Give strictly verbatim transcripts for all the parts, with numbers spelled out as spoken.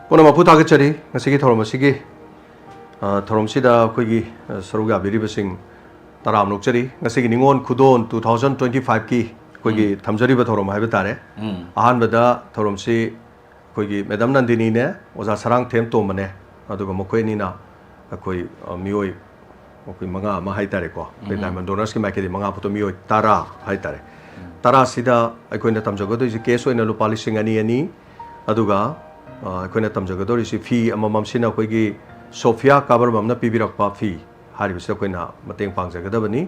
ꯄꯨꯝꯅꯃꯛꯄꯨ ꯊꯥꯒꯠꯆꯔꯤ꯫ ꯉꯁꯤꯒꯤ ꯊꯧꯔꯝ ꯑꯁꯤꯒꯤ, ꯑ, ꯊꯧꯔꯝꯁꯤꯗ ꯑꯩꯈꯣꯏꯒꯤ, ꯑ, ꯁꯔꯨꯛ ꯌꯥꯕꯤꯔꯤꯕꯁꯤꯡ ꯇꯔꯥꯝꯅ ꯑꯣꯛꯆꯔꯤ꯫ ꯉꯁꯤꯒꯤ ꯅꯤꯉꯣꯜ ꯈꯨꯗꯣꯜ two thousand twenty five ꯀꯤ ꯑꯩꯈꯣꯏꯒꯤ ꯎꯝ꯫ ꯊꯝꯖꯔꯤꯕ ꯊꯧꯔꯝ ꯍꯥꯏꯕ ꯇꯥꯔꯦ꯫ ꯎꯝ꯫ ꯑꯍꯥꯟꯕꯗ ꯊꯧꯔꯝꯁꯤ ꯑꯩꯈꯣꯏꯒꯤ ꯃꯦꯗꯥꯝ ꯅꯟꯗꯤꯅꯤꯅꯦ, ꯑꯣꯖꯥ ꯁꯔꯥꯡꯊꯦꯝ ꯇꯣꯝꯕꯅꯦ, ꯑꯗꯨꯒ ꯃꯈꯣꯏ ꯑꯅꯤꯅ ꯑꯩꯈꯣꯏ, ꯑ, ꯃꯤꯑꯣꯏ ꯑꯩꯈꯣꯏ ꯃꯉꯥ ꯑꯃ ꯍꯥꯏ ꯇꯥꯔꯦꯀꯣ꯫ ꯑꯩꯈꯣꯏ ꯎꯝ꯫ Diamond Donors ꯀꯤ ꯃꯥꯏꯀꯩꯗꯒꯤ ꯃꯉꯥ ꯄꯨꯊꯣꯛ ꯃꯤꯑꯣꯏ ꯇꯔꯥ ꯍꯥꯏ ꯇꯥꯔꯦ꯫ ꯎꯝ꯫ ꯇꯔꯥꯁꯤꯗ ꯑꯩꯈꯣꯏꯅ ꯇꯝꯖꯒꯗꯣꯏꯁꯦ cash ꯑꯣꯏꯅ ꯂꯨꯄꯥ ꯂꯤꯁꯤꯡ ꯑꯅꯤ ꯑꯅꯤ, ꯑꯗꯨꯒ, ꯑ, ꯑꯩꯈꯣꯏꯅ ꯇꯝꯖꯒꯗꯧꯔꯤꯁꯤ ꯐꯤ ꯑꯃꯃꯝꯁꯤꯅ ꯑꯩꯈꯣꯏꯒꯤ ꯁꯣꯐꯤꯌꯥ ꯀꯥꯕꯔꯃꯝꯅ ꯄꯤꯕꯤꯔꯛꯄ ꯐꯤ ꯍꯥꯏꯔꯤꯕꯁꯤꯗ ꯑꯩꯈꯣꯏꯅ ꯃꯇꯦꯡ ꯄꯥꯡꯖꯒꯗꯕꯅꯤ꯫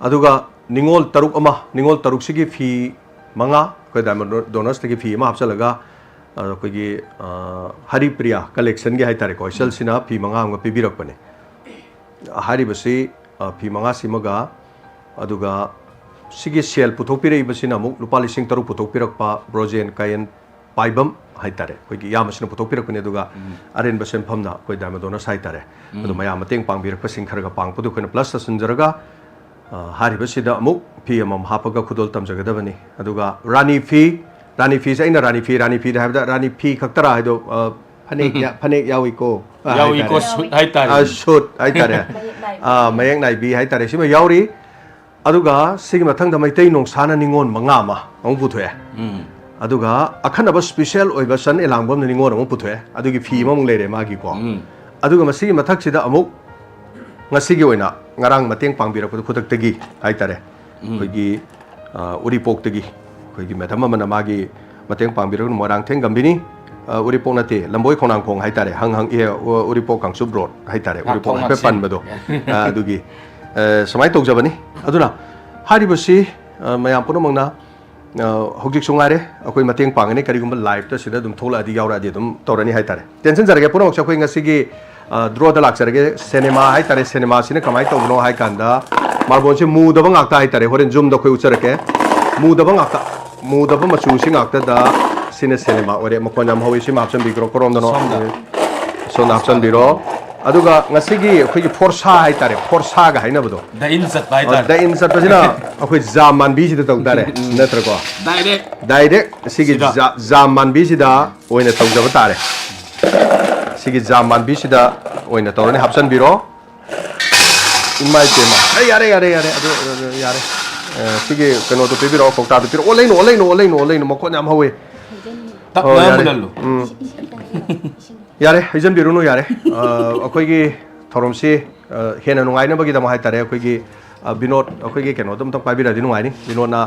ꯑꯗꯨꯒ ꯅꯤꯉꯣꯜ ꯇꯔꯨꯛ ꯑꯃ, ꯅꯤꯉꯣꯜ ꯇꯔꯨꯛꯁꯤꯒꯤ ꯐꯤ ꯃꯉꯥ, ꯑꯩꯈꯣꯏ Diamond Donors ꯇꯒꯤ ꯐꯤ ꯑꯃ ꯍꯥꯞꯆꯤꯜꯂꯒ, ꯑ, ꯑꯩꯈꯣꯏꯒꯤ, ꯑ, ꯍꯔꯤꯄ꯭ꯔꯤꯌꯥ collection ꯒꯤ ꯍꯥꯏ ꯇꯥꯔꯦꯀꯣ, ꯏꯆꯜꯁꯤꯅ ꯐꯤ ꯃꯉꯥ ꯑꯃꯒ ꯄꯤꯕꯤꯔꯛꯄꯅꯦ꯫ ꯍꯥꯏꯔꯤꯕꯁꯤ, ꯑ, ꯐꯤ ꯃꯉꯥꯁꯤꯃꯒ, ꯑꯗꯨꯒ ꯁꯤꯒꯤ ꯁꯦꯜ ꯄꯨꯊꯣꯛꯄꯤꯔꯛꯏꯕꯁꯤꯅ ꯑꯃꯨꯛ ꯂꯨꯄꯥ ꯂꯤꯁꯤꯡ ꯇꯔꯨꯛ ꯄꯨꯊꯣꯛꯄꯤꯔꯛꯄ ꯕ꯭ꯔꯣꯖꯦꯟ ꯀꯥꯌꯦꯟ ꯄꯥꯏꯕꯝ ꯍꯥꯏ ꯇꯥꯔꯦ, ꯑꯩꯈꯣꯏꯒꯤ ꯏꯌꯥꯝꯕꯁꯤꯅ ꯄꯨꯊꯣꯛꯄꯤꯔꯛꯄꯅꯤ꯫ ꯑꯗꯨꯒ ꯎꯝ꯫ ꯑꯔꯦꯝꯕ ꯁꯦꯟꯐꯝꯅ ꯑꯩꯈꯣꯏ Diamond Donors ꯍꯥꯏ ꯇꯥꯔꯦ꯫ ꯎꯝ꯫ ꯑꯗꯨ ꯃꯌꯥꯝ ꯃꯇꯦꯡ ꯄꯥꯡꯕꯤꯔꯛꯄꯁꯤꯡ ꯈꯔꯒ ꯄꯥꯡꯕꯗꯨ ꯑꯩꯈꯣꯏꯅ plus ꯇꯧꯁꯤꯟꯖꯔꯒ, ꯑ, ꯍꯥꯏꯔꯤꯕꯁꯤꯗ ꯑꯃꯨꯛ ꯐꯤ ꯑꯃꯃꯝ ꯍꯥꯞꯄꯒ ꯈꯨꯗꯣꯜ ꯇꯝꯖꯒꯗꯕꯅꯤ꯫ ꯑꯗꯨꯒ ꯔꯥꯅꯤ ꯐꯤ, ꯔꯥꯅꯤ ꯐꯤꯁꯦ ꯑꯩꯅ ꯔꯥꯅꯤ ꯐꯤ, ꯔꯥꯅꯤ ꯐꯤꯗ ꯍꯥꯏꯕꯗ ꯔꯥꯅꯤ ꯐꯤ ꯈꯛꯇꯔꯥ ꯍꯥꯏꯗꯣ, ꯑ, ꯐꯅꯦꯛ ꯌꯥ-, ꯐꯅꯦꯛ ꯌꯥꯎꯏꯀꯣ, ꯑ, ꯌꯥꯎꯏꯀꯣ, ꯍꯥꯏ ꯇꯥꯔꯦ꯫ Suit ꯍꯥꯏ ꯇꯥꯔꯦ꯫ ꯑ, suit ꯍꯥꯏ ꯇꯥꯔꯦ꯫ ꯃꯌꯦꯛ ꯅꯥꯏꯕꯤ꯫ ꯑ, ꯃꯌꯦꯛ ꯅꯥꯏꯕꯤ ꯍꯥꯏ ꯇꯥꯔꯦ꯫ ꯁꯤꯃ ꯌꯥꯎꯔꯤ꯫ ꯑꯗꯨꯒ ꯁꯤꯒꯤ ꯃꯊꯪꯗ ꯃꯩꯇꯩ ꯅꯣꯡꯁꯥꯅ ꯅꯤꯉꯣꯜ ꯃꯉꯥ ꯑꯃ ꯑꯃꯨꯛ ꯄꯨꯊꯣꯛꯑꯦ꯫ ꯎꯝ꯫ ꯑꯗꯨꯒ ꯑꯈꯟꯅꯕ special ꯑꯣꯏꯕ ꯆꯟ ꯑꯦꯂꯥꯡꯕꯝꯅ ꯅꯤꯉꯣꯜ ꯑꯃꯨꯛ ꯄꯨꯊꯣꯛꯑꯦ꯫ ꯑꯗꯨꯒꯤ ꯐꯤ ꯑꯃꯃꯨꯛ ꯂꯩꯔꯦ ꯃꯥꯒꯤꯀꯣ꯫ ꯎꯝ꯫ ꯑꯗꯨꯒ ꯃꯁꯤꯒꯤ ꯃꯊꯛꯁꯤꯗ ꯑꯃꯨꯛ ꯉꯁꯤꯒꯤ ꯑꯣꯏꯅ ꯉꯔꯥꯡ ꯃꯇꯦꯡ ꯄꯥꯡꯕꯤꯔꯛꯄꯗ ꯈꯨꯗꯛꯇꯒꯤ ꯍꯥꯏ ꯇꯥꯔꯦ, ꯎꯝ꯫ ꯑꯩꯈꯣꯏꯒꯤ, ꯑ, ꯎꯔꯤꯄꯣꯛꯇꯒꯤ ꯑꯩꯈꯣꯏꯒꯤ ꯃꯦꯗꯥꯝ ꯑꯃꯅ ꯃꯥꯒꯤ ꯃꯇꯦꯡ ꯄꯥꯡꯕꯤꯔꯒ, ꯃꯣꯏꯔꯥꯡꯊꯦꯝ ꯒꯝꯚꯤꯅꯤ, ꯑ, ꯎꯔꯤꯄꯣꯛ ꯅꯠꯇꯦ, ꯂꯝꯕꯣꯏ ꯈꯣꯡꯅꯥꯡꯈꯣꯡ ꯍꯥꯏ ꯇꯥꯔꯦ, ꯍꯪ ꯍꯪ, ꯑꯦ, ꯎ-, ꯎꯔꯤꯄꯣꯛ ꯀꯥꯡꯆꯨꯞ road ꯍꯥꯏ ꯇꯥꯔꯦ, ꯎꯔꯤꯄꯣꯛ ꯉꯥꯛꯊꯣꯡ ꯍꯥꯏꯐꯦꯠ ꯃꯁꯦꯟ꯫ ꯄꯟꯕꯗꯣ, ꯑ, ꯑꯗꯨꯒꯤ, ꯑ, ꯁꯨꯃꯥꯏꯅ ꯇꯧꯖꯕꯅꯤ꯫ ꯑꯗꯨꯅ ꯍꯥꯏꯔꯤꯕꯁꯤ, ꯑ, ꯃꯌꯥꯝ ꯄꯨꯝꯅꯃꯛꯅ, ꯑ, ꯍꯧꯖꯤꯛꯁꯨ ꯉꯥꯏꯔꯦ, ꯑꯩꯈꯣꯏ ꯃꯇꯦꯡ ꯄꯥꯡꯒꯅꯤ꯫ ꯀꯔꯤꯒꯨꯝꯕ live ꯇ ꯁꯤꯗ ꯑꯗꯨꯝ ꯊꯣꯛꯂꯛꯑꯗꯤ, ꯌꯥꯎꯔꯛꯑꯗꯤ ꯑꯗꯨꯝ ꯇꯧꯔꯅꯤ ꯍꯥꯏ ꯇꯥꯔꯦ꯫ ꯇꯦꯟꯁꯤꯟꯖꯔꯒꯦ ꯄꯨꯝꯅꯃꯛꯁꯦ꯫ ꯑꯩꯈꯣꯏ ꯉꯁꯤꯒꯤ, ꯑ, draw ꯗ ꯂꯥꯛꯆꯔꯒꯦ꯫ ꯁꯤꯅꯦꯃꯥ ꯍꯥꯏ ꯇꯥꯔꯦ꯫ ꯁꯤꯅꯦꯃꯥꯁꯤꯅ ꯀꯃꯥꯏꯅ ꯇꯧꯕꯅꯣ ꯍꯥꯏ ꯀꯥꯟꯗ, ꯃꯥꯔꯕꯣꯜꯁꯦ ꯃꯨꯗꯕ ꯉꯥꯛꯇ ꯍꯥꯏ ꯇꯥꯔꯦ꯫ ꯍꯣꯔꯦꯟ zoom ꯗ ꯑꯩꯈꯣꯏ ꯎꯠꯆꯔꯛꯀꯦ꯫ ꯃꯨꯗꯕ ꯉꯥꯛꯇ, ꯃꯨꯗꯕ ꯃꯆꯨꯁꯤ ꯉꯥꯛꯇꯗ ꯁꯤꯅ ꯁꯤꯅꯦꯃꯥ ꯑꯣꯏꯔꯦ꯫ ꯃꯈꯣꯟ ꯌꯥꯝ ꯍꯧꯋꯤ, ꯁꯤꯃ ꯍꯥꯞꯆꯤꯟꯕꯤꯈ꯭ꯔꯣ꯫ ꯀꯔꯣꯝꯗꯅꯣ? ꯁꯣꯝꯗ꯫ ꯁꯣꯝꯗ ꯍꯥꯞꯆꯤꯟꯕꯤꯔꯣ꯫ ꯑꯗꯨꯒ ꯉꯁꯤꯒꯤ ꯑꯩꯈꯣꯏꯒꯤ ꯐꯣꯔꯁꯥ ꯍꯥꯏ ꯇꯥꯔꯦ, ꯐꯣꯔꯁꯥꯒ ꯍꯥꯏꯅꯕꯗꯣ꯫ The in ꯆꯠꯄ ꯍꯥꯏ ꯇꯥꯔꯦ꯫ The in ꯆꯠꯄꯁꯤꯅ ꯑꯩꯈꯣꯏ ꯖꯥꯝ ꯃꯥꯟꯕꯤꯁꯤꯗ ꯇꯧ ꯇꯥꯔꯦ, ꯎꯝ꯫ ꯅꯠꯇ꯭ꯔꯀꯣ? Direct꯫ Direct ꯁꯤꯒꯤ ꯁꯤꯗ꯫ ꯖꯥ-, ꯖꯥꯝ ꯃꯥꯟꯕꯤꯁꯤꯗ ꯑꯣꯏꯅ ꯇꯧꯖꯕ ꯇꯥꯔꯦ꯫ ꯁꯤꯒꯤ ꯖꯥꯝ ꯃꯥꯟꯕꯤꯁꯤꯗ ꯑꯣꯏꯅ ꯇꯧꯔꯅꯤ, ꯍꯥꯞꯆꯤꯟꯕꯤꯔꯣ꯫ ꯏꯃꯥ ꯏꯄꯦꯝꯃ꯫ ꯑꯦ, ꯌꯥꯔꯦ, ꯌꯥꯔꯦ, ꯌꯥꯔꯦ꯫ ꯑꯗꯨ, ꯑꯗꯨ, ꯌꯥꯔꯦ꯫ ꯑꯦ, ꯁꯤꯒꯤ ꯀꯩꯅꯣꯗꯣ ꯄꯤꯕꯤꯔꯛꯑꯣ, ꯀꯧꯇꯥꯗꯣ ꯄꯤꯔꯛꯑꯣ꯫ ꯑꯣꯜꯂꯩꯅꯨ, ꯑꯣꯜꯂꯩꯅꯨ, ꯑꯣꯜꯂꯩꯅꯨ, ꯑꯣꯜꯂꯩꯅꯨ꯫ ꯃꯈꯣꯟ ꯌꯥꯝ ꯍꯧꯋꯦ꯫ ꯑꯣ, ꯇꯞꯅ ꯌꯥꯔꯦ꯫ ꯃꯨꯜꯍꯜꯂꯨ꯫ ꯎꯝ꯫ ꯌꯥꯔꯦ, ꯍꯩꯖꯤꯟꯕꯤꯔꯨꯅꯨ, ꯌꯥꯔꯦ꯫ ꯑ, ꯑꯩꯈꯣꯏꯒꯤ ꯊꯧꯔꯝꯁꯤ, ꯑ, ꯍꯦꯟꯅ ꯅꯨꯡꯉꯥꯏꯅꯕꯒꯤꯗꯃꯛ ꯍꯥꯏꯇꯥꯔꯦ, ꯑꯩꯈꯣꯏꯒꯤ, ꯑ, ꯕꯤꯅꯣꯗ, ꯑꯩꯈꯣꯏꯒꯤ ꯀꯩꯅꯣꯗꯣ ꯑꯝꯇꯪ ꯄꯥꯏꯕꯤꯔꯗꯤ ꯅꯨꯡꯉꯥꯏꯅꯤ꯫ ꯕꯤꯅꯣꯗꯅ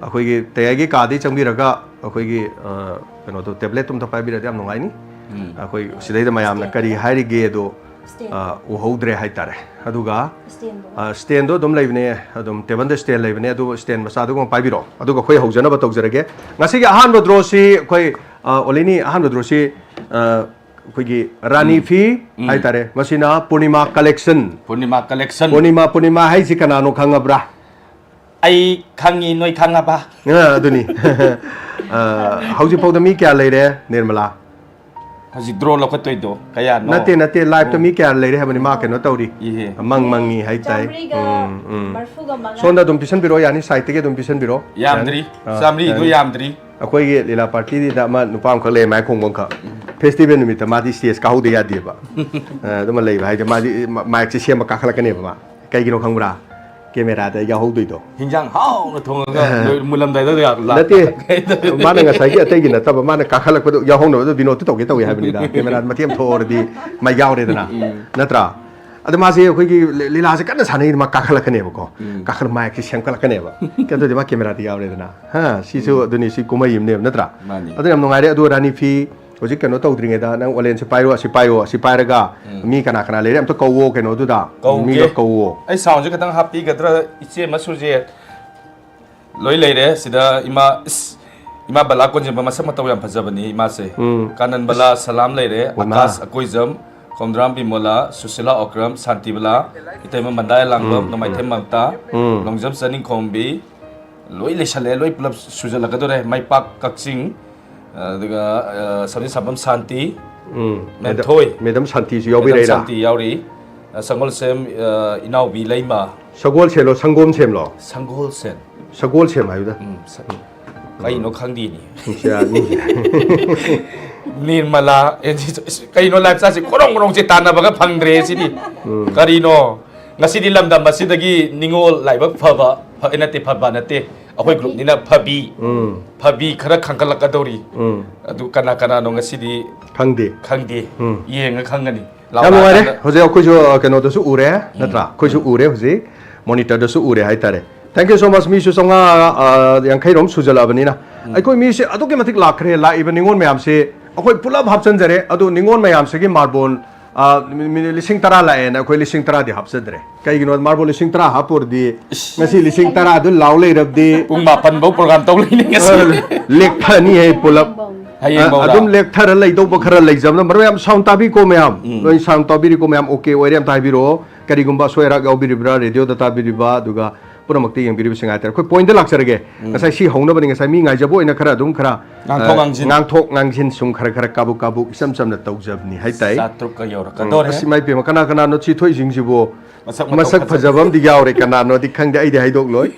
ꯑꯩꯈꯣꯏꯒꯤ ꯇꯌꯥꯏꯒꯤ ꯀꯥꯗꯒꯤ ꯆꯪꯕꯤꯔꯒ ꯑꯩꯈꯣꯏꯒꯤ, ꯑ, ꯀꯩꯅꯣꯗꯣ, ꯇꯦꯕ꯭ꯂꯦꯠꯇꯣ ꯑꯝꯇ ꯄꯥꯏꯕꯤꯔꯗꯤ ꯌꯥꯝ ꯅꯨꯡꯉꯥꯏꯅꯤ꯫ ꯎꯝ꯫ ꯑꯩꯈꯣꯏ ꯁꯤꯗꯩꯗ ꯃꯌꯥꯝꯅ ꯀꯔꯤ ꯍꯥꯏꯔꯤꯒꯦꯗꯣ, ꯁ꯭ꯇꯦꯟ꯫ ꯑ, ꯎꯍꯧꯗ꯭ꯔꯦ ꯍꯥꯏꯇꯥꯔꯦ꯫ ꯑꯗꯨꯒ, ꯁ꯭ꯇꯦꯟꯗꯣ꯫ ꯑ, ꯁ꯭ꯇꯦꯟꯗꯣ ꯑꯗꯨꯝ ꯂꯩꯕꯅꯦ, ꯑꯗꯨꯝ ꯇꯦꯕꯜꯗ ꯁ꯭ꯇꯦꯟ ꯂꯩꯕꯅꯦ, ꯑꯗꯨ ꯁ꯭ꯇꯦꯟ ꯃꯆꯥꯗꯨꯒ ꯄꯥꯏꯕꯤꯔꯣ꯫ ꯑꯗꯨꯒ ꯑꯩꯈꯣꯏ ꯍꯧꯖꯅꯕ ꯇꯧꯖꯔꯒꯦ꯫ ꯉꯁꯤꯒꯤ ꯑꯍꯥꯟꯕ ꯗ꯭ꯔꯣꯁꯤ ꯑꯩꯈꯣꯏ, ꯑ, ꯑꯣꯂꯤꯅꯤ, ꯑꯍꯥꯟꯕ ꯗ꯭ꯔꯣꯁꯤ, ꯑ, ꯑꯩꯈꯣꯏꯒꯤ ꯔꯥꯅꯤ ꯎꯝ꯫ ꯐꯤ ꯎꯝ꯫ ꯍꯥꯏꯇꯥꯔꯦ꯫ ꯃꯁꯤꯅ ꯄꯨꯔꯅꯤꯃꯥ ꯀꯂꯦꯛꯁꯟ꯫ ꯄꯨꯔꯅꯤꯃꯥ ꯀꯂꯦꯛꯁꯟ꯫ ꯄꯨꯔꯅꯤꯃꯥ, ꯄꯨꯔꯅꯤꯃꯥ ꯍꯥꯏꯁꯤ ꯀꯅꯥꯅꯣ ꯈꯪꯉꯕ꯭ꯔꯥ? ꯑꯩ ꯈꯪꯉꯤ, ꯅꯣꯏ ꯈꯪꯉꯕ? ꯑ, ꯑꯗꯨꯅꯤ꯫ ꯑ, ꯍꯧꯖꯤꯛ ꯐꯥꯎꯗ ꯃꯤ ꯀꯌꯥ ꯂꯩꯔꯦ, ꯅꯤꯔꯃꯂꯥ? ꯍꯧꯖꯤꯛ ꯗ꯭ꯔꯣ ꯂꯧꯈꯠꯇꯣꯏꯗꯣ ꯀꯌꯥꯅꯣ? ꯅꯠꯇꯦ, ꯅꯠꯇꯦ, ꯂꯥꯏꯞꯇ ꯑꯣ꯫ ꯃꯤ ꯀꯌꯥ ꯂꯩꯔꯦ ꯍꯥꯏꯕꯅꯤ, ꯃꯥ ꯀꯩꯅꯣ ꯇꯧꯔꯤ꯫ ꯏꯍꯦ꯫ ꯃꯪ ꯃꯪꯉꯤ ꯍꯥꯏ ꯇꯥꯏ꯫ ꯆꯥꯃꯔꯤꯒ ꯎꯝ, ꯎꯝ꯫ ꯃꯔꯐꯨꯒ ꯃꯉꯥ꯫ ꯁꯣꯝꯗ ꯑꯗꯨꯝ ꯄꯤꯁꯟꯕꯤꯔꯣ, ꯌꯥꯅꯤ, ꯁꯥꯏꯠꯇꯒꯤ ꯑꯗꯨꯝ ꯄꯤꯁꯟꯕꯤꯔꯣ꯫ ꯌꯥꯝꯗ꯭ꯔꯤ꯫ ꯌꯥꯅꯤ꯫ ꯑ, ꯆꯥꯃꯔꯤꯗꯣ ꯌꯥꯅꯤ꯫ ꯌꯥꯝꯗ꯭ꯔꯤ꯫ ꯑꯩꯈꯣꯏꯒꯤ ꯂꯤꯂꯥ ꯄꯥꯔꯇꯤꯗ ꯑꯃ ꯅꯨꯄꯥ ꯑꯃꯈꯛ ꯂꯩ, ꯃꯥꯏ ꯈꯣꯡꯕ ꯑꯃꯈꯛ꯫ ꯐꯦꯁꯇꯤꯚꯦꯜ ꯅꯨꯃꯤꯠꯇ ꯃꯥꯗꯤ ꯁ꯭ꯇꯦꯖ ꯀꯥꯍꯧꯗ ꯌꯥꯗꯦꯕ꯫ ꯑ, ꯑꯗꯨꯃ ꯂꯩꯕ ꯍꯥꯏꯗꯤ ꯃꯥꯗꯤ ꯃ-, ꯃꯥꯏꯛꯁꯦ ꯁꯦꯝꯕ ꯀꯥꯈꯠꯂꯛꯀꯅꯦꯕ ꯃꯥ꯫ ꯀꯩꯒꯤꯅꯣ ꯈꯪꯕ꯭ꯔꯥ? ꯀꯦꯃꯦꯔꯥꯗ ꯌꯥꯎꯍꯧꯗꯣꯏꯗꯣ꯫ ꯍꯤꯟꯖꯥꯡ ꯍꯥꯎꯅ ꯊꯣꯡꯉꯒ ꯑ꯫ ꯂꯣꯏ-, ꯃꯨꯜꯂꯝꯗꯥꯏꯗ ꯂꯥꯛ-, ꯂꯥꯛ-, ꯅꯠꯇꯦ꯫ ꯀꯩꯗꯧ-, ꯃꯥꯅ ꯉꯁꯥꯏꯒꯤ ꯑꯇꯩꯒꯤ ꯅꯠꯇꯕ, ꯃꯥꯅ ꯀꯥꯈꯠꯂꯛꯄꯗꯣ ꯌꯥꯎꯍꯧꯅꯕꯗꯣ ꯕꯤꯅꯣꯗꯇ ꯇꯧꯒꯦ ꯇꯧꯋꯦ ꯍꯥꯏꯕꯅꯤꯗ꯫ ꯀꯦꯃꯦꯔꯥ ꯃꯇꯦꯛ ꯑꯃ ꯊꯣꯛꯍꯧꯔꯗꯤ ꯃꯥ ꯌꯥꯎꯔꯦꯗꯅ꯫ ꯎꯝ꯫ ꯅꯠꯇ꯭ꯔꯥ? ꯑꯗ ꯃꯥꯁꯦ ꯑꯩꯈꯣꯏꯒꯤ ꯂꯤ-, ꯂꯤꯂꯥꯁꯦ ꯀꯟꯅ ꯁꯥꯟꯅꯩ, ꯃꯥ ꯀꯥꯈꯠꯂꯛꯀꯅꯦꯕꯀꯣ꯫ ꯎꯝ꯫ ꯀꯥꯈꯠꯂ ꯃꯥꯏꯛꯁꯦ ꯁꯦꯝꯒꯠꯂꯛꯀꯅꯦꯕ꯫ ꯀꯩꯅꯣ ꯇꯧꯗꯤ ꯃꯥ ꯀꯦꯃꯦꯔꯥꯗ ꯌꯥꯎꯔꯦꯗꯅ꯫ ꯍꯥ, ꯁꯤꯁꯨ ꯎꯝ꯫ ꯑꯗꯨꯅꯤ, ꯁꯤ ꯀꯨꯝꯍꯩ ꯑꯃꯅꯦꯕ, ꯅꯠꯇ꯭ꯔꯥ? ꯃꯥꯅꯤ꯫ ꯑꯗꯨꯅ ꯌꯥꯝ ꯅꯨꯡꯉꯥꯏꯔꯦ꯫ ꯑꯗꯣ ꯔꯥꯅꯤ ꯐꯤ ꯍꯧꯖꯤꯛ ꯀꯩꯅꯣ ꯇꯧꯗ꯭ꯔꯤꯉꯩꯗ ꯅꯪ ꯑꯣꯂꯦꯟꯁꯦ ꯄꯥꯏꯔꯣ, ꯑꯁꯤ ꯄꯥꯏꯔꯣ, ꯑꯁꯤ ꯄꯥꯏꯔꯒ ꯎꯝ꯫ ꯃꯤ ꯀꯅꯥ ꯀꯅꯥ ꯂꯩꯔꯦ ꯑꯝꯇ ꯀꯧꯋꯣ ꯀꯩꯅꯣꯗꯨꯗ꯫ ꯀꯧꯒꯦ꯫ ꯃꯤꯒ ꯀꯧꯋꯣ꯫ ꯑꯩ ꯁꯥꯎꯟꯁꯦ ꯈꯤꯇꯪ ꯍꯥꯞꯄꯤꯒꯗ꯭ꯔꯥ, ꯏꯆꯦ ꯃꯁꯨꯁꯦ? ꯂꯣꯏ ꯂꯩꯔꯦ ꯁꯤꯗ꯫ ꯏꯃꯥ, ꯏꯁ, ꯏꯃꯥ ꯕꯂꯥ ꯀꯣꯟꯖꯦꯝꯕ ꯃꯁꯛ ꯃꯇꯧ ꯌꯥꯝ ꯐꯖꯕꯅꯤ ꯏꯃꯥꯁꯦ꯫ ꯎꯝ꯫ ꯀꯥꯅꯟꯕꯂꯥ ꯁꯂꯥꯝ ꯂꯩꯔꯦ, ꯋꯥꯃꯥ꯫ ꯑꯀꯥꯁ ꯑꯀꯣꯏꯖꯝ, ꯈꯣꯝꯗ꯭ꯔꯥꯝ ꯕꯤꯃꯣꯂꯥ, ꯁꯨꯁꯤꯂꯥ ꯑꯣꯀ꯭ꯔꯝ, ꯁꯥꯟꯇꯤꯕꯂꯥ, ꯏꯇꯩꯃ ꯃꯟꯗꯥ ꯑꯦꯂꯥꯡꯕꯝ, ꯎꯝ, ꯅꯣꯡꯃꯥꯏꯊꯦꯝ ꯎꯝ꯫ ꯃꯝꯇꯥ, ꯎꯝ꯫ ꯂꯣꯡꯖꯝ ꯆꯅꯤꯡꯈꯣꯝꯕꯤ, ꯂꯣꯏ ꯂꯩꯁꯜꯂꯦ, ꯂꯣꯏ ꯄꯨꯂꯞ ꯁꯨꯖꯜꯂꯛꯀꯗꯣꯔꯦ꯫ ꯃꯥꯏ ꯄꯥꯛ ꯀꯛꯆꯤꯡ, ꯑꯗꯨꯒ, ꯑ, ꯁꯝꯖꯦꯠ ꯁꯥꯐꯝ ꯁꯥꯟꯇꯤ, ꯎꯝ, ꯃꯦꯝꯊꯣꯏ꯫ Madam ꯁꯥꯟꯇꯤꯁꯨ madam ꯌꯥꯎꯕꯤꯔꯛꯏꯔꯥ? ꯁꯥꯟꯇꯤ ꯌꯥꯎꯔꯤ꯫ ꯑ, ꯁꯪꯒꯣꯜꯁꯦꯝ, ꯑ, ꯏꯅꯥꯎꯕꯤ ꯂꯩꯃ꯫ ꯁꯒꯣꯜꯁꯦꯜꯂꯣ, ꯁꯪꯒꯣꯝꯁꯦꯝꯂꯣ? ꯁꯪꯒꯣꯜꯁꯦꯝ꯫ ꯁꯒꯣꯜꯁꯦꯝ ꯍꯥꯏꯕꯗ? ꯎꯝ, ꯁ-, ꯀꯩꯅꯣ ꯈꯪꯗꯦꯅꯦ꯫ ꯅꯨꯡꯁꯤꯔꯥꯅꯤ꯫ ꯅꯤꯔꯃꯂꯥ, ꯑꯦ, ꯁꯤ, ꯁꯤ, ꯀꯩꯅꯣ ꯂꯥꯏꯞ ꯆꯥꯠꯁꯤ ꯈꯣꯔꯣꯡ ꯈꯣꯔꯣꯡꯁꯦ ꯇꯥꯟꯅꯕꯒ ꯐꯪꯗ꯭ꯔꯦ ꯁꯤꯗꯤ꯫ ꯀꯔꯤꯅꯣ? ꯉꯁꯤꯗꯤ ꯂꯝꯗꯝ ꯑꯁꯤꯗꯒꯤ ꯅꯤꯉꯣꯜ ꯂꯥꯏꯕꯛ ꯐꯕ, ꯐ-, ꯅꯠꯇꯦ, ꯐꯕ ꯅꯠꯇꯦ, ꯑꯩꯈꯣꯏ ꯒ꯭ꯔꯨꯞꯅꯤꯅ ꯐꯕꯤ, ꯎꯝ꯫ ꯐꯕꯤ ꯈꯔ ꯈꯟꯒꯠꯂꯛꯀꯗꯧꯔꯤ꯫ ꯎꯝ꯫ ꯑꯗꯨ ꯀꯅꯥ ꯀꯅꯥꯅꯣ ꯉꯁꯤꯗꯤ ꯈꯪꯗꯦ꯫ ꯈꯪꯗꯦ꯫ ꯎꯝ꯫ ꯌꯦꯡꯉ ꯈꯪꯒꯅꯤ꯫ ꯌꯥꯝ ꯅꯨꯡꯉꯥꯏꯔꯦ꯫ ꯂꯥꯎꯔꯀꯥꯟꯗ ꯍꯧꯖꯤꯛ ꯑꯩꯈꯣꯏꯁꯨ, ꯑ, ꯀꯩꯅꯣꯗꯁꯨ ꯎꯔꯦ, ꯎꯝ꯫ ꯅꯠꯇ꯭ꯔꯥ? ꯑꯩꯈꯣꯏꯁꯨ ꯎꯝ꯫ ꯎꯔꯦ ꯍꯧꯖꯤꯛ꯫ Monitorꯗꯁꯨ ꯎꯔꯦ ꯍꯥꯏꯇꯥꯔꯦ꯫ Thank you so much꯫ ꯃꯤꯁꯨ ꯆꯥꯝꯃꯉꯥ, ꯑ, ꯌꯥꯡꯈꯩꯔꯣꯝ ꯁꯨꯖꯜꯂꯛꯑꯕꯅꯤꯅ꯫ ꯎꯝ꯫ ꯑꯩꯈꯣꯏ ꯃꯤꯁꯦ ꯑꯗꯨꯛꯀꯤ ꯃꯇꯤꯛ ꯂꯥꯛꯈ꯭ꯔꯦ꯫ ꯂꯥꯛꯏꯕ ꯅꯤꯉꯣꯜ ꯃꯌꯥꯝꯁꯦ ꯑꯩꯈꯣꯏ ꯄꯨꯂꯞ ꯍꯥꯞꯆꯤꯟꯖꯔꯦ꯫ ꯑꯗꯨ ꯅꯤꯉꯣꯜ ꯃꯌꯥꯝꯁꯤꯒꯤ ꯃꯥꯔꯕꯣꯜ, ꯑ, ꯃꯤ-, ꯃꯤ ꯂꯤꯁꯤꯡ ꯇꯔꯥ ꯂꯥꯛꯑꯦꯅ ꯑꯩꯈꯣꯏ ꯂꯤꯁꯤꯡ ꯇꯔꯥꯗꯤ ꯍꯥꯞꯆꯗ꯭ꯔꯦ꯫ ꯀꯩꯒꯤꯅꯣ? ꯃꯥꯔꯕꯣꯜ ꯂꯤꯁꯤꯡ ꯇꯔꯥ ꯍꯥꯞꯄꯨꯔꯗꯤ ꯏꯁ꯫ ꯉꯁꯤ ꯂꯤꯁꯤꯡ ꯇꯔꯥꯗꯨ ꯂꯥꯎ ꯂꯩꯔꯕꯗꯤ ꯄꯨꯡ ꯃꯥꯄꯟ ꯐꯧ program ꯇꯧ ꯂꯩꯅꯤ ꯉꯁꯤ꯫ ꯑ, ꯂꯦꯛꯊꯅꯤ ꯍꯥꯏ ꯄꯨꯂꯞ꯫ ꯍꯌꯦꯡ ꯑ, ꯐꯧꯔꯥ? ꯑꯗꯨꯝ ꯂꯦꯛꯊꯔ ꯂꯩꯗꯧꯕ ꯈꯔ ꯂꯩꯖꯕꯅ ꯃꯔꯨ ꯌꯥꯝ꯫ Sound ꯇꯥꯕꯤꯀꯣ ꯃꯌꯥꯝ? ꯎꯝ꯫ ꯅꯣꯏ sound ꯇꯥꯕꯤꯔꯤꯀꯣ ꯃꯌꯥꯝ? OK ꯑꯣꯏꯔꯦ ꯑꯝꯇ ꯍꯥꯏꯕꯤꯔꯛꯑꯣ꯫ ꯀꯔꯤꯒꯨꯝꯕ ꯑꯁꯣꯏ ꯑꯔꯥꯛ ꯌꯥꯎꯕꯤꯔꯤꯕ꯭ꯔꯥ? ꯔꯦꯗꯤꯑꯣꯗ ꯇꯥꯕꯤꯔꯤꯕ, ꯑꯗꯨꯒ ꯄꯨꯝꯅꯃꯛꯇ ꯌꯦꯡꯕꯤꯔꯤꯕꯁꯤꯡ ꯍꯥꯏꯇꯥꯔꯦ꯫ ꯑꯩꯈꯣꯏ pointꯇ ꯂꯥꯛꯆꯔꯒꯦ꯫ ꯎꯝ꯫ ꯉꯁꯥꯏ ꯁꯤ ꯍꯧꯅꯕꯅꯤ꯫ ꯉꯁꯥꯏ ꯃꯤ ꯉꯥꯏꯖꯕ ꯑꯣꯏꯅ ꯈꯔ ꯑꯗꯨꯝ ꯈꯔ, ꯉꯥꯡꯊꯣꯛ ꯑ, ꯉꯥꯡꯖꯤꯟ꯫ ꯉꯥꯡꯊꯣꯛ ꯉꯥꯡꯖꯤꯟ ꯁꯨꯝ ꯈꯔ ꯈꯔ ꯀꯥꯕꯨꯛ ꯀꯥꯕꯨꯛ ꯏꯆꯝ ꯆꯝꯅ ꯇꯧꯖꯕꯅꯤ ꯍꯥꯏꯇꯥꯏ꯫ ꯆꯥꯇ꯭ꯔꯨꯛꯀ ꯎꯝ, ꯌꯧꯔꯛꯀꯗꯧꯔꯦ꯫ ꯑꯁ, ꯏꯃꯥ ꯏꯄꯦꯝꯃ, ꯀꯅꯥ ꯀꯅꯥꯅꯣ ꯁꯤ ꯊꯣꯛꯏꯁꯤꯡꯁꯤꯕꯨ? ꯃꯁꯛ ꯃꯇꯧ ꯃꯁꯛ ꯐꯖꯕ꯫ ꯐꯖꯕ ꯑꯃꯗꯤ ꯌꯥꯎꯔꯦ꯫ ꯀꯅꯥꯅꯣꯗꯤ ꯈꯪꯗꯦ, ꯑꯩꯗꯤ ꯍꯥꯏꯗꯣꯛꯂꯣꯏ꯫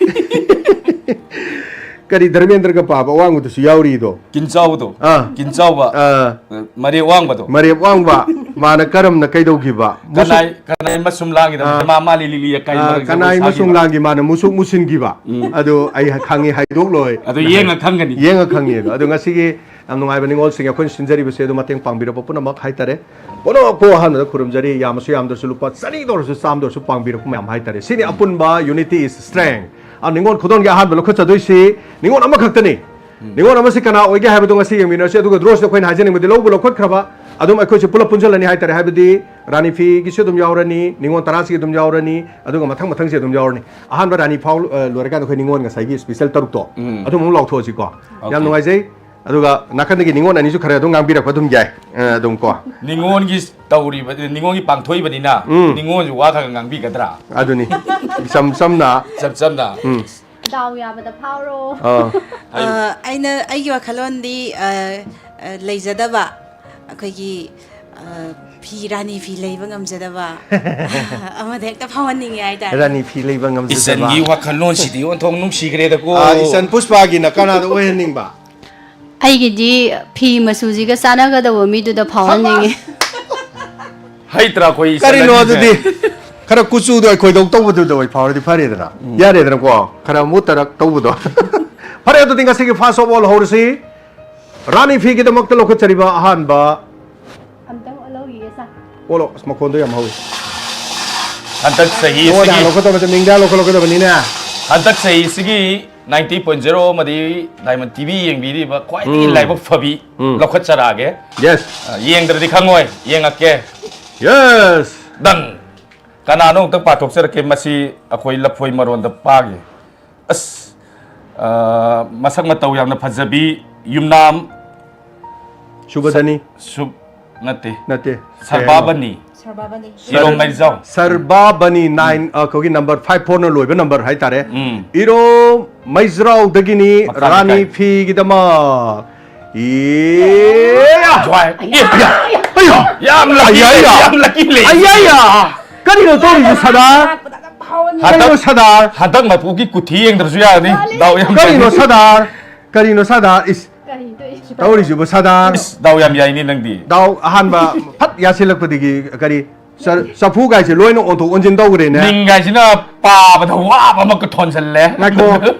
ꯀꯔꯤ ꯙꯔꯃꯦꯟꯗ꯭ꯔꯒ ꯄꯥꯕ ꯑꯋꯥꯡꯕꯗꯨꯁꯨ ꯌꯥꯎꯔꯤꯗꯣ? ꯀꯤꯟ ꯆꯥꯎꯕꯗꯣ? ꯑꯥ꯫ ꯀꯤꯟ ꯆꯥꯎꯕ꯫ ꯑꯥ꯫ ꯃꯔꯦꯞ ꯋꯥꯡꯕꯗꯣ? ꯃꯔꯦꯞ ꯋꯥꯡꯕ꯫ ꯃꯥꯅ ꯀꯔꯝꯅ ꯀꯩꯗꯧꯈꯤꯕ? ꯃꯨꯁꯨꯛ ꯀꯅꯥꯏ, ꯀꯅꯥꯏ ꯃꯁꯨꯝ ꯂꯥꯡꯉꯤꯗꯣ? ꯑꯥ꯫ ꯃꯥ, ꯃꯥ ꯂꯤꯂꯤ ꯂꯤꯂꯤ ꯀꯥꯏ ꯑꯥ, ꯃꯔꯛ ꯀꯅꯥꯏ ꯖꯒꯣꯏ ꯃꯁꯨꯝ ꯁꯥꯈꯤꯕ? ꯂꯥꯡꯒꯤ ꯃꯥꯅ ꯃꯨꯁꯨꯛ ꯃꯨꯁꯤꯟꯈꯤꯕ? ꯎꯝ꯫ ꯑꯗꯨ ꯑꯩ ꯈꯪꯉꯤ, ꯍꯥꯏꯗꯣꯛꯂꯣꯏ꯫ ꯑꯗꯨ ꯌꯦꯡꯉ ꯈꯪꯒꯅꯤ꯫ ꯌꯦꯡꯉ ꯈꯪꯉꯤ ꯑꯗꯣ꯫ ꯑꯗꯣ ꯉꯁꯤꯒꯤ ꯌꯥꯝ ꯅꯨꯡꯉꯥꯏꯕ ꯅꯤꯉꯣꯜꯁꯤꯡ ꯑꯩꯈꯣꯏꯅ ꯁꯤꯟꯖꯔꯤꯕꯁꯦ ꯑꯗꯨ ꯃꯇꯦꯡ ꯄꯥꯡꯕꯤꯔꯛꯄ ꯄꯨꯝꯅꯃꯛ ꯍꯥꯏꯇꯥꯔꯦ꯫ ꯄꯨꯝꯅꯃꯛꯄꯨ ꯑꯍꯥꯟꯕꯗ ꯈꯨꯔꯨꯝꯖꯔꯤ꯫ ꯌꯥꯝꯃꯁꯨ ꯌꯥꯝꯗ꯭ꯔꯁꯨ ꯂꯨꯄꯥ ꯆꯅꯤꯗ ꯑꯣꯏꯔꯁꯨ ꯆꯥꯝꯗ ꯑꯣꯏꯔꯁꯨ ꯄꯥꯡꯕꯤꯔꯛꯄ ꯃꯌꯥꯝ ꯍꯥꯏꯇꯥꯔꯦ꯫ ꯁꯤꯅꯤ ꯑꯄꯨꯟꯕ unity is strength꯫ ꯑ, ꯅꯤꯉꯣꯜ ꯈꯨꯗꯣꯜꯒꯤ ꯑꯍꯥꯟꯕ ꯂꯧꯈꯠꯆꯗꯣꯏꯁꯤ ꯅꯤꯉꯣꯜ ꯑꯃꯈꯛꯇꯅꯤ꯫ ꯎꯝ꯫ ꯅꯤꯉꯣꯜ ꯑꯃꯁꯤ ꯀꯅꯥ ꯑꯣꯏꯒꯦ ꯍꯥꯏꯕꯗꯣ ꯉꯁꯤ ꯌꯦꯡꯃꯤꯟꯅꯔꯁꯤ꯫ ꯑꯗꯨꯒ drawꯁꯤꯗ ꯑꯩꯈꯣꯏꯅ ꯍꯥꯏꯖꯅꯤꯡꯕꯗꯤ ꯂꯧꯕ ꯂꯧꯈꯠꯈ꯭ꯔꯕ ꯑꯗꯨꯝ ꯑꯩꯈꯣꯏꯁꯨ ꯄꯨꯂꯞ ꯄꯨꯟꯁꯤꯜꯂꯅꯤ ꯍꯥꯏꯇꯥꯔꯦ꯫ ꯍꯥꯏꯕꯗꯤ ꯔꯥꯅꯤ ꯐꯤꯒꯤꯁꯨ ꯑꯗꯨꯝ ꯌꯥꯎꯔꯅꯤ, ꯅꯤꯉꯣꯜ ꯇꯔꯥꯁꯤꯒꯤ ꯑꯗꯨꯝ ꯌꯥꯎꯔꯅꯤ, ꯑꯗꯨꯒ ꯃꯊꯪ ꯃꯊꯪꯁꯤ ꯑꯗꯨꯝ ꯌꯥꯎꯔꯅꯤ꯫ ꯑꯍꯥꯟꯕ ꯔꯥꯅꯤ ꯐꯥꯎ, ꯑ, ꯂꯣꯏꯔꯀꯥꯟꯗ ꯑꯩꯈꯣꯏ ꯅꯤꯉꯣꯜ ꯉꯁꯥꯏꯒꯤ special ꯇꯔꯨꯛꯇꯣ, ꯎꯝ꯫ ꯑꯗꯨꯝ ꯑꯃꯨꯛ ꯂꯥꯎꯊꯣꯛꯑꯁꯤꯀꯣ꯫ ꯌꯥꯝ OK꯫ ꯅꯨꯡꯉꯥꯏꯖꯩ꯫ ꯑꯗꯨꯒ ꯅꯥꯀꯟꯗꯒꯤ ꯅꯤꯉꯣꯜ ꯑꯅꯤꯁꯨ ꯈꯔ ꯑꯗꯨꯝ ꯉꯥꯡꯕꯤꯔꯛꯄ ꯑꯗꯨꯝ ꯌꯥꯏ꯫ ꯑ, ꯑꯗꯨꯝ ꯀꯣ꯫ ꯅꯤꯉꯣꯜꯒꯤ ꯇꯧꯔꯤꯕ, ꯅꯤꯉꯣꯜꯒꯤ ꯄꯥꯡꯊꯣꯛꯏꯕꯅꯤꯅ, ꯎꯝ꯫ ꯅꯤꯉꯣꯜꯁꯨ ꯋꯥ ꯈꯔ ꯈꯔ ꯉꯥꯡꯕꯤꯒꯗ꯭ꯔꯥ? ꯑꯗꯨꯅꯤ꯫ ꯏꯆꯝ ꯆꯝꯅ꯫ ꯏꯆꯝ ꯆꯝꯅ꯫ ꯎꯝ꯫ ꯗꯥꯎ ꯌꯥꯕꯗ ꯐꯥꯎꯔꯣ꯫ ꯑꯥ꯫ ꯑ, ꯑꯩꯅ, ꯑꯩꯒꯤ ꯋꯥꯈꯜꯂꯣꯟꯗꯤ, ꯑ, ꯑ, ꯂꯩꯖꯗꯕ, ꯑꯩꯈꯣꯏꯒꯤ, ꯑ, ꯐꯤ, ꯔꯥꯅꯤ ꯐꯤ ꯂꯩꯕ ꯉꯝꯖꯗꯕ ꯑꯃꯗ ꯍꯦꯛꯇ ꯐꯥꯎꯍꯟꯅꯤꯡꯉꯦ ꯍꯥꯏꯇꯥꯔꯦ꯫ ꯔꯥꯅꯤ ꯐꯤ ꯂꯩꯕ ꯉꯝꯖꯗꯕ꯫ ꯏꯆꯟꯒꯤ ꯋꯥꯈꯜꯂꯣꯟꯁꯤꯗꯤ ꯑꯣꯟꯊꯣꯛ ꯅꯨꯡꯁꯤꯈ꯭ꯔꯦꯗꯀꯣ꯫ ꯑꯥ, ꯏꯆꯟ ꯄꯨꯁꯄꯥꯒꯤꯅ ꯀꯅꯥꯗ ꯑꯣꯏꯍꯟꯅꯤꯡꯕ? ꯑꯩꯒꯤꯗꯤ ꯐꯤ ꯃꯆꯨꯁꯤꯒ ꯆꯥꯟꯅꯒꯗꯧꯕ ꯃꯤꯗꯨꯗ ꯐꯥꯎꯍꯟꯅꯤꯡꯉꯤ꯫ ꯍꯩꯇ꯭ꯔꯥ ꯑꯩꯈꯣꯏ ꯀꯔꯤꯅꯣ ꯏꯆꯟꯅꯨꯄꯤꯁꯦ? ꯑꯗꯨꯗꯤ? ꯈꯔ ꯀꯨꯆꯨꯗꯣ ꯑꯩꯈꯣꯏꯗꯧ ꯇꯧꯕꯗꯨꯗ ꯑꯣꯏ ꯐꯥꯎꯔꯗꯤ ꯐꯔꯦꯗꯅ, ꯌꯥꯔꯦꯗꯅꯀꯣ? ꯈꯔ ꯃꯨꯠꯇꯔꯛ ꯇꯧꯕꯗꯣ. ꯐꯔꯦ, ꯑꯗꯨꯗꯤ ꯉꯁꯤꯒꯤ First of All ꯍꯧꯔꯁꯤ. ꯔꯥꯅꯤ ꯐꯤꯒꯤꯗꯃꯛꯇ ꯂꯧꯈꯠꯆꯔꯤꯕ ꯑꯍꯥꯟꯕ ꯑꯝꯇꯪ ꯑꯣꯜꯍꯧꯈꯤꯒꯦ, ꯁꯥꯔ꯫ ꯑꯣꯂꯣ, ꯑꯁ, ꯃꯈꯣꯟꯗꯣ ꯌꯥꯝ ꯍꯧꯋꯤ. ꯍꯟꯗꯛ ꯆꯍꯤ ꯅꯉꯣꯟꯗ ꯍꯥꯟꯅ ꯑꯁꯤꯒꯤ ꯂꯧꯈꯠꯇꯧꯕꯁꯦ ꯃꯤꯡꯗ ꯂꯧꯈꯠꯂꯛꯀꯗꯕꯅꯤꯅꯦ. ꯍꯟꯗꯛ ꯆꯍꯤ ꯑꯁꯤꯒꯤ ninety point zero ꯑꯃꯗꯤ Diamond T V ꯌꯦꯡꯕꯤꯔꯤꯕ ꯈ꯭ꯋꯥꯏꯗꯒꯤ ꯎꯝ. ꯂꯥꯏꯕꯛ ꯐꯕꯤ ꯎꯝ. ꯂꯧꯈꯠꯆꯔꯛꯑꯒꯦ꯫ Yes. ꯑ, ꯌꯦꯡꯗ꯭ꯔꯗꯤ ꯈꯪꯉꯣꯏ, ꯌꯦꯡꯉꯛꯀꯦ꯫ Yes. ꯗꯟ! ꯀꯅꯥꯅꯣ ꯑꯃꯨꯛꯇꯪ ꯄꯥꯊꯣꯛꯆꯔꯛꯀꯦ꯫ ꯃꯁꯤ ꯑꯩꯈꯣꯏ ꯂꯐꯣꯏ ꯃꯔꯣꯟꯗ ꯄꯥꯒꯦ꯫ ꯑꯁ, ꯑ, ꯃꯁꯛ ꯃꯇꯧ ꯌꯥꯝꯅ ꯐꯖꯕꯤ ꯌꯨꯝꯅꯥꯝ ꯁꯨꯕꯗꯅꯤ. ꯁꯨꯞ ꯅꯠꯇꯦ꯫ ꯅꯠꯇꯦ. ꯁꯔꯕꯥꯕꯅꯤ꯫ ꯁꯔꯕꯥꯕꯅꯤ꯫ ꯏꯔꯣꯝ ꯃꯩꯖꯥꯎ꯫ ꯁꯔꯕꯥꯕꯅꯤ ꯅꯥꯏꯟ, ꯑ, ꯑꯩꯈꯣꯏꯒꯤ ꯅꯝꯕꯔ ꯐꯥꯏꯚ ꯐꯣꯔꯅ ꯂꯣꯏꯕ ꯅꯝꯕꯔ ꯍꯥꯏꯇꯥꯔꯦ. ꯎꯝ꯫ ꯏꯔꯣꯝ ꯃꯩꯖ꯭ꯔꯥꯎꯗꯒꯤꯅꯤ. ꯃꯈꯥ ꯔꯥꯅꯤ ꯂꯩꯀꯥꯏ꯫ ꯐꯤꯒꯤꯗꯃꯛ. ꯏꯌꯥ! ꯖ꯭ꯋꯥꯏ꯫ ꯑꯦ, ꯑꯌꯥ! ꯌꯥꯝ lucky ꯑꯌꯥ! ꯂꯩ, ꯌꯥꯝ lucky ꯂꯩ꯫ ꯑꯌꯥ! ꯀꯔꯤꯅꯣ ꯇꯧꯔꯤꯁꯦ ꯁꯗꯥꯔ? ꯀꯔꯤꯅꯣ ꯍꯟꯗꯛ, ꯁꯗꯥꯔ? ꯍꯟꯗꯛ ꯃꯄꯨꯒꯤ ꯀꯨꯊꯤ ꯌꯦꯡꯗ꯭ꯔꯁꯨ ꯌꯥꯔꯅꯤ꯫ ꯗꯥꯎ ꯌꯥꯝ ꯀꯔꯤꯅꯣ ꯐꯩ꯫ ꯁꯗꯥꯔ? ꯀꯔꯤꯅꯣ ꯁꯗꯥꯔ? ꯏꯁ, ꯀꯔꯤ ꯇꯧꯏꯁꯤ? ꯇꯧꯔꯤꯁꯤꯕꯨ ꯁꯗꯥꯔ? ꯏꯁ, ꯗꯥꯎ ꯌꯥꯝ ꯌꯥꯏꯅꯦ ꯅꯪꯗꯤ꯫ ꯗꯥꯎ ꯑꯍꯥꯟꯕ ꯐꯠ ꯌꯥꯁꯤꯜꯂꯛꯄꯗꯒꯤ ꯀꯔꯤ ꯆ-, ꯆꯐꯨ ꯀꯥꯏꯁꯦ ꯂꯣꯏꯅ ꯑꯣꯟꯊꯣꯛ ꯑꯣꯟꯁꯤꯟ ꯇꯧꯈ꯭ꯔꯦꯅꯦ꯫ ꯃꯤꯡ ꯍꯥꯏꯁꯤꯅ ꯄꯥꯕꯗ ꯋꯥꯕ ꯑꯃꯒ ꯊꯣꯟꯖꯜꯂꯦ꯫ ꯉꯥꯏꯈꯣ,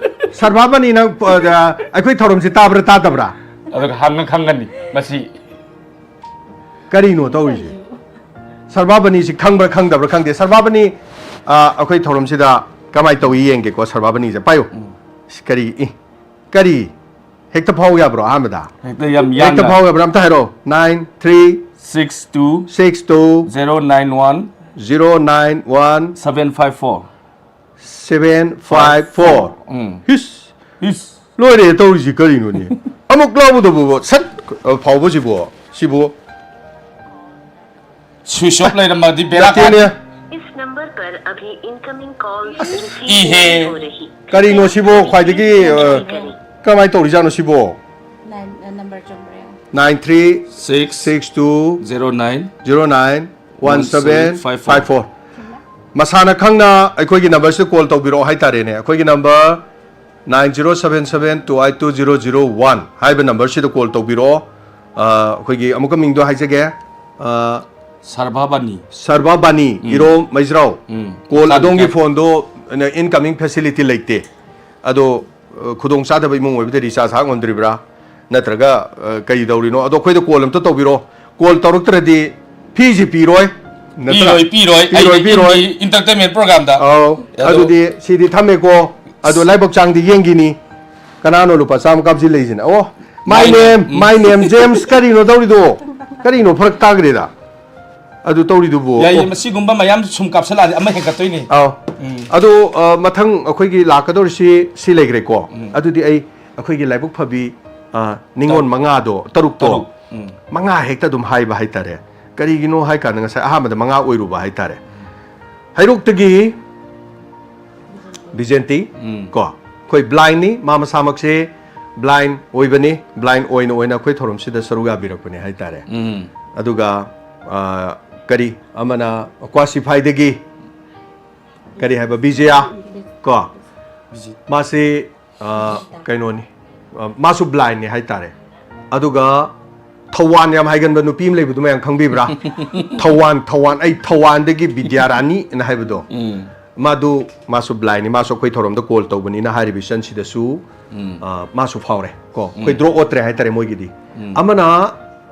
ꯁꯔꯕꯥꯕꯅꯤ, ꯅꯪ, ꯑ, ꯑꯩꯈꯣꯏ ꯊꯧꯔꯝꯁꯤ ꯇꯥꯕ꯭ꯔꯥ ꯇꯥꯗꯕ꯭ꯔꯥ? ꯑꯗꯨꯒ ꯍꯪꯉ ꯈꯪꯒꯅꯤ ꯃꯁꯤ꯫ ꯀꯔꯤꯅꯣ ꯇꯧꯔꯤꯁꯦ? ꯁꯔꯕꯥꯕꯅꯤꯁꯤ ꯈꯪꯕ꯭ꯔꯥ ꯈꯪꯗꯕ꯭ꯔꯥ ꯈꯪꯗꯦ꯫ ꯁꯔꯕꯥꯕꯅꯤ, ꯑ, ꯑꯩꯈꯣꯏ ꯊꯧꯔꯝꯁꯤꯗ ꯀꯃꯥꯏꯅ ꯇꯧꯏ ꯌꯦꯡꯒꯦꯀꯣ, ꯁꯔꯕꯥꯕꯅꯤꯁꯦ꯫ ꯄꯥꯏꯌꯨ꯫ ꯏꯁ, ꯀꯔꯤ, ꯏ, ꯀꯔꯤ? ꯍꯦꯛꯇ ꯐꯥꯎ ꯌꯥꯕ꯭ꯔꯣ ꯑꯍꯥꯟꯕꯗ? ꯍꯦꯛꯇ ꯌꯥꯝ ꯍꯦꯛꯇ ꯌꯥꯡꯅ꯫ ꯐꯥꯎ ꯌꯥꯕ꯭ꯔꯥ? ꯑꯝꯇ ꯍꯥꯏꯔꯛꯑꯣ꯫ Nine three Six two six two zero nine one zero nine one seven five four. seven five four. ꯎꯝ꯫ ꯍꯤꯁ! ꯏꯁ꯫ ꯂꯣꯏꯔꯦ ꯇꯧꯔꯤꯁꯤ ꯀꯔꯤꯅꯣꯅꯦ? ꯑꯃꯨꯛ ꯂꯧꯕꯗꯕꯨ ꯁꯠ ꯐꯥꯎꯕꯁꯤꯕꯨ, ꯁꯤꯕꯨ Switch off ꯂꯩꯔꯝꯃꯗꯤ ꯕꯦꯔꯥ ꯀꯥꯅꯤ꯫ ꯅꯠꯇꯦꯅꯦ꯫ इस नंबर पर अभी इनकमिंग कॉल इहे। रिसीव नहीं हो रही। ꯀꯔꯤꯅꯣ ꯁꯤꯕꯨ ꯈ꯭ꯋꯥꯏꯗꯒꯤ, ꯑ, ꯀꯃꯥꯏꯅ ꯇꯧꯔꯤꯖꯥꯠꯅꯣ ꯁꯤꯕꯨ? ꯅꯥꯏꯟ, ꯑ, ꯅꯝꯕꯔ ꯆꯨꯝꯕ꯭ꯔꯥ ꯌꯦꯡꯉꯣ꯫ Nine three Six six two zero nine zero nine one seven five four. ꯃꯁꯥꯅ ꯈꯪꯅ ꯑꯩꯈꯣꯏꯒꯤ ꯅꯝꯕꯔꯁꯤꯗ ꯀꯣꯜ ꯇꯧꯕꯤꯔꯛꯑꯣ ꯍꯥꯏꯇꯥꯔꯦꯅꯦ꯫ ꯑꯩꯈꯣꯏꯒꯤ number Nine zero seven seven two eight two zero zero one ꯍꯥꯏꯕ ꯅꯝꯕꯔꯁꯤꯗ ꯀꯣꯜ ꯇꯧꯕꯤꯔꯛꯑꯣ꯫ ꯑ, ꯑꯩꯈꯣꯏꯒꯤ ꯑꯃꯨꯛꯀ ꯃꯤꯡꯗꯣ ꯍꯥꯏꯖꯒꯦ꯫ ꯑ, ꯁꯔꯚꯥꯕꯥꯅꯤ꯫ ꯁꯔꯚꯥꯕꯥꯅꯤ, ꯏꯔꯣꯝ ꯃꯩꯖ꯭ꯔꯥꯎ꯫ ꯎꯝ꯫ ꯀꯣꯜ ꯆꯥꯗꯦ, ꯑꯗꯣꯝꯒꯤ ꯆꯥꯗꯦ꯫ ꯐꯣꯟꯗꯣ incoming facility ꯂꯩꯇꯦ꯫ ꯑꯗꯣ, ꯑ, ꯈꯨꯗꯣꯡ ꯆꯥꯗꯕ ꯏꯃꯨꯡ ꯑꯣꯏꯕꯗ ꯔꯤꯆꯥꯔꯖ ꯍꯥꯞ ꯉꯝꯗ꯭ꯔꯤꯕ꯭ꯔꯥ? ꯅꯠꯇ꯭ꯔꯒ, ꯑ, ꯀꯔꯤ ꯇꯧꯔꯤꯅꯣ? ꯑꯗꯣ ꯑꯩꯈꯣꯏꯗ ꯀꯣꯜ ꯑꯝꯇ ꯇꯧꯕꯤꯔꯣ꯫ ꯀꯣꯜ ꯇꯧꯔꯛꯇ꯭ꯔꯗꯤ ꯐꯤꯁꯤ ꯄꯤꯔꯣꯏ꯫ ꯅꯠꯇ꯭ꯔ-, ꯄꯤꯔꯣꯏ, ꯄꯤꯔꯣꯏ꯫ ꯄꯤꯔꯣꯏ, ꯑꯩ ꯄꯤꯔꯣꯏ꯫ ꯌꯨꯝꯒꯤ entertainment programꯗ꯫ ꯑꯧ, ꯑꯗꯣ ꯑꯗꯨꯗꯤ ꯁꯤꯗꯤ ꯊꯝꯃꯦꯀꯣ꯫ ꯑꯗꯣ ꯂꯥꯏꯕꯛ ꯆꯥꯡꯗꯤ ꯌꯦꯡꯈꯤꯅꯤ꯫ ꯀꯅꯥꯅꯣ ꯂꯨꯄꯥ ꯆꯥꯝꯃ ꯀꯥꯞꯁꯤꯜꯂꯛꯏꯁꯤꯅ? ꯑꯣ, my My name, name, um. My name James꯫ ꯀꯔꯤꯅꯣ ꯇꯧꯔꯤꯗꯣ? ꯀꯔꯤꯅꯣ ꯐꯔꯛ ꯇꯥꯈ꯭ꯔꯦꯗ? ꯑꯗꯨ ꯇꯧꯔꯤꯗꯨꯕꯨ? ꯌꯥꯏꯌꯦ, ꯑꯣ꯫ ꯃꯁꯤꯒꯨꯝꯕ ꯃꯌꯥꯝ ꯁꯨꯝ ꯀꯥꯞꯁꯤꯜꯂꯛꯑꯗꯤ ꯑꯃ ꯍꯦꯟꯒꯠꯇꯣꯏꯅꯦ꯫ ꯑꯧ꯫ ꯎꯝ꯫ ꯑꯗꯣ, ꯑ, ꯃꯊꯪ ꯑꯩꯈꯣꯏꯒꯤ ꯂꯥꯛꯀꯗꯧꯔꯤꯁꯤ ꯁꯤ ꯂꯩꯈ꯭ꯔꯦꯀꯣ꯫ ꯎꯝ꯫ ꯑꯗꯨꯗꯤ ꯑꯩ ꯑꯩꯈꯣꯏꯒꯤ ꯂꯥꯏꯕꯛ ꯐꯕꯤ, ꯑ, ꯅꯤꯉꯣꯜ ꯇꯔꯨꯛ꯫ ꯃꯉꯥꯗꯣ, ꯇꯔꯨꯛꯇꯣ, ꯇꯔꯨꯛ꯫ ꯎꯝ꯫ ꯃꯉꯥ ꯍꯦꯛꯇ ꯑꯗꯨꯝ ꯍꯥꯏꯕ ꯍꯥꯏꯇꯥꯔꯦ꯫ ꯀꯔꯤꯒꯤꯅꯣ ꯍꯥꯏ ꯀꯥꯟꯗ ꯉꯁꯥꯏ ꯑꯍꯥꯟꯕꯗ ꯃꯉꯥ ꯑꯣꯏꯔꯨꯕ ꯍꯥꯏꯇꯥꯔꯦ꯫ ꯍꯩꯔꯣꯛꯇꯒꯤ ꯕꯤꯖꯦꯟꯇꯤ, ꯎꯝ꯫ ꯀꯣ, ꯑꯩꯈꯣꯏ blindꯅꯤ, ꯃꯥ ꯃꯁꯥꯃꯛꯁꯦ blind ꯑꯣꯏꯕꯅꯤ, blind ꯑꯣꯏꯅ ꯑꯣꯏꯅ ꯑꯩꯈꯣꯏ ꯊꯧꯔꯝꯁꯤꯗ ꯁꯔꯨꯛ ꯌꯥꯕꯤꯔꯛꯄꯅꯤ ꯍꯥꯏꯇꯥꯔꯦ꯫ ꯎꯝ꯫ ꯑꯗꯨꯒ, ꯑ, ꯀꯔꯤ ꯑꯃꯅ ꯀ꯭ꯋꯥꯁꯤꯐꯥꯏꯗꯒꯤ ꯀꯔꯤ ꯍꯥꯏꯕ, ꯕꯤꯖꯌꯥ, ꯀꯣ, ꯕꯤꯖꯤ-, ꯃꯥꯁꯤ, ꯑ, ꯀꯩꯅꯣꯅꯤ, ꯑ, ꯃꯥꯁꯨ blindꯅꯤ ꯍꯥꯏꯇꯥꯔꯦ꯫ ꯑꯗꯨꯒ ꯊꯧꯋꯥꯟ ꯌꯥꯝ ꯍꯥꯏꯒꯟꯕ ꯅꯨꯄꯤ ꯑꯃ ꯂꯩꯕꯗꯨ ꯃꯌꯥꯝ ꯈꯪꯕꯤꯕ꯭ꯔꯥ? ꯊꯧꯋꯥꯟ, ꯊꯧꯋꯥꯟ, "ꯑꯩ ꯊꯧꯋꯥꯟꯗꯒꯤ ꯕꯤꯗ꯭ꯌꯥꯔꯥꯅꯤ" ꯑꯅ ꯍꯥꯏꯕꯗꯣ꯫ ꯎꯝ꯫ ꯃꯥꯗꯨ, ꯃꯥꯁꯨ blindꯅꯤ, ꯃꯥꯁꯨ ꯑꯩꯈꯣꯏ ꯊꯧꯔꯝꯗ ꯀꯣꯜ ꯇꯧꯕꯅꯤꯅ ꯍꯥꯏꯔꯤꯕ ꯏꯆꯟꯁꯤꯗꯁꯨ, ꯎꯝ꯫ ꯑ, ꯃꯥꯁꯨ ꯐꯥꯎꯔꯦ ꯀꯣ꯫ ꯑꯩꯈꯣꯏ ꯎꯝ꯫ draw ꯑꯣꯠꯇ꯭ꯔꯦ ꯍꯥꯏꯇꯥꯔꯦ ꯃꯣꯏꯒꯤꯗꯤ꯫ ꯎꯝ꯫ ꯑꯃꯅ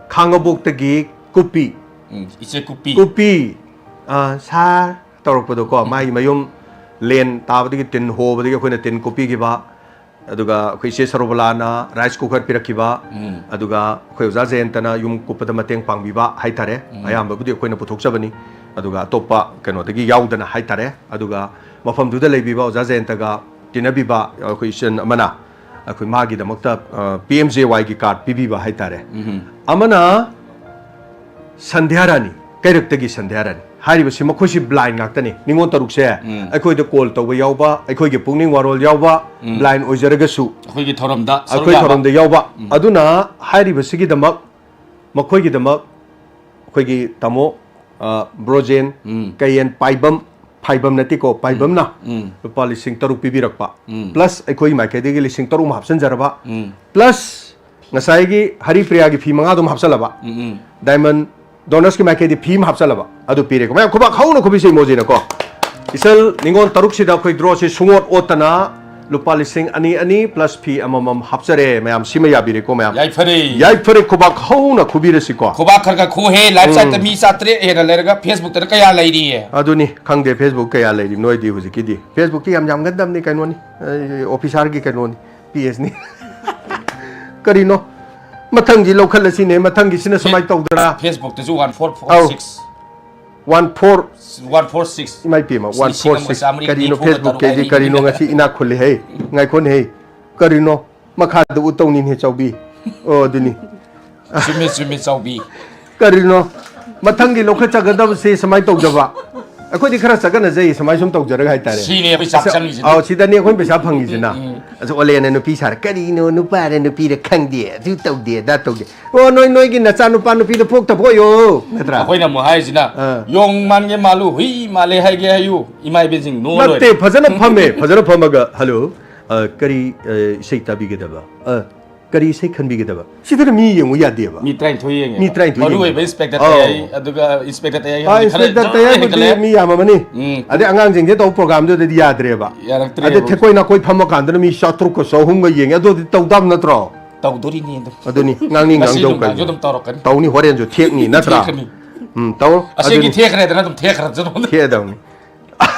ꯈꯥꯡꯉꯕꯣꯛꯇꯒꯤ ꯀꯨꯞꯄꯤ꯫ ꯎꯝ, ꯏꯆꯦ ꯀꯨꯞꯄꯤ꯫ ꯀꯨꯞꯄꯤ, ꯑ, ꯁꯥꯔ ꯇꯧꯔꯛꯄꯗꯣꯀꯣ, ꯃꯥꯒꯤ ꯃꯌꯨꯝ ꯂꯦꯟ ꯇꯥꯕꯗꯒꯤ ꯇꯤꯟ ꯍꯣꯕꯗꯒꯤ ꯑꯩꯈꯣꯏꯅ ꯇꯤꯟ ꯀꯨꯞꯄꯤꯈꯤꯕ, ꯑꯗꯨꯒ ꯑꯩꯈꯣꯏ ꯏꯆꯦ ꯁꯔꯣꯕꯂꯥꯅ rice cooker ꯄꯤꯔꯛꯈꯤꯕ, ꯎꯝ꯫ ꯑꯗꯨꯒ ꯑꯩꯈꯣꯏ ꯑꯣꯖꯥ ꯖꯌꯟꯇꯅ ꯌꯨꯝ ꯀꯨꯞꯄꯗ ꯃꯇꯦꯡ ꯄꯥꯡꯕꯤꯕ ꯍꯥꯏꯇꯥꯔꯦ꯫ ꯎꯝ꯫ ꯑꯌꯥꯝꯕꯕꯨꯗꯤ ꯑꯩꯈꯣꯏꯅ ꯄꯨꯊꯣꯛꯆꯕꯅꯤ, ꯑꯗꯨꯒ ꯑꯇꯣꯞꯄ ꯀꯩꯅꯣꯗꯒꯤ ꯌꯥꯎꯗꯅ ꯍꯥꯏꯇꯥꯔꯦ꯫ ꯑꯗꯨꯒ ꯃꯐꯝꯗꯨꯗ ꯂꯩꯕꯤꯕ ꯑꯣꯖꯥ ꯖꯌꯟꯇꯒ ꯇꯤꯟꯅꯕꯤꯕ ꯑꯩꯈꯣꯏ ꯏꯆꯟ ꯑꯃꯅ ꯑꯩꯈꯣꯏ ꯃꯥꯒꯤꯗꯃꯛꯇ, ꯑ, P M J Yꯒꯤ card ꯄꯤꯕꯤꯕ ꯍꯥꯏꯇꯥꯔꯦ꯫ ꯎꯝ꯫ ꯑꯃꯅ ꯁꯟꯙ꯭ꯌꯥ ꯔꯥꯅꯤ, ꯀꯩꯔꯛꯇꯒꯤ ꯁꯟꯙ꯭ꯌꯥ ꯔꯥꯅꯤ꯫ ꯍꯥꯏꯔꯤꯕꯁꯤ ꯃꯈꯣꯏꯁꯤ blind ꯉꯥꯛꯇꯅꯤ꯫ ꯅꯤꯉꯣꯜ ꯇꯔꯨꯛꯁꯦ ꯎꯝ꯫ ꯑꯩꯈꯣꯏꯗ call ꯇꯧꯕ ꯌꯥꯎꯕ, ꯑꯩꯈꯣꯏꯒꯤ ꯄꯨꯛꯅꯤꯡ ꯋꯥꯔꯣꯜ ꯌꯥꯎꯕ, ꯎꯝ꯫ blind ꯑꯣꯏꯖꯔꯒꯁꯨ ꯑꯩꯈꯣꯏꯒꯤ ꯊꯧꯔꯝꯗ ꯁꯔꯨꯛ ꯑꯩꯈꯣꯏ ꯌꯥꯕ꯫ ꯊꯧꯔꯝꯗ ꯌꯥꯎꯕ꯫ ꯎꯝ꯫ ꯑꯗꯨꯅ ꯍꯥꯏꯔꯤꯕꯁꯤꯒꯤꯗꯃꯛ, ꯃꯈꯣꯏꯒꯤꯗꯃꯛ ꯑꯩꯈꯣꯏꯒꯤ ꯇꯥꯃꯣ, ꯑ, ꯕ꯭ꯔꯣꯖꯦꯟ, ꯎꯝ꯫ ꯀꯩꯌꯦꯟ ꯄꯥꯏꯕꯝ, ꯐꯥꯏꯕꯝ ꯅꯠꯇꯦꯀꯣ, ꯄꯥꯏꯕꯝꯅ ꯎꯝ꯫ ꯂꯨꯄꯥ ꯂꯤꯁꯤꯡ ꯇꯔꯨꯛ ꯄꯤꯕꯤꯔꯛꯄ, ꯎꯝ꯫ ꯄ꯭ꯂꯁ ꯑꯩꯈꯣꯏ ꯃꯥꯏꯀꯩꯗꯒꯤ ꯂꯤꯁꯤꯡ ꯇꯔꯨꯛ ꯑꯃ ꯍꯥꯞꯆꯤꯟꯖꯔꯕ, ꯎꯝ꯫ ꯄ꯭ꯂꯁ ꯉꯁꯥꯏꯒꯤ ꯍꯔꯤꯄ꯭ꯔꯤꯌꯥꯒꯤ ꯐꯤ ꯃꯉꯥꯗꯨꯝ ꯍꯥꯞꯆꯜꯂꯕ, ꯎꯝ, ꯎꯝ꯫ ꯗꯥꯏꯃꯟ ꯗꯣꯅꯔꯁꯀꯤ ꯃꯥꯏꯀꯩꯗꯤ ꯐꯤ ꯑꯃ ꯍꯥꯞꯆꯜꯂꯕ, ꯑꯗꯨ ꯄꯤꯔꯦꯀꯣ꯫ ꯃꯌꯥꯝ ꯈꯨꯕꯥꯛ ꯍꯧꯅ ꯈꯨꯕꯤꯁꯦ ꯏꯃꯣꯖꯤꯅꯀꯣ꯫ ꯏꯆꯜ ꯅꯤꯉꯣꯜ ꯇꯔꯨꯛꯁꯤꯗ ꯑꯩꯈꯣꯏ ꯗ꯭ꯔꯣꯁꯤ ꯁꯨꯡꯑꯣꯠ ꯑꯣꯠꯇꯅ ꯂꯨꯄꯥ ꯂꯤꯁꯤꯡ ꯑꯅꯤ ꯑꯅꯤ ꯄ꯭ꯂꯁ ꯐꯤ ꯑꯃꯃꯝ ꯍꯥꯞꯆꯔꯦ꯫ ꯃꯌꯥꯝ ꯁꯤꯃ ꯌꯥꯕꯤꯔꯦꯀꯣ ꯃꯌꯥꯝ꯫ ꯌꯥꯏꯐꯔꯦ꯫ ꯌꯥꯏꯐꯔꯦ, ꯈꯨꯕꯥꯛ ꯍꯧꯅ ꯈꯨꯕꯤꯔꯁꯤꯀꯣ꯫ ꯈꯨꯕꯥꯛ ꯈꯔ ꯈꯔ ꯈꯨꯍꯦ, ꯂꯥꯏꯐ ꯁꯥꯏꯠꯇ ꯃꯤ ꯆꯥꯇ꯭ꯔꯦꯠ ꯍꯦꯟꯅ ꯂꯩꯔꯒ ꯐꯦꯁꯕꯨꯛꯇꯅ ꯀꯌꯥ ꯂꯩꯔꯤꯌꯦ? ꯑꯗꯨꯅꯤ ꯈꯪꯗꯦ ꯐꯦꯁꯕꯨꯛ ꯀꯌꯥ ꯂꯩꯔꯤ ꯅꯣꯏꯗꯤ ꯍꯧꯖꯤꯛꯀꯤꯗꯤ꯫ ꯐꯦꯁꯕꯨꯛꯀꯤ ꯌꯥꯝ ꯌꯥꯝꯒꯟꯗꯕꯅꯤ ꯀꯩꯅꯣꯅꯤ, ꯑꯩ ꯑꯣꯐꯤꯁꯥꯔꯒꯤ ꯀꯩꯅꯣꯅꯤ, ꯄꯤ ꯑꯦꯁꯅꯤ꯫ ꯀꯔꯤꯅꯣ? ꯃꯊꯪꯒꯤ ꯂꯧꯈꯠꯂꯁꯤꯅꯦ, ꯃꯊꯪꯒꯤꯁꯤꯅ ꯁꯨꯃꯥꯏꯅ ꯇꯧꯗꯅ꯫ ꯐꯦꯁꯕꯨꯛꯇꯁꯨ ꯋꯥꯟ ꯐꯣꯔ ꯐꯣꯔ ꯑꯧ꯫ Six. One four. One four six. ꯏꯃꯥꯏ ꯄꯦꯝꯃ, ꯋꯥꯟ ꯂꯤꯁꯤꯡ ꯐꯣꯔ ꯑꯃ ꯁꯤꯛꯁ꯫ ꯆꯥꯃꯔꯤ ꯀꯔꯤꯅꯣ ꯅꯤꯐꯨꯒ ꯐꯦꯁꯕꯨꯛ ꯇꯔꯨꯛ ꯀꯦꯖꯤ? ꯍꯥꯏꯅꯤ ꯀꯔꯤꯅꯣ ꯃꯤꯅ꯫ ꯉꯁꯤ ꯏꯅꯥꯛ ꯈꯨꯜꯂꯤ ꯍꯩ? ꯉꯥꯏꯈꯣꯅꯦ ꯍꯩ꯫ ꯀꯔꯤꯅꯣ? ꯃꯈꯥꯗ ꯎꯠ ꯇꯧꯅꯤꯅꯦ ꯆꯥꯎꯕꯤ꯫ ꯑꯣ, ꯑꯗꯨꯅꯤ꯫ ꯆꯨꯝꯃꯤ, ꯆꯨꯝꯃꯤ, ꯆꯥꯎꯕꯤ꯫ ꯀꯔꯤꯅꯣ? ꯃꯊꯪꯒꯤ ꯂꯧꯈꯠꯆꯒꯗꯕꯁꯤ ꯁꯨꯃꯥꯏꯅ ꯇꯧꯖꯕ꯫ ꯑꯩꯈꯣꯏꯗꯤ ꯈꯔ ꯆꯠꯀꯅꯖꯩ ꯁꯨꯃꯥꯏꯅ ꯁꯨꯝ ꯇꯧꯖꯔꯒ ꯍꯥꯏꯇꯥꯔꯦ꯫ ꯁꯤꯅꯦ ꯑꯩꯈꯣꯏ ꯆꯥꯛ ꯆꯪꯉꯤꯁꯤꯅ꯫ ꯑꯧ, ꯁꯤꯗꯅꯤ ꯑꯩꯈꯣꯏ ꯄꯩꯁꯥ ꯐꯪꯉꯤꯁꯤꯅ꯫ ꯎꯝ, ꯎꯝ꯫ ꯑꯗꯨ ꯑꯣꯂꯦꯅ ꯅꯨꯄꯤ ꯁꯥꯔ, "ꯀꯔꯤꯅꯣ ꯅꯨꯄꯥꯔ ꯅꯨꯄꯤꯔ ꯈꯪꯗꯦ, ꯑꯗꯨ ꯇꯧꯗꯦ, ꯑꯗꯥ ꯇꯧꯗꯦ꯫ ꯑꯣ, ꯅꯣꯏ ꯅꯣꯏꯒꯤ ꯅꯆꯥ ꯅꯨꯄꯥ ꯅꯨꯄꯤꯗꯣ ꯄꯣꯛꯇꯕ ꯑꯣꯏꯌꯣ", ꯅꯠꯇ꯭ꯔꯥ? ꯑꯩꯈꯣꯏꯅ ꯑꯃꯨꯛ ꯍꯥꯏꯁꯤꯅ, ꯑꯥ꯫ "ꯌꯣꯡ ꯃꯥꯟꯒꯦ ꯃꯥꯜꯂꯨ, ꯍꯨꯏ ꯃꯥꯜꯂꯦ ꯍꯥꯏꯒꯦ ꯍꯥꯏꯌꯨ", ꯏꯃꯥ ꯏꯕꯦꯟꯁꯤꯡ ꯅꯣꯛꯑ ꯂꯣꯏꯔꯦ꯫ ꯅꯠꯇꯦ, ꯐꯖꯅ ꯐꯝꯃꯦ, ꯐꯖꯅ ꯐꯝꯃꯒ, "ꯍꯜꯂꯣ, ꯑ, ꯀꯔꯤ, ꯑ, ꯏꯁꯩ ꯇꯥꯕꯤꯒꯗꯕ? ꯑ, ꯀꯔꯤ ꯏꯁꯩ ꯈꯟꯕꯤꯒꯗꯕ?" ꯁꯤꯗꯅ ꯃꯤ ꯌꯦꯡꯉꯨ ꯌꯥꯗꯦꯕ꯫ ꯃꯤ ꯇꯔꯥꯅꯤꯊꯣꯏ ꯌꯦꯡꯉꯦ꯫ ꯃꯤ ꯇꯔꯥꯅꯤꯊꯣꯏ ꯃꯔꯨ ꯌꯦꯡꯉꯦ꯫ ꯑꯣꯏꯕ ꯏꯟꯁꯄꯦꯛꯇꯔ ꯑꯧ꯫ ꯇꯌꯥꯏ, ꯑꯗꯨꯒ ꯏꯟꯁꯄꯦꯛꯇꯔ ꯇꯌꯥꯏ ꯑ, ꯍꯣꯏꯗꯤ ꯈꯔ ꯏꯟꯁꯄꯦꯛꯇꯔ ꯖꯣꯔ ꯇꯌꯥꯏꯕꯨꯗꯤ ꯍꯦꯟꯒꯠꯂꯦ꯫ ꯃꯤ ꯌꯥꯝꯃꯝꯃꯅꯤ꯫ ꯎꯝ꯫ ꯑꯗꯩ ꯑꯉꯥꯡꯁꯤꯡꯁꯦ ꯇꯧꯕ ꯄ꯭ꯔꯣꯒꯥꯝꯗꯨꯗꯗꯤ ꯌꯥꯗ꯭ꯔꯦꯕ꯫ ꯌꯥꯔꯛꯇ꯭ꯔꯦꯕ꯫ ꯑꯗꯩ ꯊꯦꯛꯀꯣꯏ ꯅꯥꯀꯣꯏ ꯐꯝꯃ ꯀꯥꯟꯗꯅ ꯃꯤ ꯆꯥꯇ꯭ꯔꯨꯛꯀ ꯆꯍꯨꯝꯒ ꯌꯦꯡꯉꯦ꯫ ꯑꯗꯨꯗꯤ ꯇꯧꯗꯕ ꯅꯠꯇ꯭ꯔꯣ? ꯇꯧꯗꯣꯔꯤꯅꯤ ꯑꯗꯨꯝ꯫ ꯑꯗꯨꯅꯤ, ꯉꯥꯡꯅꯤꯡ ꯉꯁꯤ ꯉꯥꯡꯖꯧ ꯅꯨꯡꯗꯥꯡꯁꯨ ꯀꯩꯅꯣ꯫ ꯑꯗꯨꯝ ꯇꯧꯔꯛꯀꯅꯤ꯫ ꯇꯧꯅꯤ, ꯍꯣꯔꯦꯟꯁꯨ ꯊꯦꯛꯅꯤ, ꯅꯠꯇ꯭ꯔꯥ? ꯊꯦꯛꯀꯅꯤ꯫ ꯎꯝ, ꯇꯧ꯫ ꯑꯁꯦꯡꯒꯤ ꯑꯗꯨꯅꯤ꯫ ꯊꯦꯛꯈ꯭ꯔꯦꯗꯅ ꯑꯗꯨꯝ ꯊꯦꯛꯈ꯭ꯔꯁꯨ ꯑꯗꯨꯝ꯫ ꯊꯦꯛꯑꯗꯧꯅꯤ꯫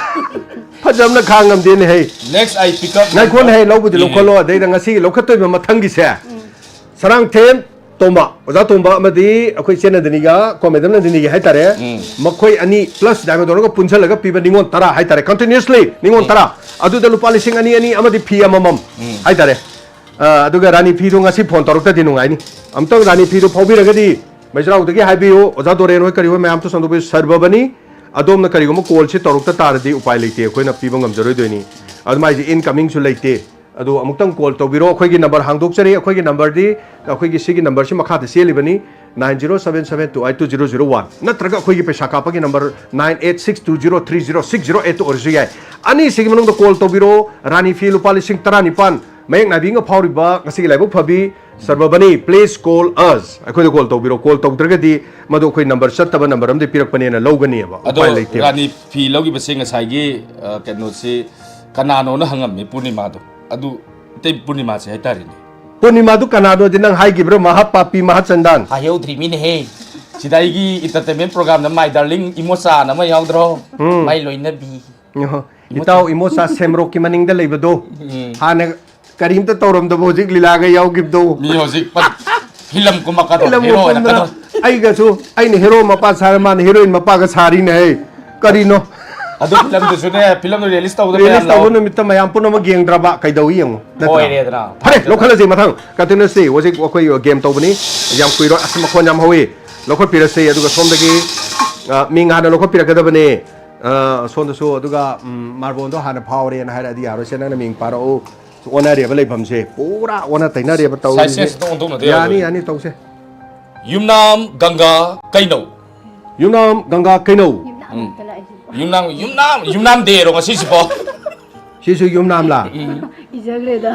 ꯐꯖꯕꯅ ꯈꯥꯡ ꯉꯝꯗꯦꯅꯦ ꯍꯩ꯫ Next, I pick up ꯉꯥꯏꯈꯣꯅꯦ ꯍꯩ, ꯂꯧꯕꯨꯗꯤ ꯏꯍꯦ꯫ ꯂꯧꯈꯠꯂꯣ꯫ ꯑꯗꯩꯗ ꯉꯁꯤꯒꯤ ꯂꯧꯈꯠꯇꯣꯏꯕ ꯃꯊꯪꯒꯤꯁꯦ, ꯁꯔꯥꯡꯊꯦꯝ ꯇꯣꯝꯕ, ꯑꯣꯖꯥ ꯇꯣꯝꯕ ꯑꯃꯗꯤ ꯑꯩꯈꯣꯏ ꯏꯆꯦ ꯅꯟꯗꯅꯤꯒ ꯀꯣ ꯃꯦꯗꯝ ꯅꯟꯗꯅꯤꯒꯤ ꯍꯥꯏꯇꯥꯔꯦ, ꯎꯝ꯫ ꯃꯈꯣꯏ ꯑꯅꯤ ꯄ꯭ꯂꯁ ꯗꯥꯏꯃꯟ ꯇꯧꯔꯒ ꯄꯨꯟꯁꯤꯜꯂꯒ ꯄꯤꯕ ꯅꯤꯉꯣꯜ ꯇꯔꯥ ꯍꯥꯏꯇꯥꯔꯦ, continuously ꯅꯤꯉꯣꯜ ꯎꯝ꯫ ꯇꯔꯥ꯫ ꯑꯗꯨꯗ ꯂꯨꯄꯥ ꯂꯤꯁꯤꯡ ꯑꯅꯤ ꯑꯅꯤ ꯑꯃꯗꯤ ꯐꯤ ꯑꯃꯃꯝ ꯎꯝ꯫ ꯍꯥꯏꯇꯥꯔꯦ꯫ ꯑ, ꯑꯗꯨꯒ ꯔꯥꯅꯤ ꯐꯤꯗꯣ ꯉꯁꯤ ꯐꯣꯟ ꯇꯧꯔꯛꯇꯗꯤ ꯅꯨꯡꯉꯥꯏꯅꯤ꯫ ꯑꯝꯇꯪ ꯔꯥꯅꯤ ꯐꯤꯗꯣ ꯐꯥꯎꯕꯤꯔꯒꯗꯤ ꯃꯩꯖꯥꯎꯗꯒꯤ ꯍꯥꯏꯕꯤꯌꯨ, ꯑꯣꯖꯥ ꯗꯣꯔꯦꯟ ꯍꯣꯏ ꯀꯔꯤ ꯍꯣꯏ ꯃꯌꯥꯝꯇꯣ ꯁꯟꯗꯣꯛꯄꯤꯌꯨ꯫ ꯁꯔꯕꯕꯅꯤ, ꯑꯗꯣꯝꯅ ꯀꯔꯤꯒꯨꯝꯕ ꯀꯣꯜꯁꯤ ꯇꯧꯔꯛꯇ ꯇꯥꯔꯗꯤ ꯎꯄꯥꯏ ꯂꯩꯇꯦ, ꯑꯩꯈꯣꯏꯅ ꯄꯤꯕ ꯉꯝꯖꯔꯣꯏꯗꯣꯏꯅꯤ꯫ ꯑꯗꯨꯃꯥꯏꯁꯦ ꯏꯟꯀꯃꯤꯡꯁꯨ ꯂꯩꯇꯦ꯫ ꯑꯗꯣ ꯑꯃꯨꯛꯇꯪ ꯀꯣꯜ ꯇꯧꯕꯤꯔꯣ꯫ ꯑꯩꯈꯣꯏꯒꯤ ꯅꯝꯕꯔ ꯍꯥꯡꯗꯣꯛꯆꯔꯤ꯫ ꯑꯩꯈꯣꯏꯒꯤ ꯅꯝꯕꯔꯗꯤ, ꯑꯩꯈꯣꯏꯒꯤ ꯁꯤꯒꯤ ꯅꯝꯕꯔꯁꯤ ꯃꯈꯥꯗ ꯆꯦꯜꯂꯤꯕꯅꯤ꯫ Nine zero seven seven two eight two zero zero one, ꯅꯠꯇ꯭ꯔꯒ ꯑꯩꯈꯣꯏꯒꯤ ꯄꯩꯁꯥ ꯀꯥꯞꯄꯒꯤ number nine eight six two zero three zero six zero eight ꯑꯣꯏꯔꯁꯨ ꯌꯥꯏ꯫ ꯑꯅꯤꯁꯤꯒꯤ ꯃꯅꯨꯡꯗ call ꯇꯧꯕꯤꯔꯣ꯫ ꯔꯥꯅꯤ ꯐꯤ ꯂꯨꯄꯥ ꯂꯤꯁꯤꯡ ꯇꯔꯥꯅꯤꯄꯥꯟ, ꯃꯌꯦꯛ ꯅꯥꯏꯕꯤ ꯉ ꯐꯥꯎꯔꯤꯕ ꯉꯁꯤꯒꯤ ꯂꯥꯏꯕꯛ ꯐꯕꯤ ꯁꯔꯕꯕꯅꯤ, please call us꯫ ꯑꯩꯈꯣꯏꯗ call ꯇꯧꯕꯤꯔꯣ꯫ Call ꯇꯧꯗ꯭ꯔꯒꯗꯤ ꯃꯗꯨ ꯑꯩꯈꯣꯏ number ꯆꯠꯇꯕ number ꯑꯃꯗꯤ ꯄꯤꯔꯛꯄꯅꯦꯅ ꯂꯧꯒꯅꯤꯕ꯫ ꯑꯗꯣ ꯎꯄꯥꯏ ꯂꯩꯇꯦꯕ꯫ ꯔꯥꯅꯤ ꯐꯤ ꯂꯧꯈꯤꯕꯁꯦ ꯉꯁꯥꯏꯒꯤ, ꯑ, ꯀꯩꯅꯣꯁꯤ ꯀꯅꯥꯅꯣꯅ ꯍꯪꯉꯝꯃꯤ, ꯄꯨꯔꯅꯤꯃꯥꯗꯣ꯫ ꯑꯗꯨ ꯏꯇꯩ ꯄꯨꯔꯅꯤꯃꯥꯁꯦ ꯍꯥꯏꯇꯥꯔꯦꯅꯦ꯫ ꯄꯨꯔꯅꯤꯃꯥꯗꯨ ꯀꯅꯥꯅꯣꯗꯤ ꯅꯪ ꯍꯥꯏꯈꯤꯕ꯭ꯔꯣ? ꯃꯍꯥꯄꯥꯄꯤ ꯃꯍꯥꯆꯟꯗꯥꯟ꯫ ꯍꯥꯏꯍꯧꯗ꯭ꯔꯤꯃꯤꯅꯦꯍꯦ꯫ ꯁꯤꯗ ꯑꯩꯒꯤ entertainment programꯗ My Darling ꯏꯃꯣꯆꯥꯅ ꯑꯃ ꯌꯥꯎꯗ꯭ꯔꯣ? ꯎꯝ꯫ ꯃꯥꯏ ꯂꯣꯏꯅꯕꯤ꯫ ꯑꯣꯍꯣ꯫ ꯏꯃꯣꯆꯥ꯫ ꯏꯇꯥꯎ ꯏꯃꯣꯆꯥ ꯁꯦꯝꯔꯣꯛꯀꯤ ꯃꯅꯤꯡꯗ ꯂꯩꯕꯗꯣ꯫ ꯎꯝ꯫ ꯍꯥꯟꯅ ꯀꯔꯤꯝꯇ ꯇꯧꯔꯝꯗꯕ ꯍꯧꯖꯤꯛ ꯂꯤꯂꯥꯒ ꯌꯥꯎꯈꯤꯕꯗꯣ꯫ ꯃꯤ ꯍꯧꯖꯤꯛ ꯄ-, ꯐꯤꯂꯝ ꯀꯨꯝꯃꯛꯀꯗꯧꯔꯦ, ꯐꯤꯂꯝ ꯍꯦꯔꯣ ꯀꯨꯝꯗꯅ ꯑꯣꯏꯔꯛꯀꯗꯧꯔꯦ꯫ ꯑꯩꯒꯁꯨ ꯑꯩꯅ ꯍꯦꯔꯣ ꯃꯄꯥ ꯁꯥꯔ ꯃꯥꯅ ꯍꯦꯔꯣꯏꯟ ꯃꯄꯥꯒ ꯁꯥꯔꯤꯅꯦ꯫ ꯍꯩ, ꯀꯔꯤꯅꯣ? ꯑꯗꯨ ꯐꯤꯂꯝꯗꯨꯁꯨꯅꯦ, ꯐꯤꯂꯝꯗꯨ release ꯇꯧꯕꯗ ꯔꯤꯂꯤꯁ ꯃꯌꯥꯝ ꯇꯧꯕ ꯂꯥꯎ-, ꯅꯨꯃꯤꯠꯇ ꯃꯌꯥꯝ ꯄꯨꯝꯅꯃꯛ ꯌꯦꯡꯗ꯭ꯔꯕ ꯀꯩꯗꯧꯏ ꯌꯦꯡꯉꯨ, ꯅꯠꯇ꯭ꯔꯥ? ꯂꯣꯏꯔꯦꯗꯅ꯫ ꯐꯔꯦ, ꯂꯧꯈꯠꯂꯁꯤ ꯃꯊꯪ꯫ Continuously ꯍꯧꯖꯤꯛ ꯑꯩꯈꯣꯏ game ꯇꯧꯕꯅꯤ, ꯌꯥꯝ ꯀꯨꯏꯔꯣꯏ꯫ ꯑꯁ, ꯃꯈꯣꯟ ꯌꯥꯝ ꯍꯧꯏ꯫ ꯂꯧꯈꯠꯄꯤꯔꯁꯤ꯫ ꯑꯗꯨꯒ ꯁꯣꯝꯗꯒꯤ, ꯑ, ꯃꯤꯡ ꯍꯥꯟꯅ ꯂꯧꯈꯠꯄꯤꯔꯛꯀꯗꯕꯅꯤ꯫ ꯑ, ꯁꯣꯝꯗꯁꯨ꯫ ꯑꯗꯨꯒ, ꯎꯝ, ꯃꯥꯔꯕꯣꯟꯗꯣ ꯍꯥꯟꯅ ꯐꯥꯎꯔꯦꯅ ꯍꯥꯏꯔꯛꯑꯗꯤ ꯌꯥꯔꯣꯏ꯫ ꯁꯦ, ꯅꯪꯅ ꯃꯤꯡ ꯄꯥꯔꯛꯎ꯫ ꯑꯣꯟꯅꯔꯦꯕ ꯂꯩꯐꯝꯁꯦ, ꯄꯨꯔꯥ ꯑꯣꯟꯅ ꯇꯩꯅꯔꯦꯕ ꯇꯧꯔꯤꯁꯦ꯫ Side stage ꯇ ꯑꯣꯟꯊꯣꯛꯅꯗ ꯌꯥꯅꯤ, ꯌꯥꯔꯣꯏ꯫ ꯌꯥꯅꯤ, ꯇꯧꯁꯦ꯫ ꯌꯨꯝꯅꯥꯝ ꯒꯪꯒꯥ ꯀꯩꯅꯧ꯫ ꯌꯨꯝꯅꯥꯝ ꯒꯪꯒꯥ ꯀꯩꯅꯧ꯫ ꯌꯨꯝꯅꯥꯝ ꯎꯝ꯫ ꯉꯥꯛꯇ ꯂꯥꯛꯏꯁꯤꯕꯣ꯫ ꯌꯨꯝꯅꯥꯝ, ꯌꯨꯝꯅꯥꯝ, ꯌꯨꯝꯅꯥꯝ ꯗꯦꯔꯣ ꯉꯁꯤꯁꯤꯕꯣ? ꯁꯤꯁꯨ ꯌꯨꯝꯅꯥꯝꯂꯥ? ꯎꯝ꯫ ꯏꯖꯈ꯭ꯔꯦꯗ꯫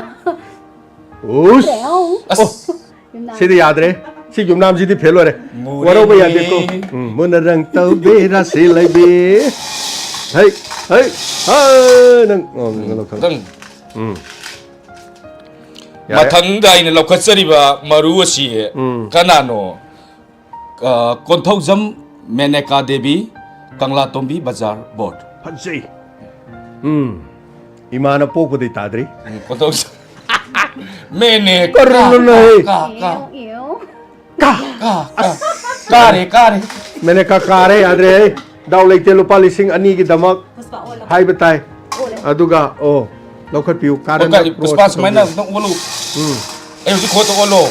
ꯎꯁ! ꯌꯨꯝꯅꯥꯝ꯫ ꯁꯤꯗꯤ ꯌꯥꯗ꯭ꯔꯦ꯫ ꯁꯤ ꯌꯨꯝꯅꯥꯝꯁꯤꯗꯤ fail ꯑꯣꯏꯔꯦ꯫ ꯃꯨꯔꯦ, ꯋꯥꯔꯧꯕ ꯃꯨꯔꯦ꯫ ꯌꯥꯗꯦꯀꯣ꯫ ꯎꯝ, ꯃꯨꯟꯅ ꯔꯪ ꯇꯧꯕꯤ ꯔꯥꯁꯤ ꯂꯩꯕꯤ꯫ ꯍꯩ, ꯍꯩ, ꯍꯥ, ꯅꯪ, ꯑꯣ, ꯅꯪ ꯂꯧꯊꯣꯛ꯫ ꯈꯤꯇꯪ꯫ ꯎꯝ꯫ ꯌꯥꯔꯦ꯫ ꯃꯊꯪꯗ ꯑꯩꯅ ꯂꯧꯈꯠꯆꯔꯤꯕ ꯃꯔꯨ ꯑꯁꯤ ꯎꯝ꯫ ꯀꯅꯥꯅꯣ? ꯑ, ꯀꯣꯟꯊꯧꯖꯝ ꯃꯦꯅꯦꯀꯥ ꯗꯦꯕꯤ, ꯀꯪꯂꯥꯇꯣꯝꯕꯤ ꯕꯖꯥꯔ ꯕꯣꯔꯗ꯫ ꯐꯖꯩ꯫ ꯎꯝ꯫ ꯏꯃꯥꯅ ꯄꯣꯛꯄꯗꯩ ꯇꯥꯗ꯭ꯔꯤ꯫ ꯎꯝ, ꯀꯣꯟꯊꯧꯖꯝ꯫ ꯃꯦꯅꯦꯀꯥ, ꯀꯔꯤꯅꯣ ꯅꯪ? ꯀꯥ, ꯀꯥ, ꯀꯥ꯫ ꯏꯌꯣ, ꯏꯌꯣ꯫ ꯀꯥ, ꯀꯥ, ꯀꯥ꯫ ꯑꯁ꯫ ꯀꯥꯔꯦ, ꯀꯥꯔꯦ꯫ ꯃꯦꯅꯦꯀꯥ ꯀꯥꯔꯦ, ꯌꯥꯗ꯭ꯔꯦ꯫ ꯗꯥꯎ ꯂꯩꯇꯦ, ꯂꯨꯄꯥ ꯂꯤꯁꯤꯡ ꯑꯅꯤꯒꯤꯗꯃꯛ ꯄꯨꯁꯄꯥ ꯑꯣꯜꯂꯣ꯫ ꯍꯥꯏꯕ ꯇꯥꯏ꯫ ꯑꯣꯜꯂꯦ꯫ ꯑꯗꯨꯒ, ꯑꯣ, ꯂꯧꯈꯠꯄꯤꯌꯨ꯫ ꯑꯣ, ꯀꯥꯔꯟꯗ ꯀꯔꯤ, ꯄꯨꯁꯄꯥ, ꯁꯨꯃꯥꯏꯅ ꯀ꯭ꯔꯣꯁ꯫ ꯑꯝꯇꯪ ꯑꯣꯜꯂꯨ꯫ ꯎꯝ꯫ ꯑꯩ ꯍꯧꯖꯤꯛ ꯈꯨꯠꯇ ꯑꯣꯜꯂꯣ꯫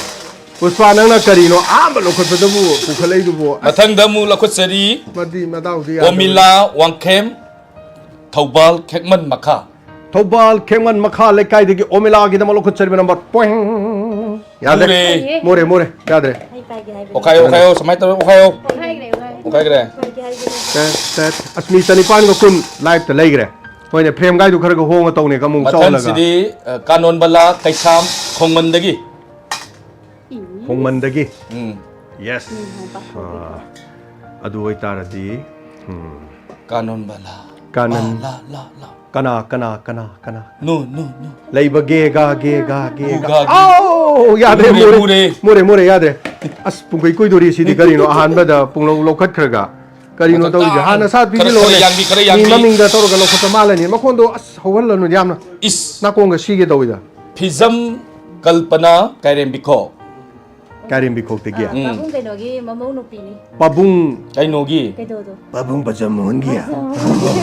ꯄꯨꯁꯄꯥ, ꯅꯪꯅ ꯀꯔꯤꯅꯣ ꯑꯍꯥꯟꯕ ꯂꯧꯈꯠꯄꯗꯕꯨ ꯄꯨꯈꯠꯂꯛꯏꯗꯨꯕꯨ? ꯑꯁ, ꯃꯊꯪꯗ ꯑꯃꯨꯛ ꯂꯧꯈꯠꯆꯔꯤ꯫ ꯃꯗꯤ ꯃꯗꯥꯎꯗꯤ ꯌꯥꯗꯕꯅꯤ꯫ ꯑꯣꯃꯤꯂꯥ ꯋꯥꯡꯈꯦꯝ, ꯊꯧꯕꯥꯜ ꯈꯦꯛꯃꯟ ꯃꯈꯥ꯫ ꯊꯧꯕꯥꯜ ꯈꯦꯛꯃꯟ ꯃꯈꯥ ꯂꯩꯀꯥꯏꯗꯒꯤ ꯑꯣꯃꯤꯂꯥꯒꯤꯗꯃꯛ ꯂꯧꯈꯠꯆꯔꯤꯕ number꯫ ꯄꯣꯏꯡ꯫ ꯌꯥꯗ꯭ꯔꯦ꯫ ꯃꯨꯔꯦ꯫ ꯃꯨꯔꯦ, ꯃꯨꯔꯦ꯫ ꯌꯥꯗ꯭ꯔꯦ꯫ ꯑꯣꯈꯥꯏꯌꯣ, ꯑꯣꯈꯥꯏꯌꯣ, ꯁꯨꯃꯥꯏꯅ ꯇꯧꯔꯣ, ꯑꯣꯈꯥꯏꯌꯣ꯫ ꯑꯣꯈꯥꯏꯈ꯭ꯔꯦ, ꯑꯣꯈꯥꯏꯈ꯭ꯔꯦ꯫ ꯇꯠ, ꯇꯠ꯫ ꯑꯁ, ꯃꯤ ꯆꯅꯤꯄꯥꯟꯒ ꯀꯨꯟ ꯂꯥꯏꯞꯇ ꯂꯩꯈ꯭ꯔꯦ꯫ ꯍꯣꯏꯅꯦ, ꯐ꯭ꯔꯦꯝ ꯒꯥꯏꯗꯨ ꯈꯔꯒ ꯍꯣꯡꯉ ꯇꯧꯅꯦ, ꯑꯃꯨꯛ ꯆꯥꯎꯍꯜꯂꯒ꯫ ꯃꯊꯪꯁꯤꯗꯤ, ꯑ, ꯀꯥꯅꯣꯟꯕꯂꯥ ꯀꯩꯁꯥꯝ ꯈꯣꯡꯃꯟꯗꯒꯤ꯫ ꯈꯣꯡꯃꯟꯗꯒꯤ꯫ ꯎꯝ꯫ ꯌꯦꯁ꯫ ꯎꯝ, ꯍꯣꯏ, ꯄꯥꯊꯣꯛꯄꯤꯈ꯭ꯔꯣ꯫ ꯑꯥ, ꯑꯗꯨ ꯑꯣꯏꯇꯥꯔꯗꯤ, ꯎꯝ꯫ ꯀꯥꯅꯣꯟꯕꯂꯥ꯫ ꯀꯥꯅꯟ꯫ ꯕꯂꯥ, ꯂꯥ, ꯂꯥ꯫ ꯀꯅꯥ, ꯀꯅꯥ, ꯀꯅꯥ, ꯀꯅꯥ? ꯅꯨ, ꯅꯨ, ꯅꯨ꯫ ꯂꯩꯕ ꯒꯦ, ꯒꯥ, ꯒꯦ, ꯒꯥ, ꯒꯦ, ꯒꯨ, ꯒꯥ꯫ ꯒꯥ, ꯒꯤ꯫ ꯑꯥꯎ, ꯌꯥꯗ꯭ꯔꯦ, ꯃꯨꯔꯦ, ꯃꯨꯔꯦ꯫ ꯃꯨꯔꯦ꯫ ꯃꯨꯔꯦ, ꯃꯨꯔꯦ, ꯌꯥꯗ꯭ꯔꯦ꯫ ꯑꯁ, ꯄꯨꯡꯀꯨꯏ ꯀꯨꯏꯗꯣꯔꯤ ꯁꯤꯗꯤ ꯀꯔꯤꯅꯣ? ꯑꯍꯥꯟꯕꯗ ꯄꯨꯡꯂꯧ ꯂꯧꯈꯠꯈ꯭ꯔꯒ꯫ ꯀꯔꯤꯅꯣ ꯃꯊꯪ ꯇꯧꯔꯤꯁꯦ? ꯇꯥ-, ꯍꯥꯟꯅ ꯁꯥꯠ ꯈꯔ, ꯈꯔ ꯄꯤꯁꯤꯜꯂꯛꯑꯣꯅꯦ꯫ ꯌꯥꯟꯕꯤ, ꯈꯔ ꯃꯤ ꯌꯥꯟꯕꯤ꯫ ꯃꯃꯤꯡꯗ ꯇꯧꯔꯒ ꯂꯧꯈꯠꯄ ꯃꯥꯜꯂꯅꯤ꯫ ꯃꯈꯣꯟꯗꯣ ꯑꯁ ꯍꯧꯍꯜꯂꯅꯨ ꯌꯥꯝꯅ꯫ ꯏꯁ꯫ ꯅꯥꯀꯣꯡꯒ ꯁꯤꯒꯦ ꯇꯧꯋꯤꯗ꯫ ꯐꯤꯖꯝ ꯀꯜꯄꯅꯥ ꯀꯥꯏꯔꯦꯝꯕꯤꯈꯣꯛ꯫ ꯀꯥꯏꯔꯦꯝꯕꯤꯈꯣꯛꯇꯒꯤ꯫ ꯑ, ꯎꯝ꯫ ꯄꯥꯕꯨꯡ ꯀꯩꯅꯣꯒꯤ ꯃꯃꯧ ꯅꯨꯄꯤꯅꯤ꯫ ꯄꯥꯕꯨꯡ꯫ ꯀꯩꯅꯣꯒꯤ? ꯀꯩꯗꯧꯗꯣ? ꯄꯥꯕꯨꯡ ꯕꯖꯝꯃꯣꯍꯟꯒꯤ꯫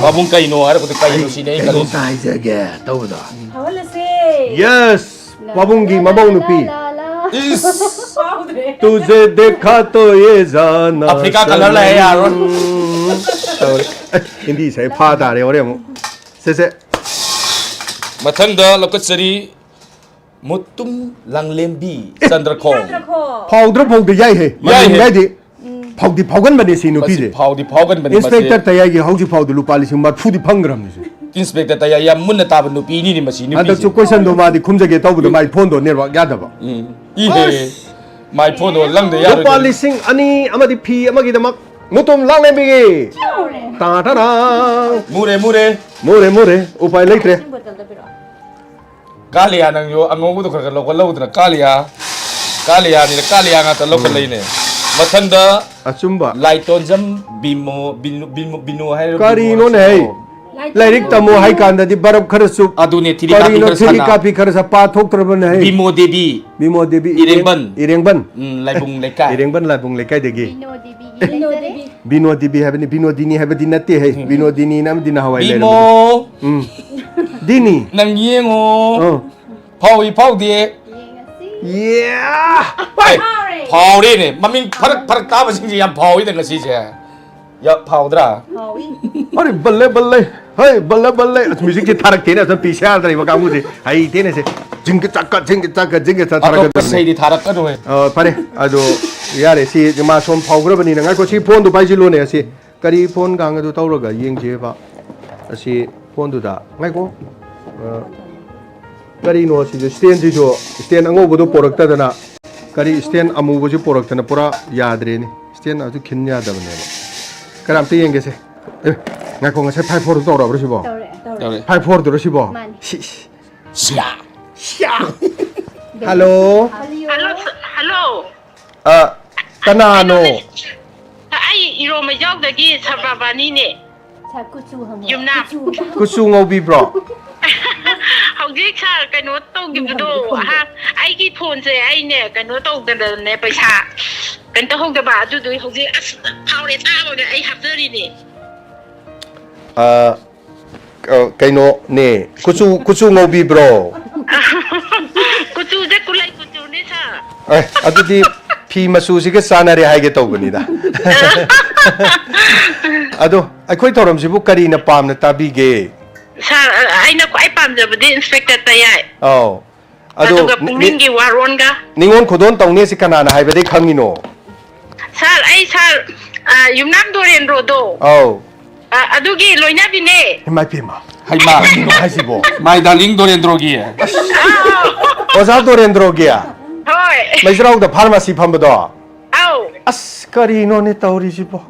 ꯄꯥꯕꯨꯡ ꯀꯩꯅꯣ ꯍꯥꯏꯔꯛꯄꯗ ꯀꯩꯅꯣ ꯁꯤꯅꯦ ꯑꯩ ꯈꯜꯂꯤꯁꯦ꯫ ꯀꯩꯅꯣꯝꯇ ꯍꯥꯏꯖꯒꯦ ꯇꯧꯕꯗꯣ꯫ ꯍꯧꯍꯜꯂꯁꯦ꯫ ꯌꯦꯁ! ꯂꯥ, ꯄꯥꯕꯨꯡꯒꯤ ꯂꯥ, ꯃꯃꯧ ꯂꯥ, ꯅꯨꯄꯤ꯫ ꯂꯥ, ꯂꯥ, ꯂꯥ꯫ ꯏꯁ! ꯐꯥꯎꯗ꯭ꯔꯦ꯫ ꯇꯨꯖꯦ ꯗꯦꯈꯥ ꯇꯣ ꯌꯦ ꯖꯥꯅꯥ ꯑꯐ꯭ꯔꯤꯀꯥ ꯀꯂꯔ ꯂꯥꯛꯑꯦ, ꯌꯥꯔꯣꯏ꯫ ꯁꯅꯝ꯫ ꯇꯧꯔꯦ꯫ ꯑꯦ, ꯍꯤꯟꯗꯤ ꯏꯁꯩ ꯐꯥ ꯇꯥꯔꯦ ꯍꯣꯔꯦꯟ ꯑꯃꯨꯛ꯫ ꯁꯦ, ꯁꯦ꯫ ꯃꯊꯪꯗ ꯂꯧꯈꯠꯆꯔꯤ ꯃꯨꯇꯨꯝ ꯂꯥꯡꯂꯦꯝꯕꯤ ꯑꯦ! ꯆꯟꯗ꯭ꯔꯈꯣꯡ꯫ ꯆꯟꯗ꯭ꯔꯈꯣꯡ꯫ ꯐꯥꯎꯗ꯭ꯔ ꯐꯥꯎꯗ ꯌꯥꯏꯍꯦ꯫ ꯌꯥꯏꯍꯦ꯫ ꯃꯃꯤꯡ ꯍꯥꯏꯗꯤ ꯎꯝ꯫ ꯐꯥꯎꯗꯤ ꯐꯥꯎꯒꯟꯕꯅꯦ ꯁꯤ ꯅꯨꯄꯤꯁꯦ꯫ ꯃꯁꯤ ꯐꯥꯎꯗꯤ ꯐꯥꯎꯒꯟꯕꯅꯤ, ꯃꯁꯤ꯫ ꯏꯟꯁꯄꯦꯛꯇꯔ ꯇꯌꯥꯏꯒꯤ ꯍꯧꯖꯤꯛ ꯐꯥꯎꯗ ꯂꯨꯄꯥ ꯂꯤꯁꯤꯡ ꯃꯔꯤꯐꯨꯗꯤ ꯐꯪꯈ꯭ꯔꯕꯅꯤ ꯁꯤ꯫ ꯏꯟꯁꯄꯦꯛꯇꯔ ꯇꯌꯥꯏ ꯌꯥꯝ ꯃꯨꯟꯅ ꯇꯥꯕ ꯅꯨꯄꯤꯅꯤꯅꯦ ꯃꯁꯤ ꯅꯨꯄꯤꯁꯦ꯫ ꯍꯟꯗꯛꯁꯨ ꯀꯣꯏꯁꯟꯗꯣ ꯃꯥꯗꯤ ꯈꯨꯝꯖꯒꯦ ꯇꯧꯕꯗ ꯃꯥꯏ ꯐꯣꯟꯗꯣ ꯅꯦꯠꯋꯥꯛ ꯌꯥꯗꯕ꯫ ꯎꯝ꯫ ꯏꯍꯦ꯫ ꯑꯁ! ꯃꯥꯏ ꯐꯣꯟꯗꯣ ꯂꯪꯗ ꯌꯥꯔꯣꯏꯗꯣꯏꯅꯤ꯫ ꯂꯨꯄꯥ ꯂꯤꯁꯤꯡ ꯑꯅꯤ ꯑꯃꯗꯤ ꯐꯤ ꯑꯃꯒꯤꯗꯃꯛ ꯃꯨꯇꯨꯝ ꯂꯥꯡꯂꯦꯝꯕꯤꯒꯤ꯫ ꯇꯥ ꯇꯥ ꯇꯥ꯫ ꯃꯨꯔꯦ, ꯃꯨꯔꯦ꯫ ꯃꯨꯔꯦ, ꯃꯨꯔꯦ꯫ ꯎꯄꯥꯏ ꯂꯩꯇ꯭ꯔꯦ꯫ ꯏꯁꯤꯡ ꯕꯣꯇꯜꯗ ꯄꯤꯔꯛꯑꯣ꯫ ꯀꯥꯂꯤꯌꯥ ꯅꯪꯁꯨ ꯑꯉꯧꯕꯗꯣ ꯈꯔ ꯈꯔ ꯂꯧꯈꯠꯍꯧꯗꯅ, ꯀꯥꯂꯤꯌꯥ, ꯀꯥꯂꯤꯌꯥꯅꯤꯅ, ꯀꯥꯂꯤꯌꯥ ꯉꯥꯛꯇ ꯂꯧꯈꯠꯂꯛꯏꯅꯦ꯫ ꯎꯝ꯫ ꯃꯊꯪꯗ ꯑꯆꯨꯝꯕ꯫ ꯂꯥꯏꯇꯣꯟꯖꯝ ꯕꯤꯃꯣ, ꯕꯤꯅꯨ, ꯕꯤꯅꯨ, ꯕꯤꯅꯨ ꯍꯥꯏꯔꯤꯕ ꯀꯔꯤꯅꯣꯅꯦ, ꯕꯤꯃꯣ ꯍꯩ? ꯍꯥꯏꯁꯤꯕꯣ? ꯂꯥꯏꯔꯤꯛ ꯇꯝꯃꯣ ꯍꯥꯏ ꯀꯥꯟꯗꯗꯤ ꯕꯔꯞ ꯈꯔ ꯆꯨꯞ꯫ ꯑꯗꯨꯅꯦ, ꯊꯤꯔꯤ ꯀꯥꯄꯤ ꯀꯔꯤꯅꯣ ꯈꯔ ꯊꯤꯔꯤ ꯁꯥꯟꯅ꯫ ꯀꯥꯄꯤ ꯈꯔ ꯁꯥ ꯄꯥꯊꯣꯛꯇ꯭ꯔꯕꯅꯦ, ꯍꯩ? ꯕꯤꯃꯣ ꯗꯦꯕꯤ꯫ ꯕꯤꯃꯣ ꯗꯦꯕꯤ, ꯏꯔꯦꯡ-, ꯏꯔꯦꯡꯕꯟ꯫ ꯏꯔꯦꯡꯕꯟ꯫ ꯎꯝ, ꯂꯥꯏꯕꯨꯡ ꯂꯩꯀꯥꯏ꯫ ꯏꯔꯦꯡꯕꯟ ꯂꯥꯏꯕꯨꯡ ꯂꯩꯀꯥꯏꯗꯒꯤ꯫ ꯕꯤꯅꯣ ꯗꯦꯕꯤꯒꯤ ꯕꯤꯅꯣ ꯂꯩꯖꯔꯦ꯫ ꯗꯦꯕꯤ꯫ ꯕꯤꯅꯣ ꯗꯦꯕꯤ ꯍꯥꯏꯕꯅꯤ, ꯕꯤꯅꯣꯗꯤꯅꯤ ꯍꯥꯏꯕꯗꯤ ꯅꯠꯇꯦ, ꯍꯩ꯫ ꯎꯝ꯫ ꯕꯤꯅꯣꯗꯤꯅꯤꯅ ꯑꯃꯗꯤ ꯅꯍꯥꯟꯋꯥꯏ ꯕꯤꯃꯣ꯫ ꯂꯩꯔꯝꯕꯅꯤ꯫ ꯎꯝ꯫ ꯗꯤꯅꯤ꯫ ꯅꯪ ꯌꯦꯡꯉꯣ꯫ ꯑꯥ꯫ ꯐꯥꯎꯏ ꯐꯥꯎꯗꯦ꯫ ꯌꯦꯡꯉꯁꯤ꯫ ꯌꯦ! ꯍꯣꯏ! ꯐꯥꯎꯔꯦ꯫ ꯐꯥꯎꯔꯦꯅꯦ꯫ ꯃꯃꯤꯡ ꯐꯔꯛ ꯐꯔꯛ ꯇꯥꯕꯁꯤꯡꯁꯦ ꯌꯥꯝ ꯐꯥꯎꯏꯗ ꯉꯁꯤꯁꯦ꯫ ꯌꯥꯝ ꯐꯥꯎꯗ꯭ꯔꯥ? ꯐꯥꯎꯏ꯫ ꯑꯔꯦ, ꯕꯜꯂꯦ, ꯕꯜꯂꯦ꯫ ꯍꯩ, ꯕꯜꯂꯦ, ꯕꯜꯂꯦ꯫ ꯑꯁ, ꯃ꯭ꯌꯨꯖꯤꯛꯁꯦ ꯊꯥꯔꯛꯇꯦꯅꯦ, ꯑꯁ, ꯄꯤ ꯁꯤ ꯑꯥꯔ ꯂꯩꯕ ꯀꯥꯡꯕꯨꯁꯦ꯫ ꯍꯩꯇꯦꯅꯦ ꯁꯦ꯫ ꯖꯤꯡꯒ ꯆꯥꯛꯀ, ꯖꯤꯡꯒ ꯆꯥꯛꯀ, ꯖꯤꯡꯒ ꯆꯥꯛ ꯑꯇꯣꯞꯄ ꯊꯥꯔꯛꯀꯗꯕꯅꯦ꯫ ꯏꯁꯩꯗꯤ ꯊꯥꯔꯛꯀꯅꯨꯍꯦ꯫ ꯑ, ꯐꯔꯦ, ꯑꯗꯣ ꯌꯥꯔꯦ, ꯁꯤ ꯃꯥ ꯁꯣꯝ ꯐꯥꯎꯈ꯭ꯔꯕꯅꯤꯅ꯫ ꯉꯥꯏꯈꯣ, ꯁꯤ ꯐꯣꯟꯗꯨ ꯄꯥꯏꯁꯤꯜꯂꯣꯅꯦ꯫ ꯑꯁꯤ ꯀꯔꯤ ꯐꯣꯟ ꯒꯥꯡ ꯑꯗꯨ ꯇꯧꯔꯒ ꯌꯦꯡꯁꯦꯕ? ꯑꯁꯤ ꯐꯣꯟꯗꯨꯗ ꯉꯥꯏꯈꯣ꯫ ꯑ, ꯀꯔꯤꯅꯣ ꯁꯤꯁꯨ? ꯁ꯭ꯇꯦꯟꯁꯤꯁꯨ, ꯁ꯭ꯇꯦꯟ ꯑꯉꯧꯕꯗꯨ ꯄꯣꯔꯛꯇꯗꯅ, ꯀꯔꯤ ꯁ꯭ꯇꯦꯟ ꯑꯃꯨꯕꯁꯤ ꯄꯣꯔꯛꯇꯅ ꯄꯨꯔꯥ ꯌꯥꯗ꯭ꯔꯦꯅꯦ꯫ ꯁ꯭ꯇꯦꯟ ꯑꯗꯨ ꯈꯤꯟ ꯌꯥꯗꯕꯅꯦꯕ꯫ ꯀꯔꯝꯇ ꯌꯦꯡꯒꯦꯁꯦ꯫ ꯑꯦ, ꯉꯥꯏꯈꯣ, ꯉꯁꯥꯏ ꯐꯥꯏꯚ ꯐꯣꯔꯗꯨ ꯇꯧꯔꯕ꯭ꯔꯣ ꯁꯤꯕꯣ? ꯇꯧꯔꯛꯑꯦ, ꯇꯧꯔꯛꯑꯦ꯫ ꯇꯧꯔꯦ꯫ ꯐꯥꯏꯚ ꯐꯣꯔꯗꯨꯔꯣ ꯁꯤꯕꯣ? ꯃꯥꯅꯤ꯫ ꯁꯤ, ꯁꯤ꯫ ꯁꯤꯌꯥ! ꯁꯤꯌꯥ! ꯍꯜꯂꯣ? ꯍꯜꯂꯣ, ꯁ-, ꯍꯜꯂꯣ꯫ ꯑ, ꯀꯅꯥꯅꯣ? ꯀꯩꯅꯣꯅꯦ, ꯑꯩ ꯏꯔꯣꯝꯕ ꯌꯥꯎꯗꯒꯤ ꯁꯕꯥꯕꯥꯅꯤꯅꯦ꯫ ꯁꯥꯔ, ꯀꯨꯆꯨ ꯍꯪꯉꯣ꯫ ꯌꯨꯝꯅꯥꯝ꯫ ꯀꯨꯆꯨ꯫ ꯀꯨꯆꯨ ꯉꯧꯕꯤꯕ꯭ꯔꯣ? ꯍꯧꯖꯤꯛ ꯁꯥꯔ ꯀꯩꯅꯣ ꯇꯧꯈꯤꯕꯗꯣ, ꯌꯨꯝꯅꯥꯝꯒꯤ ꯐꯣꯟꯗꯣ꯫ ꯑꯍꯥ, ꯑꯩꯒꯤ ꯐꯣꯟꯁꯦ ꯑꯩꯅꯦ ꯀꯩꯅꯣ ꯇꯧꯗꯅꯅꯦ, ꯄꯩꯁꯥ ꯀꯩꯅꯣ ꯇꯧꯍꯧꯗꯕ, ꯑꯗꯨꯗꯨꯒꯤ ꯍꯧꯖꯤꯛ ꯑꯁ ꯐꯥꯎꯔꯦ ꯇꯥꯕꯒ ꯑꯩ ꯍꯥꯞꯆꯔꯤꯅꯦ꯫ ꯑ, ꯑ, ꯀꯩꯅꯣꯅꯦ, ꯀꯨꯆꯨ, ꯀꯨꯆꯨ ꯉꯧꯕꯤꯕ꯭ꯔꯣ? ꯀꯨꯆꯨꯁꯦ ꯀꯨꯂꯩ ꯀꯨꯆꯨꯅꯦ, ꯁꯥꯔ꯫ ꯑꯦ, ꯑꯗꯨꯗꯤ ꯐꯤ ꯃꯆꯨꯁꯤꯒ ꯆꯥꯟꯅꯔꯦ ꯍꯥꯏꯒꯦ ꯇꯧꯕꯅꯤꯗ꯫ ꯑꯗꯣ, ꯑꯩꯈꯣꯏ ꯊꯧꯔꯝꯁꯤꯕꯨ ꯀꯔꯤꯅ ꯄꯥꯝꯅ ꯇꯥꯕꯤꯒꯦ? ꯁꯥꯔ, ꯑ, ꯑꯩꯅ ꯈ꯭ꯋꯥꯏ ꯄꯥꯝꯖꯕꯗꯤ ꯏꯟꯁꯄꯦꯛꯇꯔ ꯇꯌꯥꯏ꯫ ꯑꯧ꯫ ꯑꯗꯣ ꯑꯗꯨꯒ ꯅꯤ-, ꯄꯨꯛꯅꯤꯡꯒꯤ ꯋꯥꯔꯣꯟꯒ꯫ ꯅꯤꯉꯣꯜ ꯈꯨꯗꯣꯜ ꯇꯧꯅꯦꯁꯤ ꯀꯅꯥꯅ ꯍꯥꯏꯕꯗꯒꯤ ꯈꯪꯉꯤꯅꯣ? ꯁꯥꯔ, ꯑꯩ ꯁꯥꯔ, ꯑ, ꯌꯨꯝꯅꯥꯝ ꯗꯣꯔꯦꯟꯗ꯭ꯔꯣꯗꯣ꯫ ꯑꯧ꯫ ꯑ, ꯑꯗꯨꯒꯤ ꯂꯣꯏꯅꯕꯤꯅꯦ꯫ ꯏꯃꯥ ꯏꯄꯦꯝꯃ꯫ ꯍꯩꯃꯥ꯫ ꯀꯔꯤꯅꯣ ꯍꯥꯏꯁꯤꯕꯣ? My darling ꯗꯣꯔꯦꯟꯗ꯭ꯔꯣꯒꯤ꯫ ꯑꯣꯖꯥ ꯗꯣꯔꯦꯟꯗ꯭ꯔꯣꯒꯤ? ꯍꯣꯏ꯫ ꯃꯩꯖ꯭ꯔꯥꯎꯗ ꯐꯥꯔꯃꯥꯁꯤ ꯐꯝꯕꯗꯣ? ꯑꯧ꯫ ꯑꯁ, ꯀꯔꯤꯅꯣꯅꯦ ꯇꯧꯔꯤꯁꯤꯕꯣ?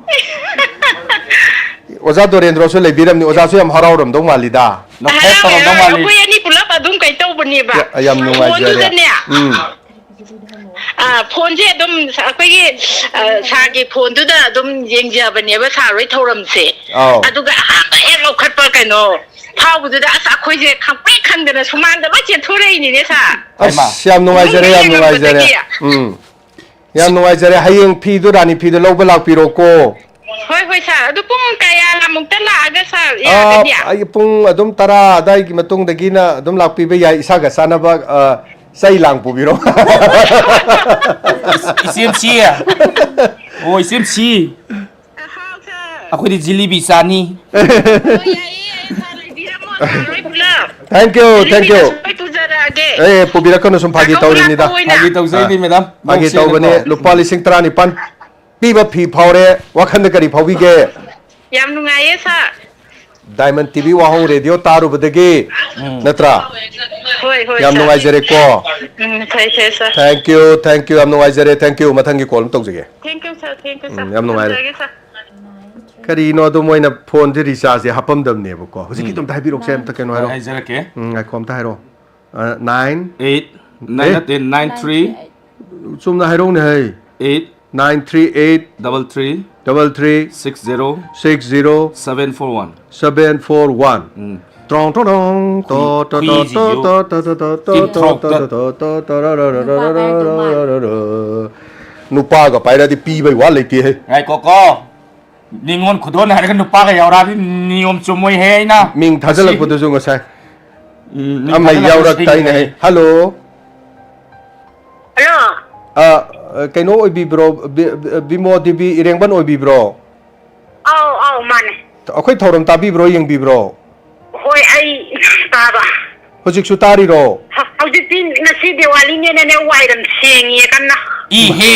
ꯑꯣꯖꯥ ꯗꯣꯔꯦꯟꯗ꯭ꯔꯣꯁꯨ ꯂꯩꯕꯤꯔꯝꯅꯤ, ꯑꯣꯖꯥꯁꯨ ꯌꯥꯝ ꯍꯔꯥꯎꯔꯝꯗꯧ ꯃꯥꯜꯂꯤꯗ꯫ ꯅꯣꯛꯐꯦꯠ ꯍꯔꯥꯎꯋꯦ, ꯇꯧꯔꯝꯗꯧ ꯍꯔꯥꯎꯋꯦ꯫ ꯃꯥꯜꯂꯤ꯫ ꯑꯩꯈꯣꯏ ꯑꯅꯤ ꯄꯨꯂꯞ ꯑꯗꯨꯝ ꯀꯩꯅꯣ ꯇꯧꯕꯅꯦꯕ꯫ ꯌꯥ-, ꯌꯥꯝ ꯅꯨꯡꯉꯥꯏꯖꯔꯦ꯫ ꯐꯣꯟꯗꯨꯗꯅꯦ꯫ ꯎꯝ꯫ ꯑ, ꯐꯣꯟꯁꯦ ꯑꯗꯨꯝ ꯑꯩꯈꯣꯏꯒꯤ, ꯑ, ꯁꯥꯔꯒꯤ ꯐꯣꯟꯗꯨꯗ ꯑꯗꯨꯝ ꯌꯦꯡꯖꯕꯅꯦꯕ, ꯁꯥꯔ ꯍꯣꯏ ꯊꯧꯔꯝꯁꯦ꯫ ꯑꯧ꯫ ꯑꯗꯨꯒ ꯑꯍꯥꯟꯕ ꯍꯦꯛ ꯂꯧꯈꯠꯄ ꯀꯩꯅꯣ ꯐꯥꯎꯕꯗꯨꯗ, ꯑꯁ, ꯑꯩꯈꯣꯏꯁꯦ ꯈꯪꯄ꯭ꯔꯦꯛ ꯈꯪꯗꯅ ꯁꯨꯃꯥꯡꯗ ꯂꯣꯏ ꯆꯦꯟꯊꯣꯔꯛꯏꯅꯤꯅꯦ, ꯁꯥꯔ꯫ ꯑꯁ, ꯍꯩꯃꯥ꯫ ꯌꯥꯝ ꯅꯨꯡꯉꯥꯏꯖꯔꯦ, ꯌꯥꯝ ꯅꯨꯡꯉꯥꯏꯖꯔꯦ꯫ ꯌꯦꯡꯉꯝꯕꯗꯒꯤ꯫ ꯎꯝ꯫ ꯌꯥꯝ ꯅꯨꯡꯉꯥꯏꯖꯔꯦ꯫ ꯍꯌꯦꯡ ꯐꯤꯗꯨ, ꯔꯥꯅꯤ ꯐꯤꯗꯨ ꯂꯧꯕ ꯂꯥꯛꯄꯤꯔꯣꯀꯣ꯫ ꯍꯣꯏ, ꯍꯣꯏ, ꯁꯥꯔ꯫ ꯑꯗꯨ ꯄꯨꯡ ꯀꯌꯥꯃꯨꯛꯇ ꯂꯥꯛꯑꯒ, ꯁꯥꯔ, ꯑꯥ, ꯌꯥꯒꯅꯤ? ꯑꯩ ꯄꯨꯡ ꯑꯗꯨꯝ ꯇꯔꯥ ꯑꯗꯥꯏꯒꯤ ꯃꯇꯨꯡꯗꯒꯤꯅ ꯑꯗꯨꯝ ꯂꯥꯛꯄꯤꯕ ꯌꯥꯏ꯫ ꯏꯁꯥꯒ ꯆꯥꯟꯅꯕ, ꯑ, ꯆꯩ ꯂꯥꯡ ꯄꯨꯕꯤꯔꯣ꯫ ꯏꯆꯦꯝꯁꯤ꯫ ꯑꯣ, ꯏꯆꯦꯝꯁꯤ꯫ ꯍꯥꯎ, ꯁꯥꯔ꯫ ꯑꯩꯈꯣꯏꯗꯤ ꯖꯤꯂꯤꯕꯤ ꯆꯥꯅꯤ꯫ ꯑꯣ, ꯌꯥꯏꯌꯦ, ꯌꯥꯏꯌꯦ, ꯁꯥꯔ, ꯂꯩꯕꯤꯔꯝꯃꯣ, ꯁꯥꯔ ꯍꯣꯏ ꯄꯨꯂꯞ꯫ Thank you, thank you꯫ ꯖꯤꯂꯤꯕꯤꯗꯁꯨ ꯂꯣꯏ ꯄꯨꯖꯔꯛꯑꯒꯦ꯫ ꯑꯦ, ꯄꯨꯕꯤꯔꯛꯀꯅꯨ, ꯁꯨꯝ ꯐꯥꯒꯤ ꯇꯧꯔꯤꯅꯤꯗ꯫ ꯐꯥꯒꯤ ꯇꯧꯖꯩꯅꯤ, ꯑꯥ, ꯃꯦꯗꯥꯝ꯫ ꯐꯥꯒꯤ ꯇꯧꯕꯅꯦ꯫ ꯂꯨꯄꯥ ꯂꯤꯁꯤꯡ ꯇꯔꯥꯅꯤꯄꯥꯟ ꯄꯤꯕ ꯐꯤ ꯐꯥꯎꯔꯦ꯫ ꯋꯥꯈꯟꯗ ꯀꯔꯤ ꯐꯥꯎꯕꯤꯒꯦ? ꯌꯥꯝ ꯅꯨꯡꯉꯥꯏꯌꯦ, ꯁꯥꯔ꯫ ꯗꯥꯏꯃꯟ ꯇꯤ ꯚꯤ ꯋꯥꯍꯣꯡ ꯔꯦꯗꯤꯑꯣ ꯇꯥꯔꯨꯕꯗꯒꯤ, ꯎꯝ, ꯅꯠꯇ꯭ꯔꯥ? ꯍꯣꯏ, ꯍꯣꯏ, ꯌꯥꯝ ꯁꯥꯔ꯫ ꯅꯨꯡꯉꯥꯏꯖꯔꯦꯀꯣ꯫ ꯎꯝ, ꯐꯩ, ꯐꯩ, ꯁꯥꯔ꯫ Thank you, thank you, ꯌꯥꯝ ꯅꯨꯡꯉꯥꯏꯖꯔꯦ, thank you꯫ ꯃꯊꯪꯒꯤ ꯀꯣꯜ ꯑꯃ ꯇꯧꯖꯒꯦ꯫ Thank you, sir, thank you, ꯎꯝ, ꯁꯥꯔ꯫ ꯌꯥꯝ ꯅꯨꯡꯉꯥꯏꯔꯦ꯫ ꯊꯝꯖꯔꯒꯦ, ꯁꯥꯔ꯫ ꯀꯔꯤꯅꯣ ꯑꯗꯣ ꯃꯣꯏꯅ ꯐꯣꯟꯁꯦ ꯔꯤꯆꯥꯔꯖꯁꯦ ꯍꯥꯞꯄꯝꯗꯕꯅꯦꯕꯀꯣ꯫ ꯍꯧꯖꯤꯛꯀꯤꯗꯣ, ꯎꯝ, ꯑꯝꯇ ꯍꯥꯏꯕꯤꯔꯛꯎꯁꯦ, ꯑꯝꯇ ꯀꯩꯅꯣ ꯍꯥꯏꯔꯣ꯫ ꯍꯥꯏꯖꯔꯛꯀꯦ꯫ ꯎꯝ, ꯉꯥꯏꯈꯣ, ꯑꯝꯇ ꯍꯥꯏꯔꯣ꯫ ꯑ, nine eight, nine, ꯑꯦ? Nine, ꯅꯠꯇꯦ, nine three. Nine three eight. ꯆꯨꯝꯅ ꯍꯥꯏꯔꯛꯎꯅꯦ, ꯍꯩ꯫ Eight. Nine three eight. Double three. Double three. Six zero. Six zero. Seven four one. Seven four one. ꯎꯝ꯫ ꯇ꯭ꯔꯣꯡ, ꯇ꯭ꯔꯣꯡ, ꯇ꯭ꯔꯣꯡ, ꯈꯨꯏ-, ꯇꯣ, ꯇꯣ, ꯇꯣ, ꯈꯨꯏꯁꯤꯁꯨ ꯇꯣ, ꯇꯣ, ꯇꯣ, ꯇꯣ, ꯇꯣ, ꯇꯤꯟꯊ꯭ꯔꯣꯛꯇ꯫ ꯇꯣ, ꯇꯣ, ꯇꯣ, ꯇꯣ, ꯔ, ꯔ, ꯔ, ꯔ, ꯔ, ꯔ, ꯔ, ꯔ, ꯔ, ꯔ꯫ ꯅꯨꯄꯥꯒ ꯄꯥꯏꯔꯗꯤ ꯄꯤꯕꯩ ꯋꯥ ꯂꯩꯇꯦꯍꯦ꯫ ꯉꯥꯏꯈꯣꯀꯣ꯫ ꯅꯤꯉꯣꯜ ꯈꯨꯗꯣꯜ ꯍꯥꯏꯔꯒ ꯅꯨꯄꯥꯒ ꯌꯥꯎꯔꯛꯑꯗꯤ ꯅꯤꯌꯣꯝ ꯆꯨꯝꯃꯣꯏꯍꯦ ꯑꯩꯅ꯫ ꯃꯤꯡ ꯊꯥꯖꯤꯜꯂꯛꯄꯗꯨꯁꯨ ꯉꯁꯥꯏ ꯎꯝ, ꯃꯤꯡ ꯑꯃ ꯊꯥꯖꯤꯜꯂꯛꯄꯗꯨꯁꯨ ꯌꯥꯎꯔꯛꯇꯥꯏꯅꯦ꯫ ꯊꯦꯡꯅꯩ꯫ ꯍꯜꯂꯣ꯫ ꯍꯜꯂꯣ꯫ ꯑ, ꯀꯩꯅꯣ ꯑꯣꯏꯕꯤꯕ꯭ꯔꯣ? ꯕꯤ-, ꯕꯤ-, ꯕꯤꯃꯣ ꯗꯦꯕꯤ ꯏꯔꯦꯡꯕꯟ ꯑꯣꯏꯕꯤꯕ꯭ꯔꯣ? ꯑꯧ, ꯑꯧ, ꯃꯥꯅꯦ꯫ ꯑꯩꯈꯣꯏ ꯊꯧꯔꯝ ꯇꯥꯕꯤꯕ꯭ꯔꯣ, ꯌꯦꯡꯕꯤꯕ꯭ꯔꯣ? ꯍꯣꯏ, ꯑꯩ ꯇꯥꯕ꯫ ꯍꯧꯖꯤꯛꯁꯨ ꯇꯥꯔꯤꯔꯣ? ꯍ-, ꯍꯧꯖꯤꯛꯇꯤ ꯉꯁꯤ ꯗꯤꯋꯥꯂꯤꯅꯦꯅꯅꯦ, ꯋꯥꯏꯔꯝ ꯁꯦꯡꯉꯤꯌꯦ ꯀꯟꯅ꯫ ꯏꯍꯦ!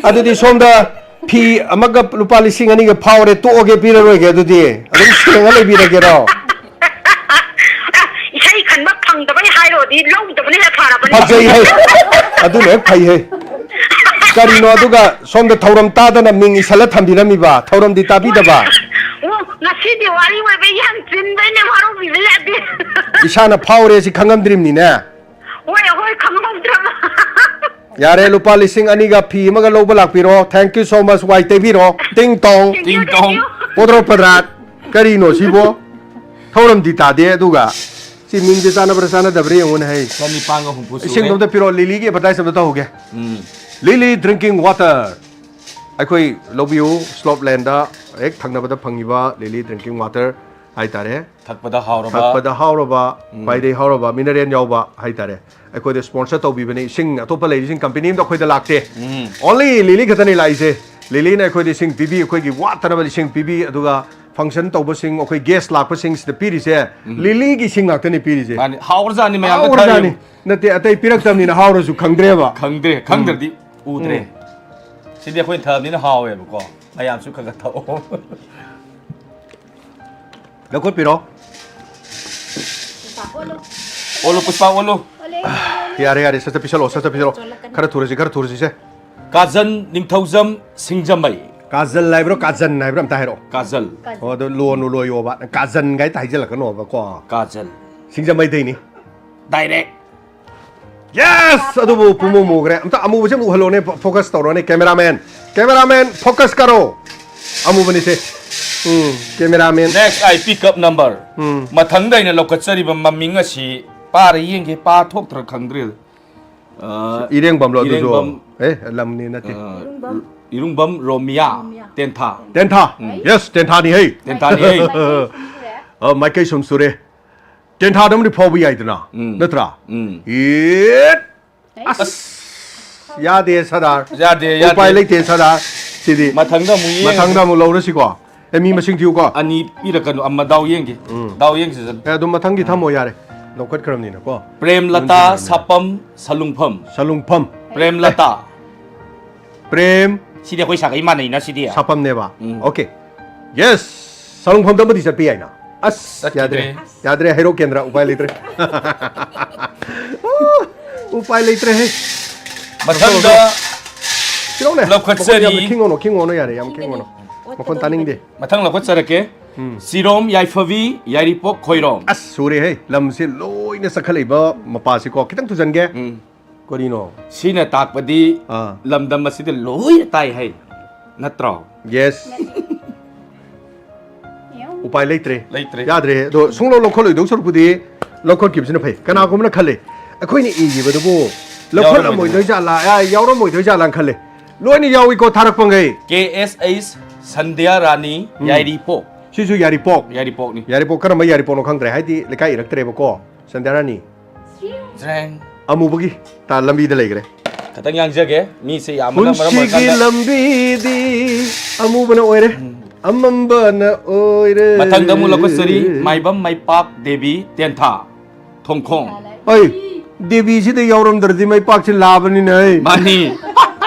ꯑꯗꯨꯗꯤ ꯁꯣꯝꯗ ꯐꯤ ꯑꯃꯒ ꯂꯨꯄꯥ ꯂꯤꯁꯤꯡ ꯑꯅꯤꯒ ꯐꯥꯎꯔꯦ, ꯇꯣꯛꯑꯒꯦ, ꯄꯤꯔꯔꯣꯏꯒꯦ, ꯑꯗꯨꯗꯤ ꯑꯗꯨꯝ ꯁꯦꯡꯉ ꯂꯩꯕꯤꯔꯒꯦꯔꯣ? ꯑ, ꯏꯁꯩ ꯈꯟꯕ ꯐꯪꯗꯕꯩ ꯍꯥꯏꯔꯨꯔꯗꯤ ꯂꯧꯗꯕꯅ ꯍꯦꯟꯅ ꯐꯔꯕꯅꯤ꯫ ꯐꯖꯩꯍꯦ! ꯑꯗꯨꯅ ꯍꯦꯛ ꯐꯩꯍꯦ! ꯀꯔꯤꯅꯣ ꯑꯗꯨꯒ ꯁꯣꯝꯗ ꯊꯧꯔꯝ ꯇꯥꯗꯅ ꯃꯤꯡ ꯏꯁꯜꯂ ꯊꯝꯕꯤꯔꯝꯃꯤꯕ? ꯊꯧꯔꯝꯗꯤ ꯇꯥꯕꯤꯗꯕ? ꯑꯣ, ꯉꯁꯤ ꯗꯤꯋꯥꯂꯤ ꯑꯣꯏꯕꯩ ꯌꯥꯝ ꯆꯤꯟꯕꯩꯅꯦ, ꯋꯥꯔꯧꯕꯤꯕ ꯌꯥꯗꯦ꯫ ꯏꯁꯥꯅ ꯐꯥꯎꯔꯦ ꯁꯤ ꯈꯪꯉꯝꯗ꯭ꯔꯤꯕꯅꯤꯅꯦ꯫ ꯍꯣꯏ, ꯍꯣꯏ, ꯈꯪꯍꯧꯗ꯭ꯔꯕ꯫ ꯌꯥꯔꯦ, ꯂꯨꯄꯥ ꯂꯤꯁꯤꯡ ꯑꯅꯤꯒ ꯐꯤ ꯑꯃꯒ ꯂꯧꯕ ꯂꯥꯛꯄꯤꯔꯣ꯫ Thank you so much, ꯋꯥꯏ ꯇꯩꯕꯤꯔꯣ꯫ ꯇꯤꯡ ꯇꯣꯡ꯫ Thank you, ꯇꯤꯡ ꯇꯣꯡ꯫ Thank you꯫ ꯄꯣꯗ꯭ꯔꯣ ꯄꯗ꯭ꯔꯥꯠ꯫ ꯀꯔꯤꯅꯣ ꯁꯤꯕꯣ? ꯊꯧꯔꯝꯗꯤ ꯇꯥꯗꯦ, ꯑꯗꯨꯒ ꯁꯤ ꯃꯤꯡꯁꯦ ꯆꯥꯟꯅꯕ꯭ꯔꯥ ꯆꯥꯟꯅꯗꯕ꯭ꯔꯥ ꯌꯦꯡꯉꯨꯅꯦ, ꯍꯩ꯫ ꯆꯅꯤꯄꯥꯟꯒ ꯍꯨꯝꯐꯨ ꯁꯨꯔꯦ꯫ ꯏꯁꯤꯡꯗꯣ ꯑꯝꯇ ꯄꯤꯔꯛꯑꯣ, ꯂꯤꯂꯤꯒꯤ advertise ꯑꯝꯇ ꯇꯧꯍꯧꯒꯦ꯫ ꯎꯝ꯫ ꯂꯤꯂꯤ drinking water꯫ ꯑꯩꯈꯣꯏ ꯂꯧꯕꯤꯌꯨ, ꯁ꯭ꯂꯣꯞ ꯂꯦꯟꯗ ꯍꯦꯛ ꯊꯪꯅꯕꯗ ꯐꯪꯉꯤꯕ ꯂꯤꯂꯤ drinking water ꯍꯥꯏꯇꯥꯔꯦ꯫ ꯊꯛꯄꯗ ꯍꯥꯎꯔꯕ꯫ ꯊꯛꯄꯗ ꯍꯥꯎꯔꯕ, ꯎꯝ꯫ ꯈ꯭ꯋꯥꯏꯗꯒꯤ ꯍꯥꯎꯔꯕ, mineral ꯌꯥꯎꯕ ꯍꯥꯏꯇꯥꯔꯦ꯫ ꯑꯩꯈꯣꯏꯗ sponsor ꯇꯧꯕꯤꯕꯅꯤ, ꯏꯁꯤꯡ ꯑꯇꯣꯞꯄ ꯂꯩꯔꯤꯁꯤꯡ company ꯑꯝꯇ ꯑꯩꯈꯣꯏꯗ ꯂꯥꯛꯇꯦ꯫ ꯎꯝ꯫ Only ꯂꯤꯂꯤ ꯈꯛꯇꯅꯤ ꯂꯥꯛꯏꯁꯦ꯫ ꯂꯤꯂꯤꯅ ꯑꯩꯈꯣꯏꯗ ꯏꯁꯤꯡ ꯄꯤꯕꯤ, ꯑꯩꯈꯣꯏꯒꯤ ꯋꯥꯠꯇꯅꯕ ꯏꯁꯤꯡ ꯄꯤꯕꯤ, ꯑꯗꯨꯒ function ꯇꯧꯕꯁꯤꯡ, ꯑꯩꯈꯣꯏ guest ꯂꯥꯛꯄꯁꯤꯡꯁꯤꯗ ꯄꯤꯔꯤꯁꯦ, ꯎꯝ꯫ ꯂꯤꯂꯤꯒꯤ ꯏꯁꯤꯡ ꯉꯥꯛꯇꯅꯤ ꯄꯤꯔꯤꯁꯦ꯫ ꯃꯥꯅꯤ, ꯍꯥꯎꯔꯖꯥꯠꯅꯤ, ꯃꯌꯥꯝꯅ ꯍꯥꯎꯔꯖꯥꯠꯅꯤ꯫ ꯊꯛꯏ꯫ ꯅꯠꯇꯦ, ꯑꯇꯩ ꯄꯤꯔꯛꯇꯕꯅꯤꯅ ꯍꯥꯎꯔꯁꯨ ꯈꯪꯗ꯭ꯔꯦꯕ꯫ ꯈꯪꯗ꯭ꯔꯦ, ꯎꯝ꯫ ꯈꯪꯗ꯭ꯔꯗꯤ ꯎꯗ꯭ꯔꯦ꯫ ꯎꯝ꯫ ꯁꯤꯗꯤ ꯑꯩꯈꯣꯏꯅ ꯊꯛꯑꯕꯅꯤꯅ ꯍꯥꯎꯋꯦꯕꯀꯣ꯫ ꯃꯌꯥꯝꯁꯨ ꯈꯔ ꯈꯔ ꯊꯛꯑꯣ꯫ ꯂꯧꯈꯠꯄꯤꯔꯣ꯫ ꯑꯣꯜꯂꯨ, ꯄꯨꯁꯄꯥ, ꯑꯣꯜꯂꯨ꯫ ꯌꯥꯔꯦ, ꯌꯥꯔꯦ, ꯁꯠ ꯁꯠ ꯄꯤꯁꯜꯂꯣ, ꯁꯠ ꯁꯠ ꯄꯤꯁꯜꯂꯣ꯫ ꯈꯔ ꯊꯨꯔꯁꯤ, ꯈꯔ ꯊꯨꯔꯁꯤ ꯁꯦ꯫ ꯀꯥꯖꯟ ꯅꯤꯡꯊꯧꯖꯝ ꯁꯤꯡꯖꯃꯩ꯫ ꯀꯥꯖꯜ ꯍꯥꯏꯕ꯭ꯔꯣ, ꯀꯥꯖꯟ ꯍꯥꯏꯕ꯭ꯔꯣ? ꯑꯝꯇ ꯍꯥꯏꯔꯛꯑꯣ꯫ ꯀꯥꯖꯜ꯫ ꯑꯣ, ꯑꯗꯣ ꯂꯣꯟ ꯂꯣꯏꯌꯣꯕ꯫ ꯀꯥꯖꯟ ꯒꯥꯏ ꯍꯥꯏꯖꯜꯂꯛꯀꯅꯣꯕꯀꯣ꯫ ꯀꯥꯖꯜ꯫ ꯁꯤꯡꯖꯃꯩꯗꯩꯅꯤ꯫ Direct꯫ Yes! ꯑꯗꯨꯕꯨ ꯄꯨꯡꯃꯨ ꯃꯨꯈ꯭ꯔꯦ꯫ ꯑꯝꯇ ꯑꯃꯨꯕꯁꯦ ꯑꯃꯨꯛ ꯎꯍꯜꯂꯣꯅꯦ, fo-, focus ꯇꯧꯔꯣꯅꯦ, cameraman꯫ Cameraman, focus ꯀꯔꯣ꯫ ꯑꯃꯨꯕꯅꯤꯁꯦ꯫ ꯎꯝ, cameraman꯫ Next, I pick up number꯫ ꯎꯝ꯫ ꯃꯊꯪꯗ ꯑꯩꯅ ꯂꯧꯈꯠꯆꯔꯤꯕ ꯃꯃꯤꯡ ꯑꯁꯤ ꯄꯥꯔ ꯌꯦꯡꯒꯦ, ꯄꯥ ꯊꯣꯛꯇ꯭ꯔꯥ ꯈꯪꯗ꯭ꯔꯦ꯫ ꯑ, ꯏꯔꯦꯡꯕꯝꯂꯣ ꯑꯗꯨꯁꯨ? ꯏꯔꯦꯡꯕꯝ, ꯑꯦ, ꯂꯝꯅꯤ ꯅꯠꯇꯦ꯫ ꯑ, ꯏꯔꯨꯡꯕꯝ꯫ ꯏꯔꯨꯡꯕꯝ ꯔꯣꯃꯤꯌꯥ꯫ ꯔꯣꯃꯤꯌꯥ꯫ ꯇꯦꯟꯊꯥ꯫ ꯇꯦꯟꯊꯥ꯫ ꯎꯝ꯫ Yes, ꯇꯦꯟꯊꯥꯅꯤ ꯍꯩ꯫ ꯇꯦꯟꯊꯥꯅꯤ ꯍꯩ꯫ ꯑ, ꯃꯥꯏꯀꯩ ꯁꯨꯝ ꯁꯨꯔꯦ꯫ ꯇꯦꯟꯊꯥꯗ ꯑꯃꯗꯤ ꯐꯥꯎꯕ ꯌꯥꯏꯗꯅ, ꯎꯝ꯫ ꯅꯠꯇ꯭ꯔꯥ? ꯎꯝ꯫ ꯏꯠ! ꯑꯁ! ꯑꯁ! ꯌꯥꯗꯦ, ꯁꯗꯥꯔ꯫ ꯌꯥꯗꯦ, ꯌꯥꯗꯦ꯫ ꯎꯄꯥꯏ ꯂꯩꯇꯦ, ꯁꯗꯥꯔ꯫ ꯁꯤꯗꯤ ꯃꯊꯪꯗ ꯑꯃꯨꯛ ꯌꯦꯡꯉꯁꯤ꯫ ꯃꯊꯪꯗ ꯑꯃꯨꯛ ꯂꯧꯔꯁꯤꯀꯣ꯫ ꯑꯦ, ꯃꯤ ꯃꯁꯤꯡ ꯊꯤꯌꯨꯀꯣ꯫ ꯑꯅꯤ ꯄꯤꯔꯛꯀꯅꯨ, ꯑꯃ ꯗꯥꯎ ꯌꯦꯡꯒꯦ꯫ ꯎꯝ꯫ ꯗꯥꯎ ꯌꯦꯡꯁꯤ꯫ ꯑꯦ, ꯑꯗꯨꯝ ꯃꯊꯪꯒꯤ ꯊꯝꯃꯣ ꯌꯥꯔꯦ꯫ ꯂꯧꯈꯠꯈ꯭ꯔꯕꯅꯤꯅꯀꯣ꯫ ꯄ꯭ꯔꯦꯝꯂꯇꯥ ꯅꯪ ꯁꯥꯄꯝ ꯁꯂꯨꯡꯐꯝ꯫ ꯁꯂꯨꯡꯐꯝ꯫ ꯄ꯭ꯔꯦꯝꯂꯇꯥ꯫ ꯄ꯭ꯔꯦꯝ꯫ ꯁꯤꯗꯤ ꯑꯩꯈꯣꯏ ꯁꯥꯒꯩ ꯃꯥꯟꯅꯩꯅ ꯁꯤꯗꯤ꯫ ꯁꯥꯄꯝꯅꯦꯕ꯫ ꯎꯝ꯫ Okay꯫ Yes꯫ ꯁꯂꯨꯡꯐꯝꯗ ꯑꯃꯗꯤ ꯆꯠꯄ ꯌꯥꯏꯅ꯫ ꯑꯁ, ꯆꯠꯈꯤꯗ꯭ꯔꯦ꯫ ꯌꯥꯗ꯭ꯔꯦ꯫ ꯌꯥꯗ꯭ꯔꯦ, ꯍꯩꯔꯣꯛ ꯀꯦꯟꯗ꯭ꯔ, ꯎꯄꯥꯏ ꯂꯩꯇ꯭ꯔꯦ꯫ ꯎꯄꯥꯏ ꯂꯩꯇ꯭ꯔꯦꯍꯦ꯫ ꯃꯊꯪꯗ ꯁꯤꯔꯧꯅꯦ꯫ ꯂꯧꯈꯠꯆꯔꯤ꯫ ꯃꯈꯣꯟ ꯌꯥꯝꯅ ꯈꯤꯡꯉꯣꯅꯣ, ꯈꯤꯡꯉꯣꯅꯣ ꯌꯥꯔꯦ, ꯌꯥꯝ ꯈꯤꯡꯉꯣꯅꯣ꯫ ꯃꯈꯣꯟ ꯇꯥꯅꯤꯡꯗꯦ꯫ ꯃꯊꯪ ꯂꯧꯈꯠꯆꯔꯛꯀꯦ꯫ ꯎꯝ꯫ ꯁꯤꯔꯣꯝ, ꯌꯥꯏꯐꯕꯤ, ꯌꯥꯏꯔꯤꯄꯣꯛ, ꯈꯣꯏꯔꯣꯝ꯫ ꯑꯁ, ꯁꯨꯔꯦꯍꯦ꯫ ꯂꯝꯁꯦ ꯂꯣꯏꯅ ꯆꯠꯈꯠꯂꯛꯏꯕ ꯃꯄꯥꯁꯤꯀꯣ꯫ ꯈꯤꯇꯪ ꯊꯨꯖꯟꯒꯦ꯫ ꯎꯝ꯫ ꯀꯔꯤꯅꯣ? ꯁꯤꯅ ꯇꯥꯛꯄꯗꯤ ꯑꯥ꯫ ꯂꯝꯗꯝ ꯑꯁꯤꯗ ꯂꯣꯏꯅ ꯇꯥꯏ ꯍꯥꯏ꯫ ꯅꯠꯇ꯭ꯔꯣ? Yes꯫ ꯎꯄꯥꯏ ꯂꯩꯇ꯭ꯔꯦ꯫ ꯂꯩꯇ꯭ꯔꯦ꯫ ꯌꯥꯗ꯭ꯔꯦ꯫ ꯑꯗꯣ ꯁꯨꯡꯂꯧ ꯂꯧꯈꯠꯂꯣꯏꯗꯧ ꯁꯔꯨꯛꯄꯨꯗꯤ ꯂꯧꯈꯠꯈꯤꯕꯁꯤꯅ ꯐꯩ꯫ ꯀꯅꯥꯒꯨꯝꯕꯅ ꯈꯜꯂꯦ, ꯑꯩꯈꯣꯏꯅ ꯏꯈꯤꯕꯗꯨꯕꯨ ꯂꯧꯈꯠꯂꯝꯃꯣꯏꯗꯣꯏ ꯌꯥꯎꯔꯝꯃꯣꯏꯗꯣꯏ꯫ ꯖꯥꯠꯂꯥ, ꯑ, ꯌꯥꯎꯔꯝꯃꯣꯏꯗꯣꯏ ꯖꯥꯠꯂꯥꯅ ꯈꯜꯂꯦ꯫ ꯂꯣꯏꯅ ꯌꯥꯎꯏꯀꯣ, ꯊꯥꯔꯛꯄꯉꯩ꯫ ꯀꯦ ꯑꯦꯁ ꯑꯩꯆ ꯁꯟꯙ꯭ꯌꯥ ꯔꯥꯅꯤ, ꯎꯝ꯫ ꯌꯥꯏꯔꯤꯄꯣꯛ꯫ ꯁꯤꯁꯨ ꯌꯥꯏꯔꯤꯄꯣꯛ꯫ ꯌꯥꯏꯔꯤꯄꯣꯛꯅꯤ꯫ ꯌꯥꯏꯔꯤꯄꯣꯛ ꯀꯔꯝꯕ ꯌꯥꯏꯔꯤꯄꯣꯛꯅꯣ ꯈꯪꯗ꯭ꯔꯦ, ꯍꯥꯏꯗꯤ ꯂꯩꯀꯥꯏ ꯏꯔꯛꯇ꯭ꯔꯦꯕꯀꯣ꯫ ꯁꯟꯙ꯭ꯌꯥ ꯔꯥꯅꯤ꯫ ꯖ꯭ꯔꯦꯡ꯫ ꯑꯃꯨꯕꯒꯤ ꯇ-, ꯂꯝꯕꯤꯗ ꯂꯩꯈ꯭ꯔꯦ꯫ ꯈꯤꯇꯪ ꯌꯥꯡꯖꯒꯦ꯫ ꯃꯤꯁꯦ ꯌꯥꯝꯕꯅ ꯃꯔꯝ ꯄꯨꯟꯁꯤꯒꯤ ꯑꯣꯏꯔꯀꯥꯟꯗ ꯂꯝꯕꯤꯗꯤ ꯑꯃꯨꯕꯅ ꯑꯣꯏꯔꯦ꯫ ꯎꯝ꯫ ꯑꯃꯝꯕꯅ ꯑꯣꯏꯔꯦ꯫ ꯃꯊꯪꯗ ꯑꯃꯨꯛ ꯂꯧꯈꯠꯆꯔꯤ, ꯃꯥꯏꯕꯝ ꯃꯥꯏꯄꯥꯛ ꯗꯦꯕꯤ ꯇꯦꯟꯊꯥ ꯊꯣꯡꯈꯣꯡ꯫ ꯑꯩ, ꯗꯦꯕꯤꯁꯤꯗ ꯌꯥꯎꯔꯝꯗ꯭ꯔꯗꯤ ꯃꯥꯏꯄꯥꯛꯁꯤ ꯂꯥꯕꯅꯤꯅꯦ, ꯑꯩ꯫ ꯃꯥꯅꯤ꯫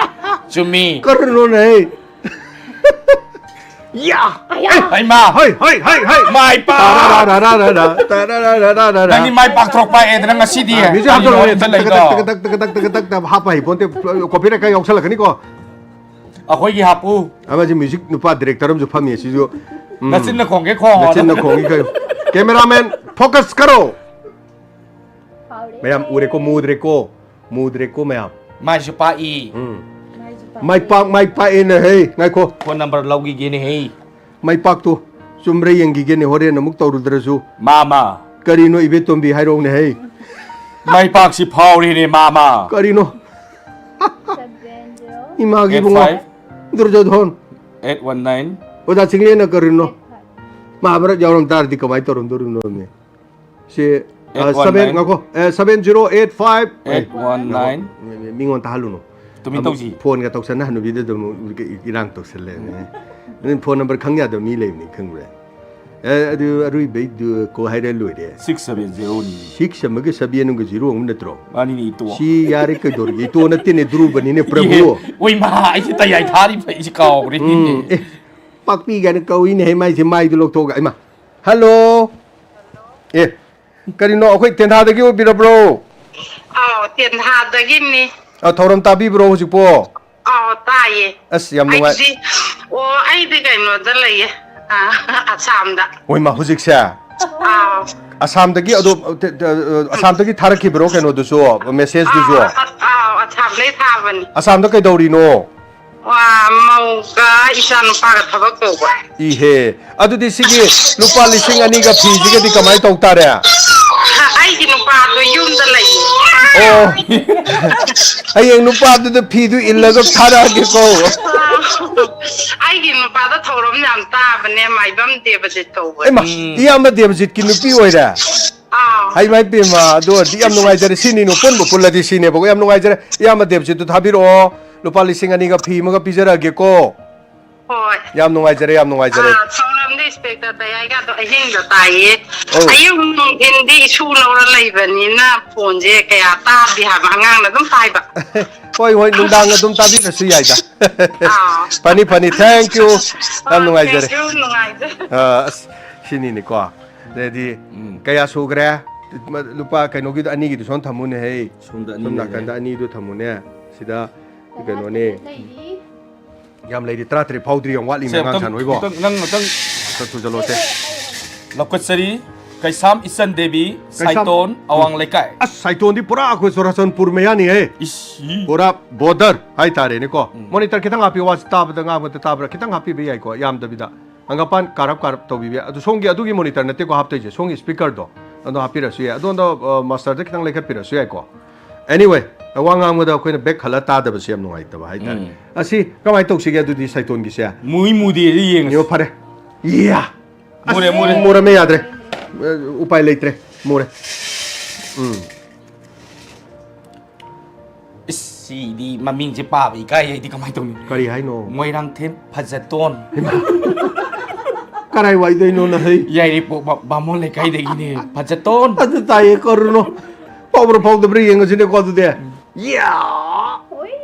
ꯆꯨꯝꯃꯤ꯫ ꯀꯔꯤꯅꯣꯅꯦ, ꯑꯩ? ꯌꯥ! ꯍꯩꯃꯥ! ꯍꯩ, ꯍꯩ, ꯍꯩ, ꯍꯩ! ꯃꯥꯏ ꯄꯥꯛ! ꯇꯥꯔꯥꯔꯥꯔꯥꯔꯥꯔꯥ, ꯇꯥꯔꯥꯔꯥꯔꯥꯔꯥ꯫ ꯅꯪꯗꯤ ꯃꯥꯏ ꯄꯥꯛꯊꯣꯔꯛꯄ ꯍꯥꯏꯗꯅ ꯉꯁꯤꯗꯤ ꯑꯥ, ꯃ꯭ꯌꯨꯖꯤꯛ ꯀꯔꯤꯅꯣ ꯍꯥꯞꯆꯜꯂꯣ, ꯍꯦꯛꯇ ꯂꯩꯗꯣ? ꯇꯛ, ꯇꯛ, ꯇꯛ, ꯇꯛ, ꯇꯛ, ꯇꯛ, ꯇꯛ, ꯇꯛ ꯍꯥꯞꯄ ꯍꯩꯄꯣꯟꯇꯦ, ꯀꯣꯄꯤꯔꯥꯏꯠꯀ ꯌꯥꯎꯁꯜꯂꯛꯀꯅꯤꯀꯣ꯫ ꯑꯩꯈꯣꯏꯒꯤ ꯍꯥꯞꯄꯨ꯫ ꯑꯃꯁꯤ ꯃ꯭ꯌꯨꯖꯤꯛ ꯅꯨꯄꯥ ꯗꯤꯔꯦꯛꯇꯔ ꯑꯃꯁꯨ ꯐꯝꯃꯤ, ꯁꯤꯁꯨ, ꯎꯝ꯫ ꯅꯆꯤꯟꯅ ꯈꯣꯡꯒꯦ ꯈꯣꯡꯉꯣ꯫ ꯅꯆꯤꯟꯅ ꯈꯣꯡꯒꯦ ꯈꯣꯡꯉꯣ꯫ ꯀꯦꯃꯦꯔꯥꯃꯦꯟ, ꯐꯣꯀꯁ ꯀꯔꯣ꯫ ꯐꯥꯎꯔꯦ꯫ ꯃꯌꯥꯝ ꯎꯔꯦꯀꯣ, ꯃꯨꯗ꯭ꯔꯦꯀꯣ꯫ ꯃꯨꯗ꯭ꯔꯦꯀꯣ ꯃꯌꯥꯝ꯫ ꯃꯥꯏꯁꯨ ꯄꯥꯛꯏ꯫ ꯎꯝ꯫ ꯃꯥꯏꯁꯨ ꯄꯥꯛꯏ꯫ ꯃꯥꯏ ꯄꯥꯛ-, ꯃꯥꯏ ꯄꯥꯛꯑꯦꯅꯦ ꯍꯦ, ꯉꯥꯏꯈꯣ꯫ ꯐꯣꯟ ꯅꯝꯕꯔ ꯂꯧꯈꯤꯒꯦꯅꯦ ꯍꯦ꯫ ꯃꯥꯏ ꯄꯥꯛꯇꯨ ꯆꯨꯝꯕ꯭ꯔꯥ ꯌꯦꯡꯈꯤꯒꯦꯅꯦ, ꯍꯣꯔꯦꯟ ꯑꯃꯨꯛ ꯇꯧꯔꯨꯗ꯭ꯔꯁꯨ꯫ ꯃꯥꯃ꯫ ꯀꯔꯤꯅꯣ ꯏꯕꯦꯇꯣꯝꯕꯤ ꯍꯥꯏꯔꯛꯎꯅꯦ ꯍꯦ꯫ ꯃꯥꯏ ꯄꯥꯛꯁꯤ ꯐꯥꯎꯔꯦꯅꯦ ꯃꯥꯃ꯫ ꯀꯔꯤꯅꯣ? Seven zero꯫ ꯏꯃꯥꯒꯤ eight ꯏꯕꯨꯡꯉꯣ꯫ Five꯫ ꯗꯨꯔꯖꯣꯙꯣꯟ꯫ Eight one nine꯫ ꯑꯣꯖꯥ ꯆꯤꯡꯂꯦꯟꯅ ꯀꯔꯤꯅꯣ? Eight five꯫ ꯃꯍꯥꯚꯥꯔꯠ ꯌꯥꯎꯔꯝ ꯇꯥꯔꯗꯤ ꯀꯃꯥꯏꯅ ꯇꯧꯔꯝꯗꯣꯔꯤꯕꯅꯣ? ꯁꯤ, ꯑ, eight one nine꯫ Seven, ꯉꯥꯏꯈꯣ, ꯑ, seven zero eight five꯫ Eight one nine꯫ ꯉꯥꯏꯈꯣ, ꯃꯤ-, ꯃꯤ-, ꯃꯤꯉꯣꯟꯗ ꯇꯥꯍꯜꯂꯨꯅꯨ꯫ ꯇꯨꯃꯤꯟ ꯑꯃꯨꯛ ꯇꯧꯁꯤ꯫ ꯐꯣꯟꯒ ꯇꯧꯁꯟꯅ ꯍꯅꯨꯕꯤꯗ ꯑꯗꯨꯝ ꯏꯔꯥꯡ ꯇꯧꯁꯜꯂꯦꯅꯦ꯫ ꯑꯗꯨ ꯐꯣꯟ ꯅꯝꯕꯔ ꯈꯪ ꯌꯥꯗꯕ ꯃꯤ ꯂꯩꯕꯅꯤ, ꯈꯪꯕ꯭ꯔꯥ? ꯑꯦ, ꯑꯗꯨ ꯑꯔꯣꯏꯕꯩꯗꯨ ꯀꯣ ꯍꯥꯏꯔ ꯂꯣꯏꯔꯦ꯫ Six seven zero ꯅꯤ꯫ Six ꯑꯃꯒ seven ꯑꯃꯒ zero ꯑꯃ ꯅꯠꯇ꯭ꯔꯣ? ꯃꯥꯅꯤꯅꯦ, ꯏꯇꯣ꯫ ꯁꯤ ꯌꯥꯔꯦ ꯀꯩꯗꯧꯔꯒꯦ? ꯏꯇꯣ ꯅꯠꯇꯦꯅꯦ, ꯙ꯭ꯔꯨꯕꯅꯤꯅꯦ, ꯄ꯭ꯔꯚꯨ꯫ ꯏꯍꯦ, ꯑꯣꯏ ꯃꯥ, ꯑꯩꯁꯦ ꯇꯌꯥꯏ ꯊꯥꯔꯤꯕ, ꯑꯩꯁꯦ ꯀꯥꯎꯈ꯭ꯔꯦꯅꯦ꯫ ꯎꯝ, ꯑꯦ, ꯄꯥꯛꯄꯤ ꯀꯥꯏꯅ ꯀꯧꯏꯅꯦ ꯍꯦ, ꯃꯥꯏꯁꯦ, ꯃꯥꯏꯗꯨ ꯂꯧꯊꯣꯛꯑꯒ, ꯏꯃꯥ꯫ ꯍꯜꯂꯣ꯫ ꯑꯦ, ꯀꯔꯤꯅꯣ, ꯑꯩꯈꯣꯏ ꯇꯦꯟꯊꯥꯗꯒꯤ ꯑꯣꯏꯕꯤꯔꯕ꯭ꯔꯣ? ꯑꯥꯎ, ꯇꯦꯟꯊꯥꯗꯒꯤꯅꯤ꯫ ꯑ, ꯊꯧꯔꯝ ꯇꯥꯕꯤꯕ꯭ꯔꯣ ꯍꯧꯖꯤꯛꯄꯣ? ꯑꯥꯎ, ꯇꯥꯏꯌꯦ꯫ ꯑꯁ, ꯌꯥꯝ ꯅꯨꯡꯉꯥꯏ꯫ ꯑꯩꯗꯤ, ꯑꯣ, ꯑꯩꯗꯤ ꯀꯩꯅꯣꯗ ꯂꯩꯌꯦ, ꯑ, ꯑꯁꯥꯝꯗ꯫ ꯍꯣꯏꯃꯥ, ꯍꯧꯖꯤꯛꯁꯦ? ꯑꯥꯎ꯫ ꯑꯁꯥꯝꯗꯒꯤ ꯑꯗꯣ, ꯑ, ꯇꯦ-, ꯇꯦ-, ꯑ, ꯑꯁꯥꯝꯗꯒꯤ ꯊꯥꯔꯛꯈꯤꯕ꯭ꯔꯣ ꯀꯩꯅꯣꯗꯨꯁꯨ, ꯃꯦꯁꯦꯖꯇꯨꯁꯨ? ꯑꯥꯎ, ꯑ-, ꯑꯥꯎ, ꯑꯁꯥꯝꯗꯩ ꯊꯥꯕꯅꯤ꯫ ꯑꯁꯥꯝꯗ ꯀꯩꯗꯧꯔꯤꯅꯣ? ꯋꯥ, ꯃꯧꯒ ꯏꯆꯥꯅꯨꯄꯥꯒ ꯊꯕꯛ ꯇꯧꯕ꯫ ꯏꯍꯦ, ꯑꯗꯨꯗꯤ ꯁꯤꯒꯤ ꯂꯨꯄꯥ ꯂꯤꯁꯤꯡ ꯑꯅꯤꯒ ꯐꯤꯁꯤꯒꯗꯤ ꯀꯃꯥꯏꯅ ꯇꯧ ꯇꯥꯔꯦ? ꯑꯩꯒꯤ ꯅꯨꯄꯥꯗꯣ ꯌꯨꯝꯗ ꯂꯩꯌꯦ꯫ ꯑꯣ, ꯍꯌꯦꯡ ꯅꯨꯄꯥꯗꯨꯗ ꯐꯤꯗꯨ ꯏꯜꯂꯒ ꯊꯥꯔꯛꯑꯒꯦꯀꯣ꯫ ꯑꯩꯒꯤ ꯅꯨꯄꯥꯗꯣ ꯊꯧꯔꯝ ꯌꯥꯝ ꯇꯥꯕꯅꯦ, ꯃꯥꯏꯕꯝ ꯗꯦꯕꯖꯤꯠ ꯀꯧꯕꯅꯦ꯫ ꯍꯩꯃꯥ, ꯎꯝ꯫ ꯏꯌꯥꯝꯕ ꯗꯦꯕꯖꯤꯠꯀꯤ ꯅꯨꯄꯤ ꯑꯣꯏꯔꯦ? ꯑꯥꯎ꯫ ꯍꯩꯃꯥ ꯏꯄꯦꯝꯃ, ꯑꯗꯨ ꯑꯣꯏꯔꯗꯤ ꯌꯥꯝ ꯅꯨꯡꯉꯥꯏꯖꯔꯦ꯫ ꯁꯤꯅꯤꯅꯨ, ꯄꯨꯟꯕꯨ ꯄꯨꯜꯂꯗꯤ ꯁꯤꯅꯦꯕꯀꯣ꯫ ꯌꯥꯝ ꯅꯨꯡꯉꯥꯏꯖꯔꯦ꯫ ꯏꯌꯥꯝꯕ ꯗꯦꯕꯖꯤꯠꯇꯨ ꯊꯥꯕꯤꯔꯛꯑꯣ꯫ ꯂꯨꯄꯥ ꯂꯤꯁꯤꯡ ꯑꯅꯤꯒ ꯐꯤ ꯑꯃꯒ ꯄꯤꯖꯔꯛꯑꯒꯦꯀꯣ꯫ ꯍꯣꯏ꯫ ꯌꯥꯝ ꯅꯨꯡꯉꯥꯏꯖꯔꯦ, ꯌꯥꯝ ꯅꯨꯡꯉꯥꯏꯖꯔꯦ꯫ ꯑꯥ, ꯁꯣꯝꯂꯣꯝꯗ ꯏꯟꯁꯄꯦꯛꯇꯔ ꯇꯌꯥꯏꯒꯗꯣ ꯑꯍꯤꯡꯗ ꯇꯥꯏꯌꯦ꯫ ꯑꯧ꯫ ꯑꯌꯨꯛ ꯅꯨꯡꯊꯤꯟꯗꯤ ꯏꯁꯨ ꯂꯧꯔ ꯂꯩꯕꯅꯤꯅ ꯐꯣꯟꯁꯦ ꯀꯌꯥ ꯇꯥꯗꯦ ꯍꯥꯏꯕ, ꯑꯉꯥꯡꯅ ꯑꯗꯨꯝ ꯄꯥꯏꯕ꯫ ꯍꯣꯏ, ꯍꯣꯏ, ꯅꯨꯡꯗꯥꯡ ꯑꯗꯨꯝ ꯇꯥꯕꯤꯔꯁꯨ ꯌꯥꯏꯗ꯫ ꯑꯥ꯫ ꯐꯅꯤ, ꯐꯅꯤ, thank you꯫ ꯌꯥꯝ ꯅꯨꯡꯉꯥꯏꯖꯔꯦ꯫ Thank you, ꯅꯨꯡꯉꯥꯏꯖꯔꯦ꯫ ꯑ, ꯑꯁ, ꯁꯤꯅꯤꯅꯦꯀꯣ꯫ ꯑꯗꯩꯗꯤ ꯎꯝ꯫ ꯀꯌꯥ ꯁꯨꯈ꯭ꯔꯦ? ꯂꯨꯄꯥ ꯀꯩꯅꯣꯒꯤꯗꯣ, ꯑꯅꯤꯒꯤꯗꯣ ꯁꯣꯝ ꯊꯝꯃꯨꯅꯦ, ꯍꯩ꯫ ꯁꯣꯝꯗ ꯑꯅꯤ ꯁꯣꯝ ꯂꯩꯔꯦ꯫ ꯅꯥꯀꯟꯗ ꯑꯅꯤꯗꯨ ꯊꯝꯃꯨꯅꯦ꯫ ꯁꯤꯗ ꯀꯩꯅꯣꯅꯦ꯫ ꯂꯩꯔꯤ꯫ ꯌꯥꯝ ꯂꯩꯔꯤ, ꯇꯔꯥꯇꯔꯦꯠ ꯐꯥꯎꯗ꯭ꯔꯤ, ꯌꯥꯝ ꯋꯥꯠꯂꯤ ꯁꯦ, ꯑꯉꯥꯡ ꯑꯝꯇꯪ, ꯁꯥꯟꯅꯣꯏꯕꯣ꯫ ꯑꯝꯇꯪ, ꯅꯪ ꯑꯝꯇꯪ ꯈꯔ ꯊꯨꯖꯜꯂꯣꯁꯦ꯫ ꯂꯧꯈꯠꯆꯔꯤ꯫ ꯀꯩꯁꯥꯝ ꯏꯆꯟ ꯗꯦꯕꯤ, ꯀꯩꯁꯥꯝ- ꯁꯥꯏꯇꯣꯟ, ꯑꯋꯥꯡ ꯂꯩꯀꯥꯏ꯫ ꯑꯁ, ꯁꯥꯏꯇꯣꯟꯗꯤ ꯄꯨꯔꯥ ꯑꯩꯈꯣꯏ ꯆꯨꯔꯥꯆꯥꯟꯄꯨꯔ ꯃꯌꯥꯅꯤ, ꯍꯦ꯫ ꯏꯁ, ꯏ꯫ ꯄꯨꯔꯥ ꯕꯣꯔꯗꯔ ꯍꯥꯏꯇꯥꯔꯦꯅꯦꯀꯣ꯫ ꯎꯝ꯫ ꯃꯣꯅꯤꯇꯔ ꯈꯤꯇꯪ ꯍꯥꯞꯄꯤꯌꯨ, ꯋꯥꯁꯦ ꯇꯥꯕꯗ ꯉꯥꯡꯕꯗ ꯇꯥꯕ꯭ꯔꯥ? ꯈꯤꯇꯪ ꯍꯥꯞꯄꯤꯕ ꯌꯥꯏꯀꯣ, ꯌꯥꯝꯗꯕꯤꯗ꯫ ꯍꯪꯒꯄꯥꯟ ꯀꯥꯔꯞ ꯀꯥꯔꯞ ꯇꯧꯕꯤꯕ ꯌꯥꯏ꯫ ꯑꯗꯨ ꯁꯣꯝꯒꯤ ꯑꯗꯨꯒꯤ ꯃꯣꯅꯤꯇꯔ ꯅꯠꯇꯦꯀꯣ ꯍꯥꯞꯇꯣꯏꯁꯦ, ꯁꯣꯝꯒꯤ ꯏꯁꯄꯤꯀꯔꯗꯣ ꯑꯗꯣ ꯍꯥꯞꯄꯤꯔꯁꯨ ꯌꯥꯏ꯫ ꯑꯗꯣꯝꯗ, ꯑ, ꯃꯥꯁꯇꯔꯗ ꯈꯤꯇꯪ ꯂꯩꯈꯠꯄꯤꯔꯁꯨ ꯌꯥꯏꯀꯣ꯫ Anyway, ꯋꯥ ꯉꯥꯡꯕꯗ ꯑꯩꯈꯣꯏꯅ ꯕꯦꯛ ꯈꯜꯂ ꯇꯥꯗꯕꯁꯦ ꯌꯥꯝ ꯅꯨꯡꯉꯥꯏꯇꯕ ꯍꯥꯏꯇꯥꯔꯦ꯫ ꯎꯝ꯫ ꯑꯁꯤ ꯀꯃꯥꯏꯅ ꯇꯧꯁꯤꯒꯦ ꯑꯗꯨꯗꯤ ꯁꯥꯏꯇꯣꯟꯒꯤꯁꯦ? ꯃꯨꯏ ꯃꯨꯗꯦꯗꯤ ꯌꯦꯡꯉꯁꯤ꯫ ꯌꯦꯡꯉꯣ, ꯐꯔꯦ꯫ ꯏꯌꯥ! ꯃꯨꯔꯦ, ꯃꯨꯔꯦ꯫ ꯃꯨꯔꯝꯃꯦ, ꯌꯥꯗ꯭ꯔꯦ꯫ ꯑ, ꯎꯄꯥꯏ ꯂꯩꯇ꯭ꯔꯦ꯫ ꯃꯨꯔꯦ꯫ ꯎꯝ꯫ ꯏꯁ, ꯁꯤꯗꯤ ꯃꯃꯤꯡꯁꯦ ꯄꯥꯕ ꯏꯀꯥꯏ, ꯑꯩꯗꯤ ꯀꯃꯥꯏꯅ ꯇꯧꯅꯤ? ꯀꯔꯤ ꯍꯥꯏꯅꯣ? ꯃꯣꯏꯔꯥꯡꯊꯦꯝ ꯐꯖꯇꯣꯟ꯫ ꯀꯔꯥꯏ ꯋꯥꯏꯗꯩꯅꯣ ꯅꯍꯩ? ꯌꯥꯏꯔꯤꯄꯣꯛ ꯕꯥ-, ꯕꯥꯃꯣꯟ ꯂꯩꯀꯥꯏꯗꯒꯤꯅꯦ꯫ ꯐꯖꯇꯣꯟ꯫ ꯑꯗꯨ ꯇꯥꯏꯌꯦ, ꯀꯔꯨꯅꯣ꯫ ꯐꯥꯎꯕ꯭ꯔꯥ ꯐꯥꯎꯗꯕ꯭ꯔꯥ ꯌꯦꯡꯉꯁꯤꯅꯦꯀꯣ ꯑꯗꯨꯗꯤ꯫ ꯌꯥ!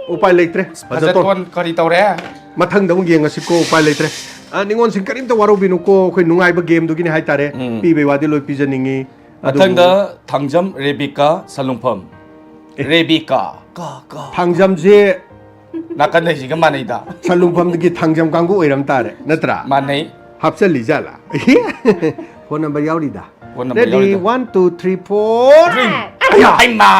ꯎꯄꯥꯏ ꯂꯩꯇ꯭ꯔꯦ꯫ ꯐꯖꯇꯣꯟ꯫ ꯐꯖꯇꯣꯟ ꯀꯔꯤ ꯇꯧꯔꯦ? ꯃꯊꯪꯗ ꯑꯃꯨꯛ ꯌꯦꯡꯉꯁꯤꯀꯣ, ꯎꯄꯥꯏ ꯂꯩꯇ꯭ꯔꯦ꯫ ꯑ, ꯅꯤꯉꯣꯜꯁꯤꯡ ꯀꯔꯤꯝꯇ ꯋꯥꯔꯧꯕꯤꯅꯨꯀꯣ, ꯑꯩꯈꯣꯏ ꯅꯨꯡꯉꯥꯏꯕ ꯒꯦꯝꯗꯨꯒꯤꯅꯦ ꯍꯥꯏꯇꯥꯔꯦ꯫ ꯎꯝ꯫ ꯄꯤꯕꯩ ꯋꯥꯗꯤ ꯂꯣꯏ ꯄꯤꯖꯅꯤꯡꯉꯤ꯫ ꯑꯗꯨꯕꯨ ꯃꯊꯪꯗ ꯊꯥꯡꯖꯝ ꯔꯦꯕꯤꯀꯥ ꯁꯂꯨꯡꯐꯝ꯫ ꯑꯦ꯫ ꯔꯦꯕꯤꯀꯥ꯫ ꯀꯥ, ꯀꯥ꯫ ꯊꯥꯡꯖꯝꯁꯦ ꯅꯥꯀꯟꯗꯩꯁꯤꯒ ꯃꯥꯟꯅꯩꯗ꯫ ꯁꯂꯨꯡꯐꯝꯒꯤ ꯊꯥꯡꯖꯝ ꯀꯥꯡꯕꯨ ꯑꯣꯏꯔꯝ ꯇꯥꯔꯦ, ꯅꯠꯇ꯭ꯔꯥ? ꯃꯥꯟꯅꯩ꯫ ꯍꯥꯞꯆꯜꯂꯤ ꯖꯥꯠꯂꯥ? ꯐꯣꯟ ꯅꯝꯕꯔ ꯌꯥꯎꯔꯤꯗ꯫ ꯐꯣꯟ ꯅꯝꯕꯔ Ready, ꯌꯥꯎꯔꯤꯗ꯫ one, two, three, four. ꯑꯌꯥ! ꯍꯩꯃꯥ!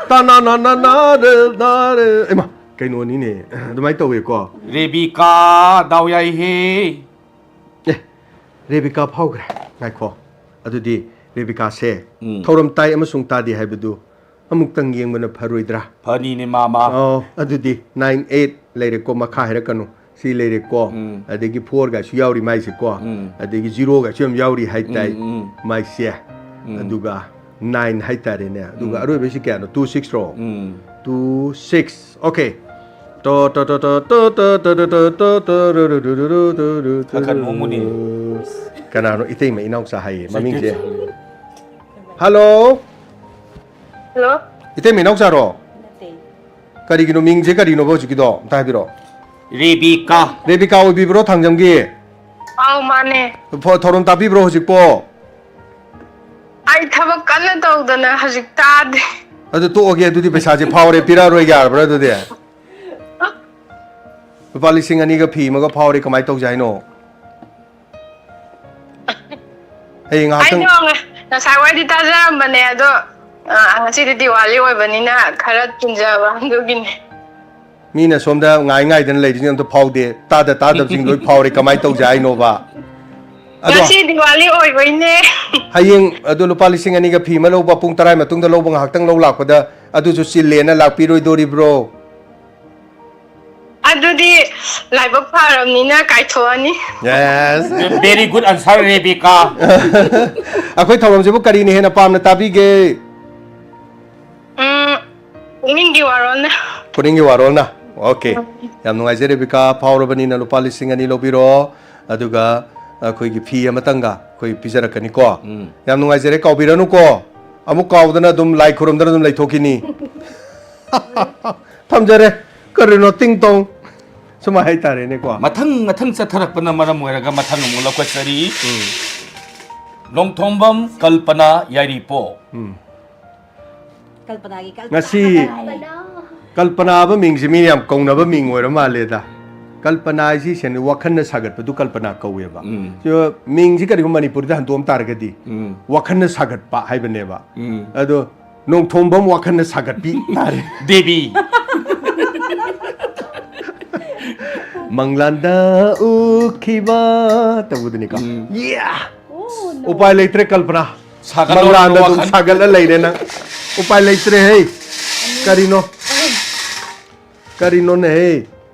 ꯇꯥ ꯅꯥ ꯅꯥ ꯅꯥ ꯅꯥ ꯔꯦ ꯅꯥ ꯔꯦ꯫ ꯏꯃꯥ, ꯀꯩꯅꯣꯅꯤꯅꯦ꯫ ꯑꯗꯨꯃꯥꯏꯅ ꯇꯧꯋꯦꯀꯣ꯫ ꯔꯦꯕꯤꯀꯥ, ꯗꯥꯎ ꯌꯥꯏꯍꯦ꯫ ꯑꯦ, ꯔꯦꯕꯤꯀꯥ ꯐꯥꯎꯈ꯭ꯔꯦ꯫ ꯉꯥꯏꯈꯣ꯫ ꯑꯗꯨꯗꯤ ꯔꯦꯕꯤꯀꯥꯁꯦ ꯎꯝ꯫ ꯊꯧꯔꯝ ꯇꯥꯏ ꯑꯃꯁꯨꯡ ꯇꯥꯗꯦ ꯍꯥꯏꯕꯗꯨ ꯑꯃꯨꯛꯇꯪ ꯌꯦꯡꯕꯅ ꯐꯔꯣꯏꯗ꯭ꯔꯥ? ꯐꯅꯤꯅꯦ ꯃꯥꯃ꯫ ꯑꯣ, ꯑꯗꯨꯗꯤ nine eight ꯂꯩꯔꯦꯀꯣ, ꯃꯈꯥ ꯍꯥꯏꯔꯛꯀꯅꯨ꯫ ꯁꯤ ꯂꯩꯔꯦꯀꯣ꯫ ꯎꯝ꯫ ꯑꯗꯒꯤ four ꯒꯥꯏꯁꯨ ꯌꯥꯎꯔꯤ ꯃꯥꯏꯁꯦꯀꯣ꯫ ꯎꯝ꯫ ꯑꯗꯒꯤ zero ꯒꯥꯏꯁꯨ ꯌꯥꯝ ꯌꯥꯎꯔꯤ ꯍꯥꯏꯇꯥꯏ꯫ ꯎꯝ, ꯎꯝ꯫ ꯃꯥꯏꯁꯦ꯫ ꯎꯝ꯫ ꯑꯗꯨꯒ nine ꯍꯥꯏꯇꯥꯔꯦꯅꯦ꯫ ꯑꯗꯨꯒ ꯎꯝ꯫ ꯑꯔꯣꯏꯕꯁꯤ ꯀꯌꯥꯅꯣ? Two six ꯔꯣ? ꯎꯝ꯫ Two six. Okay. ꯇꯣ, ꯇꯣ, ꯇꯣ, ꯇꯣ, ꯇꯣ, ꯇꯣ, ꯇꯣ, ꯇꯣ, ꯇꯣ, ꯇꯣ, ꯔꯨ, ꯔꯨ, ꯔꯨ, ꯔꯨ, ꯔꯨ, ꯔꯨ, ꯔꯨ, ꯈꯔ ꯈꯔ ꯔꯨ, ꯔꯨ, ꯅꯣꯡꯃꯅꯤ꯫ ꯔꯨ꯫ ꯀꯅꯥꯅꯣ? ꯏꯇꯩꯃ ꯏꯅꯥꯎꯆꯥ ꯍꯥꯏꯌꯦ ꯃꯃꯤꯡꯁꯦ꯫ ꯁꯦ, ꯍꯜꯂꯣ꯫ ꯍꯜꯂꯣ꯫ ꯏꯇꯩꯃ ꯏꯅꯥꯎꯆꯥꯔꯣ? ꯅꯠꯇꯦ꯫ ꯀꯔꯤꯒꯤꯅꯣ ꯃꯤꯡꯁꯦ ꯀꯔꯤꯅꯣꯕ ꯍꯧꯖꯤꯛꯀꯤꯗꯣ? ꯑꯝꯇ ꯍꯥꯏꯕꯤꯔꯛꯑꯣ꯫ ꯔꯦꯕꯤꯀꯥ꯫ ꯔꯦꯕꯤꯀꯥ ꯑꯣꯏꯕꯤꯕ꯭ꯔꯣ ꯊꯥꯡꯖꯝꯒꯤ? ꯑꯥꯎ, ꯃꯥꯅꯦ꯫ ꯐꯣ-, ꯊꯧꯔꯝ ꯇꯥꯕꯤꯕ꯭ꯔꯣ ꯍꯧꯖꯤꯛꯄꯣ? ꯑꯩ ꯊꯕꯛ ꯀꯟꯅ ꯇꯧꯗꯅ ꯍꯧꯖꯤꯛ ꯇꯥꯗꯦ꯫ ꯑꯗꯨ ꯇꯣꯛꯑꯒꯦ, ꯑꯗꯨꯗꯤ ꯄꯩꯁꯥꯁꯦ ꯐꯥꯎꯔꯦ, ꯄꯤꯔꯛꯑꯔꯣꯏ ꯌꯥꯔꯕ꯭ꯔꯥ ꯑꯗꯨꯗꯤ? ꯂꯨꯄꯥ ꯂꯤꯁꯤꯡ ꯑꯅꯤꯒ ꯐꯤ ꯑꯃꯒ ꯐꯥꯎꯔꯦ, ꯀꯃꯥꯏꯅ ꯇꯧꯁꯦ ꯍꯥꯏꯅꯣ? ꯍꯌꯦꯡ ꯉꯥꯏꯍꯥꯛꯇꯪ ꯑꯩꯗꯣ ꯉ-, ꯉꯁꯥꯏ ꯋꯥꯏꯗꯤ ꯇꯥꯖꯔꯝꯕꯅꯦ, ꯑꯗꯣ, ꯑ, ꯉꯁꯤꯗꯤ ꯗꯤꯋꯥꯂꯤ ꯑꯣꯏꯕꯅꯤꯅ ꯈꯔ ꯆꯤꯟꯖꯕ ꯑꯗꯨꯒꯤꯅꯦ꯫ ꯃꯤꯅ ꯁꯣꯝꯗ ꯉꯥꯏ ꯉꯥꯏꯗꯅ ꯂꯩꯔꯤꯁꯤꯡ ꯑꯝꯇ ꯐꯥꯎꯗꯦ, ꯇꯥꯗ ꯇꯥꯗꯕꯁꯤꯡ ꯂꯣꯏ ꯐꯥꯎꯔꯦ, ꯀꯃꯥꯏꯅ ꯇꯧꯁꯦ ꯍꯥꯏꯅꯣꯕ? ꯑꯗꯣ ꯉꯁꯤ ꯗꯤꯋꯥꯂꯤ ꯑꯣꯏꯕꯩꯅꯦ꯫ ꯍꯌꯦꯡ ꯑꯗꯨ ꯂꯨꯄꯥ ꯂꯤꯁꯤꯡ ꯑꯅꯤꯒ ꯐꯤ ꯑꯃ ꯂꯧꯕ, ꯄꯨꯡ ꯇꯔꯥ ꯃꯇꯨꯡꯗ ꯂꯧꯕ, ꯉꯥꯏꯍꯥꯛꯇꯪ ꯂꯧ ꯂꯥꯛꯄꯗ ꯑꯗꯨꯁꯨ ꯆꯤꯜꯂꯦꯅ ꯂꯥꯛꯄꯤꯔꯣꯏꯗꯣꯔꯤꯕ꯭ꯔꯣ? ꯑꯗꯨꯗꯤ ꯂꯥꯏꯕꯛ ꯐꯔꯕꯅꯤꯅ ꯀꯥꯏꯊꯣꯛꯑꯅꯤ꯫ Yes. Very good answer, Rebika. ꯑꯩꯈꯣꯏ ꯊꯧꯔꯝꯁꯤꯕꯨ ꯀꯔꯤꯅ ꯍꯦꯟꯅ ꯄꯥꯝꯅ ꯇꯥꯕꯤꯒꯦ? ꯎꯝ, ꯄꯨꯛꯅꯤꯡꯒꯤ ꯋꯥꯔꯣꯜꯅ꯫ ꯄꯨꯛꯅꯤꯡꯒꯤ ꯋꯥꯔꯣꯜꯅ꯫ Okay꯫ ꯎꯝ꯫ ꯌꯥꯝ ꯅꯨꯡꯉꯥꯏꯖꯔꯦ, ꯔꯦꯕꯤꯀꯥ꯫ ꯐꯥꯎꯔꯕꯅꯤꯅ ꯂꯨꯄꯥ ꯂꯤꯁꯤꯡ ꯑꯅꯤ ꯂꯧꯕꯤꯔꯣ꯫ ꯑꯗꯨꯒ ꯑꯩꯈꯣꯏꯒꯤ ꯐꯤ ꯑꯃꯇꯪꯒ ꯑꯩꯈꯣꯏ ꯄꯤꯖꯔꯛꯀꯅꯤꯀꯣ꯫ ꯎꯝ꯫ ꯌꯥꯝ ꯅꯨꯡꯉꯥꯏꯖꯔꯦ, ꯀꯥꯎꯕꯤꯔꯅꯨꯀꯣ꯫ ꯑꯃꯨꯛ ꯀꯥꯎꯗꯅ ꯑꯗꯨꯝ ꯂꯥꯏ ꯈꯨꯔꯨꯝꯗꯅ ꯑꯗꯨꯝ ꯂꯩꯊꯣꯛꯈꯤꯅꯤ꯫ ꯊꯝꯖꯔꯦ꯫ ꯀꯔꯤꯅꯣ ꯇꯤꯡ ꯇꯣꯡ? ꯁꯨꯃꯥꯏ ꯍꯥꯏꯇꯥꯔꯦꯅꯦꯀꯣ꯫ ꯃꯊꯪ ꯃꯊꯪ ꯆꯠꯊꯔꯛꯄꯅ ꯃꯔꯝ ꯑꯣꯏꯔꯒ ꯃꯊꯪ ꯑꯃꯨꯛ ꯂꯧꯈꯠꯆꯔꯤ꯫ ꯎꯝ꯫ ꯂꯣꯡꯊꯣꯡꯕꯝ ꯀꯜꯄꯅꯥ ꯌꯥꯏꯔꯤꯄꯣꯛ꯫ ꯎꯝ꯫ ꯀꯜꯄꯅꯥꯒꯤ ꯀꯜꯄꯅꯥ ꯉꯁꯤ ꯍꯥꯏ꯫ ꯀꯜꯄꯅꯥ ꯍꯥꯏꯕ ꯃꯤꯡꯁꯦ ꯃꯤ ꯌꯥꯝ ꯀꯧꯅꯕ ꯃꯤꯡ ꯑꯣꯏꯔ ꯃꯥꯜꯂꯦꯗ꯫ ꯀꯜꯄꯅꯥ ꯍꯥꯏꯁꯤ ꯁꯦꯡꯅ ꯋꯥꯈꯜꯅ ꯁꯥꯒꯠꯄꯗꯨ ꯀꯜꯄꯅꯥ ꯀꯧꯋꯦꯕ꯫ ꯎꯝ꯫ ꯁꯤ ꯃꯤꯡꯁꯤ ꯀꯔꯤꯒꯨꯝꯕ ꯃꯅꯤꯄꯨꯔꯗ ꯍꯟꯗꯣꯛꯑꯝ ꯇꯥꯔꯒꯗꯤ ꯎꯝ꯫ ꯋꯥꯈꯜꯅ ꯁꯥꯒꯠꯄ ꯍꯥꯏꯕꯅꯦꯕ꯫ ꯎꯝ꯫ ꯑꯗꯣ ꯅꯣꯡꯊꯣꯝꯕꯝ ꯋꯥꯈꯜꯅ ꯁꯥꯒꯠꯄꯤ ꯇꯥꯔꯦ꯫ ꯗꯦꯕꯤ꯫ ꯃꯪꯂꯥꯟꯗ ꯎꯈꯤꯕ ꯇꯧꯕꯗꯨꯅꯤꯀꯣ꯫ ꯎꯝ꯫ Yeah! ꯑꯣ, no꯫ ꯎꯄꯥꯏ ꯂꯩꯇ꯭ꯔꯦ ꯀꯜꯄꯅꯥ꯫ ꯁꯥꯒꯠꯂꯣ ꯃꯪꯂꯥꯟꯗ ꯑꯗꯨꯝ ꯋꯥꯈꯜ꯫ ꯁꯥꯒꯠꯂ ꯂꯩꯔꯦ ꯅꯪ꯫ ꯎꯄꯥꯏ ꯂꯩꯇ꯭ꯔꯦ ꯍꯦ꯫ ꯀꯔꯤꯅꯣ? ꯀꯔꯤꯅꯣꯅꯦ ꯍꯦ?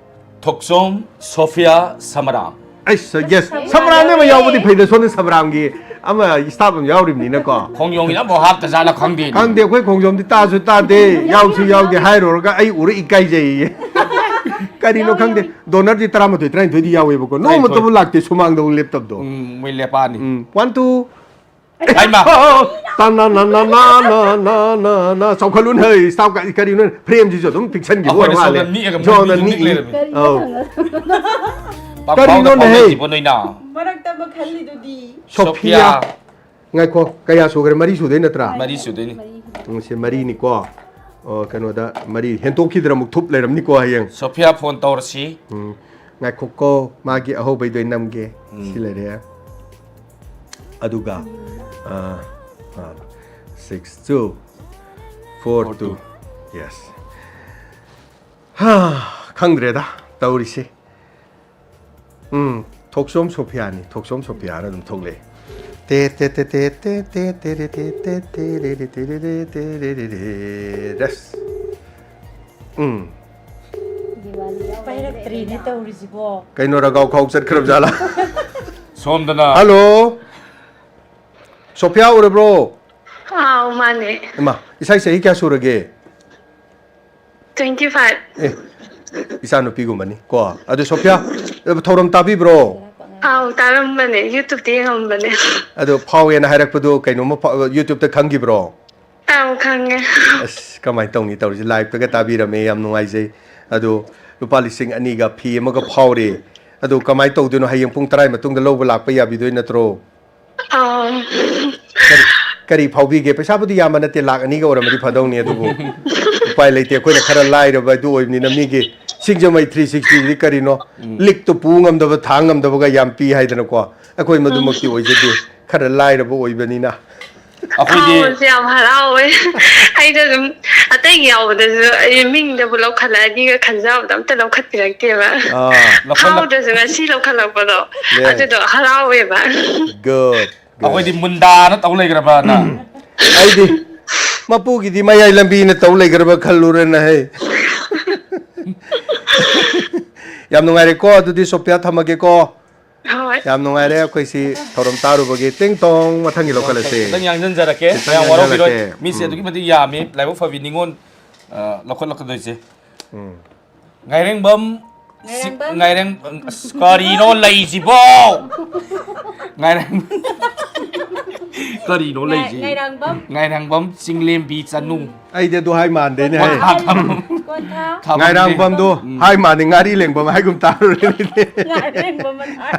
ꯊꯣꯛꯆꯣꯝ ꯁꯣꯐꯤꯌꯥ ꯁꯃꯔꯥꯝ꯫ ꯑꯩꯁ, yes꯫ ꯁꯃꯔꯥꯝꯅꯦ ꯑꯃ ꯌꯥꯎꯕꯗꯤ ꯐꯩꯗ, ꯁꯣꯝꯗ ꯁꯃꯔꯥꯝꯒꯤ ꯑꯃ staff ꯑꯃ ꯌꯥꯎꯔꯤꯕꯅꯤꯅꯀꯣ꯫ ꯈꯣꯡꯖꯣꯝꯒꯤꯅ ꯑꯃꯨꯛ ꯍꯥꯞꯇ ꯖꯥꯠꯂ ꯈꯪꯗꯦ꯫ ꯈꯪꯗꯦ, ꯑꯩꯈꯣꯏ ꯈꯣꯡꯖꯣꯝꯗꯤ ꯇꯥꯁꯨ ꯇꯥꯗꯦ, ꯌꯥꯎꯁꯨ ꯌꯥꯎꯗꯦ, ꯍꯥꯏꯔꯨꯔꯒ ꯑꯩ ꯎꯔ ꯏꯀꯥꯏꯖꯩꯌꯦ꯫ ꯀꯔꯤꯅꯣ ꯈꯪꯗꯦ꯫ ꯗꯣꯅꯔꯗꯤ ꯇꯔꯥꯃꯥꯊꯣꯏ ꯇꯔꯥꯅꯤꯊꯣꯏꯗꯤ ꯌꯥꯎꯋꯦꯕꯀꯣ, ꯅꯣꯡꯃꯇꯕꯨ ꯂꯥꯛꯇꯦ ꯁꯨꯃꯥꯡꯗ ꯂꯦꯞꯇꯕꯗꯣ꯫ ꯎꯝ, ꯃꯣꯏ ꯂꯦꯞꯄꯛꯑꯅꯤ꯫ ꯎꯝ, ꯋꯥꯟ ꯇꯨ꯫ ꯍꯥꯏꯃ꯫ ꯇꯥ ꯅꯥ ꯅꯥ ꯅꯥ ꯅꯥ ꯅꯥ ꯅꯥ ꯅꯥ ꯅꯥ꯫ ꯆꯥꯎꯈꯠꯂꯨꯅ ꯍꯩ, ꯁ꯭ꯇꯥꯐ ꯀ-, ꯀꯔꯤꯅꯣ? ꯐ꯭ꯔꯦꯝꯁꯤꯁꯨ ꯑꯗꯨꯝ ꯄꯤꯛꯁꯟꯈꯤꯕ ꯑꯩꯈꯣꯏꯅ ꯑꯣꯏꯔ ꯃꯥꯜꯂꯦ꯫ ꯁꯣꯝꯗ ꯅꯤꯛꯑꯒ ꯃꯣꯏ ꯁꯣꯝꯗ ꯃꯤꯁꯨ ꯅꯤꯛ ꯅꯤꯛꯏ꯫ ꯂꯩꯔꯝꯃꯤ꯫ ꯑꯧ꯫ ꯄꯥꯛꯐꯥꯎꯗ ꯀꯔꯤꯅꯣꯅꯦ ꯍꯩ? ꯐꯥꯎꯅꯩꯁꯤꯕꯣ ꯅꯣꯏꯅ? ꯃꯔꯛꯇ ꯑꯃ ꯈꯜꯂꯤꯗꯨꯗꯤ꯫ ꯁꯣꯐꯤꯌꯥ꯫ ꯁꯣꯐꯤꯌꯥ꯫ ꯉꯥꯏꯈꯣ, ꯀꯌꯥ ꯁꯨꯈ꯭ꯔꯦ? ꯃꯔꯤ ꯁꯨꯗꯣꯏ ꯅꯠꯇ꯭ꯔꯥ? ꯃꯔꯤ ꯁꯨꯗꯣꯏꯅꯤ꯫ ꯎꯝ, ꯁꯤ ꯃꯔꯤꯅꯤꯀꯣ꯫ ꯑꯣ, ꯀꯩꯅꯣꯗ ꯃꯔꯤ ꯍꯦꯟꯇꯣꯛꯈꯤꯗ꯭ꯔꯥ ꯑꯃꯨꯛ ꯊꯨꯞ ꯂꯩꯔꯝꯅꯤꯀꯣ ꯍꯌꯦꯡ꯫ ꯁꯣꯐꯤꯌꯥ ꯐꯣꯟ ꯇꯧꯔꯁꯤ꯫ ꯎꯝ, ꯉꯥꯏꯈꯣꯀꯣ, ꯃꯥꯒꯤ ꯑꯍꯧꯕꯩꯗꯣ ꯑꯩ ꯅꯝꯒꯦ꯫ ꯎꯝ꯫ ꯁꯤ ꯂꯩꯔꯦ꯫ ꯑꯗꯨꯒ, ꯑꯥ, ꯑꯥ, six two, four two. Four two. Yes. ꯍꯥ, ꯈꯪꯗ꯭ꯔꯦꯗ ꯇꯧꯔꯤꯁꯦ꯫ ꯎꯝ, ꯊꯣꯛꯆꯣꯝ ꯁꯣꯐꯤꯌꯥꯅꯤ, ꯊꯣꯛꯆꯣꯝ ꯁꯣꯐꯤꯌꯥꯅ ꯑꯗꯨꯝ ꯊꯣꯛꯂꯛꯑꯦ꯫ ꯇꯦ ꯇꯦ ꯇꯦ ꯇꯦ ꯇꯦ ꯇꯦ ꯇꯦ ꯔꯦ ꯇꯦ ꯇꯦ ꯔꯦ ꯔꯦ ꯇꯦ ꯔꯦ ꯔꯦ ꯇꯦ ꯔꯦ ꯔꯦ ꯔꯦ꯫ ꯔꯦꯁ꯫ ꯎꯝ꯫ ꯄꯥꯏꯔꯛꯇ꯭ꯔꯦꯅꯦ ꯇꯧꯔꯤꯁꯤꯕꯣ꯫ ꯀꯩꯅꯣ, ꯔꯒꯥꯎ ꯈꯥꯎ ꯆꯠꯈ꯭ꯔꯕ ꯖꯥꯠꯂꯥ? ꯁꯣꯝꯗꯅ꯫ ꯍꯜꯂꯣ꯫ ꯁꯣꯐꯤꯌꯥ ꯑꯣꯏꯔꯕ꯭ꯔꯣ? ꯑꯥꯎ, ꯃꯥꯅꯦ꯫ ꯏꯃꯥ, ꯏꯁꯥꯒꯤ ꯆꯍꯤ ꯀꯌꯥ ꯁꯨꯔꯒꯦ? Twenty five. ꯑꯦ, ꯏꯆꯥꯅꯨꯄꯤꯒꯨꯝꯕꯅꯤ ꯀꯣ꯫ ꯑꯗꯨ ꯁꯣꯐꯤꯌꯥ, ꯊꯧꯔꯝ ꯇꯥꯕꯤꯕ꯭ꯔꯣ? ꯑꯥꯎ, ꯇꯥꯔꯝꯕꯅꯦ, YouTube-ꯇ ꯌꯦꯡꯉꯝꯕꯅꯦ꯫ ꯑꯗꯣ ꯐꯥꯎꯋꯦꯅ ꯍꯥꯏꯔꯛꯄꯗꯣ ꯀꯩꯅꯣꯝꯃ ꯐꯥꯎ-, YouTube-ꯇ ꯈꯪꯈꯤꯕ꯭ꯔꯣ? ꯑꯥꯎ, ꯈꯪꯉꯦ꯫ ꯑꯁ, ꯀꯃꯥꯏꯅ ꯇꯧꯅꯤ ꯇꯧꯔꯤꯁꯦ, live-ꯇꯒ ꯇꯥꯕꯤꯔꯝꯃꯦ, ꯌꯥꯝ ꯅꯨꯡꯉꯥꯏꯖꯩ꯫ ꯑꯗꯣ ꯂꯨꯄꯥ ꯂꯤꯁꯤꯡ ꯑꯅꯤꯒ ꯐꯤ ꯑꯃꯒ ꯐꯥꯎꯔꯦ꯫ ꯑꯗꯣ ꯀꯃꯥꯏꯅ ꯇꯧꯗꯣꯏꯅꯣ, ꯍꯌꯦꯡ ꯄꯨꯡ ꯇꯔꯥꯒꯤ ꯃꯇꯨꯡꯗ ꯂꯧꯕ ꯂꯥꯛꯄ ꯌꯥꯕꯤꯗꯣꯏ ꯅꯠꯇ꯭ꯔꯣ? ꯑꯥ꯫ ꯀꯔꯤ, ꯀꯔꯤ ꯐꯥꯎꯕꯤꯒꯦ? ꯄꯩꯁꯥꯕꯨꯗꯤ ꯌꯥꯝꯕ ꯅꯠꯇꯦ, ꯂꯥꯛ ꯑꯅꯤꯒ ꯑꯣꯏꯔꯝꯃꯗꯤ ꯐꯗꯧꯅꯤ, ꯑꯗꯨꯕꯨ ꯎꯄꯥꯏ ꯂꯩꯇꯦ, ꯑꯩꯈꯣꯏꯅ ꯈꯔ ꯂꯥꯏꯔꯕ ꯑꯗꯨ ꯑꯣꯏꯕꯅꯤꯅ꯫ ꯃꯤꯒꯤ ꯁꯤꯡꯖꯃꯩ three sixty-ꯗꯤ ꯀꯔꯤꯅꯣ? ꯎꯝ꯫ ꯂꯤꯛꯇꯣ ꯄꯨ ꯉꯝꯗꯕ, ꯊꯥꯡ ꯉꯝꯗꯕꯒ ꯌꯥꯝ ꯄꯤ ꯍꯥꯏꯗꯅꯀꯣ, ꯑꯩꯈꯣꯏ ꯃꯗꯨꯃꯛꯇꯤ ꯑꯣꯏꯖꯗꯦ, ꯈꯔ ꯂꯥꯏꯔꯕ ꯑꯣꯏꯕꯅꯤꯅ꯫ ꯑꯩꯈꯣꯏꯗꯤ ꯐꯥꯎꯕꯁꯦ ꯌꯥꯝ ꯍꯔꯥꯎꯋꯦ꯫ ꯑꯩꯗꯣ ꯑꯗꯨꯝ ꯑꯇꯩꯒꯤ ꯌꯥꯎꯕꯗꯁꯨ ꯑꯩ ꯃꯤꯡꯗꯕꯨ ꯂꯧꯈꯠꯂꯛꯑꯗꯤꯒ ꯈꯟꯖꯕꯗꯣ ꯑꯝꯇ ꯂꯧꯈꯠꯄꯤꯔꯛꯇꯦꯕ꯫ ꯑꯥ꯫ ꯂꯧꯈꯠꯂꯛ- ꯐꯥꯎꯗ꯭ꯔꯁꯨ ꯉꯁꯤ ꯂꯧꯈꯠꯂꯛꯄꯗꯣ ꯌꯦꯁ꯫ ꯑꯗꯨꯗꯣ ꯍꯔꯥꯎꯋꯦꯕ꯫ ꯒꯨꯗ꯫ ꯑꯩꯈꯣꯏꯗꯤ ꯃꯨꯟꯗꯥꯅ ꯇꯧ ꯂꯩꯈ꯭ꯔꯕꯅ꯫ ꯑꯩꯗꯤ ꯃꯄꯨꯒꯤꯗꯤ ꯃꯌꯥꯏ ꯂꯝꯕꯤꯅ ꯇꯧ ꯂꯩꯈ꯭ꯔꯕ ꯈꯜꯂꯨꯔꯦꯅ ꯍꯦ꯫ ꯌꯥꯝ ꯅꯨꯡꯉꯥꯏꯔꯦꯀꯣ, ꯑꯗꯨꯗꯤ ꯁꯣꯐꯤꯌꯥ ꯊꯝꯃꯒꯦꯀꯣ꯫ ꯍꯣꯏ꯫ ꯌꯥꯝ ꯅꯨꯡꯉꯥꯏꯔꯦ, ꯑꯩꯈꯣꯏ ꯁꯤ ꯊꯧꯔꯝ ꯇꯥꯔꯨꯕꯒꯤ꯫ ꯇꯤꯡ ꯇꯣꯡ, ꯃꯊꯪꯒꯤ ꯂꯧꯈꯠꯂꯁꯦ꯫ ꯈꯤꯇꯪ ꯌꯥꯡꯖꯟꯖꯔꯛꯀꯦ, ꯈꯤꯇꯪ ꯃꯌꯥꯝ ꯋꯥꯔꯧꯕꯤꯔꯣꯏ꯫ ꯌꯥꯡꯖꯜꯂꯛꯀꯦ꯫ ꯃꯤꯁꯦ ꯎꯝ꯫ ꯑꯗꯨꯛꯀꯤ ꯃꯇꯤꯛ ꯌꯥꯝꯃꯤ ꯂꯥꯏꯕꯛ ꯐꯕꯤ ꯅꯤꯉꯣꯜ, ꯑ, ꯂꯧꯈꯠꯂꯛꯀꯗꯣꯏꯁꯦ꯫ ꯎꯝ꯫ ꯉꯥꯏꯔꯦꯡꯕꯝ꯫ ꯁꯤ-, ꯉꯥꯏꯔꯦꯡꯕꯝ꯫ ꯉꯥꯏꯔꯦꯡ-, ꯑꯁ, ꯀꯔꯤꯅꯣ ꯂꯩꯁꯤꯕꯣ? ꯉꯥꯏꯔꯦꯡ-, ꯀꯔꯤꯅꯣ ꯉꯥꯏ-, ꯂꯩꯁꯤ? ꯉꯥꯏꯔꯥꯡꯕꯝ꯫ ꯉꯥꯏꯔꯥꯡꯕꯝ ꯆꯤꯡꯂꯦꯝꯕꯤ ꯆꯅꯨ꯫ ꯑꯩꯗꯤ ꯑꯗꯨ ꯍꯥꯏ ꯃꯥꯟꯗꯦꯅꯦ, ꯍꯦ꯫ ꯀꯣꯟꯊꯥ ꯈꯥꯕꯝ꯫ ꯀꯣꯟꯊꯥ꯫ ꯈꯥꯕꯝꯅꯦ꯫ ꯉꯥꯏꯔꯥꯡꯕꯝꯗꯣ ꯎꯝ꯫ ꯍꯥꯏ ꯃꯥꯟꯗꯦ, ꯉꯥꯔꯤ ꯂꯦꯡꯕꯝ ꯍꯥꯏꯒꯨꯝ ꯇꯥꯔꯨꯔꯦ꯫ ꯉꯥꯔꯤ ꯂꯦꯡꯕꯝ ꯑꯅ ꯍꯥꯏ꯫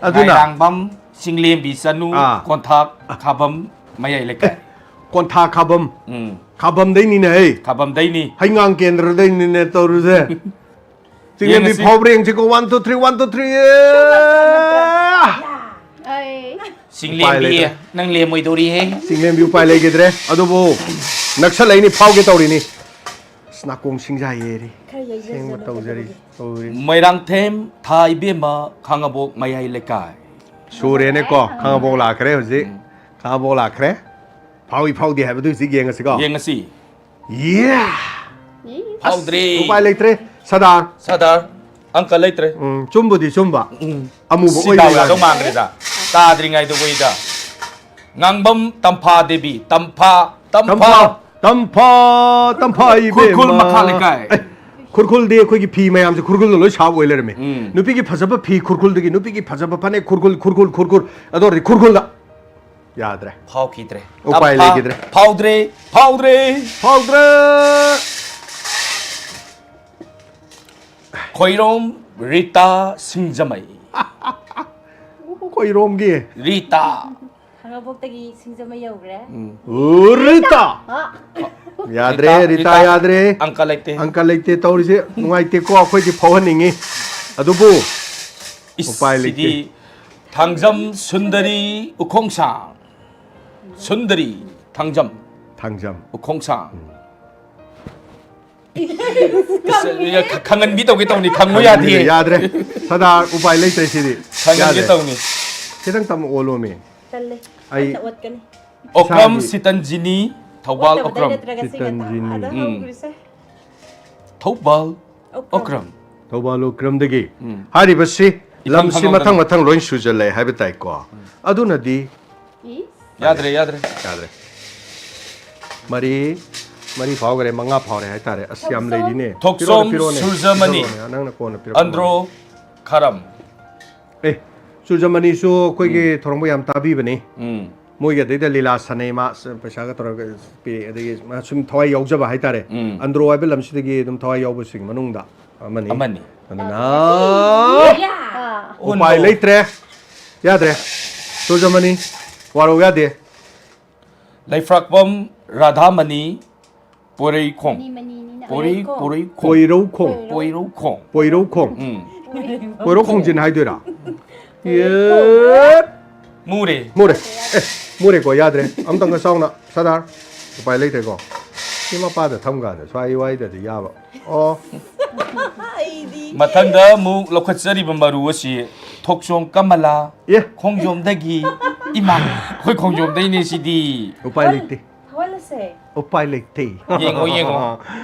ꯑꯗꯨꯅ ꯉꯥꯏꯔꯥꯡꯕꯝ ꯆꯤꯡꯂꯦꯝꯕꯤ ꯆꯅꯨ, ꯑꯥ꯫ ꯀꯣꯟꯊꯥ ꯈꯥꯕꯝ ꯃꯌꯥꯏ ꯂꯩꯀꯥꯏ꯫ ꯀꯣꯟꯊꯥ ꯈꯥꯕꯝ꯫ ꯎꯝ꯫ ꯈꯥꯕꯝꯗꯩꯅꯤꯅꯦ, ꯍꯩ꯫ ꯈꯥꯕꯝꯗꯩꯅꯤ꯫ ꯍꯩꯉꯥꯡ ꯀꯦꯟꯗ꯭ꯔꯗꯩꯅꯤꯅꯦ ꯇꯧꯔꯤꯁꯦ꯫ ꯆꯤꯡꯂꯦꯝꯕꯤ ꯌꯦꯡꯉꯁꯤ꯫ ꯐꯥꯎꯕ꯭ꯔꯥ ꯌꯦꯡꯁꯤꯀꯣ, one, two, three, one, two, three꯫ ꯑꯩ꯫ ꯎꯄꯥꯏ ꯆꯤꯡꯂꯦꯝꯕꯤ, ꯂꯩꯇ꯭ꯔꯦ꯫ ꯅꯪ ꯂꯦꯝꯃꯣꯏꯗꯧꯔꯤꯍꯦ꯫ ꯆꯤꯡꯂꯦꯝꯕꯤ ꯎꯄꯥꯏ ꯂꯩꯈꯤꯗ꯭ꯔꯦ꯫ ꯑꯗꯨꯕꯨ ꯅꯛꯁꯜꯂꯛꯏꯅꯤ, ꯐꯥꯎꯒꯦ ꯇꯧꯔꯤꯅꯤ꯫ ꯑꯁ, ꯅꯥꯀꯣꯡ ꯁꯤꯡꯖꯥ ꯌꯩꯔꯤ꯫ ꯈꯔ ꯌꯩꯖꯁꯅꯨ ꯁꯦꯡꯕ ꯇꯧꯖꯔꯤ, ꯀꯩꯗꯧꯔꯒꯦ? ꯇꯧꯔꯤ꯫ ꯃꯣꯏꯔꯥꯡꯊꯦꯝ ꯊꯥ ꯏꯕꯦꯝꯃ, ꯈꯥꯉꯕꯣꯛ ꯃꯌꯥꯏ ꯂꯩꯀꯥꯏ꯫ ꯁꯨꯔꯦꯅꯦꯀꯣ, ꯈꯥꯉꯕꯣꯛ ꯂꯥꯛꯈ꯭ꯔꯦ ꯍꯧꯖꯤꯛ꯫ ꯎꯝ꯫ ꯈꯥꯉꯕꯣꯛ ꯂꯥꯛꯈ꯭ꯔꯦ꯫ ꯐꯥꯎꯏ ꯐꯥꯎꯗꯦ ꯍꯥꯏꯕꯗꯨ ꯍꯧꯖꯤꯛ ꯌꯦꯡꯉꯁꯤꯀꯣ꯫ ꯌꯦꯡꯉꯁꯤ꯫ ꯌꯦ! ꯏꯁ꯫ ꯐꯥꯎꯗ꯭ꯔꯦ꯫ ꯎꯄꯥꯏ ꯂꯩꯇ꯭ꯔꯦ, ꯁꯗꯥꯔ꯫ ꯁꯗꯥꯔ, ꯑꯪꯀ ꯂꯩꯇ꯭ꯔꯦ꯫ ꯎꯝ, ꯆꯨꯝꯕꯨꯗꯤ ꯆꯨꯝꯕ꯫ ꯎꯝ꯫ ꯑꯃꯨꯕ ꯁꯤ ꯑꯣꯏ ꯗꯥꯎ ꯂꯩꯔꯝꯃꯦ꯫ ꯌꯥꯗꯧ ꯃꯥꯟꯈ꯭ꯔꯦꯗ꯫ ꯇꯥꯗ꯭ꯔꯤꯉꯩꯗ ꯑꯣꯏꯗ꯫ ꯉꯥꯡꯕꯝ ꯇꯝꯐꯥ ꯗꯦꯕꯤ, ꯇꯝꯐꯥ, ꯇꯝꯐꯥ꯫ ꯇꯝꯐꯥ, ꯇꯝꯐꯥ, ꯇꯝꯐꯥ ꯈꯨꯔꯈꯨꯜ ꯏꯕꯦꯝꯃ꯫ ꯃꯈꯥ ꯂꯩꯀꯥꯏ꯫ ꯑꯦ, ꯈꯨꯔꯈꯨꯜꯗꯤ ꯑꯩꯈꯣꯏꯒꯤ ꯐꯤ ꯃꯌꯥꯝꯁꯦ ꯈꯨꯔꯈꯨꯜꯗ ꯂꯣꯏ ꯁꯥꯕ ꯑꯣꯏ ꯂꯩꯔꯝꯃꯦ꯫ ꯎꯝ꯫ ꯅꯨꯄꯤꯒꯤ ꯐꯖꯕ ꯐꯤ ꯈꯨꯔꯈꯨꯜꯗꯒꯤ, ꯅꯨꯄꯤꯒꯤ ꯐꯖꯕ ꯐꯅꯦꯛ ꯈꯨꯔꯈꯨꯜ, ꯈꯨꯔꯈꯨꯜ, ꯈꯨꯔꯈꯨꯜ꯫ ꯑꯗꯨ ꯑꯣꯏꯔꯗꯤ ꯈꯨꯔꯈꯨꯜꯗ꯫ ꯌꯥꯗ꯭ꯔꯦ꯫ ꯐꯥꯎꯈꯤꯗ꯭ꯔꯦ꯫ ꯎꯄꯥꯏ ꯇꯝꯐꯥ ꯂꯩꯈꯤꯗ꯭ꯔꯦ꯫ ꯐꯥꯎꯗ꯭ꯔꯦ, ꯐꯥꯎꯗ꯭ꯔꯦ꯫ ꯐꯥꯎꯗ꯭ꯔꯦ꯫ ꯈꯣꯏꯔꯣꯝ ꯔꯤꯇꯥ ꯁꯤꯡꯖꯃꯩ꯫ ꯈꯣꯏꯔꯣꯝꯒꯤ꯫ ꯔꯤꯇꯥ꯫ ꯈꯥꯉꯕꯣꯛꯇꯒꯤ ꯁꯤꯡꯖꯃꯩ ꯌꯧꯈ꯭ꯔꯦ꯫ ꯎꯝ꯫ ꯔꯤꯇꯥ! ꯍꯥ? ꯌꯥꯗ꯭ꯔꯦ, ꯔꯤꯇꯥ, ꯔꯤꯇꯥ ꯔꯤꯇꯥ, ꯌꯥꯗ꯭ꯔꯦ꯫ ꯑꯪꯀ ꯂꯩꯇꯦ꯫ ꯑꯪꯀ ꯂꯩꯇꯦ ꯇꯧꯔꯤꯁꯦ꯫ ꯅꯨꯡꯉꯥꯏꯇꯦꯀꯣ, ꯑꯩꯈꯣꯏꯗꯤ ꯐꯥꯎꯍꯟꯅꯤꯡꯉꯤ꯫ ꯑꯗꯨꯕꯨ ꯏꯁ, ꯎꯄꯥꯏ ꯂꯩꯇꯦ꯫ ꯁꯤꯗꯤ ꯊꯥꯡꯖꯝ ꯁꯨꯟꯗꯔꯤ ꯎꯈꯣꯡꯁꯥꯡ꯫ ꯁꯨꯟꯗꯔꯤ ꯊꯥꯡꯖꯝ꯫ ꯊꯥꯡꯖꯝ꯫ ꯎꯈꯣꯡꯁꯥꯡ꯫ ꯎꯝ꯫ ꯑꯁ, ꯈ-, ꯈꯪꯍꯟꯕꯤ ꯇꯧꯒꯦ ꯇꯧꯅꯤ, ꯈꯪꯉꯨ ꯌꯥꯗꯦ꯫ ꯌꯥꯗ꯭ꯔꯦ꯫ ꯁꯗꯥ, ꯎꯄꯥꯏ ꯂꯩꯇ꯭ꯔꯦ ꯁꯤꯗꯤ꯫ ꯈꯪꯍꯟꯒꯦ ꯌꯥꯗ꯭ꯔꯦ꯫ ꯇꯧꯅꯤ꯫ ꯈꯤꯇꯪ ꯇꯝꯃꯛ ꯑꯣꯜꯂꯣꯃꯤ꯫ ꯇꯜꯂꯦ꯫ ꯑꯩ ꯀꯟꯅ ꯑꯣꯠꯀꯅꯤ꯫ ꯑꯣꯀ꯭ꯔꯝ ꯏꯁꯥꯒꯤ ꯁꯤꯇꯟꯖꯤꯅꯤ, ꯊꯧꯕꯥꯜ ꯑꯣꯠꯇꯕꯗꯩ ꯑꯣꯀ꯭ꯔꯝ꯫ ꯅꯠꯇ꯭ꯔꯒ ꯁꯤ ꯉꯟꯇꯥ ꯁꯤꯇꯟꯖꯤꯅꯤ꯫ ꯎꯝ꯫ ꯍꯧꯈ꯭ꯔꯤꯁꯦ꯫ ꯊꯧꯕꯥꯜ ꯑꯣꯀ꯭ꯔꯝ꯫ ꯑꯣꯀ꯭ꯔꯝ꯫ ꯊꯧꯕꯥꯜ ꯑꯣꯀ꯭ꯔꯝꯗꯒꯤ ꯎꯝ꯫ ꯍꯥꯏꯔꯤꯕꯁꯤ ꯏꯈꯪ ꯂꯝꯁꯤ ꯈꯪꯍꯧꯗꯅ꯫ ꯃꯊꯪ ꯃꯊꯪ ꯂꯣꯏ ꯁꯨꯖꯜꯂꯛꯑꯦ ꯍꯥꯏꯕ ꯇꯥꯏꯀꯣ꯫ ꯎꯝ꯫ ꯑꯗꯨꯅꯗꯤ ꯏꯁ꯫ ꯌꯥꯗ꯭ꯔꯦ, ꯌꯥꯗ꯭ꯔꯦ꯫ ꯌꯥꯗ꯭ꯔꯦ꯫ ꯃꯔꯤ, ꯃꯔꯤ ꯐꯥꯎꯈ꯭ꯔꯦ, ꯃꯉꯥ ꯐꯥꯎꯔꯦ ꯍꯥꯏꯇꯥꯔꯦ꯫ ꯑꯁ, ꯌꯥꯝ ꯊꯣꯛꯆꯣꯝ꯫ ꯂꯩꯔꯤꯅꯦ꯫ ꯊꯣꯛꯆꯣꯝ ꯄꯤꯔꯛꯑꯣꯅꯦ, ꯄꯤꯔꯛꯑꯣꯅꯦ꯫ ꯁꯨꯔꯖꯃꯅꯤ꯫ ꯄꯤꯔꯛꯑꯣꯅꯦ, ꯅꯪꯅ ꯀꯣꯟꯅ ꯄꯤꯔꯛꯑꯣ꯫ ꯑꯟꯗ꯭ꯔꯣ ꯈꯥꯔꯝ꯫ ꯑꯦ, ꯁꯨꯔꯖꯃꯅꯤꯁꯨ ꯑꯩꯈꯣꯏꯒꯤ ꯎꯝ꯫ ꯊꯧꯔꯝꯕ ꯌꯥꯝ ꯇꯥꯕꯤꯕꯅꯤ꯫ ꯎꯝ꯫ ꯃꯣꯏꯒꯤ ꯑꯗꯩꯗ ꯂꯤꯂꯥ ꯁꯥꯟꯅꯩ, ꯃꯥ ꯁ-, ꯄꯩꯁꯥꯒ ꯇꯧꯔꯒ ꯄꯤꯔꯛꯑꯦ꯫ ꯑꯗꯒꯤ ꯃꯥ ꯁꯨꯝ ꯊꯋꯥꯏ ꯌꯥꯎꯖꯕ ꯍꯥꯏꯇꯥꯔꯦ꯫ ꯎꯝ꯫ ꯑꯟꯗ꯭ꯔꯣ ꯍꯥꯏꯕ ꯂꯝꯁꯤꯗꯒꯤ ꯑꯗꯨꯝ ꯊꯋꯥꯏ ꯌꯥꯎꯕꯁꯤꯡ ꯃꯅꯨꯡꯗ ꯑꯃꯅꯤ꯫ ꯑꯃꯅꯤ꯫ ꯑꯗꯨꯅ ꯌꯥ꯫ ꯎꯄꯥꯏ ꯂꯩꯇ꯭ꯔꯦ꯫ ꯌꯥꯗ꯭ꯔꯦ꯫ ꯁꯨꯔꯖꯃꯅꯤ, ꯋꯥꯔꯧ ꯌꯥꯗꯦ꯫ ꯂꯩꯐ꯭ꯔꯥꯛꯄꯝ ꯔꯥꯙꯥꯃꯅꯤ ꯄꯣꯏꯔꯩꯈꯣꯡ꯫ ꯃꯅꯤ, ꯃꯅꯤꯅꯤꯅ꯫ ꯄꯣꯏꯔꯩ-, ꯄꯣꯏꯔꯩꯈꯣꯡ꯫ ꯄꯣꯏꯔꯩꯈꯣꯡ꯫ ꯄꯣꯏꯔꯧꯈꯣꯡ꯫ ꯄꯣꯏꯔꯧꯈꯣꯡ꯫ ꯎꯝ꯫ ꯄꯣꯏꯔꯧꯈꯣꯡꯖꯤꯟ ꯍꯥꯏꯗꯣꯏꯔꯥ? ꯌꯦꯠ! ꯃꯨꯔꯦ꯫ ꯃꯨꯔꯦ꯫ ꯑꯦ, ꯃꯨꯔꯦꯀꯣ, ꯌꯥꯗ꯭ꯔꯦ꯫ ꯑꯝꯇꯪꯒ ꯆꯥꯎꯅ, ꯁꯥꯗꯥꯔ꯫ ꯎꯄꯥꯏ ꯂꯩꯇ꯭ꯔꯦꯀꯣ꯫ ꯁꯤ ꯃꯄꯥꯗ ꯊꯝ ꯀꯥꯟꯗ ꯁ꯭ꯋꯥꯏ ꯋꯥꯏꯗꯗꯤ ꯌꯥꯕ꯫ ꯑꯣ꯫ ꯑꯩꯗꯤ ꯃꯊꯪꯗ ꯑꯃꯨꯛ ꯂꯧꯈꯠꯆꯔꯤꯕ ꯃꯔꯨ ꯑꯁꯤ ꯊꯣꯛꯆꯣꯝ ꯀꯃꯂꯥ, ꯑꯦ꯫ ꯈꯣꯡꯖꯣꯝꯗꯒꯤ ꯏꯃꯥ꯫ ꯑꯩꯈꯣꯏ ꯈꯣꯡꯖꯣꯝꯗꯩꯅꯦ ꯁꯤꯗꯤ꯫ ꯎꯄꯥꯏ ꯂꯩꯇꯦ꯫ ꯊꯧꯍꯜꯂꯁꯦ꯫ ꯎꯄꯥꯏ ꯂꯩꯇꯦ꯫ ꯌꯦꯡꯉꯣ, ꯌꯦꯡꯉꯣ꯫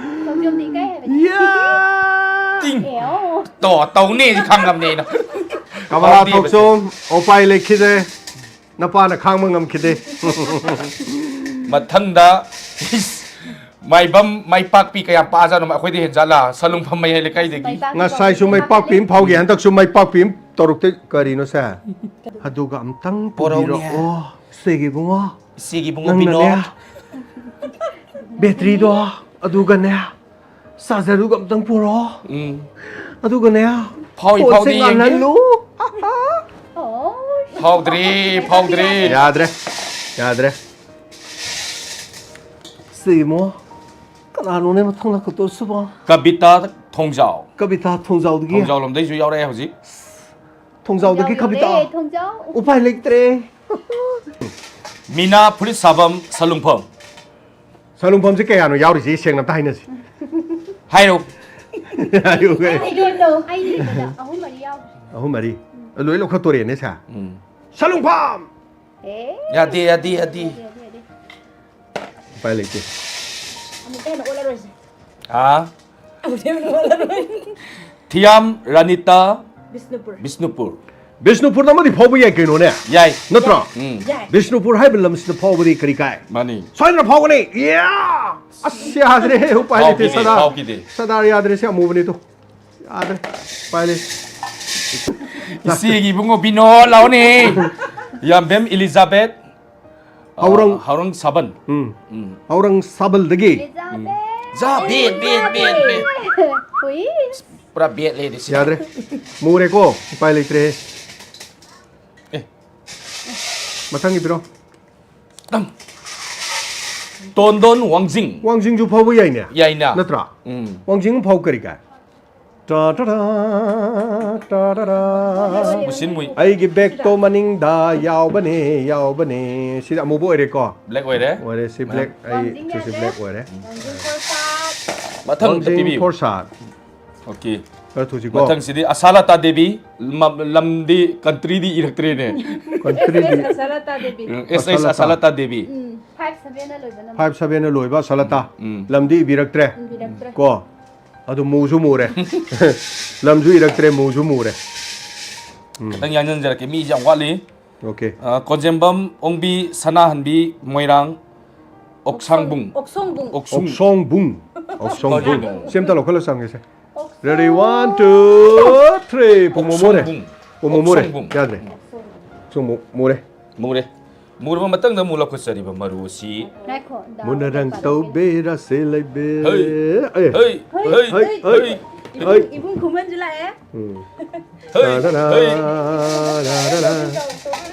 ꯈꯣꯡꯖꯣꯝꯗꯤ ꯏꯀꯥꯏ ꯍꯥꯏꯕꯅꯤ꯫ ꯌꯥ! ꯇꯤꯡ꯫ ꯑꯦ, ꯑꯣ꯫ ꯇꯣ, ꯇꯧꯅꯦ ꯈꯪꯉꯕꯅꯦ ꯑꯩꯅ꯫ ꯀꯃꯂꯥ ꯐꯥꯎꯗꯦꯕ꯫ ꯊꯣꯛꯆꯣꯝ, ꯎꯄꯥꯏ ꯂꯩꯈꯤꯗ꯭ꯔꯦ꯫ ꯅꯄꯥꯅ ꯈꯥꯡꯕ ꯉꯝꯈꯤꯗꯦ꯫ ꯃꯊꯪꯗ, ꯏꯁ, ꯃꯥꯏꯕꯝ ꯃꯥꯏꯄꯥꯛꯄꯤ ꯀꯌꯥꯝ ꯄꯥꯖꯥꯠꯅꯣ? ꯑꯩꯈꯣꯏꯗꯤ ꯍꯦꯟꯖꯥꯠꯂꯥ? ꯁꯂꯨꯡꯐꯝ ꯃꯌꯥꯏ ꯂꯩꯀꯥꯏꯗꯒꯤ꯫ ꯃꯥꯏꯄꯥꯛꯄꯤ ꯉꯁꯥꯏꯁꯨ ꯃꯥꯏꯄꯥꯛꯄꯤ ꯑꯃ ꯐꯥꯎꯈꯤ, ꯍꯟꯗꯛꯁꯨ ꯃꯥꯏꯄꯥꯛꯄꯤ ꯑꯃ ꯇꯧꯔꯛꯇꯦ꯫ ꯀꯔꯤꯅꯣ ꯁꯦ? ꯑꯗꯨꯒ ꯑꯝꯇꯪ ꯄꯣꯔꯛꯎꯅꯦ꯫ ꯄꯨꯕꯤꯔꯛꯑꯣ, ꯏꯆꯦꯒꯤ ꯏꯕꯨꯡꯉꯣ꯫ ꯏꯆꯦꯒꯤ ꯏꯕꯨꯡꯉꯣ ꯅꯪꯅꯅꯦ, ꯕꯤꯅꯣꯗ꯫ ꯕꯦꯇ꯭ꯔꯤꯗꯣ, ꯑꯗꯨꯒꯅꯦ, ꯆꯥꯔꯖꯔꯗꯨꯒ ꯑꯝꯇꯪ ꯄꯨꯔꯛꯑꯣ꯫ ꯎꯝ꯫ ꯑꯗꯨꯒꯅꯦ, ꯐꯥꯎꯏ, ꯐꯣꯟꯁꯦ ꯐꯥꯎꯗꯤ ꯌꯦꯡꯒꯦ꯫ ꯉꯥꯜꯍꯜꯂꯨ꯫ ꯑꯣ꯫ ꯐꯥꯎꯗ꯭ꯔꯤ, ꯐꯥꯎꯗ꯭ꯔꯤ꯫ ꯌꯥꯗ꯭ꯔꯦ, ꯌꯥꯗ꯭ꯔꯦ꯫ ꯁꯤ ꯏꯃꯣ, ꯀꯅꯥꯅꯣꯅꯦ ꯃꯊꯪ ꯂꯥꯛꯀꯗꯧꯔꯤꯁꯤꯕꯣ? ꯀꯕꯤꯇꯥ ꯊꯣꯡꯖꯥꯎ꯫ ꯀꯕꯤꯇꯥ ꯊꯣꯡꯖꯥꯎꯗꯒꯤ? ꯊꯣꯡꯖꯥꯎ ꯂꯣꯝꯗꯩꯁꯨ ꯌꯥꯎꯔꯛꯑꯦ ꯍꯧꯖꯤꯛ꯫ ꯊꯣꯡꯖꯥꯎꯗꯒꯤ ꯊꯣꯡꯖꯥꯎ ꯀꯕꯤꯇꯥ? ꯌꯧꯔꯦ, ꯊꯣꯡꯖꯥꯎ꯫ ꯎꯄꯥꯏ ꯂꯩꯇ꯭ꯔꯦ꯫ ꯃꯤꯅꯥ ꯐꯨꯔꯤꯠ ꯁꯥꯐꯝ ꯁꯂꯨꯡꯐꯝ꯫ ꯁꯂꯨꯡꯐꯝꯁꯦ ꯀꯌꯥꯅꯣ ꯌꯥꯎꯔꯤꯁꯦ? ꯁꯦꯡꯅ ꯑꯝꯇ ꯍꯥꯏꯅꯁꯤ꯫ ꯍꯥꯏꯔꯣ꯫ ꯍꯥꯏꯌꯨ, ꯀꯩ? ꯑꯩ ꯂꯣꯏꯅ, ꯑꯩ ꯂꯣꯏꯅꯗ ꯑꯍꯨꯝ ꯃꯔꯤ ꯌꯥꯎꯈ꯭ꯔꯦ꯫ ꯑꯍꯨꯝ ꯃꯔꯤ? ꯎꯝ꯫ ꯂꯣꯏ ꯂꯧꯈꯠꯇꯣꯔꯦꯅꯦ, ꯁꯦ? ꯎꯝ꯫ ꯁꯂꯨꯡꯐꯝ! ꯑꯦ꯫ ꯌꯥꯗꯦ, ꯌꯥꯗꯦ, ꯌꯥꯗꯦ꯫ ꯌꯥꯗꯦ, ꯌꯥꯗꯦ, ꯌꯥꯗꯦ꯫ ꯎꯄꯥꯏ ꯂꯩꯇꯦ꯫ ꯑꯃꯨꯛꯀ ꯍꯦꯟꯅ ꯑꯣꯠꯂꯔꯣꯏꯁꯦ꯫ ꯑꯥ? ꯑꯃꯨꯛꯀ ꯍꯦꯟꯅ ꯑꯣꯠꯂꯔꯣꯏ꯫ ꯊꯤꯌꯥꯝ ꯔꯥꯅꯤꯇꯥ ꯕꯤꯁꯅꯨꯄꯨꯔ꯫ ꯕꯤꯁꯅꯨꯄꯨꯔ꯫ ꯕꯤꯁꯅꯨꯄꯨꯔꯗ ꯑꯃꯗꯤ ꯐꯥꯎꯕ ꯌꯥꯏ ꯀꯩꯅꯣꯅꯦ꯫ ꯌꯥꯏ꯫ ꯅꯠꯇ꯭ꯔꯣ? ꯎꯝ꯫ ꯌꯥꯏ꯫ ꯕꯤꯁꯅꯨꯄꯨꯔ ꯍꯥꯏꯕ ꯂꯝꯁꯤꯗ ꯐꯥꯎꯕꯗꯤ ꯀꯔꯤ ꯀꯥꯏ? ꯃꯥꯅꯤ꯫ ꯁꯣꯏꯗꯅ ꯐꯥꯎꯒꯅꯤ꯫ ꯌꯥ! ꯑꯁ, ꯌꯥꯗ꯭ꯔꯦ꯫ ꯎꯄꯥꯏ ꯂꯩꯇꯦ꯫ ꯐꯥꯎꯈꯤꯗꯦ, ꯁꯗꯥ ꯐꯥꯎꯈꯤꯗꯦ꯫ ꯁꯗꯥ ꯌꯥꯗ꯭ꯔꯦ꯫ ꯁꯤ ꯑꯃꯨꯕꯅꯤ ꯇꯨ꯫ ꯌꯥꯗ꯭ꯔꯦ꯫ ꯎꯄꯥꯏ ꯂꯩ꯫ ꯏꯆꯦꯒꯤ ꯏꯕꯨꯡꯉꯣ ꯕꯤꯅꯣ ꯂꯥꯎꯅꯦ꯫ ꯌꯥꯝꯕꯦꯝ ꯏꯂꯤꯖꯥꯕꯦꯠ꯫ ꯍꯧꯔꯪ꯫ ꯍꯧꯔꯪ ꯁꯥꯕꯟ꯫ ꯎꯝ꯫ ꯎꯝ꯫ ꯍꯧꯔꯪ ꯁꯥꯕꯜꯗꯒꯤ꯫ ꯖꯥ ꯕꯦꯠ ꯕꯦꯠ ꯕꯦꯠ ꯕꯦꯠ꯫ ꯍꯨꯏ꯫ ꯄꯨꯔꯥ ꯕꯦꯠ ꯂꯩꯔꯦ ꯁꯤ꯫ ꯌꯥꯗ꯭ꯔꯦ꯫ ꯃꯨꯔꯦꯀꯣ꯫ ꯎꯄꯥꯏ ꯂꯩꯇ꯭ꯔꯦ꯫ ꯑꯦ꯫ ꯃꯊꯪꯒꯤ ꯄꯤꯔꯣ꯫ ꯇꯝ꯫ ꯇꯣꯟꯗꯣꯟ ꯋꯥꯡꯖꯤꯡ꯫ ꯋꯥꯡꯖꯤꯡꯁꯨ ꯐꯥꯎꯕ ꯌꯥꯏꯅꯦ꯫ ꯌꯥꯏꯅ꯫ ꯅꯠꯇ꯭ꯔꯥ? ꯎꯝ꯫ ꯋꯥꯡꯖꯤꯡ ꯐꯥꯎ ꯀꯔꯤ ꯀꯥꯏ? ꯇꯥ ꯇꯥ ꯇꯥ, ꯇꯥ ꯇꯥ ꯇꯥ꯫ ꯃꯨꯁꯤꯟ ꯃꯨꯏ꯫ ꯑꯩꯒꯤ ꯕꯦꯛꯇꯣ ꯃꯅꯤꯡꯗ ꯌꯥꯎꯕꯅꯦ, ꯌꯥꯎꯕꯅꯦ꯫ ꯁꯤꯗꯤ ꯑꯃꯨꯕ ꯑꯣꯏꯔꯦꯀꯣ꯫ ꯕ꯭ꯂꯦꯛ ꯑꯣꯏꯔꯦ꯫ ꯑꯣꯏꯔꯦ, ꯁꯤ ꯕ꯭ꯂꯦꯛ꯫ ꯑꯩ ꯁꯤꯁꯦ ꯕ꯭ꯂꯦꯛ ꯑꯣꯏꯔꯦ꯫ ꯋꯥꯡꯖꯤꯡ ꯐꯣꯔꯁꯥꯠ꯫ ꯃꯊꯪ ꯋꯥꯡꯖꯤꯡ ꯄꯤꯕꯤꯌꯨ꯫ ꯐꯣꯔꯁꯥꯠ꯫ ꯑꯣꯀꯦ꯫ ꯈꯔ ꯊꯨꯁꯤꯀꯣ꯫ ꯃꯊꯪꯁꯤꯗꯤ ꯑꯁꯥꯂꯇꯥ ꯗꯦꯕꯤ, ꯃ-, ꯂꯝꯗꯤ ꯀꯟꯇ꯭ꯔꯤꯗꯤ ꯏꯔꯛꯇ꯭ꯔꯦꯅꯦ꯫ ꯀꯟꯇ꯭ꯔꯤꯗꯤ ꯑꯁꯥꯂꯇꯥ ꯗꯦꯕꯤ꯫ ꯎꯝ, ꯑꯦꯁ ꯑꯦꯁ ꯑꯁꯥꯂꯇꯥ ꯗꯦꯕꯤ꯫ ꯎꯝ, ꯐꯥꯏꯚ ꯁꯚꯦꯟꯅ ꯂꯣꯏꯕ ꯅꯝꯕꯔ꯫ ꯐꯥꯏꯚ ꯁꯚꯦꯟꯅ ꯂꯣꯏꯕ ꯑꯁꯥꯂꯇꯥ꯫ ꯎꯝ꯫ ꯂꯝꯗꯤ ꯏꯕꯤꯔꯛꯇ꯭ꯔꯦ꯫ ꯏꯕꯤꯔꯛꯇ꯭ꯔꯦ꯫ ꯀꯣ꯫ ꯑꯗꯨ ꯃꯨꯁꯨ ꯃꯨꯔꯦ꯫ ꯂꯝꯁꯨ ꯏꯔꯛꯇ꯭ꯔꯦ, ꯃꯨꯁꯨ ꯃꯨꯔꯦ꯫ ꯈꯤꯇꯪ ꯌꯥꯡꯖꯟꯖꯔꯛꯀꯦ, ꯃꯤꯁꯦ ꯌꯥꯝ ꯋꯥꯠꯂꯤ꯫ ꯑꯣꯀꯦ꯫ ꯑ, ꯀꯣꯟꯖꯦꯝꯕꯝ ꯑꯣꯡꯕꯤ ꯁꯅꯥꯍꯟꯕꯤ ꯃꯣꯏꯔꯥꯡ ꯑꯣꯛꯁꯥꯡꯕꯨꯡ꯫ ꯑꯣꯛꯁꯣꯡꯕꯨꯡ꯫ ꯑꯣꯛꯁꯨꯡ꯫ ꯑꯣꯛꯁꯣꯡꯕꯨꯡ꯫ ꯑꯣꯛꯁꯣꯡꯕꯨꯡ꯫ ꯀꯔꯤꯅꯣ? ꯁꯤ ꯑꯝꯇ ꯂꯧꯈꯠꯂ ꯆꯪꯒꯦꯁꯦ꯫ ꯑꯣꯛꯁꯣꯡ꯫ Ready, one, two, three. ꯄꯨꯝꯃ ꯃꯨꯔꯦ꯫ ꯑꯣꯛꯁꯣꯡꯕꯨꯡ꯫ ꯄꯨꯝꯃ ꯃꯨꯔꯦ꯫ ꯑꯣꯛꯁꯣꯡꯕꯨꯡ꯫ ꯌꯥꯗ꯭ꯔꯦ꯫ ꯁꯣꯡꯕꯨꯡ ꯃꯨꯔꯦ꯫ ꯃꯨꯔꯦ꯫ ꯃꯨꯔꯕ ꯃꯇꯝꯗ ꯑꯃꯨꯛ ꯂꯧꯈꯠꯆꯔꯤꯕ ꯃꯔꯨ ꯑꯁꯤ꯫ ꯉꯥꯏꯈꯣ, ꯗꯥꯎ ꯃꯨꯟꯅꯔꯪ ꯄꯥꯔꯛꯀꯦ꯫ ꯇꯧꯕꯤꯔꯁꯦ ꯂꯩꯕꯦ꯫ ꯍꯩ, ꯑꯦ꯫ ꯍꯩ, ꯍꯩ, ꯍꯩ, ꯍꯩ, ꯍꯩ꯫ ꯏꯕꯨꯡ ꯈꯨꯃꯟꯁꯨ ꯂꯥꯛꯑꯦ꯫ ꯎꯝ꯫ ꯍꯩ, ꯇꯥ-ꯗꯥ-ꯗꯥ, ꯍꯩ꯫ ꯇꯥ-ꯗꯥ-ꯗꯥ꯫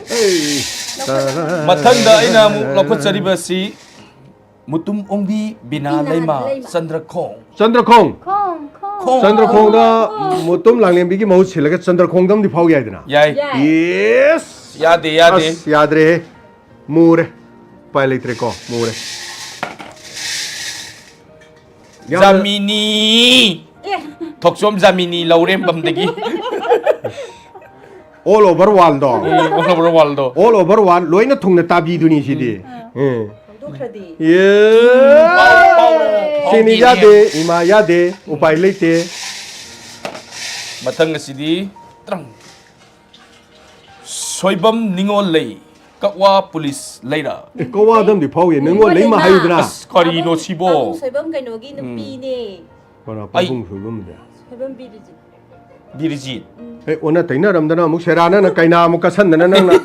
ꯍꯩ, ꯇꯥ-ꯗꯥ-ꯗꯥ꯫ ꯃꯊꯪꯗ ꯑꯩꯅ ꯑꯃꯨꯛ ꯂꯧꯈꯠꯆꯔꯤꯕ ꯑꯁꯤ ꯃꯨꯇꯨꯝ ꯑꯣꯡꯕꯤ ꯕꯤꯅꯥ ꯕꯤꯅꯥ ꯂꯩꯃ ꯂꯩꯃ꯫ ꯆꯟꯗ꯭ꯔꯈꯣꯡ꯫ ꯆꯟꯗ꯭ꯔꯈꯣꯡ꯫ ꯈꯣꯡ, ꯈꯣꯡ꯫ ꯈꯣꯡ꯫ ꯆꯟꯗ꯭ꯔꯈꯣꯡꯗ ꯃꯨꯇꯨꯝ ꯂꯥꯡꯂꯦꯝꯕꯤꯒꯤ ꯃꯍꯨꯠ ꯁꯤꯜꯂꯒ ꯆꯟꯗ꯭ꯔꯈꯣꯡꯗ ꯑꯃꯗꯤ ꯐꯥꯎ ꯌꯥꯏꯗꯅ꯫ ꯌꯥꯏ꯫ ꯌꯥꯏ꯫ ꯌꯦꯁ꯫ ꯌꯥꯗꯦ, ꯌꯥꯗꯦ꯫ ꯑꯁ, ꯌꯥꯗ꯭ꯔꯦꯍꯦ꯫ ꯃꯨꯔꯦ꯫ ꯎꯄꯥꯏ ꯂꯩꯇ꯭ꯔꯦꯀꯣ꯫ ꯃꯨꯔꯦ꯫ ꯌꯥꯝꯅ ꯖꯥꯃꯤꯅꯤ꯫ ꯑꯦ, ꯊꯣꯛꯆꯣꯝ ꯖꯥꯃꯤꯅꯤ ꯂꯧꯔꯦꯝꯕꯝꯗꯒꯤ꯫ All over world ꯗꯣ꯫ ꯎꯝ, all over world ꯗꯣ꯫ All over world ꯂꯣꯏꯅ ꯊꯨꯡꯅ ꯇꯥꯕꯤꯗꯨꯅꯤ ꯁꯤꯗꯤ꯫ ꯎꯝ꯫ ꯍꯧꯗꯣꯛꯈ꯭ꯔꯗꯤ꯫ ꯌꯦ꯫ ꯄꯥꯎ, ꯄꯥꯎ, ꯁꯤꯅꯤ ꯄꯥꯎ ꯌꯥꯗꯦ, ꯏꯃꯥ ꯌꯥꯗꯦ, ꯎꯄꯥꯏ ꯂꯩꯇꯦ꯫ ꯃꯊꯪ ꯑꯁꯤꯗꯤ ꯇ꯭ꯔꯪ꯫ ꯁꯣꯏꯕꯝ ꯅꯤꯉꯣꯜ ꯂꯩ, ꯀꯛꯋꯥ ꯄꯨꯂꯤꯁ ꯂꯩꯔ꯫ ꯑꯦ, ꯀꯛꯋꯥꯗ ꯑꯃꯗꯤ ꯐꯥꯎꯏ, ꯅꯤꯉꯣꯜ ꯂꯩꯃ ꯍꯩꯗ꯭ꯔꯥ? ꯑꯁ, ꯀꯔꯤꯅꯣ ꯄꯥꯕꯨꯡ- ꯁꯤꯕꯣ? ꯄꯥꯕꯨꯡ ꯁꯣꯏꯕꯝ ꯀꯩꯅꯣꯒꯤ ꯅꯨꯄꯤꯅꯦ꯫ ꯀꯅꯥ? ꯑꯩ- ꯄꯥꯕꯨꯡ ꯁꯣꯏꯕꯝꯗ꯫ ꯁꯣꯏꯕꯝ ꯕꯤꯔꯤꯖꯤꯠ꯫ ꯕꯤꯔꯤꯖꯤꯠ꯫ ꯑꯦ, ꯑꯣꯟꯅ ꯇꯩꯅꯔꯝꯗꯅ ꯑꯃꯨꯛ ꯁꯦꯔꯥꯅꯅ ꯀꯩꯅꯥ ꯑꯃꯨꯛ ꯀꯠꯁꯟꯗꯅ ꯅꯪꯅ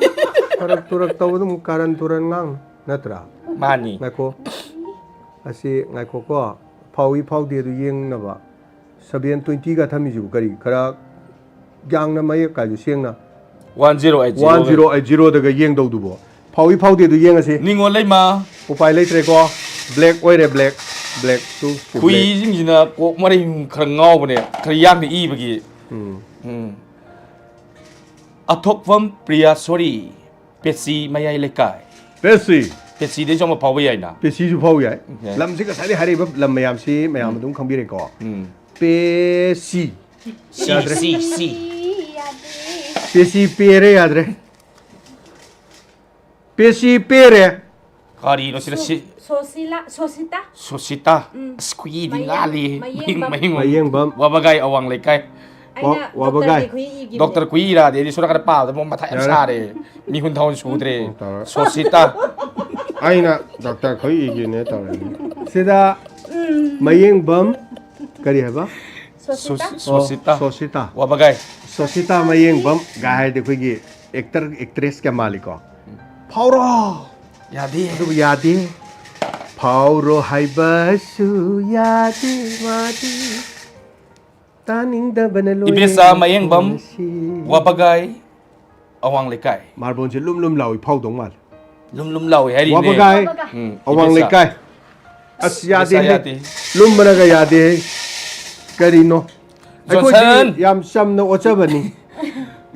ꯐꯔꯛ ꯇꯨꯔꯛ ꯇꯧꯕꯗ ꯑꯃꯨꯛ ꯀꯥꯔꯟ ꯇꯨꯔꯟ ꯉꯥꯡ ꯅꯠꯇ꯭ꯔꯥ? ꯃꯥꯅꯤ꯫ ꯉꯥꯏꯈꯣ, ꯑꯁꯤ ꯉꯥꯏꯈꯣꯀꯣ, ꯐꯥꯎꯏ ꯐꯥꯎꯗꯦ ꯑꯗꯨ ꯌꯦꯡꯅꯕ ꯁꯚꯦꯟ ꯇ꯭ꯋꯦꯟꯇꯤꯒ ꯊꯝꯃꯤꯁꯤꯕꯨ ꯀꯔꯤ? ꯈꯔ ꯌꯥꯡꯅ ꯃꯌꯦꯛ ꯀꯥꯏꯁꯨ ꯁꯦꯡꯅ꯫ One zero eight one zero. Zero eight ꯖꯤꯔꯣꯗꯒ ꯌꯦꯡꯗꯧꯗꯨꯕꯣ? ꯐꯥꯎꯏ ꯐꯥꯎꯗꯦ ꯑꯗꯨ ꯌꯦꯡꯉꯁꯤ꯫ ꯅꯤꯉꯣꯜ ꯂꯩꯃ꯫ ꯎꯄꯥꯏ ꯂꯩꯇ꯭ꯔꯦꯀꯣ꯫ ꯕ꯭ꯂꯦꯛ ꯑꯣꯏꯔꯦ, ꯕ꯭ꯂꯦꯛ꯫ Black to black. ꯍꯨꯏꯁꯤꯡꯁꯤꯅ ꯀꯣꯛ ꯃꯔꯩ ꯈꯔ ꯉꯥꯎꯕꯅꯦ, ꯈꯔ ꯌꯥꯡꯅ ꯏꯕꯒꯤ꯫ ꯎꯝ꯫ ꯎꯝ꯫ ꯑꯊꯣꯛꯐꯝ ꯄ꯭ꯔꯤꯌꯥꯁꯣꯔꯤ, ꯄꯦꯆꯤ ꯃꯌꯥꯏ ꯂꯩꯀꯥꯏ꯫ ꯄꯦꯁꯤ꯫ ꯄꯦꯆꯤꯗꯩꯁꯨ ꯑꯃ ꯐꯥꯎꯕ ꯌꯥꯏꯅ꯫ ꯄꯦꯁꯤꯁꯨ ꯐꯥꯎ ꯌꯥꯏ꯫ ꯌꯥꯏ꯫ ꯂꯝꯁꯤ ꯉꯁꯥꯏꯗꯩ ꯍꯥꯏꯔꯛꯏꯕ ꯂꯝ ꯃꯌꯥꯝꯁꯤ ꯃꯌꯥꯝ ꯑꯗꯨꯝ ꯈꯪꯕꯤꯔꯦꯀꯣ꯫ ꯎꯝ꯫ ꯄꯦꯁꯤ꯫ ꯁꯤ, ꯌꯥꯗ꯭ꯔꯦ꯫ ꯁꯤ, ꯁꯤ꯫ ꯄꯦꯁꯤ ꯄꯦꯔꯦ, ꯌꯥꯗ꯭ꯔꯦ꯫ ꯄꯦꯁꯤ ꯄꯦꯔꯦ꯫ ꯀꯔꯤꯅꯣ ꯁꯤꯗ ꯁꯤ? ꯁꯣꯁꯤꯂꯥ, ꯁꯣꯁꯤꯇꯥ꯫ ꯁꯣꯁꯤꯇꯥ꯫ ꯎꯝ꯫ ꯑꯁ, ꯈꯨꯏꯗꯤ ꯃꯌꯦꯡ-, ꯂꯥꯜꯂꯤ꯫ ꯃꯌꯦꯡꯕꯝ꯫ ꯃꯌꯦꯡꯕꯝ꯫ ꯃꯌꯦꯡꯕꯝ꯫ ꯋꯥꯕꯒꯥꯏ ꯑꯋꯥꯡ ꯂꯩꯀꯥꯏ꯫ ꯑꯩꯅ ꯋꯥ-, ꯋꯥꯕꯒꯥꯏ꯫ ꯗꯣꯛꯇꯔ ꯈꯨꯏ ꯏꯈꯤꯕꯅꯦ꯫ ꯗꯣꯛꯇꯔ ꯈꯨꯏ ꯏꯔꯥꯗꯤ ꯑꯩꯗꯤ ꯁꯣꯝ ꯅꯥꯀꯟꯗ ꯄꯥꯕꯗ ꯃꯣꯏ ꯃꯊꯥ ꯌꯥꯝ ꯌꯥꯔꯦ꯫ ꯁꯥꯔꯦ꯫ ꯃꯤꯍꯨꯟ ꯊꯥꯍꯨꯟ ꯁꯨꯗ꯭ꯔꯦ꯫ ꯎꯝ, ꯇꯧꯔꯦ꯫ ꯁꯣꯁꯤꯇꯥ꯫ ꯑꯩꯅ ꯗꯣꯛꯇꯔ ꯈꯣꯏ ꯏꯒꯤꯅꯦ ꯇꯧꯔꯦ꯫ ꯁꯤꯗ ꯃꯌꯦꯡꯕꯝ ꯀꯔꯤ ꯍꯥꯏꯕ? ꯁꯣꯁꯤꯇꯥ꯫ ꯁꯣꯁ-, ꯁꯣꯁꯤꯇꯥ꯫ ꯑꯣ, ꯁꯣꯁꯤꯇꯥ꯫ ꯋꯥꯕꯒꯥꯏ꯫ ꯁꯣꯁꯤꯇꯥ ꯃꯌꯦꯡꯕꯝ ꯒꯥꯏ ꯍꯥꯏꯔꯗꯤ ꯑꯩꯈꯣꯏꯒꯤ ꯑꯦꯛꯇꯔ ꯑꯦꯛꯇ꯭ꯔꯦꯁ ꯀꯌꯥ ꯃꯥꯜꯂꯤꯀꯣ꯫ ꯐꯥꯎꯔꯣ꯫ ꯌꯥꯗꯦ꯫ ꯑꯗꯨꯕꯨ ꯌꯥꯗꯦ꯫ ꯐꯥꯎꯔꯣ ꯍꯥꯏꯕꯁꯨ ꯌꯥꯗꯦ ꯃꯥꯗꯤ꯫ ꯇꯥꯅꯤꯡꯗꯕꯅ ꯂꯣꯏꯔꯦ ꯏꯕꯦꯆꯥ ꯃꯌꯦꯡꯕꯝ, ꯃꯈꯣꯟ ꯑꯁꯤ꯫ ꯋꯥꯕꯒꯥꯏ, ꯑꯋꯥꯡ ꯂꯩꯀꯥꯏ꯫ ꯃꯥꯔꯕꯣꯟꯁꯦ ꯂꯨꯝ ꯂꯨꯝ ꯂꯥꯎꯏ, ꯐꯥꯎꯗꯧ ꯃꯥꯜꯂꯦ꯫ ꯂꯨꯝ ꯂꯨꯝ ꯂꯥꯎꯏ ꯍꯥꯏꯔꯤꯅꯦ꯫ ꯋꯥꯕꯒꯥꯏ, ꯋꯥꯕꯒꯥꯏ꯫ ꯎꯝ, ꯑꯋꯥꯡ ꯏꯕꯦꯆꯥ꯫ ꯂꯩꯀꯥꯏ꯫ ꯑꯁ, ꯌꯥꯗꯦ꯫ ꯏꯕꯦꯆꯥ ꯌꯥꯗꯦ꯫ ꯂꯨꯝꯕꯅꯒ ꯌꯥꯗꯦ꯫ ꯀꯔꯤꯅꯣ? ꯑꯩꯈꯣꯏꯗꯤ ꯖꯣꯟꯁꯟ! ꯌꯥꯝ ꯆꯝꯅ ꯑꯣꯠꯆꯕꯅꯤ꯫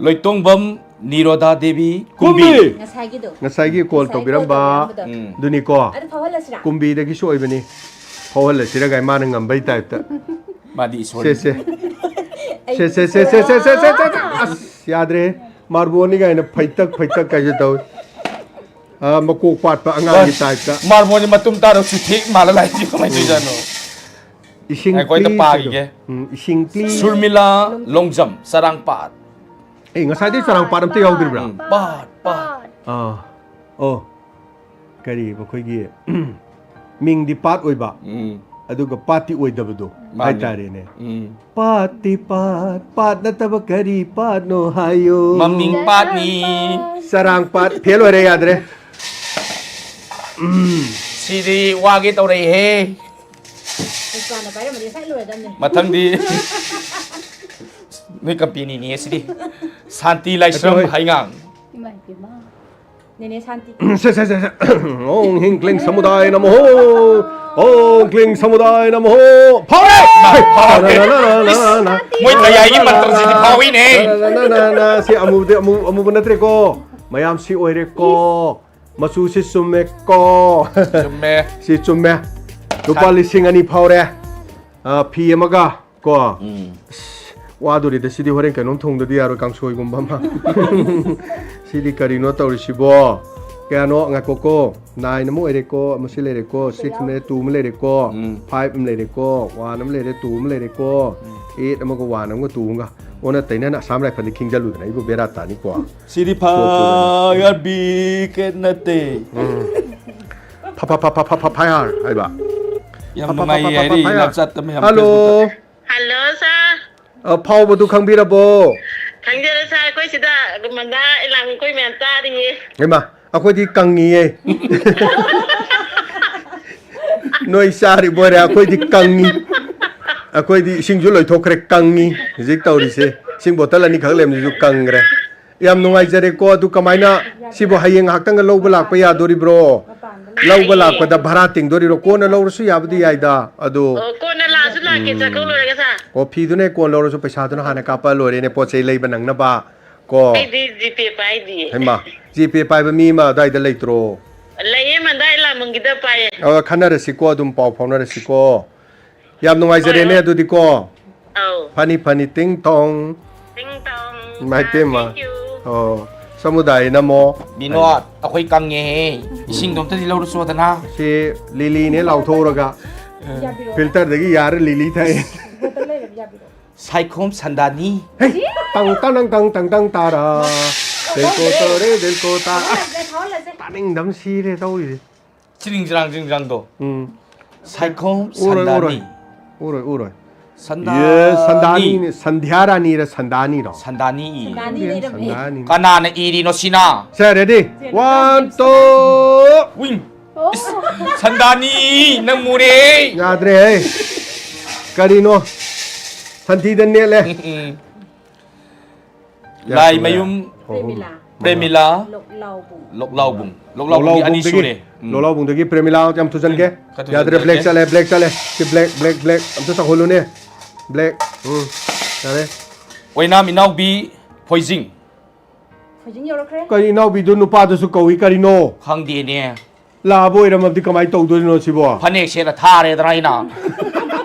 ꯂꯣꯏꯇꯣꯡꯕꯝ ꯅꯤꯔꯣꯗꯥ ꯗꯦꯕꯤ ꯀꯨꯝꯕꯤ꯫ ꯀꯨꯝꯕꯤ! ꯉꯁꯥꯏꯒꯤꯗꯣ꯫ ꯉꯁꯥꯏꯒꯤ ꯀꯣꯜ ꯉꯁꯥꯏ ꯇꯧꯕꯤꯔꯝꯕ꯫ ꯀꯣꯜ ꯇꯧꯕꯤꯔꯝꯕꯗꯣ꯫ ꯎꯝ꯫ ꯑꯗꯨꯅꯤꯀꯣ꯫ ꯑꯗꯨ ꯐꯥꯎꯍꯜꯂꯁꯤꯔꯥ? ꯀꯨꯝꯕꯤꯗꯒꯤꯁꯨ ꯑꯣꯏꯕꯅꯤ꯫ ꯐꯥꯎꯍꯜꯂꯁꯤꯔꯒ ꯃꯥꯅ ꯉꯝꯕꯩ ꯇꯥꯏꯞꯇ꯫ ꯃꯥꯗꯤ ꯏꯁꯣꯔꯅꯤ꯫ ꯁꯦ, ꯁꯦ꯫ ꯁꯦ, ꯁꯦ, ꯁꯦ꯫ ꯑꯁ, ꯌꯥꯗ꯭ꯔꯦ꯫ ꯃꯥꯔꯕꯣꯟꯅꯤ ꯀꯥꯏꯅ ꯐꯩꯇꯛ, ꯐꯩꯇꯛ ꯀꯥꯏꯁꯦ ꯇꯧꯏ꯫ ꯑꯥ, ꯃꯀꯣꯛ ꯄꯥꯠꯄ ꯑꯉꯥꯡꯒꯤ ꯇꯥꯏꯞꯇ꯫ ꯃꯥꯔꯕꯣꯟꯁꯦ ꯃꯇꯨꯝ ꯇꯥꯔ ꯆꯨꯊꯦꯛ ꯃꯥꯜꯂ ꯂꯥꯛꯏꯁꯦ ꯀꯃꯥꯏꯅ ꯇꯧꯔꯤꯖꯥꯠꯅꯣ? ꯏꯁꯤꯡ ꯉꯥꯏꯈꯣ, ꯑꯩ ꯑꯝꯇ please ꯄꯥꯈꯤꯒꯦ꯫ ꯍꯥꯏꯗꯣ꯫ ꯎꯝ, ꯏꯁꯤꯡ please꯫ ꯁꯨꯔꯃꯤꯂꯥ ꯂꯣꯡꯖꯝ, ꯆꯔꯥꯡꯄꯥꯠ꯫ ꯑꯦ, ꯉꯁꯥꯏꯗꯩ ꯆꯔꯥꯡ ꯄꯥꯠ ꯑꯝꯇ ꯌꯥꯎꯗ꯭ꯔꯤꯕ꯭ꯔꯥ? ꯎꯝ, ꯄꯥꯠ ꯄꯥꯠ ꯑꯥ, ꯑꯣ, ꯀꯔꯤ ꯑꯩꯈꯣꯏꯒꯤ ꯃꯤꯡꯗꯤ ꯄꯥꯠ ꯑꯣꯏꯕ, ꯎꯝ, ꯑꯗꯨꯒ ꯄꯥꯠꯇꯤ ꯑꯣꯏꯗꯕꯗꯣ ꯃꯥꯅꯤ꯫ ꯍꯥꯏꯇꯥꯔꯦꯅꯦ꯫ ꯎꯝ. ꯄꯥꯠꯇꯤ ꯄꯥꯠ, ꯄꯥꯠ ꯅꯠꯇꯕ ꯀꯔꯤ ꯄꯥꯠꯅꯣ ꯍꯥꯏꯌꯨ? ꯃꯃꯤꯡ ꯄꯥꯠꯅꯤ. ꯆꯔꯥꯡ ꯄꯥꯠ ꯐꯦꯜ ꯑꯣꯏꯔꯦ, ꯌꯥꯗ꯭ꯔꯦ꯫ ꯁꯤꯗꯤ ꯋꯥꯒꯦ ꯇꯧꯔꯛꯏꯍꯦ꯫ ꯏꯄꯥꯅ ꯄꯥꯏꯔꯝꯃꯗꯤ ꯉꯁꯥꯏ ꯂꯣꯏꯔꯗꯝꯅꯦ꯫ ꯃꯊꯪꯗꯤ ꯅꯣꯏ ꯀꯝꯄꯦꯅꯤꯅꯤ ꯁꯤꯗꯤ꯫ ꯁꯥꯟꯇꯤ ꯂꯥꯏꯁ꯭ꯔꯝ ꯑꯆꯣꯏ꯫ ꯍꯩꯉꯥꯡ꯫ ꯏꯃꯥ ꯏꯄꯦꯝꯃ꯫ ꯅꯦꯅꯦ ꯁꯥꯟꯇꯤ꯫ ꯁꯦ, ꯁꯦ, ꯁꯦ, ꯁꯦ꯫ ॐ ह्रीं क्लीं समुदाय नमः। ॐ क्लीं समुदाय नमः। ꯐꯥꯎꯔꯦ! ꯐꯥꯎꯔꯦ꯫ ꯃꯣꯏ ꯃꯌꯥꯏꯒꯤ ꯃꯟꯇ꯭ꯔꯁꯤꯗꯤ ꯐꯥꯎꯏꯅꯦ꯫ ꯅ, ꯅ, ꯅ, ꯅ, ꯁꯤ ꯑꯃꯨꯕꯗꯤ ꯑꯃꯨ-, ꯑꯃꯨꯕ ꯅꯠꯇ꯭ꯔꯦꯀꯣ꯫ ꯃꯌꯥꯝ ꯁꯤ ꯑꯣꯏꯔꯦꯀꯣ꯫ ꯃꯆꯨꯁꯤ ꯆꯨꯝꯃꯦꯀꯣ꯫ ꯆꯨꯝꯃꯦ꯫ ꯁꯤ ꯆꯨꯝꯃꯦ꯫ ꯂꯨꯄꯥ ꯁꯥꯟ- ꯂꯤꯁꯤꯡ ꯑꯅꯤ ꯐꯥꯎꯔꯦ꯫ ꯑ, ꯐꯤ ꯑꯃꯒ ꯀꯣ꯫ ꯎꯝ. ꯋꯥꯗꯣꯔꯤꯗ ꯁꯤꯗꯤ ꯍꯣꯔꯦꯟ ꯀꯩꯅꯣꯝ ꯊꯣꯡꯗꯗꯤ ꯌꯥꯔꯣꯏ, ꯀꯥꯡꯁꯣꯏꯒꯨꯝꯕ ꯑꯃ꯫ ꯁꯤꯗꯤ ꯀꯔꯤꯅꯣ ꯇꯧꯔꯤꯁꯤꯕꯣ? ꯀꯌꯥꯅꯣ? ꯉꯥꯏꯈꯣꯀꯣ꯫ Nine ꯑꯃ ꯑꯣꯏꯔꯦꯀꯣ, ꯑꯃꯁꯤ ꯂꯩꯔꯦꯀꯣ, six ꯑꯃ ꯂꯩꯔꯦ, two ꯑꯃ ꯂꯩꯔꯦꯀꯣ, ꯎꯝ. five ꯑꯃ ꯂꯩꯔꯦꯀꯣ, one ꯑꯃ ꯂꯩꯔꯦ, two ꯑꯃ ꯂꯩꯔꯦꯀꯣ, eight ꯑꯃꯒ one ꯑꯃꯒ two ꯑꯃꯒ꯫ ꯑꯣꯟꯅ ꯇꯩꯅꯅ ꯑꯁꯥꯝ ꯔꯥꯏꯐꯜꯗꯤ ꯈꯤꯡꯖꯜꯂꯨꯗꯅ, ꯑꯩꯕꯨ ꯕꯦꯔꯥ ꯇꯥꯅꯤꯀꯣ꯫ ꯁꯤꯗꯤ ꯐꯥꯌꯔ ꯕꯤꯀꯦꯠ ꯅꯠꯇꯦ꯫ ꯎꯝ꯫ ꯐ-, ꯐ-, ꯐ-, ꯐ-, ꯐ-, ꯐ-, ꯐꯥꯌꯔ ꯍꯥꯏꯕ꯫ ꯌꯥꯝ ꯐ-, ꯐ-, ꯅꯨꯡꯉꯥꯏꯌꯦ ꯐ-, ꯐ-, ꯍꯥꯏꯔꯤ ꯐꯥꯌꯔ꯫ ꯂꯥꯞꯆꯠꯇ ꯃꯌꯥꯝ ꯍꯜꯂꯣ꯫ Facebook-ꯇ꯫ ꯍꯜꯂꯣ ꯁꯥꯔ꯫ ꯑ, ꯐꯥꯎꯕꯗꯨ ꯈꯪꯕꯤꯔꯕꯣ? ꯈꯪꯖꯔꯦ ꯁꯥꯔ, ꯑꯩꯈꯣꯏ ꯁꯤꯗ ꯒꯨꯃꯟꯗꯥ ꯏꯂꯥꯡ ꯑꯩꯈꯣꯏ ꯃꯌꯥꯝ ꯆꯥꯔꯤꯌꯦ꯫ ꯍꯩꯃꯥ, ꯑꯩꯈꯣꯏꯗꯤ ꯀꯪꯉꯤꯌꯦ꯫ ꯅꯣꯏ ꯆꯥꯔꯤꯕꯣꯏꯔꯦ, ꯑꯩꯈꯣꯏꯗꯤ ꯀꯪꯉꯤ꯫ ꯑꯩꯈꯣꯏꯗꯤ ꯏꯁꯤꯡꯁꯨ ꯂꯣꯏꯊꯣꯛꯈ꯭ꯔꯦ, ꯀꯪꯉꯤ꯫ ꯍꯧꯖꯤꯛ ꯇꯧꯔꯤꯁꯦ, ꯏꯁꯤꯡ ꯕꯣꯇꯜ ꯑꯅꯤꯈꯛ ꯂꯩꯔꯝꯃꯤꯁꯨ ꯀꯪꯈ꯭ꯔꯦ꯫ ꯌꯥꯝ ꯅꯨꯡꯉꯥꯏꯖꯔꯦꯀꯣ꯫ ꯑꯗꯨ ꯀꯃꯥꯏꯅ, ꯁꯤꯕꯨ ꯍꯌꯦꯡ ꯉꯥꯏꯍꯥꯛꯇꯪꯒ ꯂꯧꯕ ꯂꯥꯛꯄ ꯌꯥꯗꯣꯔꯤꯕ꯭ꯔꯣ? ꯂꯧꯕ ꯂꯥꯛꯄꯗ ꯚꯔꯥ ꯇꯤꯡꯗꯣꯔꯤꯔꯣ? ꯀꯣꯟꯅ ꯂꯧꯔꯁꯨ ꯌꯥꯕꯨꯗꯤ ꯌꯥꯏꯗ, ꯑꯗꯣ꯫ ꯑꯣ, ꯀꯣꯟꯅ ꯂꯥꯛꯑꯁꯨ ꯂꯥꯛꯀꯦ, ꯆꯥꯛꯀꯧ ꯂꯣꯏꯔꯒ ꯁꯥꯔ꯫ ꯑꯣ, ꯐꯤꯗꯨꯅ ꯍꯦꯛ ꯀꯣꯟ ꯂꯧꯔꯁꯨ ꯄꯩꯁꯥꯗꯨꯅ ꯍꯥꯟꯅ ꯀꯥꯞꯄ ꯂꯣꯏꯔꯦꯅꯦ, ꯄꯣꯠ ꯆꯩ ꯂꯩꯕ ꯅꯪꯅꯕ ꯀꯣ꯫ ꯑꯩꯗꯤ ꯖꯤꯄꯦ ꯄꯥꯏꯗꯤꯌꯦ꯫ ꯍꯩꯃꯥ, ꯖꯤꯄꯦ ꯄꯥꯏꯕ ꯃꯤ ꯑꯃ ꯑꯗꯥꯏꯗ ꯂꯩꯇ꯭ꯔꯣ? ꯂꯩꯌꯦ, ꯃꯟꯗꯥ ꯏꯂꯥꯡꯕꯝꯒꯤꯗ ꯄꯥꯏꯌꯦ꯫ ꯑ, ꯈꯟꯅꯔꯁꯤꯀꯣ, ꯑꯗꯨꯝ ꯄꯥꯎ ꯐꯥꯎꯅꯔꯁꯤꯀꯣ꯫ ꯌꯥꯝ ꯅꯨꯡꯉꯥꯏꯖꯔꯦꯅꯦ ꯍꯣꯏ, ꯍꯣꯏ꯫ ꯑꯗꯨꯗꯤꯀꯣ꯫ ꯑꯧ꯫ ꯐꯅꯤ, ꯐꯅꯤ, ꯇꯤꯡ ꯇꯣꯡ꯫ ꯇꯤꯡ ꯇꯣꯡ꯫ ꯏꯃꯥꯏ ꯄꯦꯝꯃ꯫ Thank you꯫ ꯑꯣ, ꯁꯃꯨꯗꯥꯏꯅ ꯑꯃꯨꯛ꯫ ꯕꯤꯅꯣꯗ, ꯑꯩꯈꯣꯏ ꯀꯪꯉꯦꯍꯦ꯫ ꯏꯁꯤꯡꯗꯣ ꯑꯝꯇꯗꯤ ꯂꯧꯔꯨꯆꯣꯗꯅ꯫ ꯁꯤ ꯂꯤꯂꯤꯅꯦ ꯂꯥꯎꯊꯣꯛꯎꯔꯒ꯫ ꯌꯥꯕꯤꯔꯣ? ꯐꯤꯜꯇꯔꯗꯒꯤ ꯌꯥꯔ ꯂꯤꯂꯤ ꯊꯛꯑꯦ꯫ ꯕꯣꯇꯜ ꯂꯩꯔꯗꯤ ꯌꯥꯕꯤꯔꯣ? ꯁꯥꯏꯈꯣꯝ ꯁꯟꯗꯥꯅꯤ꯫ ꯍꯦ, ꯇꯪ ꯇꯪ ꯇꯪ ꯇꯪ ꯇꯪ ꯇꯥꯔꯥ꯫ ꯗꯦꯜꯀꯣ ꯇꯥꯔꯦ, ꯗꯦꯜꯀꯣ ꯇꯥ-, ꯑꯁ, ꯍꯧꯍꯜꯂꯁꯦ, ꯍꯧꯍꯜꯂꯁꯦ꯫ ꯇꯥꯅꯤꯡꯗꯕ ꯁꯤꯔꯦ ꯇꯧꯔꯤꯁꯦ꯫ ꯆꯤꯅꯤꯡ ꯆꯔꯥꯡ ꯆꯤꯡ ꯆꯔꯥꯡꯗꯣ꯫ ꯎꯝ꯫ ꯁꯥꯏꯈꯣꯝ ꯎꯔꯣꯏ, ꯎꯔꯣꯏ꯫ ꯁꯟꯗꯥꯅꯤ꯫ ꯎꯔꯣꯏ, ꯎꯔꯣꯏ꯫ ꯁꯟꯗꯥꯅꯤ꯫ ꯌꯦ, ꯁꯟꯗꯥꯅꯤꯅꯦ, ꯁꯟꯙ꯭ꯌꯥ ꯔꯥꯅꯤꯔ ꯁꯟꯗꯥꯅꯤꯔꯣ? ꯁꯟꯗꯥꯅꯤ ꯏ꯫ ꯁꯟꯗꯥꯅꯤ ꯂꯩꯔꯝꯃꯦ꯫ ꯁꯟꯗꯥꯅꯤ꯫ ꯀꯅꯥꯅ ꯏꯔꯤꯅꯣ ꯁꯤꯅ? ꯁꯦ, ready? One, two. ꯋꯤꯡ꯫ ꯏꯁ, ꯁꯟꯗꯥꯅꯤ ꯅꯪ ꯃꯨꯔꯦ꯫ ꯌꯥꯗ꯭ꯔꯦ ꯍꯦ꯫ ꯀꯔꯤꯅꯣ? ꯁꯟꯊꯤꯗ ꯅꯦꯠꯂꯦ꯫ ꯎꯝ, ꯎꯝ꯫ ꯂꯥꯏꯃꯌꯨꯝ ꯑꯍꯨꯝ꯫ ꯄ꯭ꯔꯦꯃꯤꯂꯥ꯫ ꯄ꯭ꯔꯦꯃꯤꯂꯥ꯫ ꯂꯣꯛꯂꯥꯎꯕꯨꯡ꯫ ꯂꯣꯛꯂꯥꯎꯕꯨꯡ꯫ ꯂꯣꯛꯂꯥꯎꯕꯨꯡꯗꯤ ꯑꯅꯤ ꯂꯣꯛꯂꯥꯎꯕꯨꯡꯗꯒꯤ, ꯁꯨꯔꯦ꯫ ꯎꯝ꯫ ꯂꯣꯛꯂꯥꯎꯕꯨꯡꯗꯒꯤ ꯄ꯭ꯔꯦꯃꯤꯂꯥ ꯌꯥꯝ ꯊꯨꯖꯟꯒꯦ꯫ ꯈꯔ ꯌꯥꯗ꯭ꯔꯦ, ꯊꯨꯖꯟꯒꯦ꯫ black ꯆꯠꯂꯦ, black ꯆꯠꯂꯦ꯫ ꯁꯤ black, black, black꯫ ꯑꯝꯇ ꯆꯥꯎꯍꯜꯂꯨꯅꯦ꯫ Black꯫ ꯎꯝ, ꯌꯥꯔꯦ꯫ ꯑꯣꯏꯅꯥꯝ ꯏꯅꯥꯎꯕꯤ ꯐꯣꯏꯖꯤꯡ꯫ ꯐꯣꯏꯖꯤꯡ ꯌꯧꯔꯛꯈ꯭ꯔꯦ꯫ ꯀꯔꯤ ꯏꯅꯥꯎꯕꯤꯗꯨ ꯅꯨꯄꯥꯗꯁꯨ ꯀꯧꯏ ꯀꯔꯤꯅꯣ? ꯈꯪꯗꯦꯅꯦ꯫ ꯂꯥꯛꯑꯕ ꯑꯣꯏꯔꯝꯃꯕꯗꯤ ꯀꯃꯥꯏꯅ ꯇꯧꯗꯣꯏꯅꯣ ꯁꯤꯕꯣ? ꯐꯅꯦꯛ ꯁꯦꯠꯂ ꯊꯥꯔꯦꯗꯅ ꯑꯩꯅ꯫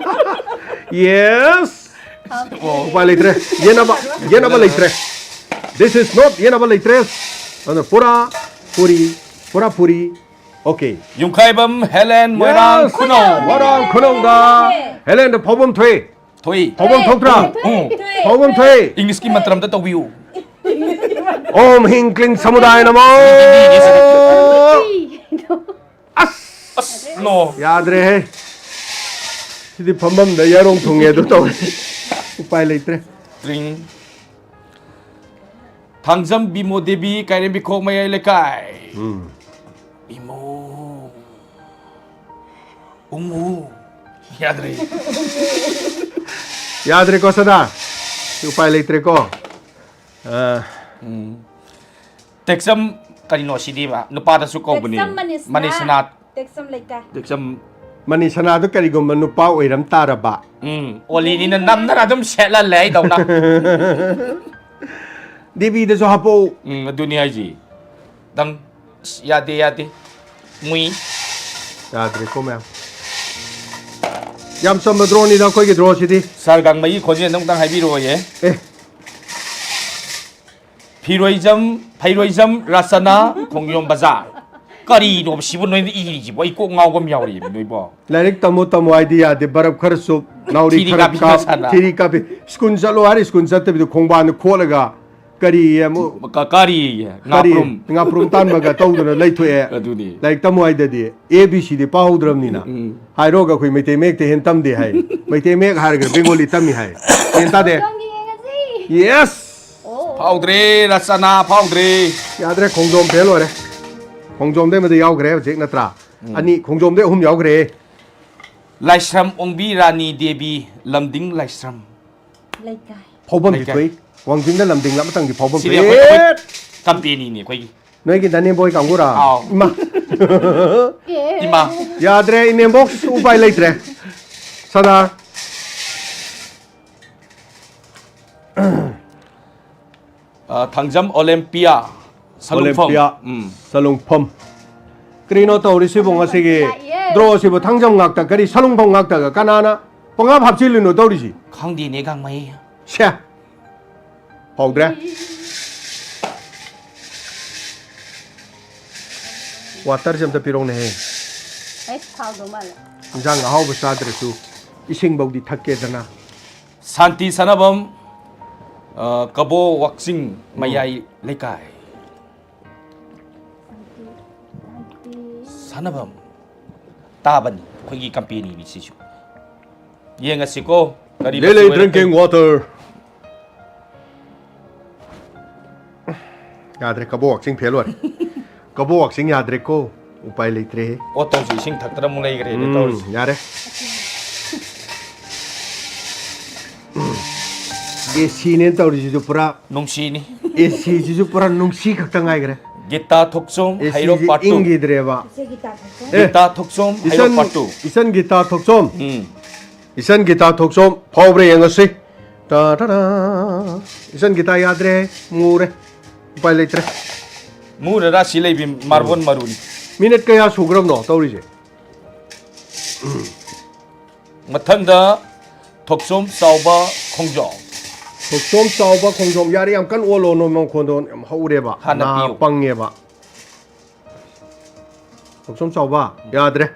Yes! ꯑꯣ꯫ ꯎꯄꯥꯏ ꯂꯩꯇ꯭ꯔꯦ꯫ ꯌꯦꯠꯅꯕ, ꯌꯦꯠꯅꯕ ꯂꯩꯇ꯭ꯔꯦ꯫ This is not ꯌꯦꯠꯅꯕ ꯂꯩꯇ꯭ꯔꯦ꯫ ꯑꯗꯨꯅ ꯄꯨꯔꯥ ꯐꯨꯔꯤ, ꯄꯨꯔꯥ ꯐꯨꯔꯤ꯫ Okay. ꯌꯨꯝꯈꯥꯏꯕꯝ ꯍꯦꯂꯦꯟ ꯃꯣꯏꯔꯥꯡ Yes! ꯈꯨꯅꯧ꯫ ꯃꯣꯏꯔꯥꯡ ꯈꯨꯅꯧꯗ ꯍꯦꯂꯦꯟꯗ ꯐꯥꯎꯕꯝ ꯊꯣꯛꯏ꯫ ꯊꯣꯏ꯫ ꯐꯥꯎꯕꯝ ꯊꯣꯛꯇ꯭ꯔꯥ? ꯎꯝ꯫ ꯐꯥꯎꯕꯝ ꯊꯣꯛꯏ꯫ ꯏꯪꯂꯤꯁꯀꯤ ꯃꯟꯇ꯭ꯔ ꯑꯝꯇ ꯇꯧꯕꯤꯌꯨ꯫ Om Hing Kling Samudaya Namo. ꯑꯁ! ꯑꯁ, ꯅꯣ꯫ ꯌꯥꯗ꯭ꯔꯦꯍꯦ꯫ ꯁꯤꯗꯤ ꯐꯝꯐꯝꯗ ꯌꯥꯔꯣꯡ ꯊꯨꯡꯉꯦ ꯑꯗꯨ ꯇꯧꯔꯦ꯫ ꯎꯄꯥꯏ ꯂꯩꯇ꯭ꯔꯦ꯫ ꯇ꯭ꯔꯤꯡ꯫ ꯊꯥꯡꯖꯝ ꯕꯤꯃꯣ ꯗꯦꯕꯤ ꯀꯥꯏꯔꯦꯝꯕꯤꯈꯣꯛ ꯃꯌꯥꯏ ꯂꯩꯀꯥꯏ꯫ ꯎꯝ꯫ ꯕꯤꯃꯣ꯫ ꯎꯃꯨ꯫ ꯌꯥꯗ꯭ꯔꯦ꯫ ꯌꯥꯗ꯭ꯔꯦꯀꯣ ꯁꯗꯥ? ꯁꯤ ꯎꯄꯥꯏ ꯂꯩꯇ꯭ꯔꯦꯀꯣ꯫ ꯑꯥ, ꯎꯝ꯫ ꯇꯦꯛꯆꯝ ꯀꯔꯤꯅꯣ ꯁꯤꯗꯤ ꯃꯥ? ꯅꯨꯄꯥꯗꯁꯨ ꯀꯧꯕꯅꯤ꯫ ꯇꯦꯛꯆꯝ ꯃꯅꯤꯁꯅꯥ꯫ ꯃꯅꯤꯁꯅꯥ꯫ ꯇꯦꯛꯆꯝ ꯂꯩꯀꯥꯏ꯫ ꯇꯦꯛꯆꯝ꯫ ꯃꯅꯤ ꯁꯅꯥꯗꯣ ꯀꯔꯤꯒꯨꯝꯕ ꯅꯨꯄꯥ ꯑꯣꯏꯔꯝ ꯇꯥꯔꯕ? ꯎꯝ꯫ ꯑꯣꯂꯤꯅꯤꯅ ꯅꯝꯗꯅ ꯑꯗꯨꯝ ꯁꯦꯠꯍꯜꯂꯦ ꯑꯩꯗꯧꯅ꯫ ꯗꯦꯕꯤꯗꯁꯨ ꯍꯥꯞꯄꯛꯎ꯫ ꯎꯝ, ꯑꯗꯨꯅꯤ ꯍꯥꯏꯁꯤ꯫ ꯗꯪ꯫ ꯑꯁ, ꯌꯥꯗꯦ, ꯌꯥꯗꯦ꯫ ꯃꯨꯏ꯫ ꯌꯥꯗ꯭ꯔꯦꯀꯣ ꯃꯌꯥꯝ꯫ ꯌꯥꯝ ꯆꯝꯕ ꯗ꯭ꯔꯣꯅꯤꯗ ꯑꯩꯈꯣꯏꯒꯤ ꯗ꯭ꯔꯣꯁꯤꯗꯤ꯫ ꯁꯥꯔ ꯒꯥꯡꯃꯩꯒꯤ ꯈꯣꯟꯖꯦꯜꯗꯣ ꯑꯃꯨꯛꯇꯪ ꯍꯥꯏꯕꯤꯔꯛꯑꯣꯌꯦ꯫ ꯑꯦ꯫ ꯐꯤꯔꯣꯏꯖꯝ, ꯐꯩꯔꯣꯏꯖꯝ ꯔꯥꯁꯅꯥ, ꯈꯣꯡꯖꯣꯝ ꯕꯖꯥꯔ꯫ ꯀꯔꯤꯅꯣꯕ ꯁꯤꯕꯨ ꯅꯣꯏꯅ ꯏꯔꯤꯁꯤꯕꯣ? ꯑꯩ ꯀꯣꯛ ꯉꯥꯎꯕ ꯑꯃ ꯌꯥꯎꯔꯤꯕ ꯅꯣꯏꯕꯣ꯫ ꯂꯥꯏꯔꯤꯛ ꯇꯝꯃꯣ ꯇꯝꯃꯣ ꯍꯥꯏꯗꯤ ꯌꯥꯗꯦ, ꯕꯔꯞ ꯈꯔ ꯆꯨꯞ, ꯅꯥꯎꯔꯤ ꯊꯤꯔꯤ ꯈꯔ ꯀꯥꯞꯄꯤ ꯀꯥꯞ, ꯁꯥꯟꯅ꯫ ꯊꯤꯔꯤ ꯀꯥꯞꯄꯤ꯫ ꯁ꯭ꯀꯨꯜ ꯆꯠꯂꯣ ꯍꯥꯏꯔ ꯁ꯭ꯀꯨꯜ ꯆꯠꯇꯕꯤꯗ ꯈꯣꯡꯕꯥꯟꯗ ꯈꯣꯠꯂꯒ ꯀꯔꯤ ꯑꯃꯨꯛ ꯀ- ꯀꯔꯤ ꯀꯔꯤ ꯉꯥꯄ꯭ꯔꯨꯝ꯫ ꯉꯥꯄ꯭ꯔꯨꯝ ꯇꯥꯟꯕꯒ ꯇꯧꯗꯅ ꯂꯩꯊꯣꯛꯑꯦ꯫ ꯑꯗꯨꯅꯤ꯫ ꯂꯥꯏꯔꯤꯛ ꯇꯝꯃꯣ ꯍꯥꯏꯗꯗꯤ ꯑꯦ ꯕꯤ ꯁꯤꯗꯤ ꯄꯥꯍꯧꯗ꯭ꯔꯕꯅꯤꯅ꯫ ꯎꯝ꯫ ꯍꯥꯏꯔꯣꯒ ꯑꯩꯈꯣꯏ ꯃꯩꯇꯩ ꯃꯌꯦꯛꯇ ꯍꯦꯟꯅ ꯇꯝꯗꯦ ꯍꯥꯏ꯫ ꯃꯩꯇꯩ ꯃꯌꯦꯛ ꯍꯥꯏꯔꯒ ꯕꯦꯡꯒꯣꯂꯤ ꯇꯝꯃꯤ ꯍꯥꯏ꯫ ꯒ꯭ꯌꯥꯟ ꯇꯥꯗꯦ꯫ ꯈꯣꯡꯖꯣꯝꯒꯤ ꯌꯦꯡꯉꯁꯤ꯫ ꯌꯦꯁ꯫ ꯑꯣ꯫ ꯐꯥꯎꯗ꯭ꯔꯦ, ꯔꯆꯅꯥ ꯐꯥꯎꯗ꯭ꯔꯦ꯫ ꯌꯥꯗ꯭ꯔꯦ, ꯈꯣꯡꯖꯣꯝ ꯐꯦꯜ ꯑꯣꯏꯔꯦ꯫ ꯈꯣꯡꯖꯣꯝꯗꯩ ꯑꯃꯗ ꯌꯥꯎꯈ꯭ꯔꯦ ꯍꯧꯖꯤꯛ ꯅꯠꯇ꯭ꯔꯥ? ꯑꯅꯤ, ꯈꯣꯡꯖꯣꯝꯗꯩ ꯑꯍꯨꯝ ꯌꯥꯎꯈ꯭ꯔꯦ꯫ ꯂꯥꯏꯁ꯭ꯔꯝ ꯑꯣꯡꯕꯤ ꯔꯥꯅꯤ ꯗꯦꯕꯤ ꯂꯝꯗꯤꯡ ꯂꯥꯏꯁ꯭ꯔꯝ꯫ ꯂꯩꯀꯥꯏ꯫ ꯐꯥꯎꯐꯝ ꯂꯩꯀꯥꯏ꯫ ꯊꯣꯛꯏ꯫ ꯋꯥꯡꯖꯤꯡꯗ ꯂꯝꯗꯤꯡ ꯑꯃꯇꯪꯗꯤ ꯐꯥꯎꯐꯝ ꯁꯤꯗꯤ ꯊꯣꯛꯏ꯫ ꯑꯩꯈꯣꯏ ꯑꯩꯈꯣꯏ ꯀꯝꯄꯦꯅꯤꯅꯤ ꯑꯩꯈꯣꯏꯒꯤ꯫ ꯅꯣꯏꯒꯤ ꯗꯅꯦꯕꯣꯏ ꯀꯥꯡꯕꯨꯔꯥ? ꯑꯥꯎ꯫ ꯏꯃꯥ꯫ ꯑꯦ꯫ ꯏꯃꯥ꯫ ꯌꯥꯗ꯭ꯔꯦ, ꯏꯅꯦꯝꯕꯣꯛ, ꯎꯄꯥꯏ ꯂꯩꯇ꯭ꯔꯦ꯫ ꯁꯅꯥ꯫ ꯑ, ꯊꯥꯡꯖꯝ ꯑꯣꯂꯦꯝꯄꯤꯌꯥ꯫ ꯁꯂꯨꯡꯐꯝ꯫ ꯑꯣꯂꯦꯝꯄꯤꯌꯥ꯫ ꯎꯝ꯫ ꯁꯂꯨꯡꯐꯝ꯫ ꯀꯔꯤꯅꯣ ꯇꯧꯔꯤꯁꯤꯕꯨ ꯉꯁꯤꯒꯤ ꯂꯥꯛꯏꯌꯦ꯫ ꯗ꯭ꯔꯣꯁꯤꯕꯨ ꯊꯥꯡꯖꯝ ꯉꯥꯛꯇ ꯀꯔꯤ ꯁꯂꯨꯡꯐꯝ ꯉꯥꯛꯇꯒ ꯀꯅꯥꯅ ꯄꯪꯍꯥꯞ ꯍꯥꯞꯆꯤꯜꯂꯤꯅꯣ ꯇꯧꯔꯤꯁꯤ? ꯈꯪꯗꯦꯅꯦ ꯒꯥꯡꯃꯩ꯫ ꯁꯦ꯫ ꯍꯧꯗ꯭ꯔꯦ꯫ ꯋꯥꯇꯔꯁꯦ ꯑꯝꯇ ꯄꯤꯔꯛꯎꯅꯦꯍꯦ꯫ ꯑꯩꯁ ꯐꯥꯎꯗꯧ ꯃꯥꯜꯂꯦ꯫ ꯏꯟꯖꯥꯡ ꯑꯍꯥꯎꯕ ꯆꯥꯗ꯭ꯔꯁꯨ ꯏꯁꯤꯡꯐꯧꯗꯤ ꯊꯛꯀꯦꯗꯅ꯫ ꯁꯥꯟꯇꯤ ꯁꯥꯟꯅꯐꯝ, ꯑ, ꯀꯕꯣ ꯋꯥꯛꯆꯤꯡ ꯃꯌꯥꯏ ꯂꯩꯀꯥꯏ꯫ ꯁꯥꯟꯅꯐꯝ ꯇꯥꯕꯅꯤ ꯑꯩꯈꯣꯏꯒꯤ ꯀꯝꯄꯦꯅꯤꯅꯤ ꯁꯤꯁꯨ꯫ ꯌꯦꯡꯉꯁꯤꯀꯣ ꯀꯔꯤ ꯂꯤꯂꯤ ꯃꯆꯨ ꯗ꯭ꯔꯤꯡꯀꯤꯡ ꯑꯣꯏꯔꯛꯀꯅꯤ꯫ ꯋꯥꯇꯔ꯫ ꯌꯥꯗ꯭ꯔꯦ, ꯀꯕꯣ ꯋꯥꯛꯆꯤꯡ ꯐꯦꯜ ꯑꯣꯏꯔꯦ꯫ ꯀꯕꯣ ꯋꯥꯛꯆꯤꯡ ꯌꯥꯗ꯭ꯔꯦꯀꯣ꯫ ꯎꯄꯥꯏ ꯂꯩꯇ꯭ꯔꯦꯍꯦ꯫ ꯑꯣꯇꯣꯁꯨ ꯏꯁꯤꯡ ꯊꯛꯇ꯭ꯔ ꯑꯃꯨꯛ ꯂꯩꯈ꯭ꯔꯦꯅꯦ ꯎꯝ, ꯇꯧꯔꯤꯁꯦ꯫ ꯌꯥꯔꯦ꯫ ꯑꯦ ꯁꯤꯅꯦꯅ ꯇꯧꯔꯤꯁꯤꯁꯨ ꯄꯨꯔꯥ꯫ ꯅꯨꯡꯁꯤꯅꯤ꯫ ꯑꯦ ꯁꯤꯁꯤꯁꯨ ꯄꯨꯔꯥ ꯅꯨꯡꯁꯤ ꯈꯛꯇ ꯉꯥꯏꯈ꯭ꯔꯦ꯫ ꯒꯤꯇꯥ ꯊꯣꯛꯆꯣꯝ ꯑꯦ ꯍꯩꯔꯣꯛ ꯁꯤꯁꯤ ꯄꯥꯔꯠ ꯇꯨ꯫ ꯏꯪꯈꯤꯗ꯭ꯔꯦꯕ꯫ ꯏꯆꯦ ꯒꯤꯇꯥ ꯊꯣꯛꯆꯣꯝ꯫ ꯑꯦ, ꯒꯤꯇꯥ ꯊꯣꯛꯆꯣꯝ ꯍꯩꯔꯣꯛ ꯏꯆꯟ, ꯄꯥꯔꯠ ꯇꯨ꯫ ꯏꯆꯟ ꯒꯤꯇꯥ ꯊꯣꯛꯆꯣꯝ꯫ ꯎꯝ꯫ ꯏꯆꯟ ꯒꯤꯇꯥ ꯊꯣꯛꯆꯣꯝ ꯐꯥꯎꯕ꯭ꯔꯥ ꯌꯦꯡꯉꯁꯤ꯫ ꯇꯥ ꯇꯥ ꯇꯥ꯫ ꯏꯆꯟ ꯒꯤꯇꯥ ꯌꯥꯗ꯭ꯔꯦ, ꯃꯨꯔꯦ꯫ ꯎꯄꯥꯏ ꯂꯩꯇ꯭ꯔꯦ꯫ ꯃꯨꯅ ꯔꯥꯁꯤ ꯂꯩꯕꯤ ꯃꯥꯔꯕꯣꯟ ꯃꯔꯨꯅꯤ꯫ ꯃꯤꯅꯠ ꯀꯌꯥ ꯁꯨꯈ꯭ꯔꯕꯅꯣ ꯇꯧꯔꯤꯁꯦ? ꯃꯊꯪꯗ ꯊꯣꯛꯆꯣꯝ ꯆꯥꯎꯕ ꯈꯣꯡꯖꯣꯝ꯫ ꯊꯣꯛꯆꯣꯝ ꯆꯥꯎꯕ ꯈꯣꯡꯖꯣꯝ꯫ ꯌꯥꯔꯦ, ꯌꯥꯝ ꯀꯟꯅ ꯑꯣꯜꯂꯣꯅꯣ, ꯃꯈꯣꯟꯗꯣ ꯌꯥꯝ ꯍꯧꯔꯦꯕ꯫ ꯍꯥꯟꯅ ꯅꯥ ꯄꯤꯌꯨ꯫ ꯄꯪꯉꯦꯕ꯫ ꯊꯣꯛꯆꯣꯝ ꯆꯥꯎꯕ꯫ ꯌꯥꯗ꯭ꯔꯦ꯫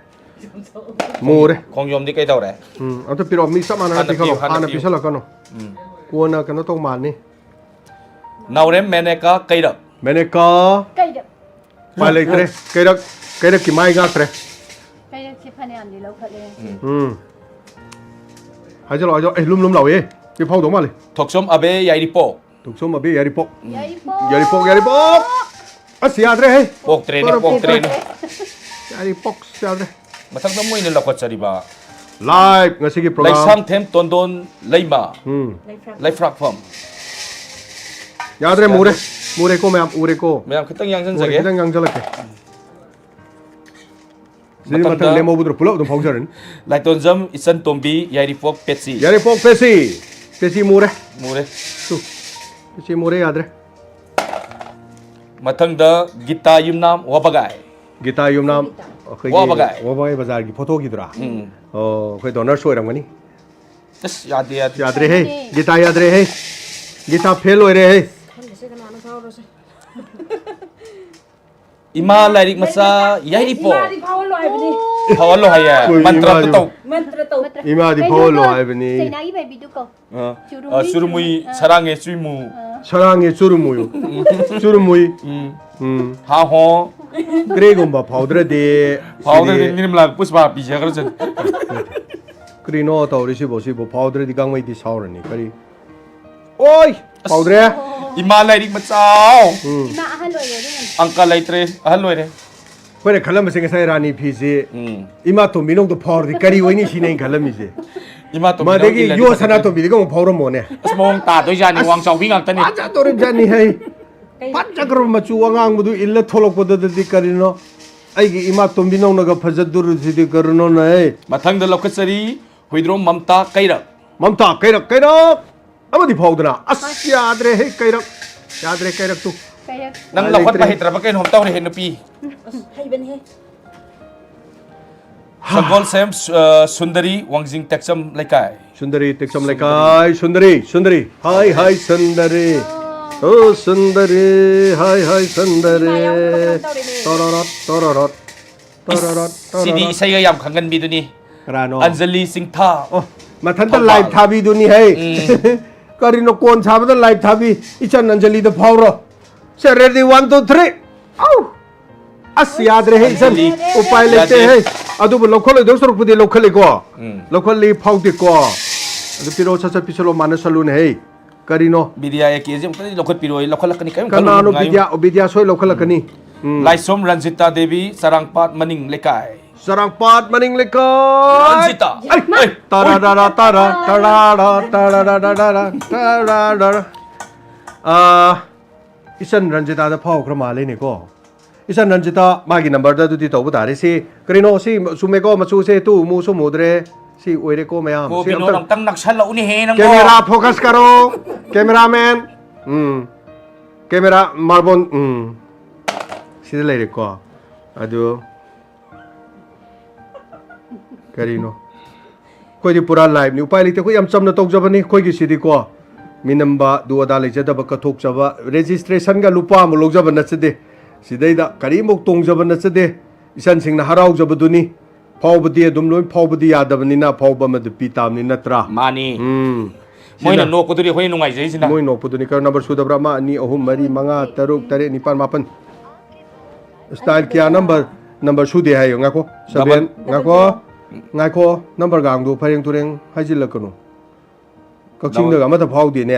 ꯃꯨꯔꯦ꯫ ꯈꯣꯡꯖꯣꯝꯗꯤ ꯀꯩꯗꯧꯔꯦ? ꯎꯝ, ꯑꯝꯇ ꯄꯤꯔꯛꯑꯣ꯫ ꯃꯤ ꯆꯞ ꯃꯥꯟꯅꯅ ꯍꯥꯟꯅ ꯄꯤꯈꯠꯂꯣ꯫ ꯄꯤꯌꯨ, ꯍꯥꯟꯅ ꯍꯥꯟꯅ ꯄꯤꯌꯨ꯫ ꯄꯤꯁꯜꯂꯛꯀꯅꯨ꯫ ꯎꯝ. ꯀꯣꯟꯅ ꯀꯩꯅꯣ ꯇꯧ ꯃꯥꯜꯅꯤ꯫ ꯅꯥꯎꯔꯦꯝ ꯃꯦꯅꯦꯀꯥ ꯀꯩꯔꯛ꯫ ꯃꯦꯅꯦꯀꯥ꯫ ꯀꯩꯗ ꯎꯄꯥꯏ ꯂꯩꯇ꯭ꯔꯦ꯫ ꯀꯩꯔꯛ, ꯀꯩꯔꯛꯀꯤ ꯃꯥꯏ ꯉꯥꯛꯇ꯭ꯔꯦ꯫ ꯀꯩꯔꯛꯁꯦ ꯐꯅꯌꯥꯝꯗꯤ ꯂꯧꯈꯠꯂꯦ꯫ ꯎꯝ꯫ ꯍꯥꯏꯖꯜꯂꯣ, ꯍꯥꯏꯖꯜꯂꯣ꯫ ꯑꯩ ꯂꯨꯝ ꯂꯨꯝ ꯂꯥꯎꯋꯦ꯫ ꯁꯤ ꯐꯥꯎꯗꯧ ꯃꯥꯜꯂꯦ꯫ ꯊꯣꯛꯆꯣꯝ ꯑꯕꯦ ꯌꯥꯏꯔꯤꯄꯣꯛ꯫ ꯊꯣꯛꯆꯣꯝ ꯑꯕꯦ ꯌꯥꯏꯔꯤꯄꯣꯛ꯫ ꯌꯥꯏꯔꯤꯄꯣꯛ꯫ ꯌꯥꯏꯔꯤꯄꯣꯛ, ꯌꯥꯏꯔꯤꯄꯣꯛ꯫ ꯑꯁ, ꯌꯥꯗ꯭ꯔꯦꯍꯦ꯫ ꯄꯣꯛꯇ꯭ꯔꯦꯅꯦ, ꯄꯣꯔꯣ, ꯄꯣꯛꯇ꯭ꯔꯦꯅꯦ꯫ ꯌꯥꯏꯔꯤꯄꯣꯛ ꯌꯥꯗ꯭ꯔꯦ꯫ ꯃꯊꯛꯇ ꯃꯣꯏꯅ ꯂꯧꯈꯠꯆꯔꯤꯕ꯫ Live ꯉꯁꯤꯒꯤ program꯫ ꯂꯩꯁꯥꯡꯊꯦꯝ ꯇꯣꯟꯗꯣꯟ ꯂꯩꯃ꯫ ꯎꯝ꯫ ꯂꯩꯐ꯭ꯔꯥꯛꯐꯝ꯫ ꯌꯥꯗ꯭ꯔꯦ, ꯃꯨꯔꯦ꯫ ꯃꯨꯔꯦꯀꯣ ꯃꯌꯥꯝ, ꯎꯔꯦꯀꯣ꯫ ꯃꯌꯥꯝ ꯈꯤꯇꯪ ꯃꯨꯔꯦ, ꯌꯥꯡꯁꯤꯟꯖꯒꯦ꯫ ꯈꯤꯇꯪ ꯌꯥꯡꯁꯤꯜꯂꯛꯀꯦ꯫ ꯁꯤꯗꯤ ꯃꯊꯪꯗ ꯃꯊꯪ ꯂꯦꯝꯍꯧꯕꯗꯨ ꯄꯨꯂꯞ ꯑꯗꯨꯝ ꯐꯥꯎꯖꯔꯅꯤ꯫ ꯂꯥꯏꯇꯣꯟꯖꯝ ꯏꯆꯟ ꯇꯣꯝꯕꯤ ꯌꯥꯏꯔꯤꯄꯣꯛ ꯄꯦꯠꯁꯤ꯫ ꯌꯥꯏꯔꯤꯄꯣꯛ ꯄꯦꯠꯁꯤ꯫ ꯄꯦꯠꯁꯤ ꯃꯨꯔꯦ꯫ ꯃꯨꯔꯦ꯫ ꯇꯨ꯫ ꯄꯦꯠꯁꯤ ꯃꯨꯔꯦ, ꯌꯥꯗ꯭ꯔꯦ꯫ ꯃꯊꯪꯗ ꯒꯤꯇꯥ ꯌꯨꯝꯅꯥꯝ ꯋꯥꯕꯒꯥꯏ꯫ ꯒꯤꯇꯥ ꯌꯨꯝꯅꯥꯝ꯫ ꯑꯩꯈꯣꯏꯒꯤ ꯋꯥꯕꯒꯥꯏ꯫ ꯋꯥꯕꯒꯥꯏ ꯕꯖꯥꯔꯒꯤ ꯐꯣꯇꯣꯒꯤꯗꯨꯔꯥ? ꯎꯝ꯫ ꯑꯣ, ꯑꯩꯈꯣꯏ donors ꯑꯣꯏꯔꯝꯒꯅꯤ꯫ ꯑꯁ, ꯌꯥꯗꯦ, ꯌꯥꯗꯦ꯫ ꯌꯥꯗ꯭ꯔꯦꯍꯦ꯫ ꯒꯤꯇꯥ ꯌꯥꯗ꯭ꯔꯦꯍꯦ꯫ Guitar fail ꯑꯣꯏꯔꯦꯍꯦ꯫ ꯈꯪꯗꯦꯁꯦ ꯀꯅꯥꯅ ꯐꯥꯎꯔꯁꯦ꯫ ꯏꯃꯥ ꯂꯥꯏꯔꯤꯛ ꯃꯆꯥ ꯌꯥꯏꯔꯤꯄꯣꯛ꯫ ꯏꯃꯥꯗꯤ ꯐꯥꯎꯍꯜꯂꯣ ꯍꯥꯏꯕꯅꯤ꯫ ꯐꯥꯎꯍꯜꯂꯣ ꯍꯥꯏꯌꯦ꯫ ꯍꯣꯏ, ꯃꯟꯇ꯭ꯔ ꯏꯃꯥꯁꯨ꯫ ꯇꯧ꯫ ꯃꯟꯇ꯭ꯔ ꯇꯧ꯫ ꯏꯃꯥꯗꯤ ꯐꯥꯎꯍꯜꯂꯣ ꯍꯥꯏꯕꯅꯤ꯫ ꯆꯩꯅꯥꯒꯤ ꯃꯥꯏꯕꯤꯗꯨ ꯀꯧ꯫ ꯑ, ꯆꯨꯔꯨꯃꯨꯏ, ꯑ, ꯆꯨꯔꯨꯃꯨꯏ, ꯆꯨꯔꯨꯃꯨꯏ꯫ ꯑꯥ꯫ ꯁꯔꯥꯡꯉꯦ ꯆꯨꯏꯃꯨ꯫ ꯁꯔꯥꯡꯉꯦ ꯆꯨꯔꯨꯃꯨꯌꯨ꯫ ꯆꯨꯔꯨꯃꯨꯏ꯫ ꯎꯝ꯫ ꯎꯝ꯫ ꯍꯥ ꯍꯣ꯫ ꯀꯔꯤꯒꯨꯝꯕ ꯐꯥꯎꯗ꯭ꯔꯗꯤ ꯐꯥꯎꯗ꯭ꯔꯗꯤ ꯁꯤꯗꯤ ꯅꯤꯔꯃꯂꯥ ꯄꯨꯁꯄꯥ ꯄꯤꯖꯈ꯭ꯔꯁꯅꯤ꯫ ꯀꯔꯤꯅꯣ ꯇꯧꯔꯤꯁꯤꯕꯣ? ꯁꯤꯕꯨ ꯐꯥꯎꯗ꯭ꯔꯗꯤ ꯒꯥꯡꯃꯩꯗꯤ ꯁꯥꯎꯔꯅꯤ꯫ ꯀꯔꯤ? ꯑꯣꯏ! ꯐꯥꯎꯗ꯭ꯔꯦ꯫ ꯏꯃꯥ ꯂꯥꯏꯔꯤꯛ ꯃꯆꯥꯎ꯫ ꯎꯝ꯫ ꯏꯃꯥ ꯑꯍꯜ ꯑꯣꯏꯔꯦ ꯑꯗꯨꯅꯅꯦ꯫ ꯑꯪꯀ ꯂꯩꯇ꯭ꯔꯦ, ꯑꯍꯜ ꯑꯣꯏꯔꯦ꯫ ꯑꯩꯈꯣꯏꯅ ꯈꯜꯂꯝꯕꯁꯦ ꯉꯁꯥꯏ ꯔꯥꯅꯤ ꯐꯤꯁꯤ ꯎꯝ꯫ ꯏꯃꯥ ꯇꯣꯝꯕꯤꯅꯧꯗ ꯐꯥꯎꯔꯗꯤ ꯀꯔꯤ ꯑꯣꯏꯅꯤ ꯁꯤꯅꯦ ꯑꯩꯅ ꯈꯜꯂꯝꯃꯤꯁꯦ꯫ ꯏꯃꯥ ꯇꯣꯝꯕꯤꯅꯧ ꯃꯥꯗꯒꯤ ꯏꯜꯂꯗꯤ ꯌꯣ ꯐꯖꯗꯣꯏꯅꯤ꯫ ꯁꯅꯥꯇꯣꯝꯕꯤꯗꯒ ꯑꯃꯨꯛ ꯐꯥꯎꯔꯝꯃꯣꯅꯦ꯫ ꯑꯁ, ꯃꯑꯣꯡ ꯇꯥꯗꯣꯏꯖꯥꯠꯅꯤ, ꯋꯥꯡ ꯆꯥꯎꯕꯤ ꯉꯥꯛꯇꯅꯤ꯫ ꯐꯖꯗꯣꯔꯤꯕꯖꯥꯠꯅꯤ ꯍꯩ꯫ ꯐꯖꯈ꯭ꯔꯕ ꯃꯆꯨ ꯑꯉꯥꯡꯕꯗꯨ ꯏꯜꯂ ꯊꯣꯛꯂꯛꯄꯗꯨꯗꯗꯤ ꯀꯔꯤꯅꯣ? ꯑꯩꯒꯤ ꯏꯃꯥ ꯇꯣꯝꯕꯤꯅꯧꯅꯒ ꯐꯖꯗꯣꯔꯤꯁꯤꯗꯤ ꯀꯔꯤꯅꯣꯅꯦ? ꯃꯊꯪꯗ ꯂꯧꯈꯠꯆꯔꯤ ꯍꯨꯏꯗ꯭ꯔꯣꯝ ꯃꯝꯇꯥ ꯀꯩꯔꯛ꯫ ꯃꯝꯇꯥ ꯀꯩꯔꯛ ꯀꯩꯔꯛ ꯑꯃꯗꯤ ꯐꯥꯎꯗꯅ꯫ ꯑꯁ, ꯌꯥꯗ꯭ꯔꯦ ꯍꯩ ꯀꯩꯔꯛ꯫ ꯌꯥꯗ꯭ꯔꯦ ꯀꯩꯔꯛꯇꯨ꯫ ꯀꯩꯔꯛ꯫ ꯅꯪ ꯎꯄꯥꯏ ꯂꯧꯈꯠꯄ ꯂꯩꯇ꯭ꯔꯦ꯫ ꯍꯩꯇ꯭ꯔꯕ ꯀꯩꯅꯣꯝ ꯇꯧꯔꯦꯍꯦ, ꯅꯨꯄꯤ꯫ ꯑꯁ, ꯍꯩꯕꯅꯦꯍꯦ꯫ ꯁꯒꯣꯜꯁꯦꯝ, ꯑ, ꯁꯨꯟꯗꯔꯤ, ꯋꯥꯡꯖꯤꯡ ꯇꯦꯛꯆꯝ ꯂꯩꯀꯥꯏ꯫ ꯁꯨꯟꯗꯔꯤ ꯇꯦꯛꯆꯝ ꯂꯩꯀꯥꯏ꯫ ꯁꯨꯟꯗꯔꯤ, ꯁꯨꯟꯗꯔꯤ꯫ ꯍꯥꯏ, ꯍꯥꯏ, ꯁꯨꯟꯗꯔꯤ꯫ ꯑꯣ, ꯁꯨꯟꯗꯔꯤ꯫ ꯍꯥꯏ, ꯍꯥꯏ, ꯁꯨꯟꯗꯔꯤ꯫ ꯏꯃꯥ ꯌꯥꯎꯗꯕ ꯀꯩꯅꯣꯝ ꯇꯧꯔꯦꯅꯦ꯫ ꯇꯣꯔꯣꯔꯣꯠ, ꯇꯣꯔꯣꯔꯣꯠ꯫ ꯇꯔꯥꯔꯥ, ꯁꯤꯗꯤ ꯇꯔꯥꯔꯥ꯫ ꯏꯁꯩꯒ ꯌꯥꯝ ꯈꯪꯒꯟꯕꯤꯗꯨꯅꯤ꯫ ꯀꯅꯥꯅꯣ? ꯑꯟꯖꯂꯤ ꯁꯤꯡꯊꯥ꯫ ꯑꯣ, ꯃꯊꯟꯇ ꯊꯧꯕꯥꯜ꯫ ꯂꯥꯏꯚ ꯊꯥꯕꯤꯗꯨꯅꯤ ꯍꯦ꯫ ꯀꯔꯤꯅꯣ ꯀꯣꯟ ꯁꯥꯕꯗ ꯂꯥꯏꯚ ꯊꯥꯕꯤ? ꯏꯆꯟ ꯑꯟꯖꯂꯤꯗ ꯐꯥꯎꯔꯣ꯫ ꯁꯦ, ready, one, two, three. ꯑꯧ! ꯑꯁ, ꯌꯥꯗ꯭ꯔꯦ ꯍꯦ, ꯏꯆꯟ꯫ ꯑꯟꯖꯂꯤ꯫ ꯎꯄꯥꯏ ꯂꯩꯇꯦ ꯌꯥꯗꯦ꯫ ꯍꯦ꯫ ꯑꯗꯨꯕꯨ ꯂꯧꯈꯠꯂꯣꯏꯗꯧ ꯁꯔꯨꯛꯄꯨꯗꯤ ꯂꯧꯈꯠꯂꯤꯀꯣ꯫ ꯎꯝ꯫ ꯂꯧꯈꯠꯂꯤ, ꯐꯥꯎꯗꯦꯀꯣ꯫ ꯑꯗꯨ ꯄꯤꯔꯛꯑꯣ, ꯁꯠ ꯁꯠ ꯄꯤꯁꯜꯂꯣ, ꯃꯥꯟꯅꯁꯜꯂꯨꯅꯦ ꯍꯦ꯫ ꯀꯔꯤꯅꯣ? ꯕꯤꯗ꯭ꯌꯥ ꯑꯦ ꯀꯦꯁꯦ ꯑꯃꯨꯛꯇꯗꯤ ꯂꯧꯈꯠꯄꯤꯔꯣꯏ, ꯂꯧꯈꯠꯂꯛꯀꯅꯤ, ꯀꯔꯤꯝ ꯀꯅꯥꯅꯣ ꯈꯜꯂꯨꯅꯨ, ꯉꯥꯏꯌꯨ꯫ ꯕꯤꯗ꯭ꯌꯥ? ꯑꯣ, ꯕꯤꯗ꯭ꯌꯥ ꯁꯣꯏ ꯂꯧꯈꯠꯂꯛꯀꯅꯤ꯫ ꯎꯝ꯫ ꯂꯥꯏꯁ꯭ꯔꯣꯝ ꯔꯟꯖꯤꯇꯥ ꯗꯦꯕꯤ, ꯆꯔꯥꯡꯄꯥꯠ ꯃꯅꯤꯡ ꯂꯩꯀꯥꯏ꯫ ꯆꯔꯥꯡꯄꯥꯠ ꯃꯅꯤꯡ ꯂꯩꯀꯥꯏ꯫ ꯔꯟꯖꯤꯇꯥ꯫ ꯑꯩ, ꯑꯩ, ꯇꯔꯥ, ꯇꯔꯥ, ꯇꯔꯥ, ꯇꯔꯥ, ꯇꯔꯥ, ꯇꯔꯥ, ꯇꯔꯥ, ꯇꯔꯥ, ꯇꯔꯥ꯫ ꯑꯥ, ꯏꯆꯟ ꯔꯟꯖꯤꯇꯥꯗ ꯐꯥꯎꯈ꯭ꯔ ꯃꯥꯜꯂꯦꯅꯦꯀꯣ꯫ ꯏꯆꯟ ꯔꯟꯖꯤꯇꯥ, ꯃꯥꯒꯤ ꯅꯝꯕꯔꯗ ꯑꯗꯨꯗꯤ ꯇꯧꯕ ꯇꯥꯔꯦ꯫ ꯁꯤ ꯀꯔꯤꯅꯣ? ꯁꯤ ꯆꯨꯝꯃꯦꯀꯣ, ꯃꯆꯨꯁꯦ ꯇꯨ ꯃꯨꯁꯨ ꯃꯨꯗ꯭ꯔꯦ꯫ ꯁꯤ ꯑꯣꯏꯔꯦꯀꯣ ꯃꯌꯥꯝ꯫ ꯀꯣ ꯁꯤ ꯕꯤꯅꯣꯗ, ꯑꯝꯇ ꯑꯃꯨꯛꯇꯪ ꯅꯛꯁꯜꯂꯛꯎꯅꯦꯍꯦ ꯅꯪꯕꯣ꯫ ꯀꯦꯃꯦꯔꯥ ꯐꯣꯀꯁ ꯀꯔꯣ, ꯀꯦꯃꯦꯔꯥꯃꯦꯟ꯫ ꯎꯝ, ꯀꯦꯃꯦꯔꯥ ꯃꯥꯔꯕꯣꯟ꯫ ꯎꯝ, ꯁꯤꯗ ꯂꯩꯔꯦꯀꯣ꯫ ꯑꯗꯨ ꯀꯔꯤꯅꯣ? ꯑꯩꯈꯣꯏꯗꯤ ꯄꯨꯔꯥ ꯂꯥꯏꯚꯅꯤ, ꯎꯄꯥꯏ ꯂꯩꯇꯦ꯫ ꯑꯩꯈꯣꯏ ꯌꯥꯝ ꯆꯝꯅ ꯇꯧꯖꯕꯅꯤ ꯑꯩꯈꯣꯏꯒꯤꯁꯤꯗꯤꯀꯣ꯫ ꯃꯤꯅꯝꯕ, ꯗꯨ ꯑꯗꯥ ꯂꯩꯖꯗꯕ, ꯀꯠꯊꯣꯛꯆꯕ, ꯔꯦꯖꯤꯁꯇ꯭ꯔꯦꯁꯟꯒ ꯂꯨꯄꯥ ꯑꯃ ꯂꯧꯖꯕ ꯅꯠꯆꯗꯦ꯫ ꯁꯤꯗꯩꯗ ꯀꯔꯤꯃꯨꯛ ꯇꯣꯡꯖꯕ ꯅꯠꯆꯗꯦ꯫ ꯏꯆꯟꯁꯤꯡꯅ ꯍꯔꯥꯎꯖꯕꯗꯨꯅꯤ꯫ ꯐꯥꯎꯕꯗꯤ ꯑꯗꯨꯝ ꯂꯣꯏ ꯐꯥꯎꯕꯗꯤ ꯌꯥꯗꯕꯅꯤꯅ, ꯐꯥꯎꯕ ꯑꯃꯗꯤ ꯄꯤ ꯇꯥꯕꯅꯤ, ꯅꯠꯇ꯭ꯔꯥ? ꯃꯥꯅꯤ꯫ ꯎꯝ꯫ ꯃꯣꯏꯅ ꯁꯤꯅ ꯅꯣꯛꯄꯗꯨꯗꯤ ꯑꯩꯈꯣꯏꯅ ꯅꯨꯡꯉꯥꯏꯖꯩꯁꯤꯅ꯫ ꯃꯣꯏ ꯅꯣꯛꯄꯗꯨꯅꯤ꯫ ꯀꯔꯝ ꯅꯝꯕꯔ ꯁꯨꯗꯕ꯭ꯔꯥ? ꯑꯃ, ꯑꯅꯤ, ꯑꯍꯨꯝ, ꯃꯔꯤ, ꯃꯉꯥ, ꯇꯔꯨꯛ, ꯇꯔꯦꯠ, ꯅꯤꯄꯥꯜ, ꯃꯥꯄꯜ꯫ ꯁ꯭ꯇꯥꯏꯜ ꯀꯌꯥ ꯅꯝꯕꯔ, ꯅꯝꯕꯔ ꯁꯨꯗꯦ ꯍꯥꯏꯌꯣ? ꯉꯥꯏꯈꯣ꯫ ꯁꯚꯦꯟ, ꯉꯥꯏꯈꯣ꯫ ꯉꯥꯏꯈꯣ꯫ ꯅꯝꯕꯔꯒꯥꯡꯗꯣ ꯐꯔꯦꯡ ꯇꯨꯔꯦꯡ ꯍꯥꯏꯖꯤꯜꯂꯛꯀꯅꯨ꯫ ꯀꯛꯆꯤꯡꯗꯒ ꯑꯃꯠꯇ ꯐꯥꯎꯗꯦꯅꯦ꯫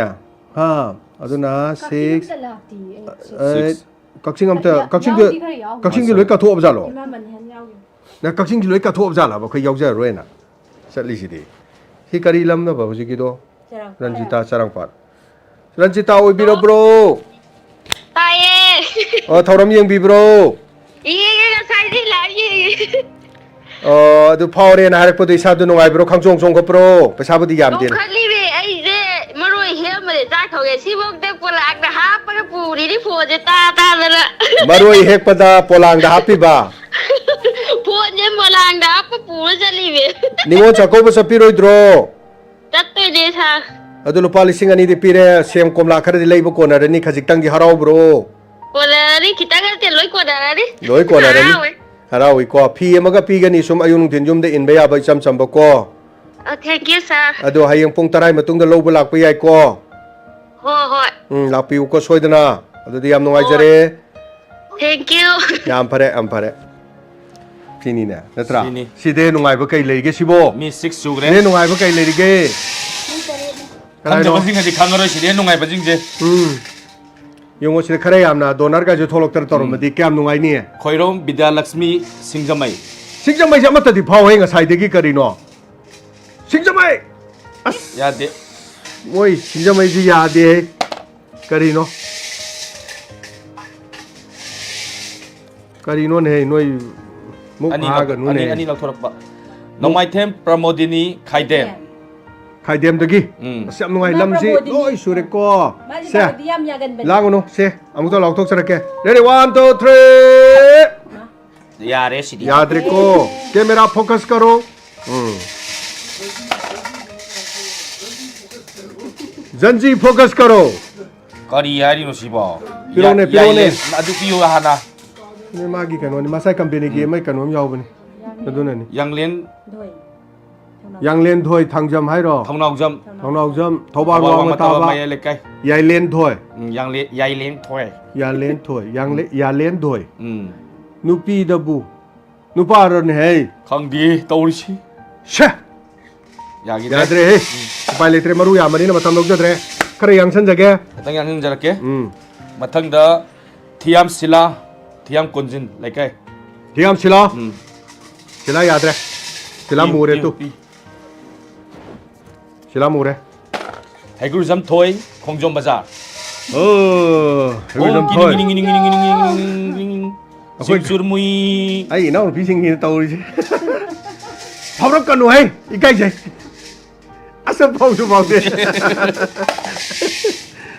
ꯍꯥ? ꯑꯗꯨꯅ ꯁꯤꯛꯁ, ꯑꯝꯇ ꯂꯥꯛꯇꯤꯌꯦ ꯑꯩ꯫ ꯑꯩꯠ, ꯀꯛꯆꯤꯡ ꯑꯝꯇ, ꯌꯥꯎꯗꯤ ꯀꯛꯆꯤꯡꯗ, ꯈꯔ ꯌꯥꯎꯈꯤ꯫ ꯀꯛꯆꯤꯡꯒꯤ ꯂꯣꯏ ꯀꯠꯊꯣꯛꯑꯕ ꯖꯥꯠꯂꯣ? ꯏꯃꯥ ꯃꯅꯤꯍꯟ ꯌꯥꯎꯈꯤ꯫ ꯅ ꯀꯛꯆꯤꯡꯁꯤ ꯂꯣꯏ ꯀꯠꯊꯣꯛꯑꯕ ꯖꯥꯠꯂꯕ? ꯑꯩꯈꯣꯏ ꯌꯥꯎꯖꯔꯔꯣꯏꯅ ꯆꯠꯂꯤꯁꯤꯗꯤ꯫ ꯁꯤ ꯀꯔꯤ ꯂꯝꯅꯕ ꯍꯧꯖꯤꯛꯀꯤꯗꯣ? ꯆꯔꯥꯡꯄꯥꯠ꯫ ꯔꯟꯖꯤꯇꯥ ꯆꯔꯥꯡꯄꯥꯠ꯫ ꯔꯟꯖꯤꯇꯥ ꯑꯣꯏꯕꯤꯔꯕ꯭ꯔꯣ? ꯇꯥꯏꯌꯦ꯫ ꯑꯣ, ꯊꯧꯔꯝ ꯌꯦꯡꯕꯤꯕ꯭ꯔꯣ? ꯌꯦꯡꯉꯦ, ꯉꯁꯥꯏꯗꯤ ꯂꯥꯏꯚ ꯌꯦꯡꯉꯦ꯫ ꯑꯣ, ꯑꯗꯨ ꯐꯥꯎꯔꯦꯅ ꯍꯥꯏꯔꯛꯄꯗꯣ ꯏꯁꯥꯗꯣ ꯅꯨꯡꯉꯥꯏꯕ꯭ꯔꯣ? ꯈꯪꯆꯣꯡ ꯆꯣꯡꯈꯠꯄ꯭ꯔꯣ? ꯄꯩꯁꯥꯕꯨꯗꯤ ꯌꯥꯝꯗꯦꯅ꯫ ꯆꯣꯡꯈꯠꯂꯤꯃꯦ, ꯑꯩꯁꯦ ꯃꯔꯣꯏ ꯍꯦꯛꯑꯝꯕꯅꯦ ꯆꯥꯛ ꯊꯣꯡꯉꯦ꯫ ꯁꯤꯐꯧꯗ ꯄꯣꯂꯥꯡꯗ ꯍꯥꯞꯄꯒ ꯄꯨꯔꯤꯅꯤ ꯐꯣꯟꯁꯦ ꯇꯥ ꯇꯥꯗꯅ꯫ ꯃꯔꯣꯏ ꯍꯦꯛꯄꯗ ꯄꯣꯂꯥꯡꯗ ꯍꯥꯞꯄꯤꯕ? ꯐꯣꯟꯁꯦ ꯄꯣꯂꯥꯡꯗ ꯍꯥꯞꯄ ꯄꯨꯔ ꯆꯠꯂꯤꯃꯦ꯫ ꯅꯤꯉꯣꯜ ꯆꯥꯛꯀꯧꯕ ꯆꯠꯄꯤꯔꯣꯏꯗ꯭ꯔꯣ? ꯆꯠꯇꯣꯏꯅꯦ ꯁꯥꯔ꯫ ꯑꯗꯨ ꯂꯨꯄꯥ ꯂꯤꯁꯤꯡ ꯑꯅꯤꯗꯤ ꯄꯤꯔꯦ, ꯁꯦꯝ ꯀꯣꯝꯂꯥ ꯈꯔꯗꯤ ꯂꯩꯕ ꯀꯣꯟꯅꯔꯅꯤ, ꯈꯖꯤꯛꯇꯪꯗꯤ ꯍꯔꯥꯎꯕ꯭ꯔꯣ? ꯀꯣꯟꯅꯔꯅꯤ, ꯈꯤꯇꯪ ꯅꯠꯇꯦ, ꯂꯣꯏ ꯀꯣꯟꯅꯔꯅꯤ꯫ ꯂꯣꯏ ꯀꯣꯟꯅꯔꯅꯤ꯫ ꯍꯔꯥꯎꯋꯦ꯫ ꯍꯔꯥꯎꯏꯀꯣ꯫ ꯐꯤ ꯑꯃꯒ ꯄꯤꯒꯅꯤ, ꯁꯨꯝ ꯑꯌꯨꯛ ꯅꯨꯡꯊꯤꯟ ꯌꯨꯝꯗ ꯏꯟꯕ ꯌꯥꯕ, ꯏꯆꯝ ꯆꯝꯕꯀꯣ꯫ Oh, thank you, sir. ꯑꯗꯣ ꯍꯌꯦꯡ ꯄꯨꯡ ꯇꯔꯥꯒꯤ ꯃꯇꯨꯡꯗ ꯂꯧꯕ ꯂꯥꯛꯄ ꯌꯥꯏꯀꯣ꯫ ꯍꯣꯏ, ꯍꯣꯏ꯫ ꯎꯝ, ꯂꯥꯛꯄꯤꯌꯨꯀꯣ ꯁꯣꯏꯗꯅ꯫ ꯑꯗꯨꯗꯤ ꯌꯥꯝ ꯅꯨꯡꯉꯥꯏꯖꯔꯦ꯫ Thank you. ꯌꯥꯝ ꯐꯔꯦ, ꯌꯥꯝ ꯐꯔꯦ꯫ ꯁꯤꯅꯤꯅꯦ, ꯅꯠꯇ꯭ꯔꯥ? ꯁꯤꯅꯤ꯫ ꯁꯤꯗꯩ ꯅꯨꯡꯉꯥꯏꯕ ꯀꯩ ꯂꯩꯒꯦ ꯁꯤꯕꯣ? ꯃꯤ ꯁꯤꯛꯁ ꯁꯨꯈ꯭ꯔꯦ꯫ ꯁꯤꯗꯩ ꯅꯨꯡꯉꯥꯏꯕ ꯀꯩ ꯂꯩꯔꯤꯒꯦ? ꯀꯗꯥꯏꯅꯣ? ꯈꯪꯗꯕꯁꯤꯡꯅꯗꯤ ꯈꯪꯉꯔꯣꯏ ꯁꯤꯗꯩ ꯅꯨꯡꯉꯥꯏꯕꯁꯤꯡꯁꯦ꯫ ꯎꯝ꯫ ꯌꯦꯡꯉꯣ, ꯁꯤꯗ ꯈꯔ ꯌꯥꯝꯅ ꯗꯣꯅꯔꯒꯁꯨ ꯊꯣꯛꯂꯛꯇꯅ ꯇꯧꯔꯝꯃꯗꯤ ꯀꯌꯥꯝ ꯅꯨꯡꯉꯥꯏꯅꯤ? ꯈꯣꯏꯔꯣꯝ ꯕꯤꯗ꯭ꯌꯥꯂꯛꯁꯃꯤ ꯁꯤꯡꯖꯃꯩ꯫ ꯁꯤꯡꯖꯃꯩꯁꯦ ꯑꯃꯠꯇꯗꯤ ꯐꯥꯎꯍꯦ ꯉꯁꯥꯏꯗꯒꯤ, ꯀꯔꯤꯅꯣ? ꯁꯤꯡꯖꯃꯩ! ꯑꯁ! ꯌꯥꯗꯦ꯫ ꯃꯣꯏ ꯁꯤꯡꯖꯃꯩꯁꯤ ꯌꯥꯗꯦ꯫ ꯀꯔꯤꯅꯣ? ꯀꯔꯤꯅꯣꯅꯦ ꯅꯣꯏ? ꯃꯨꯛ ꯑꯅꯤ ꯂꯧ- ꯍꯥꯒꯅꯨꯅꯦ꯫ ꯑꯅꯤ ꯑꯅꯤ ꯂꯧꯊꯣꯔꯛꯄ꯫ ꯅꯣꯡꯃꯥꯏꯊꯦꯝ ꯄ꯭ꯔꯃꯣꯗꯤꯅꯤ ꯈꯥꯏꯗꯦꯝ꯫ ꯈꯥꯏꯗꯦꯝꯗꯒꯤ꯫ ꯎꯝ꯫ ꯑꯁ, ꯌꯥꯝ ꯅꯨꯡꯉꯥꯏ꯫ ꯏꯃꯥ ꯂꯝꯁꯤ ꯄ꯭ꯔꯃꯣꯗꯤꯅꯤ꯫ ꯂꯣꯏ ꯁꯨꯔꯦꯀꯣ꯫ ꯃꯥꯁꯦ ꯁꯦ, ꯗꯥꯎꯗꯤ ꯌꯥꯝ ꯌꯥꯒꯟꯕꯅꯤ꯫ ꯂꯥꯡꯒꯅꯨ꯫ ꯁꯦ, ꯑꯃꯨꯛꯇ ꯂꯥꯎꯊꯣꯛꯆꯔꯛꯀꯦ꯫ Ready, one, two, three. ꯌꯥꯔꯦ ꯁꯤꯗꯤ꯫ ꯌꯥꯗ꯭ꯔꯦꯀꯣ꯫ Camera focus करो. ꯎꯝ꯫ ꯖꯟꯖꯤ focus करो. ꯀꯔꯤ ꯍꯥꯏꯔꯤꯅꯣ ꯁꯤꯕꯣ? ꯄꯤꯔꯣꯅꯦ, ꯌꯥ- ꯄꯤꯔꯣꯅꯦ꯫ ꯌꯥꯏꯌꯦ, ꯑꯗꯨ ꯄꯤꯌꯨ ꯍꯥꯟꯅ꯫ ꯃꯥꯒꯤ ꯀꯩꯅꯣꯅꯤ, ꯃꯁꯥꯏ ꯀꯝꯄꯦꯅꯤꯒꯤ ꯑꯃ ꯀꯩꯅꯣꯝ ꯌꯥꯎꯕꯅꯤ꯫ ꯑꯗꯨꯅꯅꯤ꯫ ꯌꯥꯡꯂꯦꯟ ꯙꯣꯏ꯫ ꯌꯥꯡꯂꯦꯟꯊꯣꯏ ꯊꯥꯡꯖꯝ ꯍꯥꯏꯔꯣ? ꯊꯧꯅꯥꯎꯖꯝ꯫ ꯊꯧꯅꯥꯎꯖꯝ, ꯊꯧꯕꯥꯜ ꯊꯧꯕꯥꯜ ꯋꯥꯡꯃ ꯋꯥꯡꯃ ꯇꯥꯕ ꯇꯥꯕ꯫ ꯃꯌꯥꯏ ꯂꯩꯀꯥꯏ꯫ ꯌꯥꯏꯂꯦꯟꯊꯣꯏ꯫ ꯎꯝ, ꯌꯥꯡꯂꯦ- ꯌꯥꯏꯂꯦꯟ ꯊꯣꯏ꯫ ꯌꯥꯂꯦꯟꯊꯣꯏ꯫ ꯌꯥꯡꯂꯦ- ꯌꯥꯂꯦꯟꯊꯣꯏ꯫ ꯎꯝ꯫ ꯅꯨꯄꯤꯗꯕꯨ꯫ ꯅꯨꯄꯥꯔꯅꯦ ꯍꯦ꯫ ꯈꯪꯗꯦ ꯇꯧꯔꯤꯁꯤ꯫ ꯁꯦ! ꯌꯥꯈꯤꯗ꯭ꯔꯦ꯫ ꯌꯥꯗ꯭ꯔꯦ ꯍꯦ꯫ ꯎꯄꯥꯏ ꯂꯩꯇ꯭ꯔꯦ, ꯃꯔꯨ ꯌꯥꯝꯕꯅꯤꯅ ꯃꯇꯝ ꯂꯧꯖꯗ꯭ꯔꯦ꯫ ꯈꯔ ꯌꯥꯡꯁꯟꯖꯒꯦ꯫ ꯈꯤꯇꯪ ꯌꯥꯡꯁꯤꯟꯖꯔꯛꯀꯦ꯫ ꯎꯝ꯫ ꯃꯊꯪꯗ ꯊꯤꯌꯥꯝ ꯁꯤꯂꯥ, ꯊꯤꯌꯥꯝ ꯀꯣꯟꯖꯤꯟ ꯂꯩꯀꯥꯏ꯫ ꯊꯤꯌꯥꯝ ꯁꯤꯂꯥ꯫ ꯎꯝ꯫ ꯁꯤꯂꯥ ꯌꯥꯗ꯭ꯔꯦ꯫ ꯁꯤꯂꯥ ꯄꯤ- ꯃꯨꯔꯦ ꯄꯤ- ꯇꯨ꯫ ꯄꯤ- ꯁꯤꯂꯥ ꯃꯨꯔꯦ꯫ ꯍꯩꯒ꯭ꯔꯨꯖꯝ ꯊꯣꯏ, ꯈꯣꯡꯖꯣꯝ ꯕꯖꯥꯔ꯫ ꯑꯣ, ꯍꯩꯒ꯭ꯔꯨꯖꯝ ꯊꯣꯏ꯫ ꯀꯤꯅꯤꯡ, ꯀꯤꯅꯤꯡ, ꯀꯤꯅꯤꯡ, ꯀꯤꯅꯤꯡ, ꯀꯤꯅꯤꯡ, ꯀꯤꯅꯤꯡ, ꯀꯤꯅꯤꯡ꯫ ꯑꯩꯈꯣꯏ ꯁꯤꯡꯆꯨꯔꯃꯨꯏ꯫ ꯑꯩ ꯏꯅꯥꯎꯅꯨꯄꯤꯁꯤꯡꯁꯤꯅ ꯇꯧꯔꯤꯁꯦ꯫ ꯐꯥꯎꯔꯛꯀꯅꯨ ꯍꯦ, ꯏꯀꯥꯏꯖꯩ꯫ ꯑꯁ, ꯐꯥꯎꯁꯨ ꯐꯥꯎꯗꯦ꯫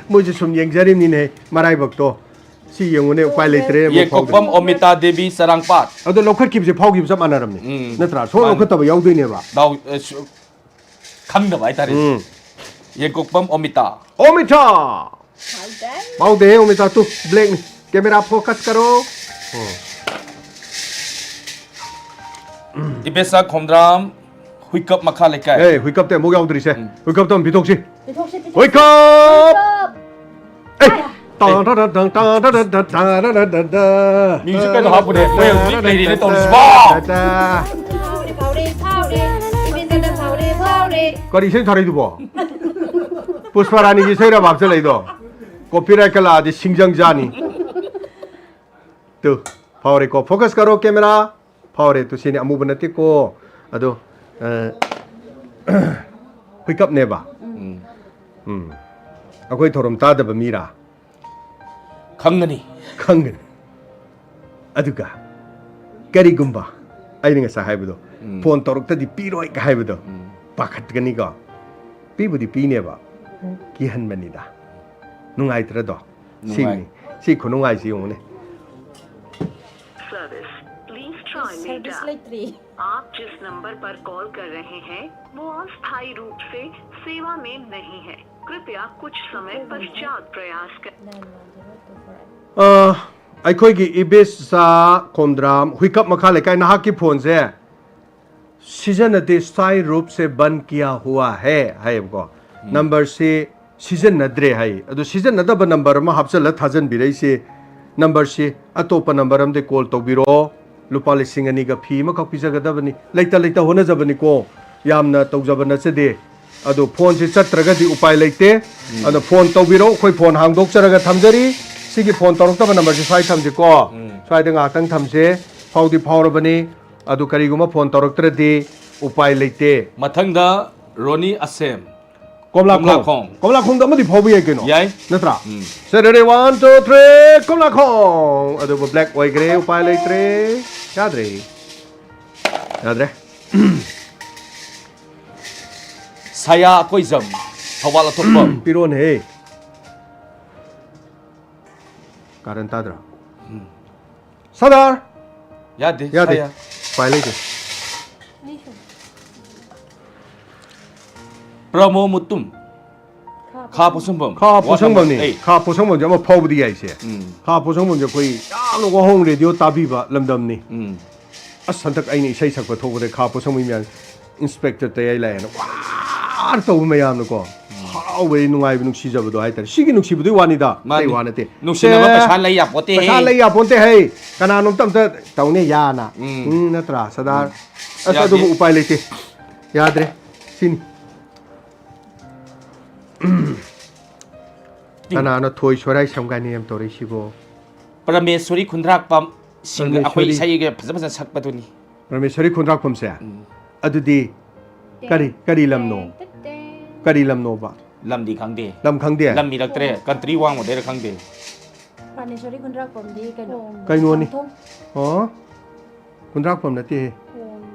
ꯃꯣꯏꯁꯨ ꯁꯨꯝ ꯌꯦꯡꯖꯔꯤꯕꯅꯤꯅꯦ, ꯃꯔꯥꯏꯕꯛꯇꯣ꯫ ꯁꯤ ꯌꯦꯡꯉꯨꯅꯦ, ꯎꯄꯥꯏ ꯂꯩꯇ꯭ꯔꯦ, ꯑꯃꯨꯛ ꯐꯥꯎꯗ꯭ꯔꯦ꯫ ꯌꯦꯡꯀꯣꯛꯄꯝ ꯑꯣꯃꯤꯇꯥ ꯗꯦꯕꯤ ꯆꯔꯥꯡꯄꯥꯠ꯫ ꯑꯗꯣ ꯂꯧꯈꯠꯈꯤꯕꯁꯦ ꯐꯥꯎꯈꯤꯕ ꯆꯞ ꯃꯥꯟꯅꯔꯝꯅꯤ꯫ ꯎꯝ꯫ ꯅꯠꯇ꯭ꯔꯥ? ꯁꯨꯡꯂꯧ ꯃꯥꯅꯤ꯫ ꯂꯧꯈꯠꯇꯕ ꯌꯥꯎꯗꯣꯏꯅꯦꯕ꯫ ꯗꯥꯎ, ꯑ, ꯁꯨ-, ꯈꯪꯗꯕ ꯍꯥꯏꯇꯥꯔꯦ꯫ ꯎꯝ꯫ ꯌꯦꯡꯀꯣꯛꯄꯝ ꯑꯣꯃꯤꯇꯥ꯫ ꯑꯣꯃꯤꯇꯥ! ꯐꯥꯎꯗꯦ꯫ ꯐꯥꯎꯗꯦ, ꯑꯣꯃꯤꯇꯥ, ꯇꯨ, blackꯅꯤ꯫ Camera focus करो. ꯎꯝ꯫ ꯏꯕꯦꯁꯥ ꯈꯣꯝꯗ꯭ꯔꯥꯝ, ꯍꯨꯏꯀꯞ ꯃꯈꯥ ꯂꯩꯀꯥꯏ꯫ ꯑꯦ, ꯍꯨꯏꯀꯞꯇ ꯑꯃꯨꯛ ꯌꯥꯎꯗ꯭ꯔꯤꯁꯦ꯫ ꯎꯝ꯫ ꯍꯨꯏꯀꯞꯇ ꯑꯃ ꯄꯤꯊꯣꯛꯁꯤ꯫ ꯄꯤꯊꯣꯛꯁꯤ, ꯄꯤꯊꯣꯛꯁꯤ꯫ ꯍꯨꯏꯀꯞ! ꯍꯨꯏꯀꯞ! ꯑꯦ! ꯇꯥꯡ, ꯇꯥꯡ, ꯇꯥꯡ, ꯇꯥꯡ, ꯇꯥꯡ, ꯇꯥꯡ, ꯇꯥꯡ, ꯇꯥꯡ, ꯇꯥꯡ, ꯇꯥꯡ꯫ ꯃ꯭ꯌꯨꯖꯤꯛ ꯀꯩꯅꯣ ꯍꯥꯞꯄꯨꯅꯦ꯫ ꯃꯣꯏ ꯍꯧꯖꯤꯛ ꯂꯩꯔꯤꯅꯦ ꯇꯧꯔꯤꯁꯤꯕꯣ꯫ ꯐꯥꯎꯔꯦ, ꯐꯥꯎꯔꯦ, ꯐꯥꯎꯔꯦ꯫ ꯏꯕꯦꯟꯗꯅ ꯐꯥꯎꯔꯦ, ꯐꯥꯎꯔꯦ꯫ ꯀꯔꯤ ꯏꯁꯩ ꯊꯥꯔꯛꯏꯗꯨꯕꯣ? ꯄꯨꯁꯄꯥꯔꯥꯅꯤꯒꯤ ꯏꯁꯩꯔꯕ ꯍꯥꯞꯆꯜꯂꯛꯏꯗꯣ? ꯀꯣꯄꯤꯔꯥꯏꯠꯀ ꯂꯥꯛꯑꯗꯤ ꯁꯤꯡꯖꯪ ꯆꯥꯅꯤ꯫ ꯇꯨ, ꯐꯥꯎꯔꯦꯀꯣ꯫ Focus ꯀꯔꯣ camera꯫ ꯐꯥꯎꯔꯦ, ꯇꯨ ꯁꯤꯅꯤ ꯑꯃꯨꯕ ꯅꯠꯇꯦꯀꯣ꯫ ꯑꯗꯣ, ꯑ, ꯍꯨꯏꯀꯞꯅꯦꯕ꯫ ꯎꯝ꯫ ꯎꯝ꯫ ꯑꯩꯈꯣꯏ ꯊꯧꯔꯝ ꯇꯥꯗꯕ ꯃꯤꯔꯥ? ꯈꯪꯒꯅꯤ꯫ ꯈꯪꯒꯅꯤ꯫ ꯑꯗꯨꯒ ꯀꯔꯤꯒꯨꯝꯕ ꯑꯩꯅ ꯉꯁꯥꯏ ꯍꯥꯏꯕꯗꯣ, ꯎꯝ꯫ ꯐꯣꯟ ꯇꯧꯔꯛꯇꯗꯤ ꯄꯤꯔꯣꯏ ꯀ ꯍꯥꯏꯕꯗꯣ, ꯎꯝ꯫ ꯄꯥꯈꯠꯀꯅꯤꯀꯣ꯫ ꯄꯤꯕꯨꯗꯤ ꯄꯤꯅꯦꯕ, ꯀꯤꯍꯟꯕꯅꯤꯗ꯫ ꯅꯨꯡꯉꯥꯏꯇ꯭ꯔꯗꯣ? ꯅꯨꯡꯉꯥꯏ꯫ ꯁꯤꯅꯤ꯫ ꯁꯤ ꯈꯨꯅꯨꯡꯉꯥꯏꯁꯤ ꯌꯦꯡꯉꯨꯅꯦ꯫ Service. Please try later. Service ꯂꯩꯇ꯭ꯔꯤ꯫ आप जिस नंबर पर कॉल कर रहे हैं, वो अस्थायी रूप से सेवा में नहीं है। कृपया कुछ समय पश्चात प्रयास करें। ꯑ, ꯑꯩꯈꯣꯏꯒꯤ ꯏꯕꯦꯁꯥ ꯈꯣꯝꯗ꯭ꯔꯥꯝ ꯍꯨꯏꯀꯞ ꯃꯈꯥ ꯂꯩꯀꯥꯏ ꯅꯍꯥꯛꯀꯤ ꯐꯣꯟꯁꯦ ꯁꯤꯖꯤꯟꯅꯗꯦ, स्थायी रूप से बंद किया हुआ है ꯍꯥꯏꯌꯦꯕꯀꯣ꯫ ꯎꯝ꯫ ꯅꯝꯕꯔꯁꯤ ꯁꯤꯖꯤꯟꯅꯗ꯭ꯔꯦ ꯍꯥꯏ꯫ ꯑꯗꯨ ꯁꯤꯖꯤꯟꯅꯗꯕ ꯅꯝꯕꯔ ꯑꯃ ꯍꯥꯞꯆꯜꯂ ꯊꯥꯖꯟꯕꯤꯔꯛꯏꯁꯤ, ꯅꯝꯕꯔꯁꯤ ꯑꯇꯣꯞꯄ ꯅꯝꯕꯔ ꯑꯃꯗꯒꯤ ꯀꯣꯜ ꯇꯧꯕꯤꯔꯛꯑꯣ꯫ ꯂꯨꯄꯥ ꯂꯤꯁꯤꯡ ꯑꯅꯤꯒ ꯐꯤ ꯑꯃꯈꯛ ꯄꯤꯖꯒꯗꯕꯅꯤ꯫ ꯂꯩꯇ ꯂꯩꯇ ꯍꯣꯠꯅꯖꯕꯅꯤꯀꯣ, ꯌꯥꯝꯅ ꯇꯧꯖꯕ ꯅꯠꯆꯗꯦ꯫ ꯑꯗꯣ ꯐꯣꯟꯁꯤ ꯆꯠꯇ꯭ꯔꯒꯗꯤ ꯎꯄꯥꯏ ꯂꯩꯇꯦ꯫ ꯎꯝ꯫ ꯑꯗꯣ ꯐꯣꯟ ꯇꯧꯕꯤꯔꯛꯑꯣ, ꯑꯩꯈꯣꯏ ꯐꯣꯟ ꯍꯥꯡꯗꯣꯛꯆꯔꯒ ꯊꯝꯖꯔꯤ꯫ ꯁꯤꯒꯤ ꯐꯣꯟ ꯇꯧꯔꯛꯇꯕ ꯅꯝꯕꯔꯁꯤ ꯁ꯭ꯋꯥꯏ ꯊꯝꯁꯤꯀꯣ꯫ ꯎꯝ꯫ ꯁ꯭ꯋꯥꯏꯗ ꯉꯥꯏꯍꯥꯛꯇꯪ ꯊꯝꯁꯦ꯫ ꯐꯥꯎꯗꯤ ꯐꯥꯎꯔꯕꯅꯤ꯫ ꯑꯗꯨ ꯀꯔꯤꯒꯨꯝꯕ ꯐꯣꯟ ꯇꯧꯔꯛꯇ꯭ꯔꯗꯤ ꯎꯄꯥꯏ ꯂꯩꯇꯦ꯫ ꯃꯊꯪꯗ ꯔꯣꯅꯤ ꯑꯁꯦꯝ꯫ ꯀꯣꯝꯂꯥꯈꯣꯡ꯫ ꯀꯣꯝꯂꯥꯈꯣꯡ꯫ ꯀꯣꯝꯂꯥꯈꯣꯡꯗ ꯑꯃꯗꯤ ꯐꯥꯎꯕ ꯌꯥꯏ ꯀꯩꯅꯣ꯫ ꯌꯥꯏ꯫ ꯅꯠꯇ꯭ꯔꯥ? ꯎꯝ꯫ ꯁꯦ, ready, one, two, three, ꯀꯣꯝꯂꯥꯈꯣꯡ꯫ ꯑꯗꯨꯕꯨ black ꯑꯣꯏꯈ꯭ꯔꯦ, ꯎꯄꯥꯏ ꯂꯩꯇ꯭ꯔꯦ꯫ ꯌꯥꯗ꯭ꯔꯦ꯫ ꯌꯥꯗ꯭ꯔꯦ꯫ ꯁꯌꯥ ꯑꯀꯣꯏꯖꯝ, ꯊꯧꯕꯥꯜ ꯑꯊꯣꯛꯄꯝ꯫ ꯄꯤꯔꯣꯅꯦꯍꯦ꯫ ꯀꯥꯔꯟ ꯇꯥꯗ꯭ꯔꯣ? ꯎꯝ꯫ ꯁꯥꯗꯥꯔ! ꯌꯥꯗꯦ, ꯌꯥꯗꯦ꯫ ꯁꯌꯥ꯫ ꯎꯄꯥꯏ ꯂꯩꯇꯦ꯫ ꯄ꯭ꯔꯃꯣ ꯃꯨꯇꯨꯝ꯫ ꯈꯥ ꯄꯣꯠꯁꯪꯕꯝ꯫ ꯈꯥ ꯋꯥꯔꯗ ꯄꯣꯠꯁꯪꯕꯝꯅꯤ꯫ Number eight. ꯈꯥ ꯄꯣꯠꯁꯪꯕꯝꯁꯦ ꯑꯃ ꯐꯥꯎꯕꯗꯤ ꯌꯥꯏꯁꯦ꯫ ꯎꯝ꯫ ꯈꯥ ꯄꯣꯠꯁꯪꯕꯝꯁꯦ ꯑꯩꯈꯣꯏ ꯌꯥꯝꯅ ꯋꯥꯍꯣꯡ ꯔꯦꯗꯤꯑꯣ ꯇꯥꯕꯤꯕ ꯂꯝꯗꯝꯅꯤ꯫ ꯎꯝ꯫ ꯑꯁ, ꯍꯟꯗꯛ ꯑꯩꯅ ꯏꯁꯩ ꯁꯛꯄ ꯊꯣꯛꯄꯗ ꯈꯥ ꯄꯣꯠꯁꯪꯕꯤ ꯃꯌꯥꯝ, "ꯏꯟꯁꯄꯦꯛꯇꯔ ꯇꯌꯥꯏ ꯂꯥꯛꯑꯦꯅ" ꯋꯥꯔ ꯇꯧꯕ ꯃꯌꯥꯝꯅꯀꯣ, ꯍꯔꯥꯎꯕꯒꯤ, ꯅꯨꯡꯉꯥꯏꯕ, ꯅꯨꯡꯁꯤꯖꯕꯗꯣ ꯍꯥꯏꯇꯥꯔꯦ꯫ ꯁꯤꯒꯤ ꯅꯨꯡꯁꯤꯕꯗꯨꯒꯤ ꯋꯥꯅꯤꯗ, ꯃꯥꯅꯤ꯫ ꯑꯇꯩ ꯋꯥ ꯅꯠꯇꯦ꯫ ꯅꯨꯡꯁꯤꯅꯕ ꯁꯦ, ꯄꯩꯁꯥ ꯂꯩ ꯌꯥꯄꯣꯠꯇꯦ ꯍꯦ꯫ ꯄꯩꯁꯥ ꯂꯩ ꯌꯥꯄꯣꯟꯇꯦ ꯍꯦ꯫ ꯀꯅꯥꯅꯣꯝꯇ ꯑꯝꯇ ꯇꯧꯅꯦ ꯌꯥꯅ꯫ ꯎꯝ꯫ ꯎꯝ, ꯅꯠꯇ꯭ꯔꯥ, ꯁꯗꯥꯔ? ꯎꯝ꯫ ꯑꯁ, ꯌꯥꯗꯦ꯫ ꯑꯗꯨꯕꯨ ꯎꯄꯥꯏ ꯂꯩꯇꯦ꯫ ꯌꯥꯗ꯭ꯔꯦ꯫ ꯁꯤꯅꯤ꯫ ꯀꯅꯥꯅꯣ ꯊꯣꯏ ꯁꯣꯔꯥꯏ ꯁꯝꯒꯥꯏꯅ ꯌꯥꯝ ꯇꯧꯔꯛꯏꯁꯤꯕꯣ? ꯄ꯭ꯔꯃꯦꯁꯣꯔꯤ ꯈꯨꯟꯗ꯭ꯔꯥꯛꯄꯝ ꯁꯤꯡꯒ ꯑꯩꯈꯣꯏ ꯄ꯭ꯔꯃꯦꯁꯣꯔꯤ꯫ ꯏꯁꯩꯒ ꯐꯖ ꯐꯖꯅ ꯁꯛꯄꯗꯨꯅꯤ꯫ ꯄ꯭ꯔꯃꯦꯁꯣꯔꯤ ꯈꯨꯟꯗ꯭ꯔꯥꯛꯄꯝꯁꯦ? ꯎꯝ꯫ ꯑꯗꯨꯗꯤ ꯀꯔꯤ, ꯀꯔꯤ ꯂꯝꯅꯣ? ꯀꯔꯤ ꯂꯝꯅꯣꯕ? ꯂꯝꯗꯤ ꯈꯪꯗꯦ꯫ ꯂꯝ ꯈꯪꯗꯦ? ꯂꯝ ꯏꯔꯛꯇ꯭ꯔꯦ꯫ ꯀꯟꯇ꯭ꯔꯤ ꯋꯥꯡꯃꯗꯩꯔ ꯈꯪꯗꯦ꯫ ꯄ꯭ꯔꯥꯅꯦꯁꯣꯔꯤ ꯈꯨꯟꯗ꯭ꯔꯥꯛꯄꯝꯗꯤ ꯀꯩꯅꯣ? ꯀꯩꯅꯣꯅꯤ? ꯀꯥꯡꯊꯣꯡ꯫ ꯑꯣ, ꯈꯨꯟꯗ꯭ꯔꯥꯛꯄꯝ ꯅꯠꯇꯦꯍꯦ꯫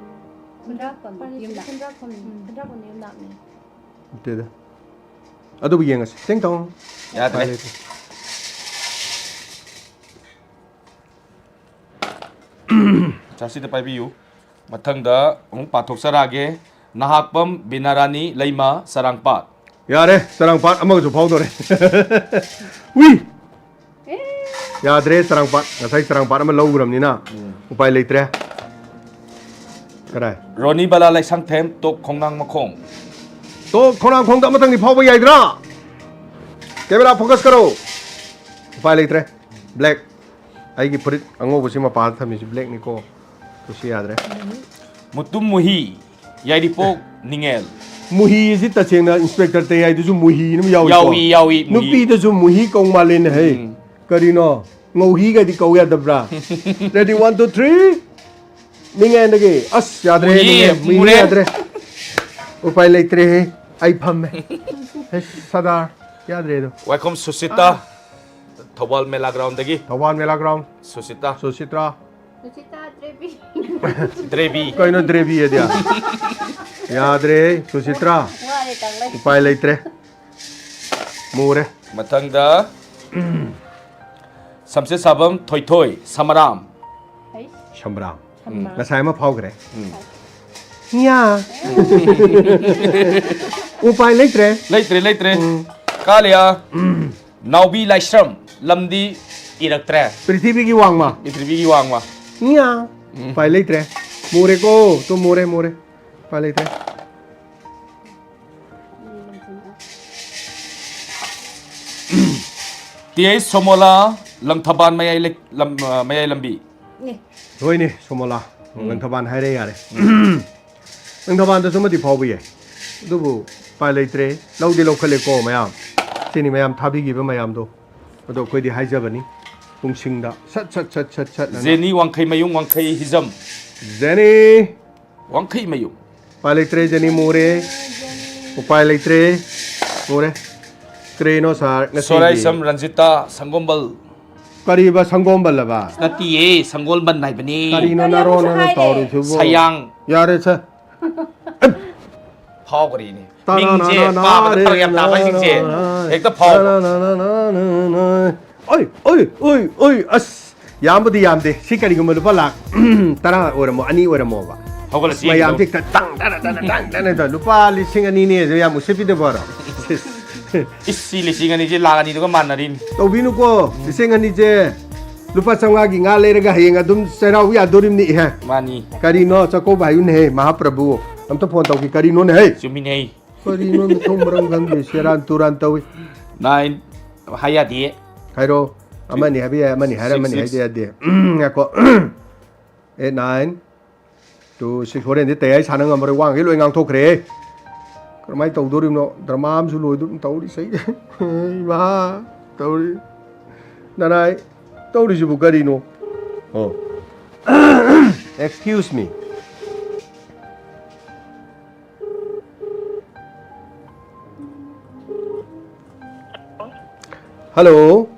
ꯈꯨꯟꯗ꯭ꯔꯥꯛꯄꯝ ꯄ꯭ꯔꯥꯅꯦꯁꯣꯔꯤ ꯌꯨꯝꯅꯥꯛ꯫ ꯈꯨꯟꯗ꯭ꯔꯥꯛꯄꯝ, ꯎꯝ꯫ ꯈꯨꯟꯗ꯭ꯔꯥꯛꯄꯝ ꯌꯨꯝꯅꯥꯛꯅꯦ꯫ ꯅꯠꯇꯦꯗ꯫ ꯑꯗꯨꯕꯨ ꯌꯦꯡꯉꯁꯤ꯫ ꯇꯦꯡ ꯇꯧ꯫ ꯌꯥꯗ꯭ꯔꯦ꯫ ꯎꯄꯥꯏ ꯂꯩꯇꯦ꯫ ꯆꯥꯁꯤꯗ ꯄꯥꯏꯕꯤꯌꯨ꯫ ꯃꯊꯪꯗ ꯑꯃꯨꯛ ꯄꯥꯊꯣꯛꯆꯔꯛꯑꯒꯦ꯫ ꯅꯍꯥꯛꯄꯝ ꯕꯤꯅꯥꯔꯥꯅꯤ ꯂꯩꯃ ꯆꯔꯥꯡꯄꯥꯠ꯫ ꯌꯥꯔꯦ, ꯆꯔꯥꯡꯄꯥꯠ ꯑꯃꯒꯁꯨ ꯐꯥꯎꯗꯣꯔꯦ꯫ ꯎꯏ! ꯑꯦ꯫ ꯌꯥꯗ꯭ꯔꯦ, ꯆꯔꯥꯡꯄꯥꯠ꯫ ꯉꯁꯥꯏ ꯆꯔꯥꯡꯄꯥꯠ ꯑꯃ ꯂꯧꯈ꯭ꯔꯕꯅꯤꯅ ꯎꯝ꯫ ꯎꯄꯥꯏ ꯂꯩꯇ꯭ꯔꯦ꯫ ꯀꯗꯥꯏ? ꯔꯣꯅꯤ ꯕꯂꯥ ꯂꯩꯁꯥꯡꯊꯦꯝ ꯇꯣꯞ ꯈꯣꯡꯅꯥꯡ ꯃꯈꯣꯡ꯫ ꯇꯣꯞ ꯈꯣꯡꯅꯥꯡꯈꯣꯡꯗ ꯑꯃꯇꯪꯗꯤ ꯐꯥꯎꯕ ꯌꯥꯏꯗ꯭ꯔꯥ? ꯀꯦꯃꯦꯔꯥ ꯐꯣꯀꯁ ꯀꯔꯣ꯫ ꯎꯄꯥꯏ ꯂꯩꯇ꯭ꯔꯦ꯫ ꯕ꯭ꯂꯦꯛ꯫ ꯑꯩꯒꯤ ꯐꯨꯔꯤꯠ ꯑꯉꯧꯕꯁꯤ ꯃꯄꯥꯗ ꯊꯝꯃꯤꯁꯤ ꯕ꯭ꯂꯦꯛꯅꯤꯀꯣ꯫ ꯇꯨꯁꯤ ꯌꯥꯗ꯭ꯔꯦ꯫ ꯃꯨꯇꯨꯝ ꯃꯨꯍꯤ, ꯌꯥꯏꯔꯤꯄꯣꯛ ꯅꯤꯡꯉꯦꯜ꯫ ꯃꯨꯍꯤ ꯑꯁꯤ ꯇꯁꯦꯡꯅ ꯏꯟꯁꯄꯦꯛꯇꯔ ꯇꯌꯥꯏꯗꯨꯁꯨ ꯃꯨꯍꯤꯅ ꯑꯃ ꯌꯥꯎꯏꯀꯣ꯫ ꯌꯥꯎꯏ, ꯌꯥꯎꯏ, ꯃꯨꯍꯤ꯫ ꯅꯨꯄꯤꯗꯁꯨ ꯃꯨꯍꯤ ꯀꯧ ꯃꯥꯜꯂꯦꯅꯦ ꯍꯦ꯫ ꯎꯝ꯫ ꯀꯔꯤꯅꯣ? ꯉꯧꯍꯤꯒꯗꯤ ꯀꯧ ꯌꯥꯗꯕ꯭ꯔꯥ? Ready, one, two, three꯫ ꯅꯤꯡꯉꯦꯟꯗꯒꯤ꯫ ꯑꯁ, ꯌꯥꯗ꯭ꯔꯦ, ꯃꯨꯍꯤ, ꯅꯤꯡꯉꯦꯟ꯫ ꯃꯨꯍꯤ ꯃꯨꯔꯦ꯫ ꯌꯥꯗ꯭ꯔꯦ꯫ ꯎꯄꯥꯏ ꯂꯩꯇ꯭ꯔꯦꯍꯦ꯫ ꯑꯩ ꯐꯝꯃꯦ꯫ ꯍꯦ, ꯁꯗꯥꯔ꯫ ꯌꯥꯗ꯭ꯔꯦ ꯑꯗꯣ꯫ ꯋꯥꯏꯈꯣꯝ ꯁꯨꯁꯤꯇꯥ꯫ ꯑꯥ꯫ ꯊꯧꯕꯥꯜ ꯃꯦꯂꯥ ꯒ꯭ꯔꯥꯎꯟꯗꯒꯤ꯫ ꯊꯧꯕꯥꯜ ꯃꯦꯂꯥ ꯒ꯭ꯔꯥꯎꯟ꯫ ꯁꯨꯁꯤꯇꯥ꯫ ꯁꯨꯁꯤꯇ꯭ꯔꯥ꯫ ꯁꯨꯁꯤꯇꯥ ꯗ꯭ꯔꯦꯕꯤ꯫ ꯗ꯭ꯔꯦꯕꯤ꯫ ꯀꯩꯅꯣ ꯗ꯭ꯔꯦꯕꯤ ꯑꯗꯤ? ꯌꯥꯗ꯭ꯔꯦꯍꯦ, ꯁꯨꯁꯤꯇ꯭ꯔꯥ꯫ ꯋꯥꯔꯦ, ꯇꯥꯡꯂꯩ꯫ ꯎꯄꯥꯏ ꯂꯩꯇ꯭ꯔꯦ꯫ ꯃꯨꯔꯦ꯫ ꯃꯊꯪꯗ ꯁꯝꯆꯦꯠ ꯁꯥꯕꯝ ꯊꯣꯏꯊꯣꯏ ꯁꯃꯔꯥꯝ꯫ ꯍꯩ꯫ ꯁꯝꯕ꯭ꯔꯥꯝ꯫ ꯁꯝꯕ꯭ꯔꯥꯝ꯫ ꯉꯁꯥꯏ ꯑꯃ ꯐꯥꯎꯈ꯭ꯔꯦ꯫ ꯎꯝ꯫ ꯌꯥ꯫ ꯎꯄꯥꯏ ꯂꯩꯇ꯭ꯔꯦ꯫ ꯂꯩꯇ꯭ꯔꯦ, ꯂꯩꯇ꯭ꯔꯦ꯫ ꯎꯝ꯫ ꯀꯥꯂꯤꯌꯥ꯫ ꯎꯝ꯫ ꯅꯥꯎꯕꯤ ꯂꯥꯏꯁ꯭ꯔꯝ꯫ ꯂꯝꯗꯤ ꯏꯔꯛꯇ꯭ꯔꯦ꯫ ꯄ꯭ꯔꯤꯊꯤꯕꯤꯒꯤ ꯋꯥꯡꯃ꯫ ꯄ꯭ꯔꯤꯊꯤꯕꯤꯒꯤ ꯋꯥꯡꯃ꯫ ꯌꯥ꯫ ꯎꯄꯥꯏ ꯂꯩꯇ꯭ꯔꯦ꯫ ꯃꯨꯔꯦꯀꯣ꯫ ꯇꯨ ꯃꯨꯔꯦ, ꯃꯨꯔꯦ꯫ ꯎꯄꯥꯏ ꯂꯩꯇ꯭ꯔꯦ꯫ ꯇꯤ ꯑꯩꯆ ꯁꯣꯃꯣꯂꯥ, ꯂꯪꯊꯕꯥꯜ ꯃꯌꯥꯏ ꯂꯩ-, ꯂꯝ-, ꯑ, ꯃꯌꯥꯏ ꯂꯝꯕꯤ꯫ ꯍꯣꯏꯅꯦ, ꯁꯣꯃꯣꯂꯥ꯫ ꯎꯝ꯫ ꯂꯪꯊꯕꯥꯜ ꯍꯥꯏꯔꯦ ꯌꯥꯔꯦ꯫ ꯎꯝ꯫ ꯂꯪꯊꯕꯥꯜꯗꯁꯨ ꯑꯃꯗꯤ ꯐꯥꯎꯕ ꯌꯥꯏ꯫ ꯑꯗꯨꯕꯨ ꯎꯄꯥꯏ ꯂꯩꯇ꯭ꯔꯦ꯫ ꯂꯧꯗꯤ ꯂꯧꯈꯠꯂꯦꯀꯣ ꯃꯌꯥꯝ꯫ ꯁꯤꯅꯤ ꯃꯌꯥꯝ ꯊꯥꯕꯤꯈꯤꯕ ꯃꯌꯥꯝꯗꯣ꯫ ꯑꯗꯣ ꯑꯩꯈꯣꯏꯗꯤ ꯍꯥꯏꯖꯕꯅꯤ꯫ ꯄꯨꯡꯁꯤꯡꯗ ꯁꯠ, ꯁꯠ, ꯁꯠ, ꯁꯠ, ꯁꯠ ꯑꯅ꯫ ꯖꯦꯅꯤ ꯋꯥꯡꯈꯩꯃꯌꯨꯝ ꯋꯥꯡꯈꯩ ꯍꯤꯖꯝ꯫ ꯖꯦꯅꯤ! ꯋꯥꯡꯈꯩꯃꯌꯨꯝ꯫ ꯎꯄꯥꯏ ꯂꯩꯇ꯭ꯔꯦ, ꯖꯦꯅꯤ ꯃꯨꯔꯦ꯫ ꯎꯄꯥꯏ ꯂꯩꯇ꯭ꯔꯦ꯫ ꯃꯨꯔꯦ꯫ ꯀꯔꯤꯅꯣ ꯁꯥꯔ, ꯉꯁꯤꯗꯤ? ꯁꯣꯔꯥꯏꯁꯝ ꯔꯟꯖꯤꯇꯥ ꯁꯪꯒꯣꯝꯕꯜ꯫ ꯀꯔꯤꯕ ꯁꯪꯒꯣꯝꯕꯜꯂꯕ? ꯅꯠꯇꯤꯌꯦ, ꯁꯪꯒꯣꯜꯕꯟ ꯍꯥꯏꯕꯅꯤ꯫ ꯀꯔꯤꯅꯣ ꯅꯔꯣꯟ ꯅꯔꯣꯟ ꯇꯧꯔꯤꯁꯤꯕꯨ? ꯁꯌꯥꯡ꯫ ꯌꯥꯔꯦ ꯁꯦ꯫ ꯐꯥꯎꯈ꯭ꯔꯦꯅꯦ꯫ ꯃꯤꯡꯁꯦ ꯄꯥꯕꯗ ꯐꯔꯛ ꯌꯥꯝ ꯇꯥꯕ ꯍꯥꯏꯁꯤꯡꯁꯦ ꯍꯦꯛꯇ ꯐꯥꯎꯕ꯫ ꯑꯣꯏ, ꯑꯣꯏ, ꯑꯣꯏ, ꯑꯣꯏ, ꯑꯁ, ꯌꯥꯝꯕꯨꯗꯤ ꯌꯥꯝꯗꯦ꯫ ꯁꯤ ꯀꯔꯤꯒꯨꯝꯕ ꯂꯨꯄꯥ ꯂꯥꯛ ꯇꯔꯥ ꯑꯣꯏꯔꯝꯃꯣ, ꯑꯅꯤ ꯑꯣꯏꯔꯝꯃꯣꯕ꯫ ꯍꯧꯒꯠꯂ ꯑꯁ, ꯆꯦꯟꯈꯤꯗꯧꯔꯦ꯫ ꯃꯌꯥꯝꯁꯦ ꯇ-, ꯇꯪ, ꯇꯪ, ꯇꯪ, ꯇꯪ, ꯇꯪ, ꯇꯪ, ꯂꯨꯄꯥ ꯂꯤꯁꯤꯡ ꯑꯅꯤꯅꯦ ꯑꯗꯨ ꯌꯥꯝ ꯎꯁꯤꯠꯄꯤꯗꯕꯔꯣ? ꯁꯤꯁ꯫ ꯏꯁ, ꯁꯤ ꯂꯤꯁꯤꯡ ꯑꯅꯤꯁꯦ ꯂꯥꯛ ꯑꯅꯤꯗꯨꯒ ꯃꯥꯟꯅꯔꯤꯅꯤ꯫ ꯇꯧꯕꯤꯅꯨꯀꯣ, ꯎꯝ꯫ ꯂꯤꯁꯤꯡ ꯑꯅꯤꯁꯦ ꯂꯨꯄꯥ ꯆꯥꯝꯃꯉꯥꯒꯤ ꯉꯥ ꯂꯩꯔꯒ ꯍꯌꯦꯡ ꯑꯗꯨꯝ ꯆꯩꯔꯥꯎ ꯌꯥꯗꯣꯔꯤꯕꯅꯤ, ꯏꯍꯦ꯫ ꯃꯥꯅꯤ꯫ ꯀꯔꯤꯅꯣ, ꯆꯥꯛꯀꯧꯕ ꯍꯥꯏꯌꯨꯅꯦꯍꯦ, ꯃꯍꯥꯄ꯭ꯔꯚꯨ꯫ ꯑꯝꯇ ꯐꯣꯟ ꯇꯧꯒꯦ, ꯀꯔꯤꯅꯣꯅꯦꯍꯦ? ꯆꯨꯝꯃꯤꯅꯦꯍꯦ꯫ ꯀꯔꯤꯅꯣ, ꯃꯊꯣꯡ ꯃꯔꯝ ꯈꯪꯗꯦ, ꯁꯦꯔꯥꯟ ꯇꯨꯔꯥꯟ ꯇꯧꯏ꯫ ꯅꯥꯏꯟ, ꯍꯥꯏ ꯌꯥꯗꯦ꯫ ꯍꯥꯏꯔꯣ, ꯑꯃꯅꯤ ꯍꯥꯏꯕ ꯌꯥꯏ, ꯑꯃꯅꯤ ꯍꯥꯏꯔ, ꯁꯤꯛꯁ, ꯑꯃꯅꯤ ꯁꯤꯛꯁ꯫ ꯍꯥꯏꯗ ꯌꯥꯗꯦ꯫ ꯎꯝ, ꯉꯥꯏꯈꯣ꯫ Eight nine two six. ꯍꯣꯔꯦꯟꯗꯤ ꯇꯌꯥꯏ ꯁꯥꯟꯅ ꯉꯝꯃꯔꯣꯏ, ꯋꯥꯡꯈꯩ ꯂꯣꯏ ꯉꯥꯡꯊꯣꯛꯈ꯭ꯔꯦ꯫ ꯀꯔꯝꯍꯥꯏꯅ ꯇꯧꯗꯣꯔꯤꯕꯅꯣ? ꯗ꯭ꯔꯃꯥ ꯑꯃꯁꯨ ꯂꯣꯏꯗꯣꯔꯤ ꯇꯧꯔꯤꯁꯦ꯫ ꯏꯃꯥ, ꯇꯧꯔꯤ꯫ ꯅꯅꯥꯏ, ꯇꯧꯔꯤꯁꯤꯕꯨ ꯀꯔꯤꯅꯣ? ꯑꯣ꯫ Excuse me. ꯍꯜꯂꯣ꯫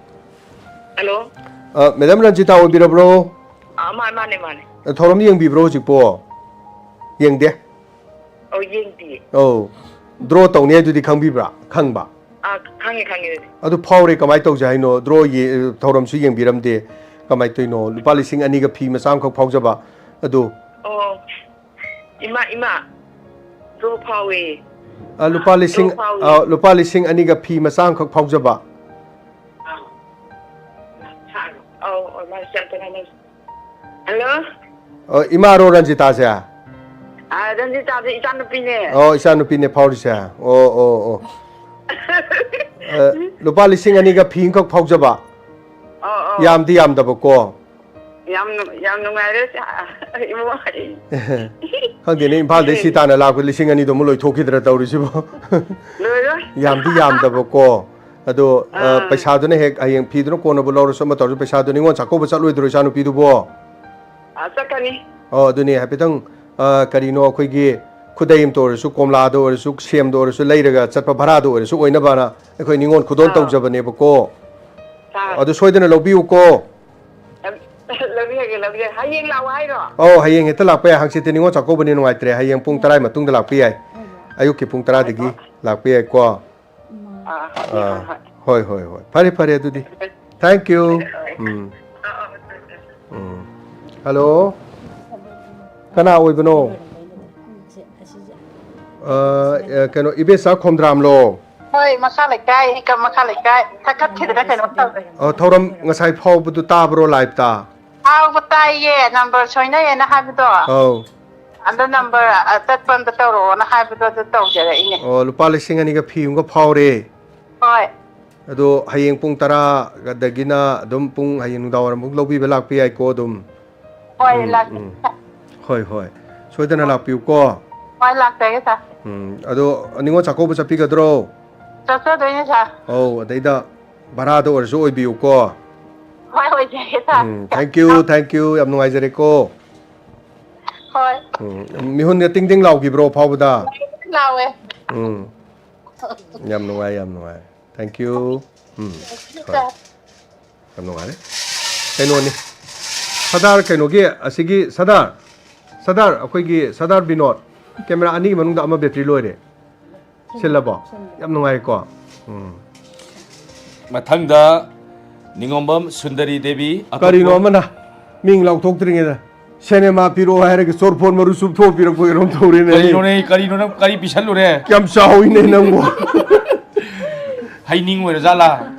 ꯍꯜꯂꯣ꯫ ꯑ, ꯃꯦꯗꯥꯝ ꯔꯟꯖꯤꯇꯥ ꯑꯣꯏꯕꯤꯔꯕ꯭ꯔꯣ? ꯑ, ꯃꯥ-, ꯃꯥꯅꯦ, ꯃꯥꯅꯦ꯫ ꯑ, ꯊꯧꯔꯝ ꯌꯦꯡꯕꯤꯕ꯭ꯔꯣ ꯍꯧꯖꯤꯛꯄꯣ? ꯌꯦꯡꯗꯦ? ꯑꯧ, ꯌꯦꯡꯗꯤꯌꯦ꯫ ꯑꯧ꯫ ꯗ꯭ꯔꯣ ꯇꯧꯅꯤ ꯍꯥꯏꯗꯨꯗꯤ ꯈꯪꯕꯤꯕ꯭ꯔꯥ? ꯈꯪꯕ? ꯑ, ꯈꯪꯉꯦ, ꯈꯪꯉꯦ ꯑꯗꯨꯗꯤ꯫ ꯑꯗꯨ ꯐꯥꯎꯔꯦ, ꯀꯃꯥꯏꯅ ꯇꯧꯁꯦ ꯍꯥꯏꯅꯣ? ꯗ꯭ꯔꯣ ꯌꯦ-, ꯊꯧꯔꯝꯁꯨ ꯌꯦꯡꯕꯤꯔꯝꯗꯦ꯫ ꯀꯃꯥꯏꯅ ꯇꯧꯔꯤꯅꯣ? ꯂꯨꯄꯥ ꯂꯤꯁꯤꯡ ꯑꯅꯤꯒ ꯐꯤ ꯃꯆꯥ ꯑꯃꯈꯛ ꯐꯥꯎꯖꯕ ꯑꯗꯨ꯫ ꯑꯣ꯫ ꯏꯃꯥ, ꯏꯃꯥ, ꯗ꯭ꯔꯣ ꯐꯥꯎꯋꯦ꯫ ꯑ, ꯂꯨꯄꯥ ꯂꯤꯁꯤꯡ, ꯗ꯭ꯔꯣ ꯐꯥꯎꯋꯦ꯫ ꯑ, ꯂꯨꯄꯥ ꯂꯤꯁꯤꯡ ꯑꯅꯤꯒ ꯐꯤ ꯃꯆꯥ ꯑꯃꯈꯛ ꯐꯥꯎꯖꯕ꯫ ꯑꯧ, ꯑꯧ, ꯃꯥꯁꯦ ꯑꯝꯇ ꯉꯥꯏꯅꯁꯤ꯫ ꯍꯜꯂꯣ? ꯑ, ꯏꯃꯥꯔꯣ ꯔꯟꯖꯤꯇꯥꯁꯦ? ꯑ, ꯔꯟꯖꯤꯇꯥꯁꯦ ꯏꯆꯥꯅꯨꯄꯤꯅꯦ꯫ ꯑꯣ, ꯏꯆꯥꯅꯨꯄꯤꯅꯦ ꯐꯥꯎꯔꯤꯁꯦ꯫ ꯑꯣ, ꯑꯣ, ꯑꯣ꯫ ꯑ, ꯂꯨꯄꯥ ꯂꯤꯁꯤꯡ ꯑꯅꯤꯒ ꯐꯤ ꯑꯃꯈꯛ ꯐꯥꯎꯖꯕ꯫ ꯑꯣ, ꯑꯣ꯫ ꯌꯥꯝꯗꯤ ꯌꯥꯝꯗꯕꯀꯣ꯫ ꯌꯥꯝ ꯅꯨ-, ꯌꯥꯝ ꯅꯨꯡꯉꯥꯏꯔꯦ, ꯁꯥ-, ꯏꯕꯨꯡꯉꯣ꯫ ꯈꯪꯗꯦꯅꯦ, ꯏꯝꯐꯥꯜꯗꯩ ꯁꯤ ꯇꯥꯅ ꯂꯥꯛꯄ ꯂꯤꯁꯤꯡ ꯑꯅꯤꯗꯣ ꯑꯃꯨꯛ ꯂꯣꯏꯊꯣꯛꯈꯤꯗ꯭ꯔꯥ ꯇꯧꯔꯤꯁꯤꯕꯣ꯫ ꯂꯣꯏꯔꯣꯏ꯫ ꯌꯥꯝꯗꯤ ꯌꯥꯝꯗꯕꯀꯣ꯫ ꯑꯗꯣ, ꯑ, ꯑꯥ꯫ ꯄꯩꯁꯥꯗꯨꯅ ꯍꯦꯛ ꯍꯌꯦꯡ ꯐꯤꯗꯨꯅ ꯀꯣꯟꯅꯕꯨ ꯂꯧꯔꯁꯨ ꯑꯃ ꯇꯧꯔꯁꯨ ꯄꯩꯁꯥꯗꯨ ꯅꯤꯉꯣꯜ ꯆꯥꯛꯀꯧꯕ ꯆꯠꯂꯣꯏꯗ꯭ꯔꯣ ꯏꯆꯥꯅꯨꯄꯤꯗꯨꯕꯣ? ꯑ, ꯆꯠꯀꯅꯤ꯫ ꯑꯣ, ꯑꯗꯨꯅꯦ ꯍꯥꯏꯐꯦꯠꯇꯪ, ꯑ, ꯀꯔꯤꯅꯣ ꯑꯩꯈꯣꯏꯒꯤ ꯈꯨꯗꯩ ꯑꯃꯇ ꯑꯣꯏꯔꯁꯨ, ꯀꯣꯝꯂꯥꯗ ꯑꯣꯏꯔꯁꯨ, ꯁꯦꯝꯗ ꯑꯣꯏꯔꯁꯨ ꯂꯩꯔꯒ ꯆꯠꯄ ꯚꯔꯥꯗ ꯑꯣꯏꯔꯁꯨ ꯑꯣꯏꯅꯕꯅ ꯑꯩꯈꯣꯏ ꯅꯤꯉꯣꯜ ꯈꯨꯗꯣꯜ ꯑꯥ꯫ ꯇꯧꯖꯕꯅꯦꯕꯀꯣ꯫ ꯑꯥ꯫ ꯑꯗꯨ ꯁꯣꯏꯗꯅ ꯂꯧꯕꯤꯌꯨꯀꯣ꯫ ꯂꯧꯕꯤꯔꯒꯦ, ꯂꯧꯕꯤꯔꯒꯦ꯫ ꯍꯌꯦꯡ ꯂꯥꯛꯑꯣ ꯍꯥꯏꯔꯣ? ꯑꯧ, ꯍꯌꯦꯡ ꯍꯦꯛꯇ ꯂꯥꯛꯄ ꯌꯥꯏ꯫ ꯍꯪꯆꯤꯠꯇꯤ ꯅꯤꯉꯣꯜ ꯆꯥꯛꯀꯧꯕꯅꯤ, ꯅꯨꯡꯉꯥꯏꯇ꯭ꯔꯦ꯫ ꯍꯌꯦꯡ ꯄꯨꯡ ꯇꯔꯥ ꯃꯇꯨꯡꯗ ꯂꯥꯛꯄ ꯌꯥꯏ꯫ ꯑꯌꯨꯛꯀꯤ ꯄꯨꯡ ꯇꯔꯥꯗꯒꯤ ꯂꯥꯛꯄ ꯌꯥꯏꯀꯣ꯫ ꯑꯥ, ꯍꯣꯏ, ꯑꯥ, ꯍꯣꯏ, ꯍꯣꯏ꯫ ꯍꯣꯏ, ꯍꯣꯏ, ꯍꯣꯏ꯫ ꯐꯔꯦ, ꯐꯔꯦ ꯑꯗꯨꯗꯤ꯫ Thank you꯫ ꯍꯣꯏ꯫ ꯎꯝ꯫ ꯑꯥ, ꯑꯥ, ꯍꯣꯏ, ꯍꯣꯏ, ꯍꯣꯏ꯫ ꯎꯝ꯫ ꯍꯜꯂꯣ꯫ ꯀꯅꯥ ꯑꯣꯏꯕꯅꯣ? ꯑ, ꯑ, ꯀꯩꯅꯣ, ꯏꯕꯦꯆꯥ ꯈꯣꯝꯗ꯭ꯔꯥꯝꯂꯣ? ꯍꯣꯏ, ꯃꯈꯥ ꯂꯩꯀꯥꯏ, ꯃꯈꯥ ꯂꯩꯀꯥꯏ꯫ ꯊꯛꯀꯠꯈꯤꯗꯅ ꯀꯩꯅꯣꯝ ꯇꯧꯔꯦ꯫ ꯑ, ꯊꯧꯔꯝ ꯉꯁꯥꯏ ꯐꯥꯎꯕꯗꯨ ꯇꯥꯕ꯭ꯔꯣ liveꯇ? ꯐꯥꯎꯕ ꯇꯥꯏꯌꯦ, number ꯁꯣꯏꯅꯩꯌꯦꯅ ꯍꯥꯏꯕꯗꯣ꯫ ꯑꯧ꯫ ꯑꯗꯣ number ꯑꯇꯠꯄ ꯑꯝꯇ ꯇꯧꯔꯛꯑꯣꯅ ꯍꯥꯏꯕꯗꯣ ꯑꯗꯨ ꯇꯧꯖꯔꯛꯏꯅꯦ꯫ ꯑꯣ, ꯂꯨꯄꯥ ꯂꯤꯁꯤꯡ ꯑꯅꯤꯒ ꯐꯤ ꯑꯃꯒ ꯐꯥꯎꯔꯦ꯫ ꯍꯣꯏ꯫ ꯑꯗꯣ ꯍꯌꯦꯡ ꯄꯨꯡ ꯇꯔꯥꯗꯒꯤꯅ ꯑꯗꯨꯝ ꯄꯨꯡ ꯍꯌꯦꯡ ꯅꯨꯡꯗꯥꯡꯋꯥꯏꯔꯝ ꯐꯥꯎ ꯂꯧꯕꯤꯕ ꯂꯥꯛꯄ ꯌꯥꯏꯀꯣ ꯑꯗꯨꯝ꯫ ꯍꯣꯏ, ꯎꯝ, ꯂꯥꯛꯀꯦ꯫ ꯎꯝ꯫ ꯍꯣꯏ, ꯍꯣꯏ꯫ ꯁꯣꯏꯗꯅ ꯂꯥꯛꯄꯤꯌꯨꯀꯣ꯫ ꯍꯣꯏ, ꯂꯥꯛꯆꯒꯦ, sir꯫ ꯎꯝ, ꯑꯗꯣ ꯅꯤꯉꯣꯜ ꯆꯥꯛꯀꯧꯕ ꯆꯠꯄꯤꯒꯗ꯭ꯔꯣ? ꯆꯠꯆꯗꯣꯏꯅꯦ, sir꯫ ꯑꯧ, ꯑꯗꯩꯗ ꯚꯔꯥꯗ ꯑꯣꯏꯔꯁꯨ ꯑꯣꯏꯕꯤꯌꯨꯀꯣ꯫ ꯍꯣꯏ, ꯑꯣꯏꯖꯒꯦ, sir꯫ Um, thank you, thank you, ꯌꯥꯝ ꯅꯨꯡꯉꯥꯏꯖꯔꯦꯀꯣ꯫ ꯍꯣꯏ꯫ ꯎꯝ, ꯃꯤꯍꯨꯟꯒ ꯇꯤꯡ ꯇꯤꯡ ꯂꯥꯎꯈꯤꯕ꯭ꯔꯣ ꯐꯥꯎꯕꯗ? ꯂꯥꯎꯋꯦ꯫ ꯎꯝ, ꯌꯥꯝ ꯅꯨꯡꯉꯥꯏ, ꯌꯥꯝ ꯅꯨꯡꯉꯥꯏ꯫ Thank you꯫ ꯎꯝ, ꯍꯣꯏ꯫ ꯌꯥꯝ ꯅꯨꯡꯉꯥꯏꯔꯦ꯫ ꯀꯩꯅꯣꯅꯤ꯫ ꯁꯔꯗꯥꯔ ꯀꯩꯅꯣꯒꯤ, ꯑꯁꯤꯒꯤ ꯁꯔꯗꯥꯔ, ꯁꯔꯗꯥꯔ, ꯑꯩꯈꯣꯏꯒꯤ ꯁꯔꯗꯥꯔ ꯕꯤꯅꯣꯗ, camera ꯑꯅꯤꯒꯤ ꯃꯅꯨꯡꯗ ꯑꯃ battery ꯂꯣꯏꯔꯦ꯫ ꯁꯤꯜꯂꯕꯣ? ꯌꯥꯝ ꯅꯨꯡꯉꯥꯏꯀꯣ? ꯎꯝ꯫ ꯃꯊꯪꯗ ꯅꯤꯉꯣꯝꯕꯝ ꯁꯨꯟꯗꯔꯤ ꯗꯦꯕꯤ, ꯑꯇꯣꯞꯄ ꯀꯔꯤꯅꯣ ꯑꯃꯅ ꯃꯤꯡ ꯂꯥꯎꯊꯣꯛꯇ꯭ꯔꯤꯉꯩꯗ ꯁꯤꯅꯦꯃꯥ ꯄꯤꯔꯛꯑꯣ ꯍꯥꯏꯔꯒ ꯆꯣꯔꯐꯣꯟ ꯃꯔꯨ ꯆꯨꯞꯊꯣꯛꯄꯤꯔꯛꯄ ꯀꯩꯅꯣꯝ ꯇꯧꯔꯦꯅꯦ꯫ ꯀꯔꯤꯅꯣꯅꯦ? ꯀꯔꯤꯅꯣ? ꯅꯪ ꯀꯔꯤ ꯄꯤꯁꯜꯂꯨꯔꯦ? ꯌꯥꯝ ꯆꯥꯎꯏꯅꯦ ꯅꯪꯕꯨ꯫ ꯍꯩꯅꯤꯡ ꯑꯣꯏꯔꯖꯥꯠꯂꯥ?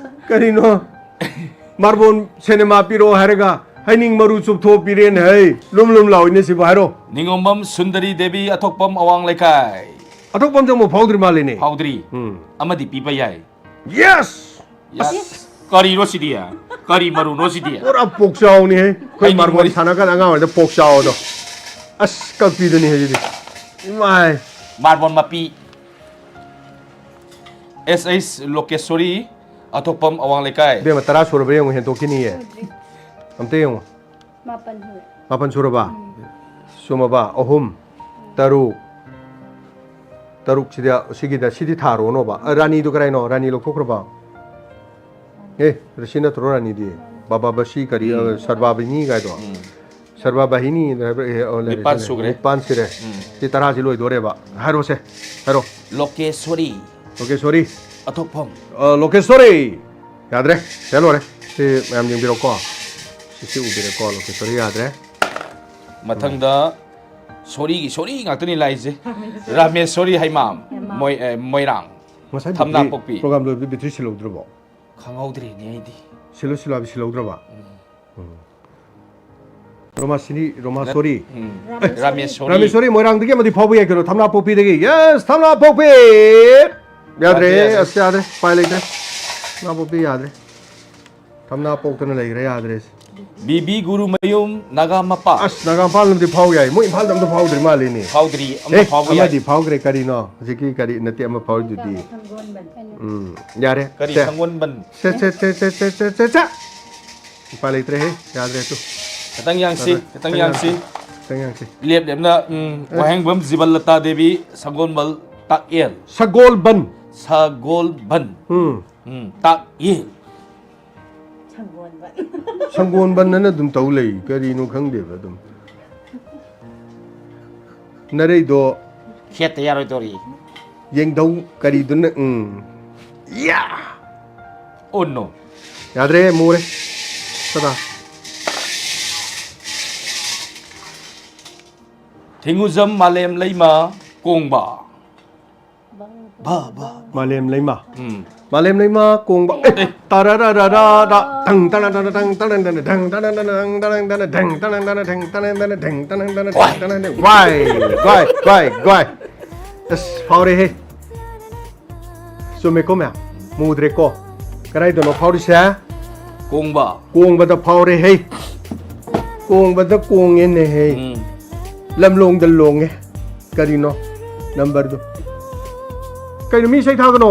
ꯀꯔꯤꯅꯣ? ꯃꯥꯔꯕꯣꯟ ꯁꯤꯅꯦꯃꯥ ꯄꯤꯔꯛꯑꯣ ꯍꯥꯏꯔꯒ ꯍꯩꯅꯤꯡ ꯃꯔꯨ ꯆꯨꯞꯊꯣꯛꯄꯤꯔꯦꯅꯦ ꯍꯩ꯫ ꯂꯨꯝ ꯂꯨꯝ ꯂꯥꯎꯏꯅꯦ ꯁꯤꯕꯨ ꯍꯥꯏꯔꯣ꯫ ꯅꯤꯉꯣꯝꯕꯝ ꯁꯨꯟꯗꯔꯤ ꯗꯦꯕꯤ, ꯑꯊꯣꯛꯄꯝ ꯑꯋꯥꯡ ꯂꯩꯀꯥꯏ꯫ ꯑꯊꯣꯛꯄꯝꯁꯦ ꯑꯃꯨꯛ ꯐꯥꯎꯗ꯭ꯔꯤ ꯃꯥꯜꯂꯤꯅꯦ꯫ ꯐꯥꯎꯗ꯭ꯔꯤ꯫ ꯎꯝ꯫ ꯑꯃꯗꯤ ꯄꯤꯕ ꯌꯥꯏ꯫ Yes! Yes. ꯀꯔꯤꯅꯣ ꯁꯤꯗꯤ? ꯀꯔꯤ ꯃꯔꯨꯅꯣ ꯁꯤꯗꯤ? ꯄꯨꯔꯥ ꯄꯣꯛꯆꯥꯎꯅꯤꯍꯦ꯫ ꯑꯩꯈꯣꯏ ꯍꯩꯅꯤꯡ ꯃꯥꯔꯕꯣꯜ ꯃꯔꯨ꯫ ꯁꯥꯟꯅ ꯀꯥꯟꯗ ꯑꯉꯥꯡ ꯑꯣꯏꯔꯤꯉꯩꯗ ꯄꯣꯛꯆꯥꯎꯗꯣ꯫ ꯑꯁ, ꯀꯛꯄꯤꯗꯨꯅꯤ ꯍꯧꯖꯤꯛꯇꯤ꯫ ꯏꯃꯥꯏ꯫ ꯃꯥꯔꯕꯣꯜ ꯃꯄꯤ꯫ ꯑꯦꯁ ꯑꯩꯆ ꯂꯣꯀꯦꯁꯣꯔꯤ, ꯑꯊꯣꯛꯄꯝ ꯑꯋꯥꯡ ꯂꯩꯀꯥꯏ꯫ ꯏꯕꯦꯝꯃ, ꯇꯔꯥ ꯁꯨꯔꯕ ꯌꯦꯡꯉꯨ, ꯍꯦꯟꯇꯣꯛꯈꯤꯅꯤꯌꯦ꯫ ꯑꯝꯇ ꯌꯦꯡꯉꯨ꯫ ꯃꯥꯄꯟ ꯁꯨꯔꯦ꯫ ꯃꯥꯄꯟ ꯁꯨꯔꯕ? ꯎꯝ꯫ ꯆꯨꯝꯃꯕ? ꯑꯍꯨꯝ, ꯇꯔꯨꯛ, ꯇꯔꯨꯛ ꯁꯤꯗ, ꯁꯤꯒꯤꯗ, ꯁꯤꯗꯤ ꯊꯥꯔꯣꯅꯣꯕ꯫ ꯑ, ꯔꯥꯅꯤꯗꯨ ꯀꯔꯥꯏꯅꯣ? ꯔꯥꯅꯤ ꯂꯧꯊꯣꯛꯈ꯭ꯔꯕ? ꯑꯦ, ꯁꯤ ꯅꯠꯇ꯭ꯔꯣ ꯔꯥꯅꯤꯗꯤ? ꯕꯥꯕꯥ ꯕꯁꯤ ꯀꯔꯤ, ꯑ, ꯎꯝ꯫ ꯁꯔꯕꯥꯕꯤꯅꯤ ꯀꯥꯏꯗꯣ? ꯎꯝ꯫ ꯁꯔꯕꯥꯕꯍꯤꯅꯤ ꯍꯥꯏꯕ꯭ꯔꯥ? ꯑꯦ, ꯑꯣ, ꯂꯩꯔꯦ, ꯅꯤꯄꯥꯟ ꯁꯤ ꯂꯩꯔꯦ꯫ ꯁꯨꯈ꯭ꯔꯦ꯫ ꯅꯤꯄꯥꯟ ꯁꯤꯔꯦ꯫ ꯎꯝ꯫ ꯁꯤ ꯇꯔꯥꯁꯤ ꯂꯣꯏꯗꯣꯔꯦꯕ꯫ ꯍꯥꯏꯔꯣꯁꯦ, ꯍꯥꯏꯔꯣ꯫ ꯂꯣꯀꯦꯁꯣꯔꯤ꯫ ꯂꯣꯀꯦꯁꯣꯔꯤ꯫ ꯑꯊꯣꯛꯐꯝ꯫ ꯑ, ꯂꯣꯀꯦꯁꯣꯔꯤ꯫ ꯌꯥꯗ꯭ꯔꯦ꯫ ꯁꯦ ꯂꯣꯏꯔꯦ꯫ ꯁꯤ ꯃꯌꯥꯝ ꯌꯦꯡꯕꯤꯔꯣꯀꯣ꯫ ꯁꯤꯁꯤ ꯎꯕꯤꯔꯦꯀꯣ, ꯂꯣꯀꯦꯁꯣꯔꯤ ꯌꯥꯗ꯭ꯔꯦ꯫ ꯃꯊꯪꯗ ꯁꯣꯔꯤꯒꯤ ꯁꯣꯔꯤ ꯉꯥꯛꯇꯅꯤ ꯂꯥꯛꯏꯁꯦ꯫ ꯔꯥꯃꯦꯁꯣꯔꯤ ꯍꯩꯃꯥꯝ, ꯍꯩꯃꯥꯝ꯫ ꯃꯣꯏ-, ꯑꯦ, ꯃꯣꯏꯔꯥꯡ꯫ ꯉꯁꯥꯏ ꯊꯝꯅꯥ ꯕꯦꯇ꯭ꯔꯤ ꯄꯣꯛꯄꯤ꯫ ꯄ꯭ꯔꯣꯒꯥꯝ ꯂꯣꯏꯕꯗ ꯕꯦꯇ꯭ꯔꯤ ꯁꯤꯜꯍꯧꯗ꯭ꯔꯕꯣ? ꯈꯪꯍꯧꯗ꯭ꯔꯦꯅꯦ ꯑꯩꯗꯤ꯫ ꯁꯤꯜꯂꯨ, ꯁꯤꯜꯂꯨ ꯍꯥꯏꯕ ꯁꯤꯜꯍꯧꯗ꯭ꯔꯕ? ꯎꯝ꯫ ꯎꯝ꯫ ꯔꯣꯃꯥꯁꯤꯅꯤ, ꯔꯣꯃꯥꯁꯣꯔꯤ꯫ ꯎꯝ꯫ ꯔꯥꯃꯦꯁꯣꯔꯤ꯫ ꯔꯥꯃꯦꯁꯣꯔꯤ ꯃꯣꯏꯔꯥꯡꯗꯒꯤ ꯑꯃꯗꯤ ꯐꯥꯎꯕ ꯌꯥꯏ ꯀꯩꯅꯣ, ꯊꯝꯅꯥ ꯄꯣꯛꯄꯤꯗꯒꯤ꯫ Yes, ꯊꯝꯅꯥ ꯄꯣꯛꯄꯤ! ꯌꯥꯗ꯭ꯔꯦ, ꯌꯥꯗ꯭ꯔꯦ, ꯌꯥꯗ꯭ꯔꯦ꯫ ꯑꯁ, ꯌꯥꯗ꯭ꯔꯦ, ꯎꯄꯥꯏ ꯂꯩꯇ꯭ꯔꯦ꯫ ꯊꯝꯅꯥ ꯄꯣꯛꯄꯤ ꯌꯥꯗ꯭ꯔꯦ꯫ ꯊꯝꯅꯥ ꯄꯣꯛꯇꯅ ꯂꯩꯈ꯭ꯔꯦ, ꯌꯥꯗ꯭ꯔꯦ꯫ ꯕꯤꯕꯤ ꯒꯨꯔꯨꯃꯌꯨꯝ ꯅꯥꯒꯥꯃꯄꯥꯜ꯫ ꯑꯁ, ꯅꯥꯒꯥꯃꯄꯥꯜ ꯑꯃꯗꯤ ꯐꯥꯎ ꯌꯥꯏ꯫ ꯃꯣꯏ ꯏꯝꯐꯥꯜꯗ ꯑꯝꯇ ꯐꯥꯎꯗ꯭ꯔꯤ ꯃꯥꯜꯂꯦꯅꯦ꯫ ꯐꯥꯎꯗ꯭ꯔꯤ, ꯑꯃ ꯑꯦ, ꯐꯥꯎꯕ ꯌꯥꯏ꯫ ꯑꯃꯗꯤ ꯐꯥꯎꯈ꯭ꯔꯦ, ꯀꯔꯤꯅꯣ? ꯍꯧꯖꯤꯛꯀꯤ ꯀꯔꯤ ꯅꯠꯇꯦ, ꯑꯃ ꯐꯥꯎꯔꯤꯗꯨꯗꯤ꯫ ꯁꯪꯒꯣꯜꯕꯟ꯫ ꯎꯝ, ꯌꯥꯔꯦ꯫ ꯀꯔꯤ ꯁꯦ꯫ ꯁꯪꯒꯣꯜꯕꯟ? ꯁꯦ, ꯁꯦ, ꯁꯦ꯫ ꯎꯄꯥꯏ ꯂꯩꯇ꯭ꯔꯦꯍꯦ, ꯌꯥꯗ꯭ꯔꯦ ꯇꯨ꯫ ꯈꯤꯇꯪ ꯌꯥꯡꯁꯤ, ꯌꯥꯗ꯭ꯔꯦ꯫ ꯈꯤꯇꯪ ꯈꯤꯇꯪ ꯌꯥꯡꯁꯤ꯫ ꯌꯥꯡꯁꯤ, ꯈꯤꯇꯪ ꯌꯥꯡꯁꯤ꯫ ꯂꯦꯞ ꯂꯦꯞꯅ, ꯎꯝ, ꯑꯦ꯫ ꯋꯥꯍꯦꯡꯕꯝ ꯖꯤꯕꯟꯂꯇꯥ ꯗꯦꯕꯤ, ꯁꯒꯣꯜꯕꯜ ꯇꯥꯛꯌꯦꯜ꯫ ꯁꯒꯣꯜꯕꯟ꯫ ꯁꯒꯣꯜꯕꯟ꯫ ꯎꯝ꯫ ꯎꯝ, ꯇꯥꯛꯌꯦꯜ꯫ ꯁꯪꯒꯣꯜꯕꯟ꯫ ꯁꯪꯒꯣꯜꯕꯟ ꯑꯅ ꯑꯗꯨꯝ ꯇꯧ ꯂꯩ, ꯀꯔꯤꯅꯣ ꯈꯪꯗꯦꯕ ꯑꯗꯨꯝ꯫ ꯅꯔꯩꯗꯣ ꯈꯦꯠꯇ ꯌꯥꯔꯣꯏꯗꯧꯔꯤ꯫ ꯌꯦꯡꯙꯧ ꯀꯔꯤꯗꯨꯅ, ꯎꯝ꯫ ꯌꯥ! Oh no꯫ ꯌꯥꯗ꯭ꯔꯦ, ꯃꯨꯔꯦ꯫ ꯇꯗꯥ꯫ ꯊꯤꯡꯉꯨꯖꯝ ꯃꯥꯂꯦꯝ ꯂꯩꯃ ꯀꯣꯡꯕ꯫ ꯕꯥ, ꯕꯥ꯫ ꯃꯥꯂꯦꯝ ꯂꯩꯃ꯫ ꯎꯝ꯫ ꯃꯥꯂꯦꯝ ꯂꯩꯃ ꯀꯣꯡꯕ꯫ ꯑꯦ, ꯇꯥꯔꯥꯔꯥꯔꯥꯔꯥ, ꯇꯪ ꯇꯅ ꯇꯅ ꯇꯪ ꯇꯅ ꯇꯅ ꯙꯪ ꯇꯅ ꯇꯅ ꯙꯪ ꯇꯅ ꯇꯅ ꯙꯪ ꯇꯅ ꯇꯅ ꯙꯪ ꯇꯅ ꯇꯅ ꯙꯪ ꯇꯅ ꯇꯅ ꯙꯪ ꯇꯅ ꯇꯅ꯫ ꯒ꯭ꯋꯥꯏ, ꯒ꯭ꯋꯥꯏ, ꯒ꯭ꯋꯥꯏ, ꯒ꯭ꯋꯥꯏ꯫ ꯑꯁ, ꯐꯥꯎꯔꯦꯍꯦ꯫ ꯆꯨꯝꯃꯦꯀꯣ, ꯃꯌꯥꯝ? ꯃꯨꯗ꯭ꯔꯦꯀꯣ? ꯀꯗꯥꯏꯗꯅꯣ ꯐꯥꯎꯔꯤꯁꯦ? ꯀꯣꯡꯕ꯫ ꯀꯣꯡꯕꯗ ꯐꯥꯎꯔꯦ ꯍꯩ꯫ ꯀꯣꯡꯕꯗ ꯀꯣꯡꯉꯦꯅꯦ ꯍꯩ꯫ ꯎꯝ꯫ ꯂꯝꯂꯣꯡꯗ ꯂꯣꯡꯉꯦ꯫ ꯀꯔꯤꯅꯣ ꯅꯝꯕꯔꯗꯨ? ꯀꯩꯅꯣ ꯃꯤ ꯏꯁꯩ ꯊꯥꯒꯅꯣ?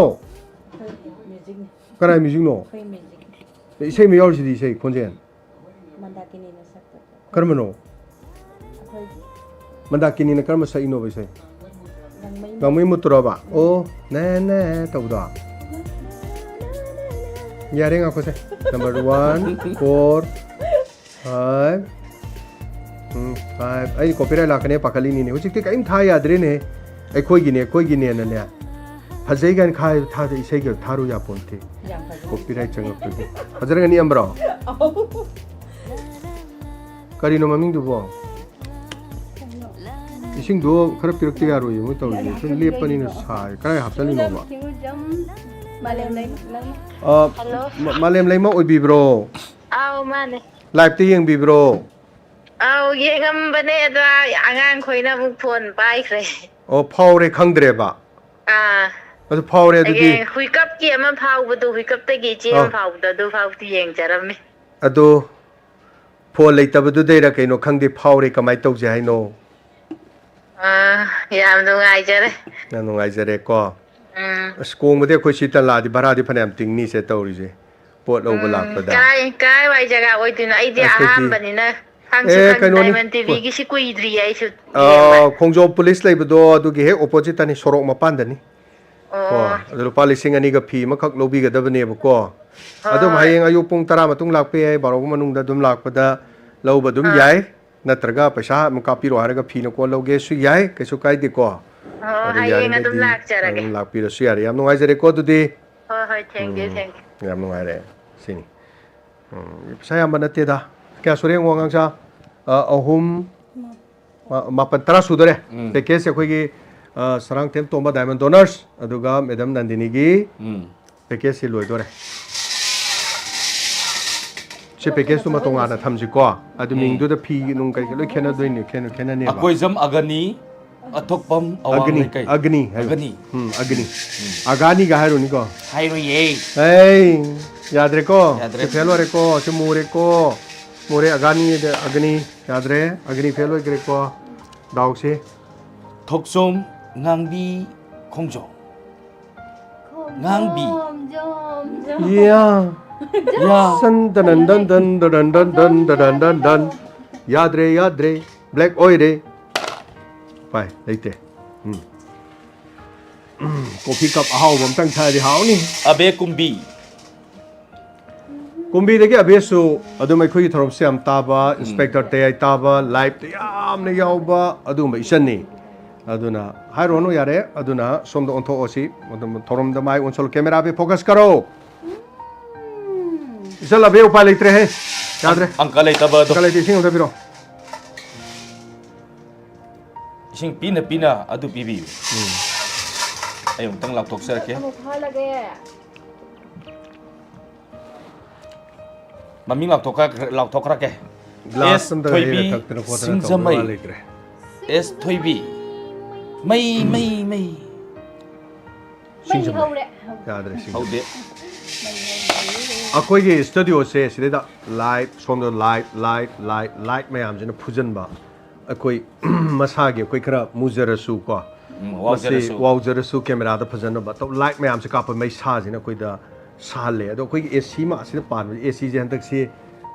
ꯑꯩꯈꯣꯏ ꯃ꯭ꯌꯨꯖꯤꯛꯅꯤ꯫ ꯀꯅꯥꯏ ꯃ꯭ꯌꯨꯖꯤꯛꯅꯣ? ꯑꯩꯈꯣꯏ ꯃ꯭ꯌꯨꯖꯤꯛ꯫ ꯏꯁꯩ ꯑꯃ ꯌꯥꯎꯔꯤꯁꯤꯗꯤ, ꯏꯁꯩ ꯈꯣꯟꯖꯦꯜ꯫ ꯃꯟꯗꯥꯀꯤꯅꯤꯅ ꯁꯛꯄ꯫ ꯀꯔꯝꯕꯅꯣ? ꯑꯩꯈꯣꯏꯒꯤ꯫ ꯃꯟꯗꯥꯀꯤꯅꯤꯅ ꯀꯔꯝꯕ ꯁꯛꯏꯅꯣꯕ ꯏꯁꯩ? ꯒꯥꯡꯃꯩ꯫ ꯒꯥꯡꯃꯩ ꯃꯨꯠꯇꯨꯔꯕ? ꯑꯣ, ꯅꯦ ꯅꯦ ꯇꯧꯕꯗꯣ꯫ ꯌꯥꯔꯦ, ꯉꯥꯏꯈꯣꯁꯦ꯫ Number one, four, five꯫ ꯎꯝ, five꯫ ꯑꯩ copyright ꯂꯥꯛꯀꯅꯤ ꯄꯥꯈꯠꯂꯤꯅꯤꯅꯦ꯫ ꯍꯧꯖꯤꯛꯇꯤ ꯀꯔꯤꯝ ꯊꯥ ꯌꯥꯗ꯭ꯔꯦꯅꯦ꯫ ꯑꯩꯈꯣꯏꯒꯤꯅꯦ, ꯑꯩꯈꯣꯏꯒꯤꯅꯦꯅꯅꯦ꯫ ꯐꯖꯩ ꯀꯥꯏꯅ ꯈꯥꯏ-, ꯊꯥꯗ ꯏꯁꯩꯒ ꯊꯥꯔꯨ ꯌꯥꯄꯣꯟꯇꯦ꯫ ꯌꯥꯝ ꯐꯖꯩ꯫ Copyright ꯆꯪꯉꯛꯄꯒꯤ꯫ ꯐꯖꯔꯒꯅꯤ ꯑꯝꯕ꯭ꯔꯣ? ꯑꯧ꯫ ꯀꯔꯤꯅꯣ ꯃꯃꯤꯡꯗꯨꯕꯣ? ꯏꯁꯤꯡꯗꯣ ꯈꯔ ꯄꯤꯔꯛꯇ ꯌꯥꯔꯣꯏꯌꯦ, ꯃꯣꯏ ꯇꯧꯔꯤꯁꯦ꯫ ꯁꯨꯝ ꯂꯦꯞꯄꯅꯤꯅ ꯁꯥꯏ꯫ ꯀꯗꯥꯏ ꯍꯥꯞꯆꯜꯂꯤꯅꯣꯕ? ꯊꯤꯡꯉꯨꯖꯝ, ꯊꯤꯡꯉꯨꯖꯝ꯫ ꯃꯥꯂꯦꯝ ꯂꯩꯃ, ꯂꯩꯃ꯫ ꯑ, ꯍꯜꯂꯣ꯫ ꯃ-, ꯃꯥꯂꯦꯝ ꯂꯩꯃ ꯑꯣꯏꯕꯤꯕ꯭ꯔꯣ? ꯑꯥꯎ, ꯃꯥꯅꯦ꯫ Live-ꯇ ꯌꯦꯡꯕꯤꯕ꯭ꯔꯣ? ꯑꯥꯎ, ꯌꯦꯡꯉꯝꯕꯅꯦ, ꯑꯗꯣ ꯑꯉꯥꯡꯈꯣꯏꯅ ꯑꯃꯨꯛ phone ꯄꯥꯏꯈ꯭ꯔꯦ꯫ ꯑꯣ, ꯐꯥꯎꯔꯦ ꯈꯪꯗ꯭ꯔꯦꯕ? ꯑꯥ꯫ ꯑꯗꯨ ꯐꯥꯎꯔꯦ ꯑꯗꯨꯗꯤ꯫ ꯑꯩꯒꯤ ꯍꯨꯏꯀꯞꯀꯤ ꯑꯃ ꯐꯥꯎꯕꯗꯣ, ꯍꯨꯏꯀꯞꯇꯒꯤ ꯏꯆꯦ ꯑꯃ ꯑꯥ꯫ ꯐꯥꯎꯕꯗꯣ, ꯑꯗꯨ ꯐꯥꯎꯗꯤ ꯌꯦꯡꯖꯔꯝꯃꯤ꯫ ꯑꯗꯣ phone ꯂꯩꯇꯕꯗꯨꯗꯩꯔ ꯀꯩꯅꯣ ꯈꯪꯗꯦ, ꯐꯥꯎꯔꯦ꯫ ꯀꯃꯥꯏꯅ ꯇꯧꯁꯦ ꯍꯥꯏꯅꯣ? ꯑꯥ, ꯌꯥꯝ ꯅꯨꯡꯉꯥꯏꯖꯔꯦ꯫ ꯌꯥꯝ ꯅꯨꯡꯉꯥꯏꯖꯔꯦꯀꯣ꯫ ꯎꯝ꯫ ꯑꯁ, ꯀꯣꯡꯕꯗꯤ ꯑꯩꯈꯣꯏ ꯁꯤꯗ ꯂꯥꯛꯑꯗꯤ ꯚꯔꯥꯗꯤ ꯐꯅꯌꯥꯝ ꯇꯤꯡꯅꯤꯁꯦ ꯇꯧꯔꯤꯁꯦ꯫ ꯄꯣꯠ ꯂꯧꯕ ꯎꯝ, ꯂꯥꯛꯄꯗ꯫ ꯀꯥꯏ, ꯀꯥꯏꯋꯥꯏ ꯖꯒꯥ ꯑꯣꯏꯗꯣꯏꯅꯣ? ꯑꯩꯗꯤ ꯑꯩꯈꯣꯏꯗꯤ ꯑꯍꯥꯟꯕꯅꯤꯅ ꯈꯪꯁꯨ ꯑꯦ, ꯈꯪꯗꯦ꯫ ꯀꯩꯅꯣꯅꯤ꯫ Diamond ꯇꯤꯚꯤꯒꯤꯁꯤ ꯀꯨꯏꯗ꯭ꯔꯤꯌꯦ ꯑꯩꯁꯨ ꯑꯥ, ꯌꯦꯡꯕ꯫ ꯈꯣꯡꯖꯣꯝ police ꯂꯩꯕꯗꯣ ꯑꯗꯨꯒꯤ ꯍꯦꯛ opposite-ꯇꯅꯤ, ꯁꯣꯔꯣꯛ ꯃꯄꯥꯟꯗꯅꯤ꯫ ꯑꯣ꯫ ꯀꯣ, ꯑꯗꯨ ꯂꯨꯄꯥ ꯂꯤꯁꯤꯡ ꯑꯅꯤꯒ ꯐꯤ ꯑꯃꯈꯛ ꯂꯧꯕꯤꯒꯗꯕꯅꯦꯕꯀꯣ꯫ ꯑꯗꯨꯝ ꯍꯣꯏ꯫ ꯍꯌꯦꯡ ꯑꯌꯨꯛ ꯄꯨꯡ ꯇꯔꯥ ꯃꯇꯨꯡ ꯂꯥꯛꯄ ꯌꯥꯏ, ꯕꯥꯔꯣ ꯃꯅꯨꯡꯗ ꯑꯗꯨꯝ ꯂꯥꯛꯄꯗ ꯂꯧꯕ ꯑꯗꯨꯝ ꯑꯥ꯫ ꯌꯥꯏ꯫ ꯅꯠꯇ꯭ꯔꯒ ꯄꯩꯁꯥ ꯑꯃꯨꯛ ꯀꯥꯞꯄꯤꯔꯣ ꯍꯥꯏꯔꯒ ꯐꯤꯅ ꯀꯣꯟ ꯂꯧꯒꯦꯁꯨ ꯌꯥꯏ, ꯀꯩꯁꯨ ꯀꯥꯏꯗꯦꯀꯣ꯫ ꯑꯣ, ꯑꯗꯨ ꯍꯌꯦꯡ ꯑꯗꯨꯝ ꯌꯥꯔꯒꯗꯤ ꯂꯥꯛꯆꯔꯒꯦ꯫ ꯑꯗꯨꯝ ꯂꯥꯛꯄꯤꯔꯁꯨ ꯌꯥꯔꯦ꯫ ꯌꯥꯝ ꯅꯨꯡꯉꯥꯏꯖꯔꯦꯀꯣ ꯑꯗꯨꯗꯤ꯫ ꯍꯣꯏ, ꯍꯣꯏ, thank you, um, thank you꯫ ꯌꯥꯝ ꯅꯨꯡꯉꯥꯏꯔꯦ꯫ ꯁꯤꯅꯤ꯫ ꯎꯝ, ꯄꯩꯁꯥ ꯌꯥꯝꯕ ꯅꯠꯇꯦꯗ꯫ ꯀꯌꯥ ꯁꯨꯔꯦ ꯌꯦꯡꯉꯣ, ꯑꯉꯥꯡꯁꯥ? ꯑ, ꯑꯍꯨꯝ, ꯃꯥ-, ꯃꯥꯄꯟ, ꯇꯔꯥ ꯁꯨꯗꯣꯔꯦ꯫ ꯎꯝ꯫ Package ꯑꯩꯈꯣꯏꯒꯤ ꯑ, ꯁꯔꯥꯡꯊꯦꯝ ꯇꯣꯝꯕ, Diamond Donors, ꯑꯗꯨꯒ Madam ꯅꯟꯗꯤꯅꯤꯒꯤ ꯎꯝ꯫ Package ꯁꯤ ꯂꯣꯏꯗꯣꯔꯦ꯫ ꯁꯤ package ꯇꯨꯃ ꯇꯣꯉꯥꯟꯅ ꯊꯝꯁꯤꯀꯣ꯫ ꯑꯗꯨ ꯎꯝ꯫ ꯃꯤꯡꯗꯨꯗ ꯐꯤ ꯅꯨꯡ ꯀꯩꯀꯩ ꯂꯣꯏ ꯈꯦꯠꯅꯗꯣꯏꯅꯤ, ꯈꯦꯠꯅ-, ꯈꯦꯠꯅꯅꯦꯕ꯫ ꯑꯀꯣꯏꯖꯝ ꯑꯒꯅꯤ, ꯑꯊꯣꯛꯄꯝ ꯑꯋꯥꯡ ꯑꯒꯅꯤ, ꯂꯩꯀꯥꯏ꯫ ꯑꯒꯅꯤ ꯍꯥꯏꯌꯨ꯫ ꯑꯒꯅꯤ꯫ ꯎꯝ, ꯑꯒꯅꯤ꯫ ꯎꯝ꯫ ꯑꯒꯥꯅꯤꯒ ꯍꯥꯏꯔꯨꯅꯤꯀꯣ꯫ ꯍꯥꯏꯔꯣꯏꯌꯦ꯫ ꯑꯩ, ꯌꯥꯗ꯭ꯔꯦꯀꯣ꯫ ꯌꯥꯗ꯭ꯔꯦ꯫ ꯁꯤ fail ꯑꯣꯏꯔꯦꯀꯣ꯫ ꯁꯤ ꯃꯨꯔꯦꯀꯣ꯫ ꯃꯨꯔꯦ, ꯑꯒꯥꯅꯤ, ꯑꯒꯅꯤ꯫ ꯌꯥꯗ꯭ꯔꯦ꯫ ꯑꯒꯅꯤ fail ꯑꯣꯏꯈ꯭ꯔꯦꯀꯣ꯫ ꯗꯥꯎꯁꯤ꯫ ꯊꯣꯛꯆꯣꯝ ꯉꯥꯡꯕꯤ ꯈꯣꯡꯖꯣꯝ꯫ ꯉꯥꯡꯕꯤ꯫ ꯈꯣꯡꯖꯣꯝ, ꯖꯣꯝ, ꯖꯣꯝ꯫ ꯌꯥ꯫ ꯌꯥ꯫ ꯁꯟ ꯗꯅꯟ ꯗꯟ ꯗꯟ ꯗꯗꯟ ꯗꯟ ꯗꯟ ꯗꯗꯟ ꯗꯟ ꯗꯟ꯫ ꯌꯥꯗ꯭ꯔꯦ, ꯌꯥꯗ꯭ꯔꯦ꯫ Black ꯑꯣꯏꯔꯦ꯫ ꯎꯄꯥꯏ ꯂꯩꯇꯦ꯫ ꯎꯝ꯫ ꯎꯝ, coffee cup ꯑꯍꯥꯎꯕ ꯑꯝꯇꯪ ꯊꯛꯑꯗꯤ ꯍꯥꯎꯅꯤ꯫ ꯑꯕꯦ ꯀꯨꯝꯕꯤ꯫ ꯀꯨꯝꯕꯤꯗꯒꯤ ꯑꯕꯦꯁꯁꯨ ꯑꯗꯨꯝ ꯑꯩꯈꯣꯏꯒꯤ ꯊꯧꯔꯝꯁꯦ ꯌꯥꯝ ꯇꯥꯕ, ꯎꯝ꯫ Inspector ꯇꯌꯥꯏ ꯇꯥꯕ, live ꯇ ꯌꯥꯝꯅ ꯌꯥꯎꯕ ꯑꯗꯨꯒꯨꯝꯕ ꯏꯆꯟꯅꯤ꯫ ꯑꯗꯨꯅ ꯍꯥꯏꯔꯨꯔꯅꯨ ꯌꯥꯔꯦ, ꯑꯗꯨꯅ ꯁꯣꯝꯗ ꯑꯣꯟꯊꯣꯛꯑꯣ ꯁꯤ, ꯑꯗꯨꯝ ꯊꯧꯔꯝꯗ ꯃꯥꯏ ꯑꯣꯟꯁꯜꯂꯨ, camera ꯕꯦ focus ꯀꯔꯣ꯫ ꯏꯆꯜ ꯑꯕꯦ ꯎꯄꯥꯏ ꯂꯩꯇ꯭ꯔꯦꯍꯦ, ꯌꯥꯗ꯭ꯔꯦ꯫ ꯑꯪꯀ ꯂꯩꯇꯕ ꯑꯗꯣ꯫ ꯑꯪꯀ ꯂꯩꯇꯦ, ꯏꯁꯤꯡ ꯑꯝꯇ ꯄꯤꯔꯣ꯫ ꯏꯁꯤꯡ ꯄꯤꯅ ꯄꯤꯅ ꯑꯗꯨ ꯄꯤꯕꯤꯌꯨ꯫ ꯎꯝ꯫ ꯑꯩ ꯑꯃꯨꯛꯇꯪ ꯂꯥꯎꯊꯣꯛꯆꯔꯛꯀꯦ꯫ ꯑꯃꯨꯛ ꯐꯥꯍꯜꯂꯒꯦ꯫ ꯃꯃꯤꯡ ꯂꯥꯎꯊꯣꯛꯈ꯭ꯔ-, ꯂꯥꯎꯊꯣꯛꯈ꯭ꯔꯒꯦ꯫ Glass ꯑꯦꯁ ꯑꯝꯇ ꯊꯣꯏꯕꯤ ꯍꯩꯔ ꯊꯛꯇꯅ ꯈꯣꯠꯇꯅ ꯇꯧꯕ ꯁꯤꯡꯖꯃꯩ꯫ ꯋꯥ ꯂꯩꯇ꯭ꯔꯦ꯫ ꯑꯦꯁ ꯊꯣꯏꯕꯤ꯫ ꯃꯩ, ꯃꯩ, ꯃꯩ꯫ ꯃꯩ ꯁꯤꯡꯖꯃꯩ꯫ ꯍꯧꯔꯦ꯫ ꯌꯥꯗ꯭ꯔꯦ, ꯁꯤꯡꯖꯃꯩ꯫ ꯍꯧꯗꯦ꯫ ꯃꯩ ꯍꯧꯔꯦ꯫ ꯑꯩꯈꯣꯏꯒꯤ studio ꯁꯦ ꯁꯤꯗꯩꯗ light, ꯁꯣꯝꯗ light, light, light, light ꯃꯌꯥꯝꯁꯤꯅ ꯐꯨꯖꯟꯕ꯫ ꯑꯩꯈꯣꯏ ꯃꯁꯥꯒꯤ ꯑꯩꯈꯣꯏ ꯈꯔ ꯃꯨꯖꯔꯁꯨ ꯀꯣ, ꯎꯝ, ꯃꯁꯤ ꯋꯥꯎꯖꯔꯁꯨ꯫ ꯋꯥꯎꯖꯔꯁꯨ camera ꯗ ꯐꯖꯅꯕ ꯇꯧ-, light ꯃꯌꯥꯝꯁꯦ ꯀꯥꯞꯄ ꯃꯩꯁꯥꯁꯤꯅ ꯑꯩꯈꯣꯏꯗ ꯁꯥꯍꯜꯂꯦ꯫ ꯑꯗꯣ ꯑꯩꯈꯣꯏꯒꯤ A C ꯃꯥ ꯑꯁꯤꯗ ꯄꯥꯟꯕꯁꯦ, A C ꯁꯦ ꯍꯟꯗꯛꯁꯤ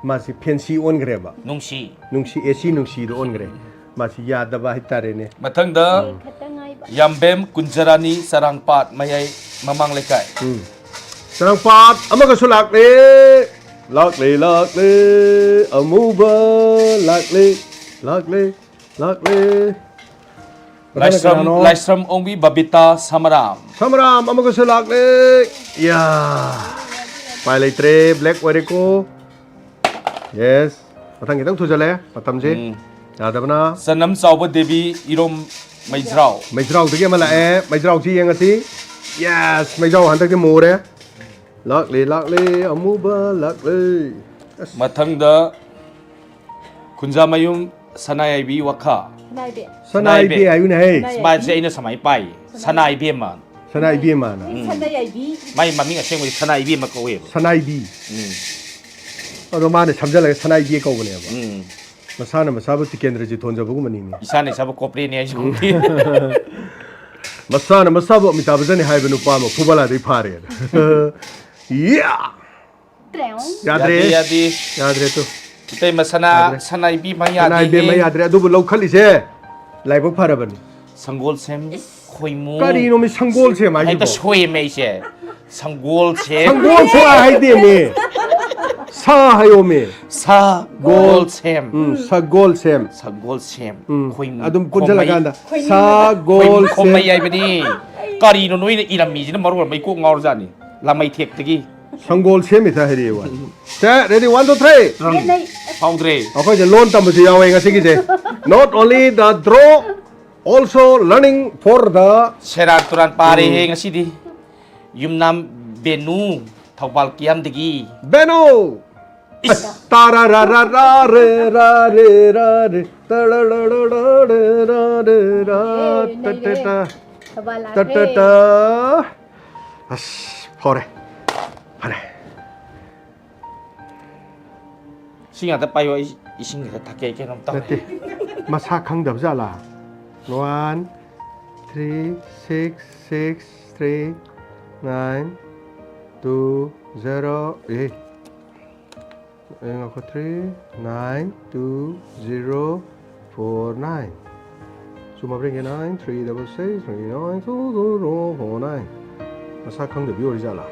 ꯃꯥꯁꯤ fancy ꯑꯣꯟꯈ꯭ꯔꯦꯕ꯫ ꯅꯨꯡꯁꯤ꯫ ꯅꯨꯡꯁꯤ, A C ꯅꯨꯡꯁꯤꯗ ꯑꯣꯟꯈ꯭ꯔꯦ꯫ ꯃꯥꯁꯤ ꯌꯥꯗꯕ ꯍꯥꯏꯇꯥꯔꯦꯅꯦ꯫ ꯃꯊꯪꯗ ꯎꯝ꯫ ꯌꯥꯝꯕꯦꯝ ꯀꯨꯟꯖꯔꯥꯅꯤ, ꯆꯔꯥꯡꯄꯥꯠ ꯃꯌꯥꯏ ꯃꯃꯥꯡ ꯂꯩꯀꯥꯏ꯫ ꯎꯝ꯫ ꯆꯔꯥꯡꯄꯥꯠ ꯑꯃꯒꯁꯨ ꯂꯥꯛꯂꯦ꯫ ꯂꯥꯛꯂꯦ, ꯂꯥꯛꯂꯦ, ꯑꯃꯨꯕ ꯂꯥꯛꯂꯦ, ꯂꯥꯛꯂꯦ, ꯂꯥꯛꯂꯦ꯫ ꯃꯊꯪꯗ ꯂꯥꯏꯁ꯭ꯔꯝ, ꯀꯅꯥꯅꯣ? ꯂꯥꯏꯁ꯭ꯔꯝ ꯑꯣꯡꯕꯤ ꯕꯕꯤꯇꯥ ꯁꯃꯔꯥꯝ꯫ ꯁꯃꯔꯥꯝ ꯑꯃꯒꯁꯨ ꯂꯥꯛꯂꯦ꯫ ꯌꯥ꯫ ꯎꯄꯥꯏ ꯂꯩꯇ꯭ꯔꯦ, black ꯑꯣꯏꯔꯦꯀꯣ꯫ Yes꯫ ꯃꯊꯪ ꯈꯤꯇꯪ ꯊꯨꯖꯜꯂꯦ, ꯃꯇꯝꯁꯤ ꯎꯝ꯫ ꯌꯥꯗꯕꯅ꯫ ꯆꯅꯝ ꯆꯥꯎꯕ ꯗꯦꯕꯤ ꯏꯔꯣꯝ ꯃꯩꯖ꯭ꯔꯥꯎ꯫ ꯃꯩꯖ꯭ꯔꯥꯎꯗꯒꯤ ꯑꯃ ꯂꯥꯛꯑꯦ꯫ ꯃꯩꯖ꯭ꯔꯥꯎꯁꯤ ꯌꯦꯡꯉꯁꯤ꯫ Yes, ꯃꯩꯖ꯭ꯔꯥꯎ ꯍꯟꯗꯛꯇꯤ ꯃꯨꯔꯦ꯫ ꯂꯥꯛꯂꯦ, ꯂꯥꯛꯂꯦ, ꯑꯃꯨꯕ ꯂꯥꯛꯂꯦ꯫ ꯑꯁ꯫ ꯃꯊꯪꯗ ꯈꯨꯟꯖꯥꯃꯌꯨꯝ ꯁꯅꯥꯌꯥꯏꯕꯤ ꯋꯥꯈꯥ꯫ ꯁꯅꯥꯏꯕꯤ꯫ ꯁꯅꯥꯏꯕꯤ ꯍꯥꯏꯌꯨꯅꯦ, ꯍꯦ꯫ ꯁꯅꯥꯏꯕꯤ꯫ ꯁꯨꯃꯥꯏꯁꯦ ꯑꯩꯅ ꯁꯨꯃꯥꯏ ꯄꯥꯏ꯫ ꯁꯅꯥ ꯏꯕꯦꯝꯃ꯫ ꯁꯅꯥ ꯏꯕꯦꯝꯃꯅ꯫ ꯎꯝ꯫ ꯁꯅꯥꯌꯥꯏꯕꯤ꯫ ꯃꯥꯏ ꯃꯃꯤꯡ ꯑꯁꯦꯡꯕꯗꯤ ꯁꯅꯥ ꯏꯕꯦꯝꯃ ꯀꯧꯋꯦꯕ꯫ ꯁꯅꯥꯏꯕꯤ꯫ ꯎꯝ꯫ ꯑꯗꯣ ꯃꯥꯅ ꯁꯝꯖꯜꯂꯒ ꯁꯅꯥꯏꯕꯤ ꯀꯧꯕꯅꯦꯕ꯫ ꯎꯝ꯫ ꯃꯁꯥꯅ ꯃꯁꯥꯕꯨ ꯇꯤꯀꯦꯟꯗ꯭ꯔꯖꯤꯠ ꯊꯣꯟꯖꯕꯒꯨꯝꯕꯅꯤꯅꯦ꯫ ꯏꯁꯥꯅ ꯏꯁꯥꯕꯨ ꯀꯣꯄ꯭ꯔꯦꯅꯦ ꯍꯥꯏꯁꯤꯒꯨꯝꯕꯤ꯫ ꯃꯁꯥꯅ ꯃꯁꯥꯕꯨ ꯑꯃꯤꯇꯥꯕ ꯕꯆꯟꯅꯤ ꯍꯥꯏꯕ ꯅꯨꯄꯥ ꯑꯃ ꯐꯨꯕꯂꯥꯗꯩ ꯐꯥꯔꯦꯅ꯫ ꯌꯥ! ꯌꯥꯗ꯭ꯔꯦ꯫ ꯌꯥꯗꯦ, ꯌꯥꯗꯦ꯫ ꯌꯥꯗ꯭ꯔꯦ ꯇꯨ꯫ ꯏꯇꯩꯃ ꯁꯅꯥ-, ꯌꯥꯗ꯭ꯔꯦ꯫ ꯁꯅꯥ ꯏꯕꯦꯝꯃ ꯁꯅꯥ ꯏꯕꯦꯝꯃ ꯌꯥꯗꯦꯍꯦ꯫ ꯌꯥꯗ꯭ꯔꯦ꯫ ꯑꯗꯨꯕꯨ ꯂꯧꯈꯠꯂꯤꯁꯦ ꯂꯥꯏꯕꯛ ꯐꯔꯕꯅꯤ꯫ ꯁꯪꯒꯣꯜꯁꯦꯝ ꯈꯣꯏꯃꯨ꯫ ꯀꯔꯤꯅꯣ ꯃꯤ ꯁꯪꯒꯣꯜꯁꯦꯝ ꯍꯥꯏꯁꯤꯕꯣ? ꯍꯦꯛꯇ ꯁꯣꯏꯃꯦ ꯑꯩꯁꯦ꯫ ꯁꯪꯒꯣꯜꯁꯦꯝ꯫ ꯁꯪꯒꯣꯜ ꯁꯣꯏ ꯍꯥꯏꯗꯦꯃꯤ꯫ ꯁꯥ ꯍꯥꯏꯌꯣꯃꯤ꯫ ꯁꯒꯣꯜꯁꯦꯝ꯫ ꯎꯝ, ꯁꯒꯣꯜꯁꯦꯝ꯫ ꯁꯒꯣꯜꯁꯦꯝ꯫ ꯎꯝ, ꯈꯣꯏꯃꯨ꯫ ꯑꯗꯨꯝ ꯈꯣꯝꯃꯩ-, ꯄꯨꯟꯁꯤꯜꯂꯀꯥꯟꯗ ꯈꯣꯏꯃꯨ꯫ ꯁꯒꯣꯜꯁꯦꯝ꯫ ꯈꯣꯝꯃꯩ ꯍꯥꯏꯕꯅꯤ꯫ ꯀꯔꯤꯅꯣ ꯅꯣꯏꯅ ꯏꯔꯝꯃꯤꯁꯤꯅ ꯃꯔꯣꯜ ꯑꯃ ꯑꯩ ꯀꯣꯛ ꯉꯥꯎꯔꯖꯥꯠꯅꯤ꯫ ꯂꯥꯃꯩꯊꯦꯛꯇꯒꯤ꯫ ꯁꯪꯒꯣꯜ ꯁꯦꯝꯃꯤ ꯊꯥ ꯍꯥꯏꯔꯛꯑꯦ ꯋꯥꯅꯤ꯫ ꯁꯦ, ready, one, two, three꯫ ꯇ꯭ꯔꯪ꯫ ꯐꯥꯎꯗ꯭ꯔꯦ꯫ ꯑꯩꯈꯣꯏꯁꯦ ꯂꯣꯟ ꯇꯝꯕꯁꯨ ꯌꯥꯎꯋꯦ ꯉꯁꯤꯒꯤꯁꯦ꯫ Not only the draw, also learning for the ꯁꯦꯔꯥꯟ ꯇꯨꯔꯥꯟ ꯄꯥꯔꯦꯍꯦ ꯎꯝ꯫ ꯉꯁꯤꯗꯤ꯫ ꯌꯨꯝꯅꯥꯝ ꯕꯦꯅꯨ, ꯊꯧꯕꯥꯜ ꯀꯤꯌꯥꯝꯗꯒꯤ꯫ ꯕꯦꯅꯨ! ꯏꯁ! ꯇꯥꯔꯥ ꯔꯥ ꯔꯥ ꯔꯥ ꯔꯦ ꯔꯥ ꯔꯦ ꯔꯥ ꯔꯦ, ꯇꯥꯔꯥ ꯔꯥ ꯔꯥ ꯔꯥ ꯔꯦ ꯔꯥ ꯔꯦ ꯔꯥ, ꯑꯦ, ꯇ ꯇ ꯅꯩꯔꯦ꯫ ꯇ꯫ ꯊꯧꯕꯥꯜ ꯇ ꯇ ꯂꯥꯛꯈ꯭ꯔꯦ꯫ ꯇ꯫ ꯑꯁ, ꯐꯥꯎꯔꯦ꯫ ꯐꯔꯦ꯫ ꯁꯤ ꯉꯥꯛꯇ ꯄꯥꯏꯌꯣ, ꯑꯩ ꯏꯁꯤꯡ ꯈꯤꯇ ꯊꯛꯀꯦ, ꯑꯩ ꯀꯩꯅꯣꯝ ꯇꯧꯔꯦ꯫ ꯅꯠꯇꯦ꯫ ꯃꯁꯥ ꯈꯪꯗꯕ ꯖꯥꯠꯂꯥ? One three six six three nine two zero꯫ ꯑꯦ꯫ ꯑꯦ, ꯉꯥꯏꯈꯣ, three nine two zero four nine꯫ ꯆꯨꯝꯃꯕ꯭ꯔꯥ ꯌꯦꯡꯒꯦ, nine three double six three nine two zero four nine꯫ ꯃꯁꯥ ꯈꯪꯗꯕꯤ ꯑꯣꯏꯔꯤꯖꯥꯠꯂꯥ?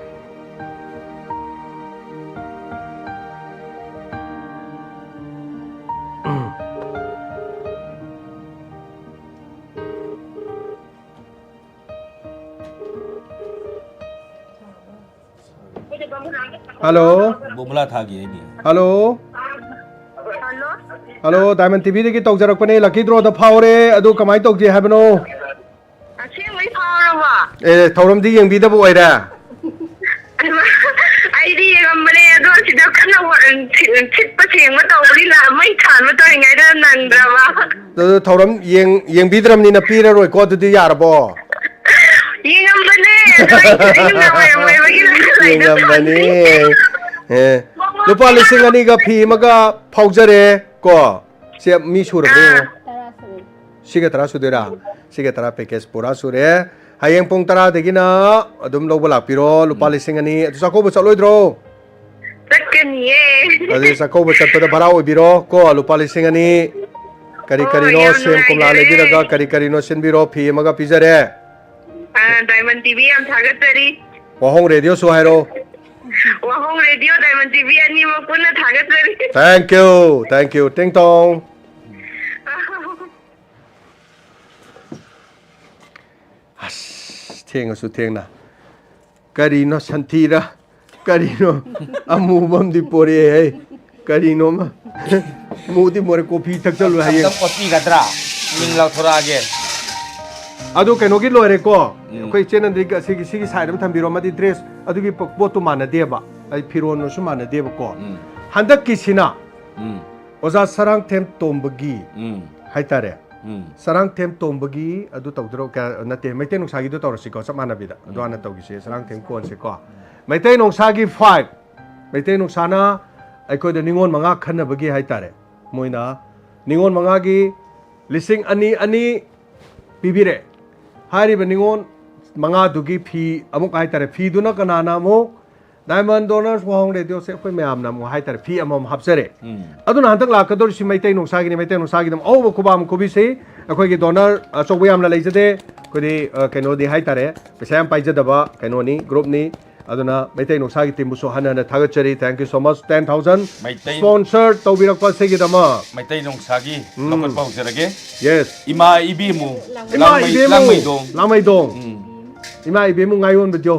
Hello? ꯕꯣꯝꯕꯨꯂꯥ ꯊꯥꯒꯦ ꯑꯩꯗꯤ꯫ Hello? Hello? ꯍꯜꯂꯣ, ꯗꯥꯏꯃꯟ ꯇꯤꯚꯤꯗꯒꯤ ꯇꯧꯖꯔꯛꯄꯅꯦ꯫ ꯂꯛꯀꯤ ꯗ꯭ꯔꯣꯗ ꯐꯥꯎꯔꯦ꯫ ꯑꯗꯨ ꯀꯃꯥꯏꯅ ꯇꯧꯁꯤ ꯍꯥꯏꯕꯅꯣ? ꯑꯁꯦꯡꯕꯩ ꯐꯥꯎꯔꯕꯣ? ꯑꯦ, ꯊꯧꯔꯝꯗꯤ ꯌꯦꯡꯕꯤꯗꯕ ꯑꯣꯏꯔꯦ? ꯑꯩꯗꯤ ꯌꯦꯡꯉꯝꯕꯅꯦ, ꯑꯗꯣ ꯁꯤꯗ ꯀꯟꯅ ꯋꯥ-, ꯊꯤ-, ꯊꯤꯠꯄ ꯊꯦꯡꯕ ꯇꯧꯕꯅꯤꯅ ꯃꯩ ꯊꯥꯟꯕ ꯇꯧꯔꯤꯉꯩꯗ ꯅꯪꯗ꯭ꯔꯕ꯫ ꯑꯗꯨ ꯊꯧꯔꯝ ꯌꯦꯡ-, ꯌꯦꯡꯕꯤꯗ꯭ꯔꯕꯅꯤꯅ ꯄꯤꯔꯔꯣꯏꯀꯣ, ꯑꯗꯨꯗꯤ ꯌꯥꯔꯕꯣ? ꯌꯦꯡꯉꯝꯕꯅꯦ, ꯑꯗꯣ ꯑꯩ ꯅꯨꯡꯗꯥꯡ ꯋꯥꯏꯔꯝ ꯑꯣꯏꯕꯒꯤ ꯂꯥꯏꯟꯗ ꯌꯦꯡꯉꯝꯕꯅꯦ꯫ ꯊꯥꯟꯕꯅꯦ꯫ ꯑꯦ, ꯂꯨꯄꯥ ꯂꯤꯁꯤꯡ ꯑꯅꯤꯒ ꯐꯤ ꯑꯃꯒ ꯐꯥꯎꯖꯔꯦ ꯀꯣ꯫ ꯁꯦ ꯃꯤ ꯁꯨꯔꯕ꯭ꯔꯣ? ꯑꯥ꯫ ꯁꯤꯒ ꯇꯔꯥ ꯁꯨꯗꯣꯏꯔꯥ? ꯁꯤꯒ ꯇꯔꯥ ꯄꯦꯀꯦꯖ ꯄꯨꯔꯥ ꯁꯨꯔꯦ꯫ ꯍꯌꯦꯡ ꯄꯨꯡ ꯇꯔꯥꯗꯒꯤꯅ ꯑꯗꯨꯝ ꯂꯧꯕ ꯂꯥꯛꯄꯤꯔꯣ, ꯂꯨꯄꯥ ꯎꯝ꯫ ꯂꯤꯁꯤꯡ ꯑꯅꯤ꯫ ꯑꯗꯨ ꯆꯥꯛꯀꯧꯕ ꯆꯠꯂꯣꯏꯗ꯭ꯔꯣ? ꯆꯠꯀꯅꯤꯌꯦ꯫ ꯑꯗꯨꯗꯤ ꯆꯥꯛꯀꯧꯕ ꯆꯠꯄꯗ ꯚꯔꯥ ꯑꯣꯏꯕꯤꯔꯣ ꯀꯣ, ꯂꯨꯄꯥ ꯂꯤꯁꯤꯡ ꯑꯅꯤ꯫ ꯀꯔꯤ ꯑꯣ, ꯀꯔꯤꯅꯣ ꯌꯥꯝ ꯁꯦꯝ ꯀꯣꯝꯂꯥ ꯅꯨꯡꯉꯥꯏꯖꯔꯦ꯫ ꯂꯩꯕꯤꯔꯒ ꯀꯔꯤ ꯀꯔꯤꯅꯣ ꯁꯤꯟꯕꯤꯔꯣ, ꯐꯤ ꯑꯃꯒ ꯄꯤꯖꯔꯦ꯫ ꯑꯥ, ꯗꯥꯏꯃꯟ ꯇꯤꯚꯤ ꯌꯥꯝ ꯊꯥꯒꯠꯆꯔꯤ꯫ ꯋꯥꯍꯣꯡ ꯔꯦꯗꯤꯑꯣꯁꯨ ꯍꯥꯏꯔꯣ꯫ ꯋꯥꯍꯣꯡ ꯔꯦꯗꯤꯑꯣ, ꯗꯥꯏꯃꯟ ꯇꯤꯚꯤ ꯑꯅꯤꯃꯛ ꯄꯨꯟꯅ ꯊꯥꯒꯠꯆꯔꯤ꯫ Thank you, thank you, ꯇꯦꯡ ꯇꯣꯡ꯫ ꯑꯁ, ꯊꯦꯡꯉꯁꯨ ꯊꯦꯡꯅ꯫ ꯀꯔꯤꯅꯣ ꯁꯟꯊꯤꯔ? ꯀꯔꯤꯅꯣ? ꯑꯃꯨꯕ ꯑꯃꯗꯤ ꯄꯣꯔꯛꯑꯦ꯫ ꯀꯔꯤꯅꯣꯃ? ꯃꯨꯗꯤ ꯃꯣꯔꯦ, ꯀꯣꯐꯤ ꯊꯛꯆꯜꯂꯨ ꯍꯌꯦꯡ꯫ ꯑꯝꯇꯪ ꯑꯣꯠꯄꯤꯒꯗ꯭ꯔꯥ? ꯃꯤꯡ ꯂꯥꯎꯊꯣꯔꯛꯑꯒꯦ꯫ ꯑꯗꯨ ꯀꯩꯅꯣꯒꯤ ꯂꯣꯏꯔꯦꯀꯣ? ꯎꯝ꯫ ꯑꯩꯈꯣꯏ ꯏꯆꯦꯅ ꯑꯗꯩ ꯑꯁꯤꯒꯤ, ꯁꯤꯒꯤ ꯁꯥꯏꯗ ꯑꯃ ꯊꯝꯕꯤꯔꯣ꯫ ꯑꯃꯗꯤ ꯗ꯭ꯔꯦꯁ ꯑꯗꯨꯒꯤ ꯄꯣ-, ꯄꯣꯠꯇꯨ ꯃꯥꯟꯅꯗꯦꯕ꯫ ꯑꯩ ꯐꯤꯔꯣꯟꯁꯨ ꯃꯥꯟꯅꯗꯦꯕꯀꯣ꯫ ꯎꯝ꯫ ꯍꯟꯗꯛꯀꯤꯁꯤꯅ ꯎꯝ꯫ ꯑꯣꯖꯥ ꯁꯔꯥꯡꯊꯦꯝ ꯇꯣꯝꯕꯒꯤ ꯎꯝ꯫ ꯍꯥꯏꯇꯥꯔꯦ꯫ ꯎꯝ꯫ ꯁꯔꯥꯡꯊꯦꯝ ꯇꯣꯝꯕꯒꯤ ꯑꯗꯨ ꯇꯧꯗ꯭ꯔꯣ? ꯀꯌꯥ, ꯅꯠꯇꯦ, ꯃꯩꯇꯩ ꯅꯨꯡꯁꯥꯒꯤꯗꯨ ꯇꯧꯔꯁꯤꯀꯣ, ꯆꯞ ꯃꯥꯟꯅꯕꯤꯗ꯫ ꯑꯗꯨ ꯎꯝ꯫ ꯍꯥꯟꯅ ꯇꯧꯈꯤꯁꯦ, ꯁꯔꯥꯡꯊꯦꯝ ꯀꯣꯟꯁꯦꯀꯣ꯫ ꯃꯩꯇꯩ ꯅꯨꯡꯁꯥꯒꯤ ꯐꯥꯏꯚ꯫ ꯃꯩꯇꯩ ꯅꯨꯡꯁꯥꯅ ꯑꯩꯈꯣꯏꯗ ꯅꯤꯉꯣꯜ ꯃꯉꯥ ꯈꯟꯅꯕꯒꯤ ꯍꯥꯏꯇꯥꯔꯦ꯫ ꯃꯣꯏꯅ ꯅꯤꯉꯣꯜ ꯃꯉꯥꯒꯤ ꯂꯤꯁꯤꯡ ꯑꯅꯤ ꯑꯅꯤ ꯄꯤꯕꯤꯔꯦ꯫ ꯍꯥꯏꯔꯤꯕ ꯅꯤꯉꯣꯜ ꯃꯉꯥꯗꯨꯒꯤ ꯐꯤ ꯑꯃꯨꯛ ꯍꯥꯏꯇꯥꯔꯦ, ꯐꯤꯗꯨꯅ ꯀꯅꯥꯅ ꯑꯃꯨꯛ ꯗꯥꯏꯃꯟ ꯗꯣꯅꯔꯁ ꯋꯥꯍꯣꯡ ꯔꯦꯗꯤꯑꯣꯁꯦ ꯑꯩꯈꯣꯏ ꯃꯌꯥꯝꯅ ꯑꯃꯨꯛ ꯍꯥꯏꯇꯥꯔꯦ, ꯐꯤ ꯑꯃꯃꯝ ꯍꯥꯞꯆꯔꯦ꯫ ꯎꯝ꯫ ꯑꯗꯨꯅ ꯍꯟꯗꯛ ꯂꯥꯛꯀꯗꯧꯔꯤꯁꯤ ꯃꯩꯇꯩ ꯅꯨꯡꯁꯥꯒꯤꯅꯤ, ꯃꯩꯇꯩ ꯅꯨꯡꯁꯥꯒꯤꯗꯃꯛ ꯑꯍꯧꯕ ꯈꯨꯕꯥꯝ ꯈꯨꯕꯤꯁꯤ꯫ ꯑꯩꯈꯣꯏꯒꯤ ꯗꯣꯅꯔ ꯑꯆꯧꯕ ꯌꯥꯝꯅ ꯂꯩꯖꯗꯦ꯫ ꯑꯩꯈꯣꯏꯗꯤ, ꯑ, ꯀꯩꯅꯣꯗꯤ ꯍꯥꯏꯇꯥꯔꯦ, ꯄꯩꯁꯥ ꯌꯥꯝ ꯄꯥꯏꯖꯗꯕ ꯀꯩꯅꯣꯅꯤ, ꯒ꯭ꯔꯨꯞꯅꯤ꯫ ꯑꯗꯨꯅ ꯃꯩꯇꯩ ꯅꯨꯡꯁꯥꯒꯤ ꯇꯤꯝꯕꯨꯁꯨ ꯍꯟꯅ ꯍꯟꯅ ꯊꯥꯒꯠꯆꯔꯤ꯫ Thank you so much, ten thousand Meitei sponsor ꯇꯧꯕꯤꯔꯛꯄ ꯑꯁꯤꯒꯤꯗꯃꯛ꯫ ꯃꯩꯇꯩ ꯅꯨꯡꯁꯥꯒꯤ ꯎꯝ꯫ ꯂꯧꯈꯠꯄ ꯍꯧꯖꯔꯒꯦ꯫ Yes꯫ ꯏꯃꯥ ꯏꯕꯦꯝꯃꯨ, ꯏꯃꯥ ꯂꯥꯡꯃꯩ-, ꯏꯕꯦꯝꯃꯨ, ꯂꯥꯡꯃꯩꯗꯣꯡ꯫ ꯂꯥꯡꯃꯩꯗꯣꯡ꯫ ꯎꯝ꯫ ꯏꯃꯥ ꯏꯕꯦꯝꯃꯨ ꯉꯥꯌꯣꯟꯕꯗꯣ꯫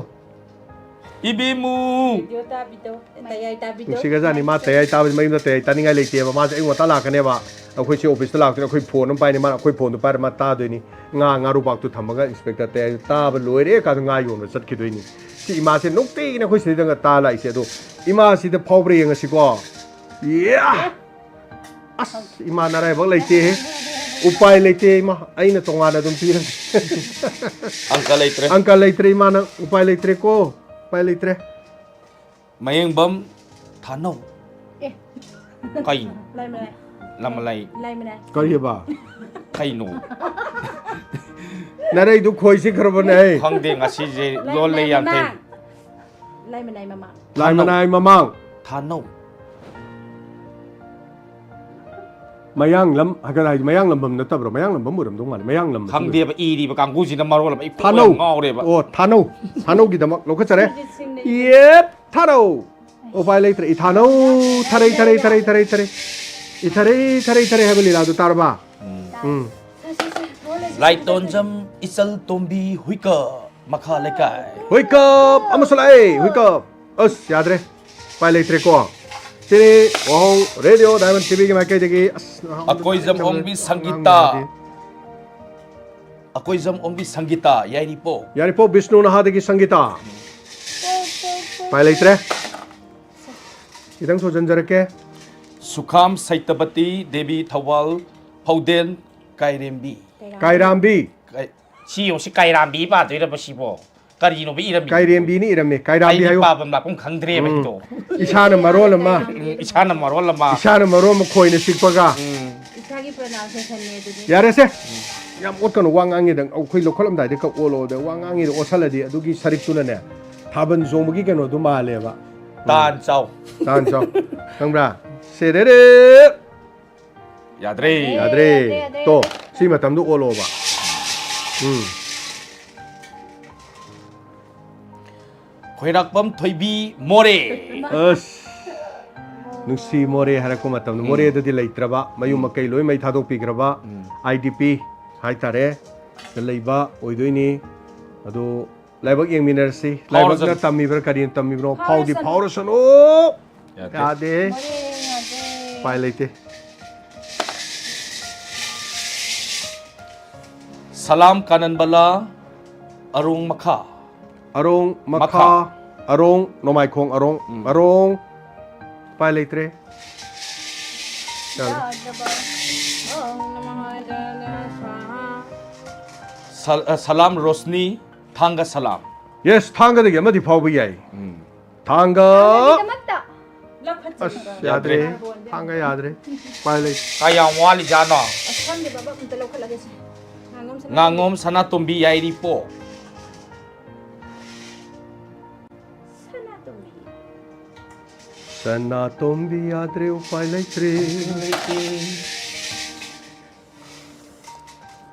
ꯏꯕꯦꯝꯃꯨ! ꯚꯤꯗꯤꯑꯣ ꯇꯥꯕꯤꯗꯣ, ꯇꯌꯥꯏ ꯇꯥꯕꯤꯗꯣ꯫ ꯅꯨꯡꯁꯤꯒ꯭ꯔꯖꯥꯠꯅꯤ꯫ ꯃꯥ ꯇꯌꯥꯏ ꯇꯥꯕꯁꯤ ꯃꯌꯨꯝꯗ ꯇꯌꯥꯏ ꯇꯥꯅꯤꯡꯉꯥꯏ ꯂꯩꯇꯦꯕ꯫ ꯃꯥꯁꯦ ꯑꯌꯨꯛ ꯉꯟꯇꯥ ꯂꯥꯛꯀꯅꯦꯕ꯫ ꯑꯩꯈꯣꯏ ꯁꯤ ꯑꯣꯐꯤꯁꯇ ꯂꯥꯛꯇꯣꯏꯅꯤ꯫ ꯑꯩꯈꯣꯏ ꯐꯣꯟ ꯑꯃ ꯄꯥꯏꯅꯤ꯫ ꯃꯥꯅ ꯑꯩꯈꯣꯏ ꯐꯣꯟꯗꯣ ꯄꯥꯏꯔ ꯃꯥ ꯇꯥꯗꯣꯏꯅꯤ꯫ ꯉꯥ ꯉꯥꯔꯨꯕꯥꯛꯇꯨ ꯊꯝꯃꯒ ꯏꯟꯁꯄꯦꯛꯇꯔ ꯇꯌꯥꯏ ꯇꯥꯕ ꯂꯣꯏꯔꯦ ꯀꯥꯟꯗ ꯉꯥ ꯌꯣꯟꯕ ꯆꯠꯈꯤꯗꯣꯏꯅꯤ꯫ ꯁꯤ ꯏꯃꯥꯁꯦ ꯅꯨꯡꯇꯤꯒꯤꯅꯦ ꯑꯩꯈꯣꯏ ꯁꯤꯗꯒ ꯇꯥ ꯂꯥꯛꯏꯁꯦ꯫ ꯑꯗꯣ ꯏꯃꯥꯁꯤꯗ ꯐꯥꯎꯕ꯭ꯔꯥ ꯌꯦꯡꯉꯁꯤꯀꯣ꯫ ꯌꯥ! ꯑꯁ, ꯏꯃꯥ ꯅꯔꯥꯏꯕꯛ ꯂꯩꯇꯦꯍꯦ꯫ ꯎꯄꯥꯏ ꯂꯩꯇꯦ ꯏꯃꯥ, ꯑꯩꯅ ꯇꯣꯉꯥꯟꯅ ꯑꯗꯨꯝ ꯄꯤꯔꯒꯦ꯫ ꯑꯪꯀ ꯂꯩꯇ꯭ꯔꯦ꯫ ꯑꯪꯀ ꯂꯩꯇ꯭ꯔꯦ ꯏꯃꯥ, ꯅꯪ ꯎꯄꯥꯏ ꯂꯩꯇ꯭ꯔꯦꯀꯣ꯫ ꯎꯄꯥꯏ ꯂꯩꯇ꯭ꯔꯦ꯫ ꯃꯌꯦꯡꯕꯝ ꯊꯥꯅꯧ꯫ ꯑꯦ꯫ ꯀꯩꯅꯣ? ꯂꯥꯏꯃꯅꯥꯏ꯫ ꯂꯃꯂꯩ꯫ ꯂꯥꯏꯃꯅꯥꯏ꯫ ꯀꯔꯤꯑꯕ? ꯀꯩꯅꯣ? ꯅꯔꯩꯗꯨ ꯈꯣꯏ ꯆꯤꯛꯈ꯭ꯔꯕꯅꯦ꯫ ꯈꯪꯗꯦ, ꯉꯁꯤꯁꯦ ꯂꯣꯜ ꯂꯩ ꯌꯥꯝ ꯊꯦꯡ꯫ ꯂꯥꯏꯃꯅꯥꯏ ꯃꯃꯥꯡ꯫ ꯂꯥꯏꯃꯅꯥꯏ ꯃꯃꯥꯡ꯫ ꯊꯥꯅꯧ꯫ ꯃꯌꯥꯡꯂꯝ ꯍꯥꯏꯒꯠ ꯍꯥꯏꯗꯤ ꯃꯌꯥꯡꯂꯝꯕꯝ ꯅꯠꯇꯕ꯭ꯔꯣ? ꯃꯌꯥꯡꯂꯝꯕꯝ ꯑꯣꯏꯔꯝꯗꯧ ꯃꯥꯜꯂꯦ꯫ ꯃꯌꯥꯡꯂꯝ ꯈꯪꯗꯦꯕ, ꯏꯔꯤꯕ ꯀꯥꯡꯕꯨꯁꯤꯅ ꯃꯔꯣꯜ ꯑꯃ ꯑꯩ ꯀꯣꯛ ꯊꯥꯅꯧ꯫ ꯌꯥꯝ ꯉꯥꯎꯔꯦꯕ꯫ ꯑꯣ, ꯊꯥꯅꯧ꯫ ꯊꯥꯅꯧꯒꯤꯗꯃꯛ ꯂꯧꯈꯠꯆꯔꯦ꯫ ꯁꯨꯔꯖꯤꯠ ꯁꯤꯡꯅ ꯌꯦꯞ, ꯊꯥꯅꯧ꯫ ꯎꯄꯥꯏ ꯂꯩꯇ꯭ꯔꯦ꯫ ꯏꯊꯥꯅꯧ, ꯊꯔꯩ, ꯊꯔꯩ, ꯊꯔꯩ, ꯊꯔꯩ, ꯊꯔꯩ꯫ ꯏꯊꯔꯩ, ꯊꯔꯩ, ꯊꯔꯩ ꯍꯥꯏꯕ ꯂꯤꯂꯥꯗꯨ ꯇꯥꯔꯕ? ꯎꯝ꯫ ꯂꯥꯏꯇꯣꯟꯖꯝ ꯏꯆꯜ ꯇꯣꯝꯕꯤ ꯍꯨꯏꯀꯞ ꯃꯈꯥ ꯂꯩꯀꯥꯏ꯫ ꯍꯨꯏꯀꯞ ꯑꯃꯁꯨ ꯂꯥꯛꯑꯦ, ꯍꯨꯏꯀꯞ꯫ ꯑꯁ, ꯌꯥꯗ꯭ꯔꯦ꯫ ꯎꯄꯥꯏ ꯂꯩꯇ꯭ꯔꯦꯀꯣ꯫ ꯁꯤꯅꯤ ꯋꯥꯍꯧ ꯔꯦꯗꯤꯑꯣ ꯗꯥꯏꯃꯟ ꯇꯤꯚꯤꯒꯤ ꯃꯥꯏꯀꯩꯗꯒꯤ꯫ ꯑꯁ, ꯑꯀꯣꯏꯖꯝ ꯑꯣꯡꯕꯤ ꯁꯪꯒꯤꯇꯥ꯫ ꯑꯀꯣꯏꯖꯝ ꯑꯣꯡꯕꯤ ꯁꯪꯒꯤꯇꯥ, ꯌꯥꯏꯔꯤꯄꯣꯛ꯫ ꯌꯥꯏꯔꯤꯄꯣꯛ ꯕꯤꯁꯅꯨ ꯅꯍꯥꯗꯒꯤ ꯁꯪꯒꯤꯇꯥ꯫ ꯎꯄꯥꯏ ꯂꯩꯇ꯭ꯔꯦ꯫ ꯈꯤꯇꯪ ꯊꯨꯖꯟꯖꯔꯛꯀꯦ꯫ ꯁꯨꯈꯥꯝ ꯁꯩꯇꯕꯇꯤ ꯗꯦꯕꯤ ꯊꯧꯕꯥꯜ ꯐꯧꯗꯦꯟ ꯀꯥꯏꯔꯦꯝꯕꯤ꯫ ꯀꯥꯏꯔꯥꯝꯕꯤ꯫ ꯀꯥꯏ-, ꯁꯤ ꯌꯦꯡꯉꯨ, ꯁꯤ ꯀꯥꯏꯔꯥꯝꯕꯤ ꯄꯥꯗꯣꯏꯔꯕ ꯁꯤꯕꯣ? ꯀꯔꯤꯅꯣꯕ ꯏꯔꯝꯃꯤ? ꯀꯥꯏꯔꯦꯝꯕꯤꯅꯤ ꯏꯔꯝꯃꯤ꯫ ꯀꯥꯏꯔꯥꯝꯕꯤ ꯑꯩꯗꯤ ꯍꯥꯏꯌꯨ꯫ ꯄꯥꯐꯝ ꯂꯥꯛꯐꯝ ꯈꯪꯗ꯭ꯔꯦꯕ ꯎꯝ꯫ ꯑꯩꯗꯣ꯫ ꯏꯁꯥꯅ ꯃꯔꯣꯜ ꯑꯃ꯫ ꯎꯝ, ꯏꯁꯥꯅ ꯃꯔꯣꯜ ꯑꯃ꯫ ꯏꯁꯥꯅ ꯃꯔꯣꯜ ꯑꯃ ꯈꯣꯏꯅ ꯆꯤꯛꯄꯒ꯫ ꯎꯝ꯫ ꯏꯁꯥꯒꯤ pronunciationꯅꯦ ꯑꯗꯨꯗꯤ꯫ ꯌꯥꯔꯦꯁꯦ꯫ ꯌꯥꯝ ꯑꯣꯠꯀꯅꯨ, ꯋꯥ ꯉꯥꯡꯉꯤꯗ ꯑꯩꯈꯣꯏ ꯂꯧꯈꯠꯂꯝꯗꯥꯏꯗ ꯈꯛ ꯑꯣꯠꯂꯣꯗ꯫ ꯋꯥ ꯉꯥꯡꯉꯤꯗ ꯑꯣꯠꯁꯜꯂꯗꯤ ꯑꯗꯨꯒꯤ ꯁꯔꯤꯛꯇꯨꯅꯅꯦ ꯊꯥꯕꯜ ꯆꯣꯡꯕꯒꯤ ꯀꯩꯅꯣꯗꯨ ꯃꯥꯜꯂꯦꯕ꯫ ꯇꯥꯟ ꯆꯥꯎ꯫ ꯇꯥꯟ ꯆꯥꯎ꯫ ꯈꯪꯕ꯭ꯔꯥ? ꯁꯦꯔꯦꯔꯦ꯫ ꯌꯥꯗ꯭ꯔꯦ꯫ ꯌꯥꯗ꯭ꯔꯦ꯫ ꯌꯥꯗ꯭ꯔꯦ, ꯇꯣ, ꯌꯥꯗ꯭ꯔꯦ꯫ ꯁꯤ ꯃꯇꯝꯗ ꯑꯣꯜꯂꯣꯕ꯫ ꯎꯝ꯫ ꯈꯣꯏꯔꯥꯛꯄꯝ ꯊꯣꯏꯕꯤ ꯃꯣꯔꯦ꯫ ꯑꯁ꯫ ꯅꯨꯡꯁꯤ ꯃꯣꯔꯦ ꯍꯥꯏꯔꯛꯄ ꯃꯇꯝꯗ ꯃꯣꯔꯦꯗꯗꯤ ꯂꯩꯇ꯭ꯔꯕ, ꯃꯌꯨꯝ ꯃꯀꯩ ꯂꯣꯏ ꯃꯩ ꯊꯥꯗꯣꯛꯄꯤꯈ꯭ꯔꯕ, ꯎꯝ꯫ ꯑꯥꯏ ꯗꯤ ꯄꯤ ꯍꯥꯏꯇꯥꯔꯦ, ꯗ ꯂꯩꯕ ꯑꯣꯏꯗꯣꯏꯅꯤ꯫ ꯑꯗꯣ ꯂꯥꯏꯕꯛ ꯌꯦꯡꯃꯤꯟꯅꯔꯁꯤ꯫ ꯐꯥꯎꯔꯁꯅꯨ꯫ ꯂꯥꯏꯕꯛꯅ ꯇꯝꯃꯤꯕ꯭ꯔꯥ ꯀꯔꯤꯅ ꯇꯝꯃꯤꯕꯅꯣ? ꯐꯥꯎꯗꯤ ꯐꯥꯎꯔꯁꯅꯨ꯫ ꯐꯥꯎꯔꯁꯅꯨ꯫ ꯌꯥꯗꯦ꯫ ꯌꯥꯗꯦ꯫ ꯃꯣꯔꯦ ꯌꯥꯗꯦ꯫ ꯎꯄꯥꯏ ꯂꯩꯇꯦ꯫ ꯁꯂꯥꯝ ꯀꯥꯅꯟꯕꯂꯥ ꯑꯔꯣꯡ ꯃꯈꯥ꯫ ꯑꯔꯣꯡ ꯃꯈꯥ꯫ ꯃꯈꯥ꯫ ꯑꯔꯣꯡ ꯅꯣꯡꯃꯥꯏꯈꯣꯡ ꯑꯔꯣꯡ꯫ ꯎꯝ꯫ ꯑꯔꯣꯡ꯫ ꯎꯄꯥꯏ ꯂꯩꯇ꯭ꯔꯦ꯫ ꯌꯥꯗ꯭ꯔꯦ꯫ ꯌꯥꯗ꯭ꯔꯕ꯫ ꯁꯜ-, ꯑ, ꯁꯂꯥꯝ ꯔꯣꯁꯅꯤ, ꯊꯥꯡꯒ ꯁꯂꯥꯝ꯫ Yes, ꯊꯥꯡꯒꯗꯒꯤ ꯑꯃꯗꯤ ꯐꯥꯎꯕ ꯌꯥꯏ꯫ ꯎꯝ꯫ ꯊꯥꯡꯒ꯫ ꯊꯥꯡꯒꯒꯤꯗꯃꯛꯇ꯫ ꯑꯁ, ꯌꯥꯗ꯭ꯔꯦ꯫ ꯌꯥꯗ꯭ꯔꯦ꯫ ꯊꯥꯡꯒ ꯌꯥꯗ꯭ꯔꯦ꯫ ꯎꯄꯥꯏ ꯂꯩꯇꯦ꯫ ꯀꯌꯥꯝ ꯋꯥꯠꯂꯤꯖꯥꯠꯅꯣ? ꯑꯁ, ꯈꯪꯗꯦ, ꯕꯕꯥ, ꯑꯝꯇ ꯂꯧꯈꯠꯂꯒꯦꯁꯦ꯫ ꯉꯥꯉꯣꯝ ꯁꯅꯥꯇꯣꯝꯕꯤ꯫ ꯉꯥꯉꯣꯝ ꯁꯅꯥꯇꯣꯝꯕꯤ ꯌꯥꯏꯔꯤꯄꯣꯛ꯫ ꯁꯅꯥꯇꯣꯝꯕꯤ꯫ ꯁꯅꯥꯇꯣꯝꯕꯤ ꯌꯥꯗ꯭ꯔꯦ, ꯎꯄꯥꯏ ꯂꯩꯇ꯭ꯔꯦ꯫ ꯂꯩꯇꯦ꯫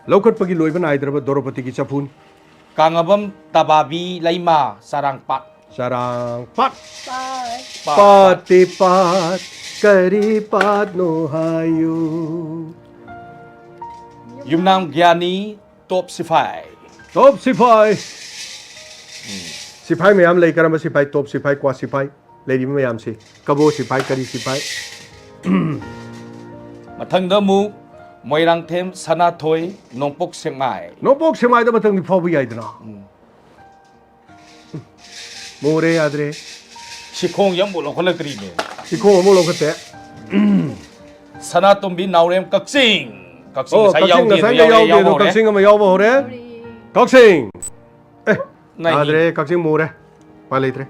ꯂꯧꯈꯠꯄꯒꯤ ꯂꯣꯏꯕ ꯅꯥꯏꯗ꯭ꯔꯕ ꯗ꯭ꯔꯧꯄꯗꯤꯒꯤ ꯆꯐꯨꯅꯤ꯫ ꯀꯥꯡꯉꯕꯝ ꯇꯕꯥꯕꯤ ꯂꯩꯃ ꯆꯔꯥꯡꯄꯥꯠ꯫ ꯆꯔꯥꯡꯄꯥꯠ꯫ ꯄꯥꯠ꯫ ꯄꯥꯠ꯫ ꯄꯥꯠꯇꯤ ꯄꯥꯠ, ꯀꯔꯤ ꯄꯥꯠꯅꯣ ꯍꯥꯏꯌꯨ꯫ ꯌꯨꯝꯅꯥꯝ ꯒ꯭ꯌꯥꯅꯤ, ꯇꯣꯞ ꯁꯤꯐꯥꯏ꯫ ꯇꯣꯞ ꯁꯤꯐꯥꯏ꯫ ꯎꯝ꯫ ꯁꯤꯐꯥꯏ ꯃꯌꯥꯝ ꯂꯩ, ꯀꯔꯝꯕ ꯁꯤꯐꯥꯏ? ꯇꯣꯞ ꯁꯤꯐꯥꯏ, ꯀ꯭ꯋꯥ ꯁꯤꯐꯥꯏ꯫ ꯂꯩꯔꯤꯕ ꯃꯌꯥꯝꯁꯤ, ꯀꯕꯣ ꯁꯤꯐꯥꯏ, ꯀꯔꯤ ꯁꯤꯐꯥꯏ? ꯃꯊꯪꯗ ꯑꯃꯨꯛ ꯃꯣꯏꯔꯥꯡꯊꯦꯝ ꯁꯅꯥꯊꯣꯏ, ꯅꯣꯡꯄꯣꯛ ꯁꯦꯛꯃꯥꯏ꯫ ꯅꯣꯡꯄꯣꯛ ꯁꯦꯛꯃꯥꯏꯗ ꯃꯊꯪꯗꯤ ꯐꯥꯎꯕ ꯌꯥꯏꯗꯅ꯫ ꯎꯝ꯫ ꯃꯨꯔꯦ, ꯌꯥꯗ꯭ꯔꯦ꯫ ꯁꯤꯈꯣꯡꯁꯦ ꯑꯃꯨꯛ ꯂꯧꯈꯠꯂꯛꯇ꯭ꯔꯤꯅꯦ꯫ ꯁꯤꯈꯣꯡ ꯑꯃꯨꯛ ꯂꯧꯈꯠꯇꯦ꯫ ꯁꯅꯥꯇꯣꯝꯕꯤ ꯅꯥꯎꯔꯦꯝ ꯀꯛꯆꯤꯡ꯫ ꯀꯛꯆꯤꯡ ꯑꯣ, ꯉꯁꯥꯏ ꯀꯛꯆꯤꯡ ꯌꯥꯎꯗꯦꯗꯣ ꯉꯁꯥꯏ ꯌꯥꯎ-, ꯌꯥꯎꯗꯦ, ꯌꯥꯎꯕ ꯑꯗꯣ ꯍꯧꯔꯦ꯫ ꯀꯛꯆꯤꯡ ꯑꯃ ꯌꯥꯎꯕ ꯍꯧꯔꯦ꯫ ꯀꯛꯆꯤꯡ꯫ ꯑꯦ, ꯅꯩ꯫ ꯌꯥꯗ꯭ꯔꯦ, ꯀꯛꯆꯤꯡ ꯃꯨꯔꯦ꯫ ꯎꯄꯥꯏ ꯂꯩꯇ꯭ꯔꯦ꯫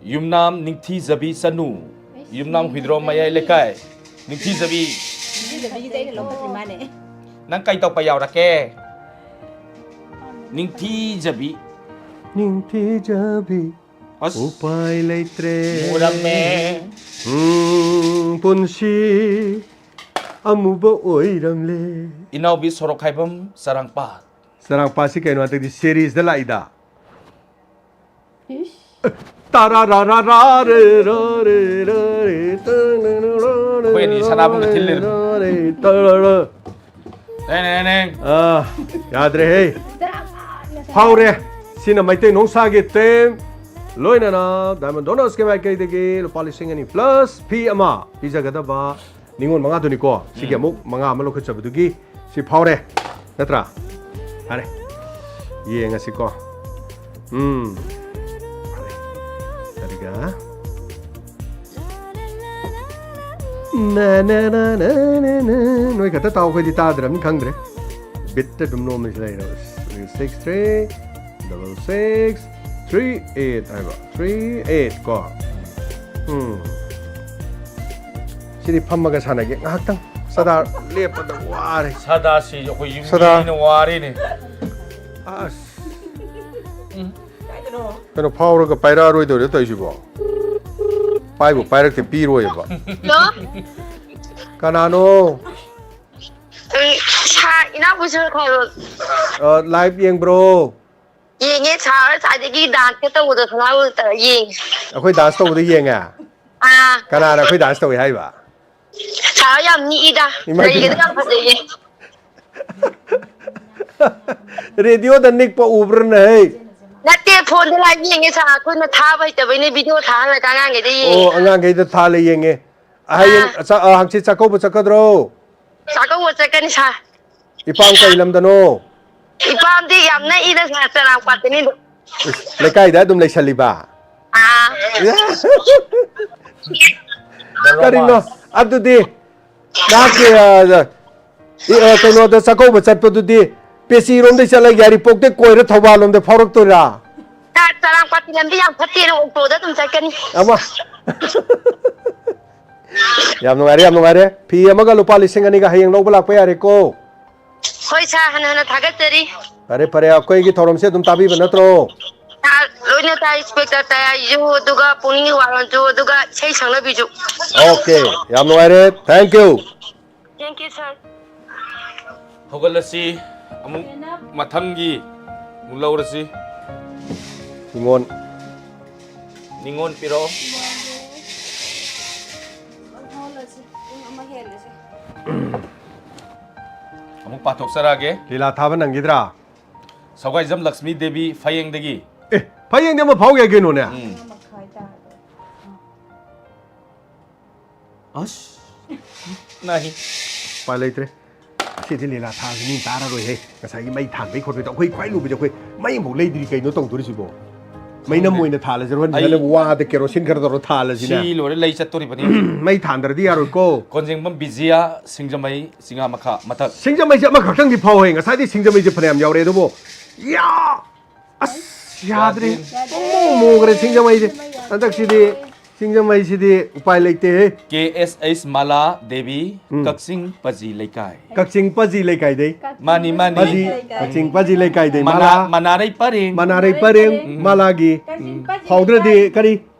ꯌꯨꯝꯅꯥꯝ ꯅꯤꯡꯊꯤꯖꯕꯤ ꯆꯅꯨ, ꯑꯩꯁ, ꯌꯨꯝꯅꯥꯝ ꯍꯨꯏꯗ꯭ꯔꯣꯝ ꯃꯌꯥꯏ ꯂꯩꯀꯥꯏ꯫ ꯅꯤꯡꯊꯤꯖꯕꯤ꯫ ꯅꯤꯡꯊꯤꯖꯕꯤꯁꯤꯗꯤ ꯑꯩꯅ ꯂꯧꯈꯠꯇ꯭ꯔꯤ ꯃꯥꯅꯦ꯫ ꯅꯪ ꯀꯩ ꯇꯧꯄ ꯌꯥꯎꯔꯛꯀꯦ? ꯅꯤꯡꯊꯤꯖꯕꯤ꯫ ꯅꯤꯡꯊꯤꯖꯕꯤ꯫ ꯑꯁ꯫ ꯎꯄꯥꯏ ꯂꯩꯇ꯭ꯔꯦ꯫ ꯃꯨꯔꯝꯃꯦ꯫ ꯎꯝ, ꯄꯨꯟꯁꯤ ꯑꯃꯨꯕ ꯑꯣꯏꯔꯝꯂꯦ꯫ ꯏꯅꯥꯎꯕꯤ ꯁꯣꯔꯣꯛꯈꯥꯏꯕꯝ ꯆꯔꯥꯡꯄꯥꯠ꯫ ꯆꯔꯥꯡꯄꯥꯠꯁꯤ ꯀꯩꯅꯣ, ꯍꯟꯗꯛꯇꯤ series ꯗ ꯂꯥꯛꯏꯗ꯫ ꯏꯁ꯫ ꯇꯥꯔꯥ ꯔꯥ ꯔꯥ ꯔꯥ ꯔꯦ ꯔꯥ ꯔꯦ ꯔꯥ ꯔꯦ ꯇꯥ ꯔꯥ ꯔꯥ ꯔꯥ ꯔꯦ ꯑꯩꯈꯣꯏ ꯑꯅꯤ ꯁꯅꯥꯕꯨꯟꯒ ꯊꯤꯜ ꯂꯩꯔꯝꯃꯤ꯫ ꯔꯥ ꯔꯦ ꯇꯥ ꯔꯥ ꯔꯥ꯫ ꯅꯦ, ꯅꯦ, ꯅꯦ꯫ ꯑꯥ, ꯌꯥꯗ꯭ꯔꯦꯍꯦ꯫ ꯐꯥꯎꯔꯦ꯫ ꯁꯤꯅ ꯃꯩꯇꯩ ꯅꯣꯡꯁꯥꯒꯤ team꯫ ꯂꯣꯏꯅꯅ Diamond Donors ꯀꯤ ꯃꯥꯏꯀꯩꯗꯒꯤ ꯂꯨꯄꯥ ꯂꯤꯁꯤꯡ ꯑꯅꯤ plus ꯐꯤ ꯑꯃ ꯄꯤꯖꯒꯗꯕ ꯅꯤꯉꯣꯜ ꯃꯉꯥꯗꯨꯅꯤꯀꯣ꯫ ꯁꯤꯒꯤ ꯎꯝ꯫ ꯑꯃꯨꯛ ꯃꯉꯥ ꯑꯃ ꯂꯧꯈꯠꯆꯕꯗꯨꯒꯤ ꯁꯤ ꯐꯥꯎꯔꯦ꯫ ꯅꯠꯇ꯭ꯔꯥ? ꯐꯔꯦ꯫ ꯌꯦꯡꯉꯁꯤꯀꯣ꯫ ꯎꯝ꯫ ꯀꯔꯤꯒ? ꯅ, ꯅ, ꯅ, ꯅ, ꯅ, ꯅ꯫ ꯅꯣꯏ ꯈꯛꯇ ꯇꯥꯎ, ꯑꯩꯈꯣꯏꯗꯤ ꯇꯥꯗ꯭ꯔꯕꯅꯤ, ꯈꯪꯗ꯭ꯔꯦ꯫ Beat ꯇ ꯑꯗꯨꯝ ꯅꯣꯝꯃꯤꯁꯤ ꯂꯩꯔꯦ꯫ Six three double six three eight ꯍꯥꯏꯕ꯫ Three eight ꯀꯣ꯫ ꯎꯝ꯫ ꯁꯤꯗꯤ ꯐꯝꯃꯒ ꯁꯥꯟꯅꯒꯦ ꯉꯥꯏꯍꯥꯛꯇꯪ꯫ ꯁꯗꯥ ꯂꯦꯞꯄꯗ ꯋꯥꯔꯦ꯫ ꯁꯗꯥꯁꯤ ꯑꯩꯈꯣꯏ ꯌꯨꯝ ꯁꯗꯥ꯫ ꯃꯤꯅ ꯋꯥꯔꯦꯅꯦ꯫ ꯑꯁ꯫ ꯎꯝ꯫ ꯀꯩꯅꯣ ꯐꯥꯎꯔꯒ ꯄꯥꯏꯔꯛꯑꯔꯣꯏꯗꯧꯔꯦ ꯇꯧꯔꯤꯁꯤꯕꯣ? ꯄꯥꯏꯕꯨ ꯄꯥꯏꯔꯛꯇꯦ, ꯄꯤꯔꯣꯏꯕ꯫ ꯍꯜꯂꯣ꯫ ꯀꯅꯥꯅꯣ? ꯑꯩ ꯁꯥ-, ꯏꯅꯥꯎꯄꯤ ꯁꯣꯔ ꯈꯥꯏꯔꯣ꯫ ꯑ, live ꯌꯦꯡꯕ꯭ꯔꯣ? ꯌꯦꯡꯉꯦ, ꯁꯥꯔ ꯉꯁꯥꯏꯗꯒꯤ dance ꯀ ꯇꯧꯕꯗꯣ ꯊꯣꯡꯅꯥꯎꯗ ꯌꯦꯡꯉꯦ꯫ ꯑꯩꯈꯣꯏ dance ꯇꯧꯕꯗ ꯌꯦꯡꯉꯦ? ꯑꯥ꯫ ꯀꯅꯥꯅ ꯑꯩꯈꯣꯏ dance ꯇꯧꯏ ꯍꯥꯏꯕ? ꯁꯥꯔ ꯌꯥꯝ ꯅꯤꯛꯏꯗ꯫ ꯏꯃꯥ, ꯂꯩꯒꯗꯣ ꯏꯃꯥ꯫ ꯌꯥꯝ ꯐꯖꯩꯌꯦ꯫ Radio ꯗ ꯅꯤꯛꯄ ꯎꯕ꯭ꯔꯅꯦ, ꯍꯩ? ꯅꯠꯇꯦ, phone ꯗ live ꯌꯦꯡꯉꯦ ꯁꯥꯔ꯫ ꯑꯩꯈꯣꯏꯅ ꯊꯥꯕ ꯍꯩꯇꯕꯩꯅꯦ, video ꯊꯥꯍꯜꯂꯒ ꯑꯉꯥꯡꯈꯩꯗ ꯌꯦꯡꯉꯦ꯫ ꯑꯣ, ꯑꯉꯥꯡꯈꯩꯗ ꯊꯥꯜꯂ ꯌꯦꯡꯉꯦ꯫ ꯍꯌꯦꯡ ꯑꯥ꯫ ꯆꯥ-, ꯑ, ꯍꯪꯆꯤꯠ ꯆꯥꯛꯀꯧꯕ ꯆꯠꯀꯗ꯭ꯔꯣ? ꯆꯥꯛꯀꯧꯕ ꯆꯠꯀꯅꯤ ꯁꯥꯔ꯫ ꯏꯄꯥꯝ ꯀꯩ ꯂꯝꯗꯅꯣ? ꯏꯄꯥꯝꯗꯤ ꯌꯥꯝ ꯅꯛꯏꯗ ꯁꯥꯔ, ꯆꯔꯥꯡꯄꯥꯠꯇꯅꯤ ꯑꯗꯨꯝ꯫ ꯏꯁ, ꯂꯩꯀꯥꯏꯗ ꯑꯗꯨꯝ ꯂꯩꯁꯜꯂꯤꯕ? ꯑꯥ꯫ ꯀꯔꯤꯅꯣ? ꯑꯗꯨꯗꯤ ꯅꯍꯥꯛꯀꯤ, ꯑ, ꯏ-, ꯑ, ꯀꯩꯅꯣꯗ ꯆꯥꯛꯀꯧꯕ ꯆꯠꯄꯗꯨꯗꯤ ꯄꯦꯆꯤꯔꯣꯝꯗꯩ ꯆꯠꯂꯒ ꯌꯥꯏꯔꯤꯄꯣꯛꯇꯩ ꯀꯣꯏꯔ ꯊꯧꯕꯥꯜ ꯂꯣꯝꯗ ꯐꯥꯎꯔꯛꯇꯣꯏꯔꯥ? ꯁꯥꯔ, ꯆꯔꯥꯡꯄꯥꯠꯀꯤ ꯂꯝꯕꯤ ꯌꯥꯝ ꯐꯠꯇꯦꯅ ꯑꯣꯛꯇꯣꯗ ꯑꯗꯨꯝ ꯆꯠꯀꯅꯤ꯫ ꯑꯃ꯫ ꯌꯥꯝ ꯅꯨꯡꯉꯥꯏꯔꯦ, ꯌꯥꯝ ꯅꯨꯡꯉꯥꯏꯔꯦ꯫ ꯐꯤ ꯑꯃꯒ ꯂꯨꯄꯥ ꯂꯤꯁꯤꯡ ꯑꯅꯤꯒ ꯍꯌꯦꯡ ꯂꯧꯕ ꯂꯥꯛꯄ ꯌꯥꯔꯦꯀꯣ? ꯍꯣꯏ ꯁꯥꯔ, ꯍꯟꯅ ꯍꯟꯅ ꯊꯥꯒꯠꯆꯔꯤ꯫ ꯐꯔꯦ, ꯐꯔꯦ, ꯑꯩꯈꯣꯏꯒꯤ ꯊꯧꯔꯝꯁꯦ ꯑꯗꯨꯝ ꯇꯥꯕꯤꯕ ꯅꯠꯇ꯭ꯔꯣ? ꯁꯥꯔ, ꯂꯣꯏꯅ ꯇꯥꯏ, ꯏꯟꯁꯄꯦꯛꯇꯔ ꯇꯌꯥꯏꯁꯨ, ꯑꯗꯨꯒ ꯄꯨꯛꯅꯤꯡꯒꯤ ꯋꯥꯔꯣꯜꯁꯨ, ꯑꯗꯨꯒ ꯏꯁꯩ ꯁꯛꯅꯕꯤꯁꯨ꯫ ꯑꯣꯀꯦ, ꯌꯥꯝ ꯅꯨꯡꯉꯥꯏꯔꯦ, thank you꯫ Thank you, sir꯫ ꯍꯧꯒꯠꯂꯁꯤ, ꯑꯃꯨꯛ ꯃꯊꯪꯒꯤ ꯑꯃꯨꯛ ꯂꯧꯔꯁꯤ꯫ ꯅꯤꯉꯣꯜ꯫ ꯅꯤꯉꯣꯜ ꯄꯤꯔꯛꯑꯣ꯫ ꯍꯧꯒꯠꯂꯁꯤ, ꯄꯨꯡ ꯑꯃ ꯍꯦꯜꯂꯁꯤ꯫ ꯑꯃꯨꯛ ꯄꯥꯊꯣꯛꯆꯔꯛꯑꯒꯦ꯫ ꯂꯤꯂꯥ ꯊꯥꯕ ꯅꯪꯈꯤꯗ꯭ꯔꯥ? ꯁꯒꯥꯏꯖꯝ ꯂꯛꯁꯃꯤ ꯗꯦꯕꯤ ꯐꯌꯦꯡꯗꯒꯤ꯫ ꯑꯦ, ꯐꯌꯦꯡꯗꯤ ꯑꯃ ꯐꯥꯎ ꯌꯥꯏ ꯀꯩꯅꯣꯅꯦ꯫ ꯎꯝ꯫ ꯑꯁ꯫ ꯅꯥꯍꯤ꯫ ꯎꯄꯥꯏ ꯂꯩꯇ꯭ꯔꯦ꯫ ꯁꯤꯗꯤ ꯂꯤꯂꯥ ꯊꯥꯕꯁꯤ ꯃꯤ ꯇꯥꯔꯔꯣꯏꯍꯦ꯫ ꯉꯁꯥꯏꯒꯤ ꯃꯩ ꯊꯥꯟꯕꯩ ꯈꯣꯠꯄꯩꯗꯣ ꯑꯩꯈꯣꯏ ꯈ꯭ꯋꯥꯏ ꯂꯨꯕꯁꯦ ꯑꯩꯈꯣꯏ ꯃꯩ ꯑꯃꯐꯥꯎ ꯂꯩꯗ꯭ꯔꯤ, ꯀꯩꯅꯣ ꯇꯧꯗꯣꯔꯤꯁꯤꯕꯣ? ꯃꯩꯅꯝ ꯈꯪꯗꯦ꯫ ꯑꯣꯏꯅ ꯊꯥꯜꯂꯁꯤꯔꯣ? ꯑꯩ ꯍꯟꯗꯛ ꯋꯥꯗ ꯀꯦꯔꯣꯁꯤꯟ ꯈꯔ ꯇꯧꯔ ꯊꯥꯜꯂꯁꯤꯅꯦ꯫ ꯁꯤ ꯂꯣꯏꯔ ꯂꯩ ꯆꯠꯇꯣꯔꯤꯕꯅꯤ꯫ ꯃꯩ ꯊꯥꯟꯗ꯭ꯔꯗꯤ ꯌꯥꯔꯣꯏꯀꯣ꯫ ꯀꯣꯟꯖꯦꯡꯕꯝ ꯕꯤꯖꯤꯌꯥ, ꯁꯤꯡꯖꯃꯩ, ꯆꯤꯉꯥ ꯃꯈꯥ ꯃꯊꯛ꯫ ꯁꯤꯡꯖꯃꯩꯁꯦ ꯑꯃꯈꯛꯇꯪꯗꯤ ꯐꯥꯎꯍꯦ꯫ ꯉꯁꯥꯏꯗꯤ ꯁꯤꯡꯖꯃꯩꯁꯦ ꯐꯅꯌꯥꯝ ꯌꯥꯎꯔꯦ, ꯑꯗꯨꯕꯨ ꯌꯥ! ꯑꯁ, ꯌꯥꯗ꯭ꯔꯦ꯫ ꯌꯥꯗꯦ꯫ ꯄꯨꯡꯃꯨ ꯃꯨꯈ꯭ꯔꯦ ꯁꯤꯡꯖꯃꯩꯁꯦ꯫ ꯍꯟꯗꯛꯁꯤꯗꯤ, ꯁꯤꯡꯖꯃꯩꯁꯤꯗꯤ ꯎꯄꯥꯏ ꯂꯩꯇꯦꯍꯦ꯫ ꯀꯦ ꯑꯦꯁ ꯑꯩꯆ ꯃꯥꯂꯥ ꯗꯦꯕꯤ, ꯎꯝ꯫ ꯀꯛꯆꯤꯡ ꯄꯖꯤ ꯂꯩꯀꯥꯏ꯫ ꯀꯛꯆꯤꯡ ꯄꯖꯤ ꯂꯩꯀꯥꯏꯗꯩ꯫ ꯃꯥꯅꯤ, ꯃꯥꯅꯤ꯫ ꯄꯖꯤ, ꯀꯛꯆꯤꯡ ꯄꯖꯤ ꯂꯩꯀꯥꯏꯗꯩ꯫ ꯃꯅꯥ-, ꯃꯥꯂꯥ꯫ ꯃꯅꯥꯔꯩ ꯄꯔꯦꯡ꯫ ꯃꯅꯥꯔꯩ ꯄꯔꯦꯡ, ꯎꯝ꯫ ꯃꯥꯂꯥꯒꯤ꯫ ꯀꯛꯆꯤꯡ ꯄꯖꯤ ꯐꯥꯎꯗ꯭ꯔꯗꯤ ꯂꯩꯀꯥꯏ꯫ ꯀꯔꯤ?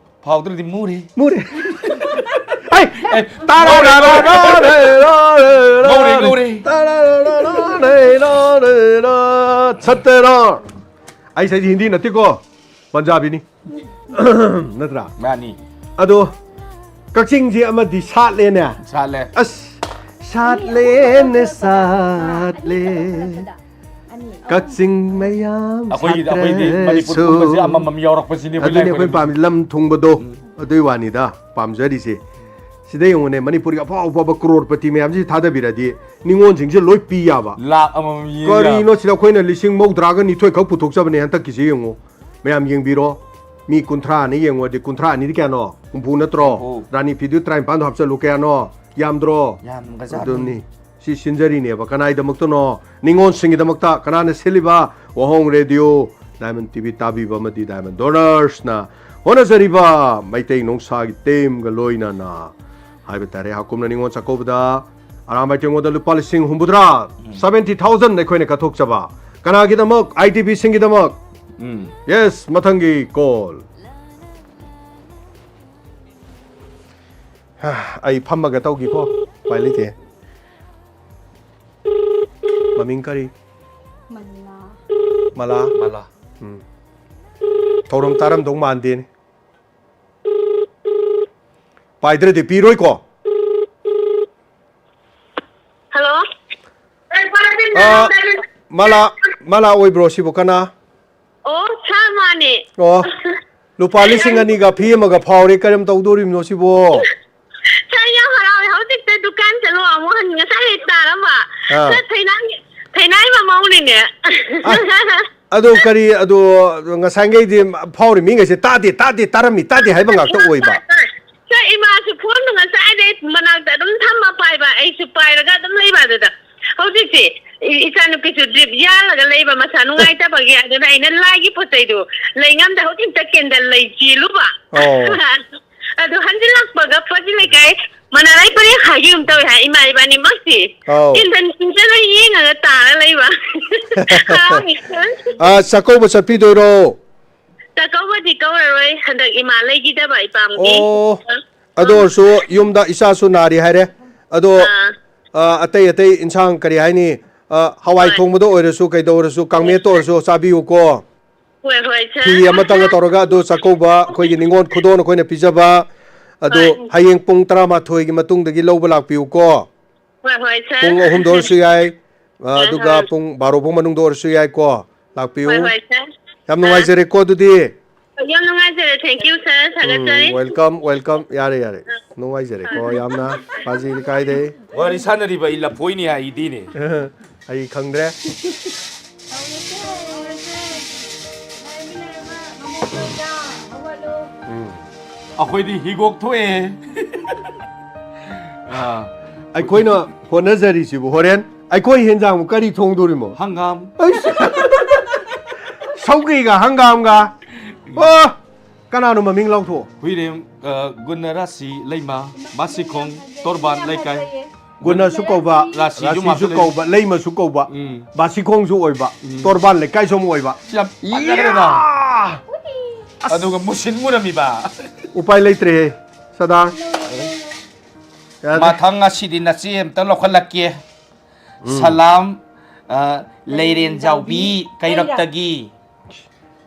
ꯐꯥꯎꯗ꯭ꯔꯗꯤ ꯃꯨꯔꯦ꯫ ꯃꯨꯔꯦ꯫ ꯑꯩ, ꯑꯦ, ꯇꯥꯔꯥꯔꯥꯔꯥꯔꯥꯔꯥꯔꯥꯔꯥꯔꯥ꯫ ꯉꯧꯔꯦ, ꯉꯧꯔꯦ꯫ ꯇꯥꯔꯥꯔꯥꯔꯥꯔꯥꯔꯥ꯫ ꯁꯠꯇꯦꯔꯥ꯫ ꯑꯩꯁꯦ ꯍꯤꯟꯗꯤ ꯅꯠꯇꯦꯀꯣ, ꯄꯟꯖꯥꯕꯤꯅꯤ꯫ ꯅꯠꯇ꯭ꯔꯥ? ꯃꯥꯅꯤ꯫ ꯑꯗꯣ ꯀꯛꯆꯤꯡꯁꯦ ꯑꯃꯗꯤ ꯁꯥꯠꯂꯦꯅꯦ꯫ ꯁꯥꯠꯂꯦ꯫ ꯑꯁ, ꯁꯥꯠꯂꯦꯅꯦ, ꯁꯥꯠꯂꯦ꯫ ꯀꯛꯆꯤꯡ ꯃꯌꯥꯝ ꯑꯩꯈꯣꯏꯒꯤꯗꯤ, ꯑꯩꯈꯣꯏꯗꯤ ꯃꯅꯤꯄꯨꯔ ꯁꯥꯠꯇ꯭ꯔꯁꯨ꯫ ꯄꯨꯝꯕꯁꯦ ꯑꯃꯃꯝ ꯌꯥꯎꯔꯛꯄꯁꯤꯅꯦ ꯑꯩꯈꯣꯏ ꯑꯗꯨꯅꯤ ꯑꯩꯈꯣꯏ ꯂꯥꯏ ꯄꯥꯝꯃꯤ, ꯂꯝ ꯊꯨꯡꯕꯗꯣ꯫ ꯎꯝ꯫ ꯑꯗꯨꯏ ꯋꯥꯅꯤꯗ ꯄꯥꯝꯖꯔꯤꯁꯦ꯫ ꯁꯤꯗ ꯌꯦꯡꯉꯨꯅꯦ, ꯃꯅꯤꯄꯨꯔꯒꯤ ꯑꯐꯥꯎ ꯑꯐꯥꯎꯕ ꯀ꯭ꯔꯣꯔꯄꯇꯤ ꯃꯌꯥꯝꯁꯤ ꯊꯥꯗꯕꯤꯔꯗꯤ ꯅꯤꯉꯣꯜꯁꯤꯡꯁꯦ ꯂꯣꯏ ꯄꯤ ꯌꯥꯕ꯫ ꯂꯥꯛ ꯑꯃꯃꯝ ꯌꯦꯡ ꯌꯥꯕ꯫ ꯀꯔꯤꯅꯣ ꯁꯤꯗ ꯑꯩꯈꯣꯏꯅ ꯂꯤꯁꯤꯡ ꯃꯧꯗ꯭ꯔꯥꯒ ꯅꯤꯊꯣꯏ ꯈꯛ ꯄꯨꯊꯣꯛꯆꯕꯅꯦ ꯍꯟꯗꯛꯀꯤꯁꯦ ꯌꯦꯡꯉꯨ꯫ ꯃꯌꯥꯝ ꯌꯦꯡꯕꯤꯔꯣ꯫ ꯃꯤ ꯀꯨꯟꯊ꯭ꯔꯥ ꯑꯅꯤ ꯌꯦꯡꯉꯨꯔꯗꯤ ꯀꯨꯟꯊ꯭ꯔꯥ ꯑꯅꯤꯗꯤ ꯀꯌꯥꯅꯣ? ꯍꯨꯝꯐꯨ ꯅꯠꯇ꯭ꯔꯣ? ꯍꯨꯝꯐꯨ꯫ ꯔꯥꯅꯤ ꯐꯤꯗꯨ ꯇꯔꯥꯅꯤꯄꯥꯟꯗꯣ ꯍꯥꯞꯆꯜꯂꯨ, ꯀꯌꯥꯅꯣ? ꯌꯥꯝꯗ꯭ꯔꯣ? ꯌꯥꯝꯒ꯭ꯔꯖꯥꯠꯅꯤ꯫ ꯑꯗꯨꯅꯤ꯫ ꯁꯤ ꯁꯤꯟꯖꯔꯤꯅꯦꯕ꯫ ꯀꯅꯥꯒꯤꯗꯃꯛꯇꯅꯣ? ꯅꯤꯉꯣꯜꯁꯤꯡꯒꯤꯗꯃꯛꯇ꯫ ꯀꯅꯥꯅ ꯁꯤꯜꯂꯤꯕ? ꯋꯥꯍꯣꯡ ꯔꯦꯗꯤꯑꯣ, ꯗꯥꯏꯃꯟ ꯇꯤ ꯚꯤ ꯇꯥꯕꯤꯕ ꯑꯃꯗꯤ ꯗꯥꯏꯃꯟ ꯗꯣꯅꯔꯁꯅ ꯍꯣꯠꯅꯖꯔꯤꯕ ꯃꯩꯇꯩ ꯅꯣꯡꯁꯥꯒꯤ ꯇꯦꯝꯒ ꯂꯣꯏꯅꯅ ꯍꯥꯏꯕ ꯇꯥꯔꯦ꯫ ꯍꯥꯀꯨꯝꯅ ꯅꯤꯉꯣꯜ ꯆꯥꯛꯀꯧꯕꯗ ꯑꯔꯥꯝꯕꯥꯏ ꯇꯦꯡꯉꯣꯗ ꯂꯨꯄꯥ ꯂꯤꯁꯤꯡ ꯍꯨꯝꯐꯨꯇꯔꯥ, ꯎꯝ꯫ Seventy thousand ꯑꯩꯈꯣꯏꯅ ꯀꯠꯊꯣꯛꯆꯕ꯫ ꯀꯅꯥꯒꯤꯗꯃꯛ? I D ꯕꯤꯁꯤꯡꯒꯤꯗꯃꯛ꯫ ꯎꯝ꯫ Yes, ꯃꯊꯪꯒꯤ ꯀꯣꯜ꯫ ꯑꯩ ꯐꯝꯃꯒ ꯇꯧꯒꯦꯀꯣ, ꯎꯄꯥꯏ ꯂꯩꯇꯦ꯫ ꯃꯃꯤꯡ ꯀꯔꯤ? ꯃꯂꯥ꯫ ꯃꯂꯥ? ꯃꯂꯥ꯫ ꯎꯝ꯫ ꯊꯧꯔꯝ ꯇꯥꯔꯝꯗꯧ ꯃꯥꯟꯗꯦꯅꯦ꯫ ꯄꯥꯏꯗ꯭ꯔꯗꯤ ꯄꯤꯔꯣꯏꯀꯣ? ꯍꯜꯂꯣ꯫ ꯃꯂꯥ, ꯃꯂꯥ ꯑꯣꯏꯕ꯭ꯔꯣ ꯁꯤꯕꯨ ꯀꯅꯥ? ꯑꯣ, ꯁꯥꯔ ꯃꯥꯅꯦ꯫ ꯑꯣ, ꯂꯨꯄꯥ ꯂꯤꯁꯤꯡ ꯑꯅꯤꯒ ꯐꯤ ꯑꯃꯒ ꯐꯥꯎꯔꯦ, ꯀꯔꯝ ꯇꯧꯗꯣꯔꯤꯕꯅꯣ ꯁꯤꯕꯣ? ꯁꯥꯔ, ꯌꯥꯝ ꯍꯔꯥꯎꯋꯦ꯫ ꯍꯧꯖꯤꯛꯇ ꯗꯨꯀꯥꯟ ꯆꯠꯂꯣ ꯑꯃꯨꯛ ꯍꯟ, ꯉꯁꯥꯏ ꯇꯥꯔꯝꯕ꯫ ꯑꯥ꯫ ꯁꯥꯔ, ꯊꯩꯅꯥꯏ, ꯊꯩꯅꯥꯏ ꯃꯃꯧꯅꯤꯅꯦ꯫ ꯑ, ꯑꯗꯣ ꯀꯔꯤ, ꯑꯗꯣ ꯉꯁꯥꯏꯉꯩꯗꯤ ꯐꯥꯎꯔꯤ ꯃꯤꯉꯩꯁꯦ ꯇꯥꯗꯦ, ꯇꯥꯗꯦ, ꯇꯥꯔꯝꯃꯤ, ꯇꯥꯗꯦ ꯍꯥꯏꯕ ꯉꯥꯛꯇ ꯑꯣꯏꯕ꯫ ꯁꯥꯔ, ꯏꯃꯥꯁꯨ ꯐꯣꯟꯗꯣ ꯉꯁꯥꯏꯗꯩ ꯃꯅꯥꯛꯇ ꯑꯗꯨꯝ ꯊꯝꯃ ꯄꯥꯏꯕ, ꯑꯩꯁꯨ ꯄꯥꯏꯔꯒ ꯑꯗꯨꯝ ꯂꯩꯕ ꯑꯗꯨꯗ꯫ ꯍꯧꯖꯤꯛꯁꯦ ꯏ-, ꯏꯆꯥꯅꯨꯄꯤꯁꯨ ꯗ꯭ꯔꯤꯞ ꯌꯥꯜꯂꯒ ꯂꯩꯕ ꯃꯁꯥ ꯅꯨꯡꯉꯥꯏꯇꯕꯒꯤ, ꯑꯗꯨꯅ ꯑꯩꯅ ꯂꯥꯏꯒꯤ ꯄꯣꯠ ꯆꯩꯗꯣ ꯂꯩ ꯉꯝꯗ ꯍꯧꯖꯤꯛꯇ ꯀꯦꯟꯗꯜ ꯂꯩ ꯆꯦꯜꯂꯨꯕ꯫ ꯑꯣ꯫ ꯑꯗꯨ ꯍꯟꯖꯤꯜꯂꯛꯄꯒ ꯄꯣꯠꯁꯤ ꯂꯩꯀꯥꯏ ꯃꯅꯥ ꯂꯩ ꯄꯔꯦꯡ ꯍꯥꯏꯒꯤ ꯑꯃ ꯇꯧꯋꯦ ꯍꯥꯏ, ꯏꯃꯥ ꯏꯕꯥꯅꯤꯃꯛꯁꯤ꯫ ꯑꯧ꯫ ꯀꯦꯟꯗꯜ ꯏꯟꯖꯜꯂ ꯌꯦꯡꯉꯒ ꯇꯥꯔ ꯂꯩꯕ꯫ ꯍꯔꯥꯎꯏ꯫ ꯑ, ꯆꯥꯛꯀꯧꯕ ꯆꯠꯄꯤꯗꯣꯏꯔꯣ? ꯆꯥꯛꯀꯧꯕꯗꯤ ꯀꯧꯔꯔꯣꯏ, ꯍꯟꯗꯛ ꯏꯃꯥ ꯂꯩꯈꯤꯗꯕ ꯏꯄꯥꯝꯒꯤ꯫ ꯑꯣ, ꯑꯗꯨ ꯑꯣꯏꯔꯁꯨ ꯌꯨꯝꯗ ꯏꯆꯥꯁꯨ ꯅꯥꯔꯤ ꯍꯥꯏꯔꯦ꯫ ꯑꯗꯣ, ꯑꯥ꯫ ꯑ, ꯑꯇꯩ ꯑꯇꯩ ꯏꯟꯁꯥꯡ ꯀꯔꯤ ꯍꯥꯏꯅꯤ? ꯑ, ꯍꯋꯥꯏ ꯍꯣꯏ꯫ ꯊꯣꯡꯕꯗ ꯑꯣꯏꯔꯁꯨ, ꯀꯩꯗꯧꯔꯁꯨ, ꯀꯥꯡꯃꯦꯠꯇ ꯑꯣꯏꯔꯁꯨ ꯆꯥꯕꯤꯌꯨꯀꯣ꯫ ꯍꯣꯏ, ꯍꯣꯏ, ꯁꯥꯔ꯫ ꯐꯤ ꯑꯃꯇꯪꯒ ꯇꯧꯔꯒ, ꯑꯗꯨ ꯆꯥꯛꯀꯧꯕ ꯑꯩꯈꯣꯏꯒꯤ ꯅꯤꯉꯣꯜ ꯈꯨꯗꯣꯜ ꯑꯩꯈꯣꯏꯅ ꯄꯤꯖꯕ, ꯑꯗꯨ ꯍꯣꯏ꯫ ꯍꯌꯦꯡ ꯄꯨꯡ ꯇꯔꯥꯃꯥꯊꯣꯏꯒꯤ ꯃꯇꯨꯡꯗꯒꯤ ꯂꯧꯕ ꯂꯥꯛꯄꯤꯌꯨꯀꯣ꯫ ꯍꯣꯏ, ꯍꯣꯏ, ꯁꯥꯔ꯫ ꯄꯨꯡ ꯑꯍꯨꯝꯗ ꯑꯣꯏꯔꯁꯨ ꯌꯥꯏ, ꯑ, ꯍꯣꯏ, ꯑꯗꯨꯒ ꯍꯣꯏ꯫ ꯄꯨꯡ ꯕꯥꯔꯣ ꯐꯥꯎ ꯃꯅꯨꯡꯗ ꯑꯣꯏꯔꯁꯨ ꯌꯥꯏꯀꯣ, ꯂꯥꯛꯄꯤꯌꯨ꯫ ꯍꯣꯏ, ꯍꯣꯏ, ꯁꯥꯔ꯫ ꯌꯥꯝ ꯑꯥ꯫ ꯅꯨꯡꯉꯥꯏꯖꯔꯦꯀꯣ ꯑꯗꯨꯗꯤ꯫ ꯌꯥꯝ ꯅꯨꯡꯉꯥꯏꯖꯔꯦ꯫ Thank you, ꯁꯥꯔ꯫ ꯎꯝ, ꯊꯥꯒꯠꯆꯔꯤ꯫ Welcome, welcome꯫ ꯌꯥꯔꯦ, ꯌꯥꯔꯦ꯫ ꯅꯨꯡꯉꯥꯏꯖꯔꯦꯀꯣ ꯌꯥꯝꯅ꯫ ꯄꯥꯖꯤꯗꯤ ꯀꯥꯏꯗꯩ? ꯋꯥꯔꯤ ꯁꯥꯟꯅꯔꯤꯕ ꯑꯩ ꯂꯐꯣꯏꯅꯤ ꯍꯥꯏꯗꯤꯅꯦ꯫ ꯑꯩ ꯈꯪꯗ꯭ꯔꯦ꯫ ꯎꯝ꯫ ꯑꯩꯈꯣꯏꯗꯤ ꯍꯤꯒꯣꯛ ꯊꯣꯛꯑꯦ꯫ ꯑꯥ꯫ ꯑꯩꯈꯣꯏꯅ ꯍꯣꯠꯅꯖꯔꯤꯁꯤꯕꯨ ꯍꯣꯔꯦꯟ ꯑꯩꯈꯣꯏ ꯍꯦꯟꯖꯥꯡꯕꯨ ꯀꯔꯤ ꯊꯣꯡꯗꯣꯔꯤꯃꯣ? ꯍꯪꯒꯥꯝ꯫ ꯑꯩꯁ! ꯁꯧꯒ꯭ꯔꯤꯒ ꯍꯪꯒꯥꯝꯒ? ꯑꯣ! ꯀꯅꯥꯅꯣ ꯃꯃꯤꯡ ꯂꯥꯎꯊꯣꯛꯑꯣ? ꯍꯨꯏꯔꯦꯝ, ꯑ, ꯒꯨꯟꯅ ꯔꯥꯁꯤ ꯂꯩꯃ, ꯕꯥꯁꯤꯈꯣꯡ, ꯇꯣꯔꯕꯥꯟ ꯂꯩꯀꯥꯏ꯫ ꯒꯨꯟꯅꯁꯨ ꯀꯧꯕ, ꯔꯥꯁꯤꯁꯨ ꯔꯥꯁꯤꯁꯨ ꯃꯥꯁꯨ ꯂꯩ꯫ ꯀꯧꯕ, ꯂꯩꯃꯁꯨ ꯀꯧꯕ, ꯎꯝ꯫ ꯕꯥꯁꯤꯈꯣꯡꯁꯨ ꯑꯣꯏꯕ, ꯎꯝ꯫ ꯇꯣꯔꯕꯥꯟ ꯂꯩꯀꯥꯏꯁꯨ ꯑꯃꯨꯛ ꯑꯣꯏꯕ꯫ ꯁꯤ ꯌꯥꯝ ꯐꯖꯈ꯭ꯔꯦꯗ꯫ ꯏꯌꯥ! ꯑꯗꯨꯒ ꯃꯨꯁꯤꯟ ꯃꯨꯔꯝꯃꯤꯕ꯫ ꯎꯄꯥꯏ ꯂꯩꯇ꯭ꯔꯦꯍꯦ, ꯁꯗꯥꯔ꯫ ꯌꯥꯗ꯭ꯔꯦ꯫ ꯃꯊꯪ ꯉꯁꯤꯗꯤ ꯅꯆꯦ ꯑꯝꯇ ꯂꯧꯈꯠꯂꯛꯀꯦ꯫ ꯎꯝ꯫ ꯁꯂꯥꯝ, ꯑ, ꯂꯩꯔꯦꯟꯖꯥꯎꯕꯤ ꯀꯩꯔꯛꯇꯒꯤ꯫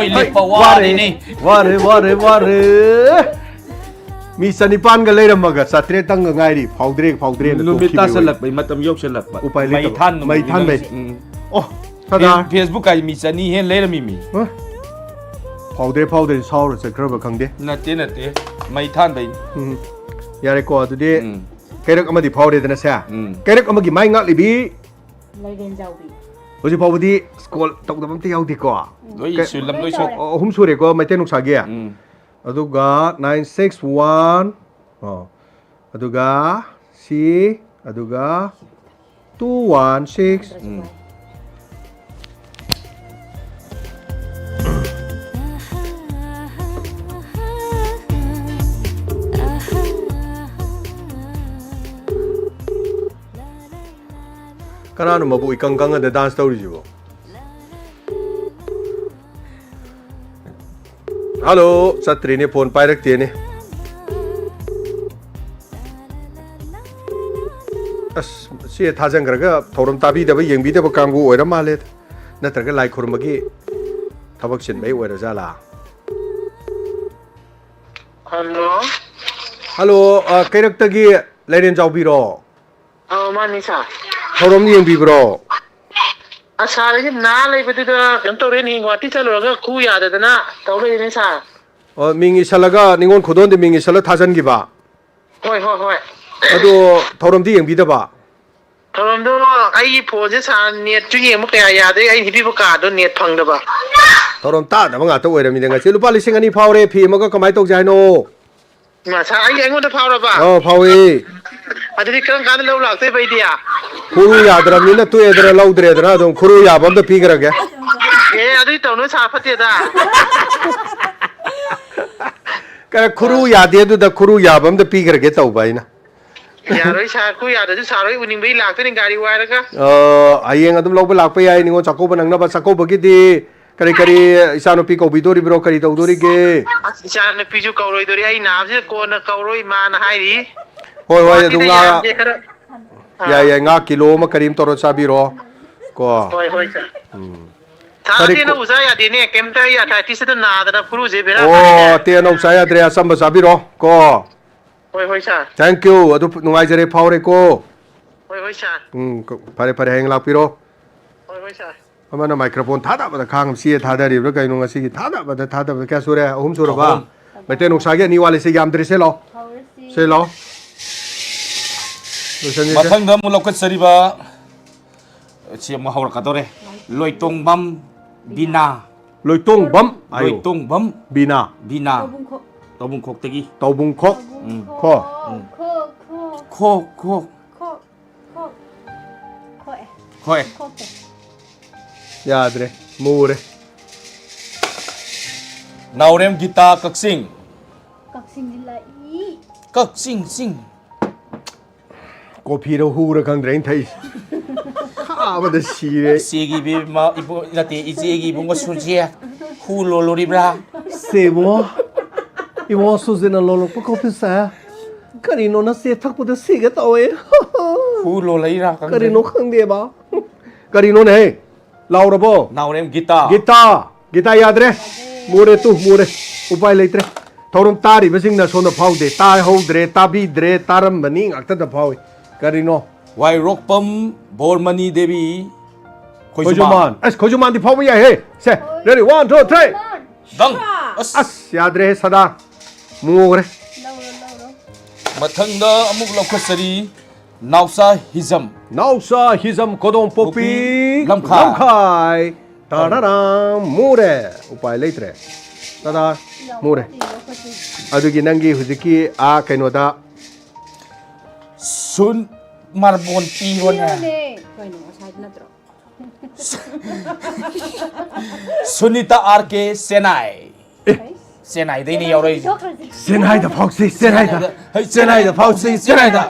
ꯑꯩꯈꯣꯏ ꯂꯦꯞꯄ ꯋꯥꯔꯦꯅꯦ꯫ ꯋꯥꯔꯦ, ꯋꯥꯔꯦ, ꯋꯥꯔꯦ꯫ ꯃꯤ ꯆꯅꯤꯄꯥꯟꯒ ꯂꯩꯔꯝꯃꯒ ꯆꯥꯇ꯭ꯔꯦꯠꯇꯪꯒ ꯉꯥꯏꯔꯤ, ꯐꯥꯎꯗ꯭ꯔꯦ, ꯐꯥꯎꯗ꯭ꯔꯦꯅ ꯅꯨꯃꯤꯠ ꯇꯣꯛꯈꯤꯕ ꯑꯣꯏ꯫ ꯇꯥꯁꯜꯂꯛꯄꯩ ꯃꯇꯝ ꯌꯧꯁꯜꯂꯛꯄ꯫ ꯎꯄꯥꯏ ꯂꯩꯇꯕ꯫ ꯃꯩ ꯊꯥꯟ ꯅꯨꯃꯤꯠ ꯃꯩ ꯊꯥꯟꯕꯩ꯫ ꯅꯪꯁꯦ, ꯎꯝ꯫ ꯑꯣ, ꯁꯥꯗꯥꯔ꯫ ꯐꯦꯁ-, Facebook ꯀꯥꯏ ꯃꯤ ꯆꯅꯤ ꯍꯦꯟ ꯂꯩꯔꯝꯃꯤ ꯃꯤ꯫ ꯍ? ꯐꯥꯎꯗ꯭ꯔꯦ, ꯐꯥꯎꯗ꯭ꯔꯦ, ꯁꯥꯎꯔ ꯆꯠꯈ꯭ꯔꯕ ꯈꯪꯗꯦ꯫ ꯅꯠꯇꯦ, ꯅꯠꯇꯦ꯫ ꯃꯩ ꯊꯥꯟꯕꯩ꯫ ꯎꯝ꯫ ꯌꯥꯔꯦꯀꯣ, ꯑꯗꯨꯗꯤ ꯎꯝ꯫ ꯀꯩꯔꯛ ꯑꯃꯗꯤ ꯐꯥꯎꯔꯦꯗꯅ ꯁꯦ꯫ ꯎꯝ꯫ ꯀꯩꯔꯛ ꯑꯃꯒꯤ ꯃꯥꯏ ꯉꯥꯛꯂꯤꯕꯤ꯫ ꯂꯩꯔꯦꯟꯖꯥꯎꯕꯤ꯫ ꯍꯧꯖꯤꯛ ꯐꯥꯎꯕꯗꯤ call ꯇꯧꯗꯕ ꯑꯝꯇ ꯌꯥꯎꯗꯦꯀꯣ꯫ ꯎꯝ꯫ ꯂꯣꯏ ꯀꯩ-, ꯁꯨ-, ꯂꯝ ꯂꯣꯏ ꯁꯨ-, ꯂꯣꯏ ꯇꯧꯔꯦ꯫ ꯑꯣ, ꯑꯍꯨꯝ ꯁꯨꯔꯦꯀꯣ, ꯃꯩꯇꯩ ꯅꯨꯡꯁꯥꯒꯤ꯫ ꯎꯝ꯫ ꯑꯗꯨꯒ nine six one, ꯑꯣ, ꯑꯗꯨꯒ C, ꯑꯗꯨꯒ two one six꯫ ꯎꯝ꯫ ꯀꯅꯥꯅꯣ ꯃꯕꯨꯛ ꯏꯀꯪ ꯀꯪꯉꯗ dance ꯇꯧꯔꯤꯁꯤꯕꯣ? ꯍꯜꯂꯣ, ꯆꯠꯇ꯭ꯔꯤꯅꯦ, phone ꯄꯥꯏꯔꯛꯇꯦꯅꯦ꯫ ꯑꯁ, ꯁꯤ ꯊꯥꯖꯟꯈ꯭ꯔꯒ ꯊꯧꯔꯝ ꯇꯥꯕꯤꯗꯕ, ꯌꯦꯡꯕꯤꯗꯕ ꯀꯥꯡꯕꯨ ꯑꯣꯏꯔ ꯃꯥꯜꯂꯦ꯫ ꯅꯠꯇ꯭ꯔꯒ ꯂꯥꯏ ꯈꯨꯔꯨꯝꯕꯒꯤ ꯊꯕꯛ ꯆꯤꯟꯕꯩ ꯑꯣꯏꯔꯖꯥꯠꯂꯥ? ꯍꯜꯂꯣ꯫ ꯍꯜꯂꯣ, ꯑ, ꯀꯩꯔꯛꯇꯒꯤ ꯂꯩꯔꯦꯟ ꯆꯥꯎꯕꯤꯔꯣ? ꯑꯧ, ꯃꯥꯅꯤ, ꯁꯥꯔ꯫ ꯊꯧꯔꯝ ꯌꯦꯡꯕꯤꯕ꯭ꯔꯣ? ꯑꯁ, ꯁꯥꯔ, ꯑꯩꯁꯦ ꯅꯥ ꯂꯩꯕꯗꯨꯗ ꯀꯩꯅꯣ ꯇꯧꯔꯦꯅꯦ, ꯒꯨꯍꯥꯇꯤ ꯆꯠꯂꯨꯔꯒ ꯈꯨ ꯌꯥꯗꯗꯅ ꯇꯧ ꯂꯩꯔꯦꯅꯦ, ꯁꯥꯔ꯫ ꯑꯣ, ꯃꯤꯡ ꯏꯁꯜꯂꯒ, ꯅꯤꯉꯣꯜ ꯈꯨꯗꯣꯜꯗ ꯃꯤꯡ ꯏꯁꯜꯂ ꯊꯥꯖꯟꯈꯤꯕ? ꯍꯣꯏ, ꯍꯣꯏ, ꯍꯣꯏ꯫ ꯑꯗꯣ ꯊꯧꯔꯝꯗꯤ ꯌꯦꯡꯕꯤꯗꯕ? ꯊꯧꯔꯝꯗꯣ ꯑꯩꯒꯤ phoneꯁꯦ, ꯁꯥꯔ, netꯁꯨ ꯌꯦꯡꯕ ꯀꯌꯥ ꯌꯥꯗ꯭ꯔꯦ, ꯑꯩꯅ ꯍꯤꯞꯄꯤꯕ ꯀꯥꯗꯣ net ꯐꯪꯗꯕ꯫ ꯊꯧꯔꯝ ꯇꯥꯗꯕ ꯉꯥꯛꯇ ꯑꯣꯏꯔꯝꯃꯤꯗ ꯉꯁꯤ꯫ ꯂꯨꯄꯥ ꯂꯤꯁꯤꯡ ꯑꯅꯤ ꯐꯥꯎꯔꯦ, ꯐꯤ ꯑꯃꯒ ꯀꯃꯥꯏꯅ ꯇꯧꯁꯦ ꯍꯥꯏꯅꯣ? ꯏꯃꯥ, ꯁꯥꯔ, ꯑꯩꯒꯤ ꯑꯩꯉꯣꯟꯗ ꯐꯥꯎꯔꯕ? ꯑꯧ, ꯐꯥꯎꯏ꯫ ꯑꯗꯨꯗꯤ ꯀꯔꯝ ꯀꯥꯟꯗ ꯂꯧ ꯂꯥꯛꯇꯣꯏꯕ ꯑꯩꯗꯤ? ꯈꯨꯔꯨ ꯌꯥꯗ꯭ꯔꯕꯅꯤꯅ ꯇꯣꯛꯑꯦꯗꯅ, ꯂꯧꯗ꯭ꯔꯦꯗꯅ, ꯑꯗꯨꯝ ꯈꯨꯔꯨ ꯌꯥꯕ ꯑꯝꯗ ꯄꯤꯈ꯭ꯔꯒꯦ꯫ ꯑꯦ, ꯑꯗꯨꯗꯤ ꯇꯧꯅꯨ, ꯁꯥꯔ, ꯐꯠꯇꯦꯗ꯫ ꯀ-, ꯈꯨꯔꯨ ꯌꯥꯗꯦ, ꯑꯗꯨꯗ ꯈꯨꯔꯨ ꯌꯥꯕ ꯑꯝꯗ ꯄꯤꯈ꯭ꯔꯒꯦ ꯇꯧꯕ ꯑꯩꯅ꯫ ꯌꯥꯔꯣꯏ, ꯁꯥꯔ, ꯈꯨꯔꯨ ꯌꯥꯗ꯭ꯔꯁꯨ ꯁꯥꯔ ꯍꯣꯏ ꯎꯅꯤꯡꯕꯩ ꯂꯥꯛꯇꯣꯏꯅꯤ ꯒꯥꯔꯤ ꯋꯥꯏꯔꯒ꯫ ꯑ, ꯍꯌꯦꯡ ꯑꯗꯨꯝ ꯂꯧꯕ ꯂꯥꯛꯄ ꯌꯥꯏ, ꯅꯤꯉꯣꯜ ꯆꯥꯛꯀꯧꯕ ꯅꯪꯅꯕ꯫ ꯆꯥꯛꯀꯧꯕꯒꯤꯗꯤ ꯀꯔꯤ ꯀꯔꯤ ꯏꯆꯥꯅꯨꯄꯤ ꯀꯧꯕꯤꯗꯣꯔꯤꯕ꯭ꯔꯣ? ꯀꯔꯤ ꯇꯧꯗꯣꯔꯤꯒꯦ? ꯑꯁ, ꯏꯆꯥꯅꯨꯄꯤꯁꯨ ꯀꯧꯔꯣꯏꯗꯣꯔꯤ, ꯑꯩ ꯅꯥꯕꯁꯤꯗ ꯀꯣꯟꯅ ꯀꯧꯔꯣ ꯏꯃꯥꯅ ꯍꯥꯏꯔꯤ꯫ ꯍꯣꯏ, ꯍꯣꯏ, ꯑꯗꯨ ꯒꯨꯍꯥꯇꯤꯗ ꯉꯥ ꯌꯥꯝꯗꯦ ꯈꯔ꯫ ꯑꯥ, ꯌꯥꯏ, ꯌꯥꯏ, ꯉꯥ ꯀꯤꯂꯣ ꯑꯃ ꯀꯔꯤꯝ ꯇꯧꯔ ꯆꯥꯕꯤꯔꯣ ꯀꯣ꯫ ꯍꯣꯏ, ꯍꯣꯏ, ꯁꯥꯔ꯫ ꯎꯝ꯫ ꯁꯥꯔ, ꯐꯔꯦ ꯑꯇꯦꯟ ꯀꯣ꯫ ꯑꯅꯧ ꯆꯥ ꯌꯥꯗꯦꯅꯦ, ꯀꯩꯝꯇ ꯑꯩ ꯑꯥꯔꯊ꯭ꯔꯥꯏꯇꯤꯁꯇ ꯅꯥꯗꯅ ꯈꯨꯔꯨꯁꯦ ꯕꯦꯔꯥ ꯀꯥꯔꯦꯅꯦ꯫ ꯑꯣ, ꯑꯇꯦꯟ ꯑꯅꯧ ꯆꯥ ꯌꯥꯗ꯭ꯔꯦ, ꯑꯆꯝꯕ ꯆꯥꯕꯤꯔꯣ ꯀꯣ꯫ ꯍꯣꯏ, ꯍꯣꯏ, ꯁꯥꯔ꯫ Thank you, ꯑꯗꯨ ꯅꯨꯡꯉꯥꯏꯖꯔꯦ, ꯐꯥꯎꯔꯦꯀꯣ꯫ ꯍꯣꯏ, ꯍꯣꯏ, ꯁꯥꯔ꯫ ꯎꯝ, ꯀ-, ꯐꯔꯦ, ꯐꯔꯦ, ꯍꯌꯦꯡ ꯂꯥꯛꯄꯤꯔꯣ꯫ ꯍꯣꯏ, ꯍꯣꯏ, ꯁꯥꯔ꯫ ꯑꯃꯅ ꯃꯥꯏꯀ꯭ꯔꯣꯐꯣꯟ ꯊꯥꯗꯕꯗ ꯈꯥꯡ ꯆꯦ ꯊꯥꯗꯔꯤꯕ꯭ꯔꯥ ꯀꯩꯅꯣ ꯉꯁꯤꯒꯤ? ꯊꯥꯗꯕꯗ, ꯊꯥꯗꯕꯗ ꯀꯌꯥ ꯁꯨꯔꯦ? ꯑꯍꯨꯝ ꯁꯨꯔꯕ? ꯑꯍꯨꯝ꯫ ꯃꯩꯇꯩ ꯅꯨꯡꯁꯥꯒꯤ ꯑꯅꯤ ꯋꯥꯠꯂꯤꯁꯦ, ꯌꯥꯝꯗ꯭ꯔꯦ, ꯁꯦ ꯂꯥꯎ꯫ ꯍꯧꯔꯁꯤ꯫ ꯁꯦ ꯂꯥꯎ꯫ ꯂꯣꯏꯁꯟꯒꯤꯁꯦ꯫ ꯃꯊꯪꯗ ꯑꯃꯨꯛ ꯂꯧꯈꯠꯆꯔꯤꯕ ꯁꯤ ꯑꯃꯨꯛ ꯍꯧꯔꯛꯀꯗꯧꯔꯦ꯫ ꯂꯣꯏꯇꯣꯡꯕꯝ ꯕꯤꯅꯥ꯫ ꯂꯣꯏꯇꯣꯡꯕꯝ ꯍꯥꯏꯌꯨ꯫ ꯂꯣꯏꯇꯣꯡꯕꯝ ꯕꯤꯅꯥ꯫ ꯕꯤꯅꯥ꯫ ꯇꯧꯕꯨꯡꯈꯣꯛ꯫ ꯇꯧꯕꯨꯡꯈꯣꯛꯇꯒꯤ꯫ ꯇꯧꯕꯨꯡꯈꯣꯛ꯫ ꯇꯧꯕꯨꯡꯈꯣꯛ꯫ ꯈꯣ꯫ ꯈꯣ ꯈꯣ ꯈꯣ꯫ ꯈꯣ ꯈꯣ꯫ ꯈꯣꯛ ꯈꯣꯛ꯫ ꯈꯣꯛꯑꯦ꯫ ꯈꯣꯏ꯫ ꯈꯣꯛꯇꯦ꯫ ꯌꯥꯗ꯭ꯔꯦ꯫ ꯃꯨꯔꯦ꯫ ꯅꯥꯎꯔꯦꯝ ꯒꯤꯇꯥ ꯀꯛꯆꯤꯡ꯫ ꯀꯛꯆꯤꯡꯗꯤ ꯂꯥꯛꯏ꯫ ꯀꯛꯆꯤꯡ ꯆꯤꯡ꯫ ꯀꯣꯐꯤꯔ ꯍꯨꯔ ꯈꯪꯗ꯭ꯔꯦ ꯑꯩꯅ ꯊꯛꯏꯁꯦ꯫ ꯈꯥꯕꯗ ꯁꯤꯔꯦ꯫ ꯏꯆꯦꯒꯤ ꯏꯕꯦꯝꯃ, ꯏꯕꯨ-, ꯅꯠꯇꯦ, ꯏꯆꯦꯒꯤ ꯏꯕꯨꯡꯉꯣ ꯁꯨꯔꯖꯤꯠ ꯍꯨ ꯂꯣꯜꯂꯨꯔꯤꯕ꯭ꯔꯥ? ꯁꯦ ꯏꯕꯨꯡꯉꯣ, ꯏꯕꯨꯡꯉꯣ ꯁꯨꯔꯖꯤꯠꯅ ꯂꯣꯜꯂꯛꯄ ꯀꯣꯐꯤꯁꯦ ꯀꯔꯤꯅꯣ ꯅꯆꯦ ꯊꯛꯄꯗ ꯁꯤꯒꯦ ꯇꯧꯋꯦ꯫ ꯍꯨ ꯂꯣꯜꯂꯛꯏꯔꯥ ꯈꯪꯗꯦ꯫ ꯀꯔꯤꯅꯣ ꯈꯪꯗꯦꯕ꯫ ꯀꯔꯤꯅꯣꯅꯦ? ꯂꯥꯎꯔꯕꯣ? ꯅꯥꯎꯔꯦꯝ ꯒꯤꯇꯥ꯫ ꯒꯤꯇꯥ꯫ ꯒꯤꯇꯥ ꯌꯥꯗ꯭ꯔꯦ꯫ ꯃꯨꯔꯦ ꯇꯨ, ꯃꯨꯔꯦ꯫ ꯎꯄꯥꯏ ꯂꯩꯇ꯭ꯔꯦ꯫ ꯊꯧꯔꯝ ꯇꯥꯔꯤꯕꯁꯤꯡꯅ ꯁꯣꯝꯗ ꯐꯥꯎꯗꯦ꯫ ꯇꯥꯍꯧꯗ꯭ꯔꯦ, ꯇꯥꯕꯤꯗ꯭ꯔꯦ, ꯇꯥꯔꯝꯕꯅꯤ ꯉꯥꯛꯇꯗ ꯐꯥꯎꯏ꯫ ꯀꯔꯤꯅꯣ? ꯋꯥꯏꯔꯣꯛꯄꯝ ꯕꯣꯔꯃꯅꯤ ꯗꯦꯕꯤ꯫ ꯈꯣꯏꯖꯨꯃꯥꯟ꯫ ꯈꯣꯏꯖꯨꯃꯥꯟ꯫ ꯑꯁ, ꯈꯣꯏꯖꯨꯃꯥꯟꯗꯤ ꯐꯥꯎꯕ ꯌꯥꯏꯍꯦ꯫ ꯁꯦ, ready, one, two, three꯫ ꯗꯪ꯫ ꯁꯥ꯫ ꯑꯁ꯫ ꯑꯁ, ꯌꯥꯗ꯭ꯔꯦꯍꯦ, ꯁꯗꯥ꯫ ꯃꯨꯈ꯭ꯔꯦ꯫ ꯂꯧꯔꯣ, ꯂꯧꯔꯣ꯫ ꯃꯊꯪꯗ ꯑꯃꯨꯛ ꯂꯧꯈꯠꯆꯔꯤ ꯅꯥꯎꯆꯥ ꯍꯤꯖꯝ꯫ ꯅꯥꯎꯆꯥ ꯍꯤꯖꯝ ꯀꯣꯗꯣꯝ ꯄꯣꯛꯄꯤ꯫ ꯄꯣꯛꯄꯤ ꯂꯝꯈꯥꯏ꯫ ꯂꯝꯈꯥꯏ꯫ ꯇꯥꯔꯥꯔꯥꯝ, ꯃꯨꯔꯦ꯫ ꯎꯄꯥꯏ ꯂꯩꯇ꯭ꯔꯦ꯫ ꯇꯗꯥ, ꯃꯨꯔꯦ꯫ ꯂꯧꯈꯠꯇꯦ, ꯂꯧꯈꯠꯇꯦ꯫ ꯑꯗꯨꯒꯤ ꯅꯪꯒꯤ ꯍꯧꯖꯤꯛꯀꯤ ꯑꯥ ꯀꯩꯅꯣꯗ ꯁꯨꯟ ꯃꯥꯔꯕꯣꯟ ꯄꯤꯔꯣꯅꯦ꯫ ꯄꯤꯔꯣꯅꯦ꯫ ꯀꯩꯅꯣ, ꯉꯁꯥꯏꯗꯤ ꯅꯠꯇ꯭ꯔꯣ? ꯁꯨꯅꯤꯇꯥ ꯑꯥꯔ ꯀꯦ ꯆꯦꯟꯅꯥꯏ꯫ ꯆꯦꯟꯅꯥꯏꯗꯩꯅꯦ ꯌꯥꯎꯔꯛꯏꯁꯦ꯫ ꯄꯤꯊꯣꯛꯈ꯭ꯔꯁꯤ꯫ ꯆꯦꯟꯅꯥꯏꯗ ꯐꯥꯎꯁꯤ, ꯆꯦꯟꯅꯥꯏꯗ꯫ ꯍꯩ, ꯆꯦꯟꯅꯥꯏꯗ ꯐꯥꯎꯁꯤ, ꯆꯦꯟꯅꯥꯏꯗ꯫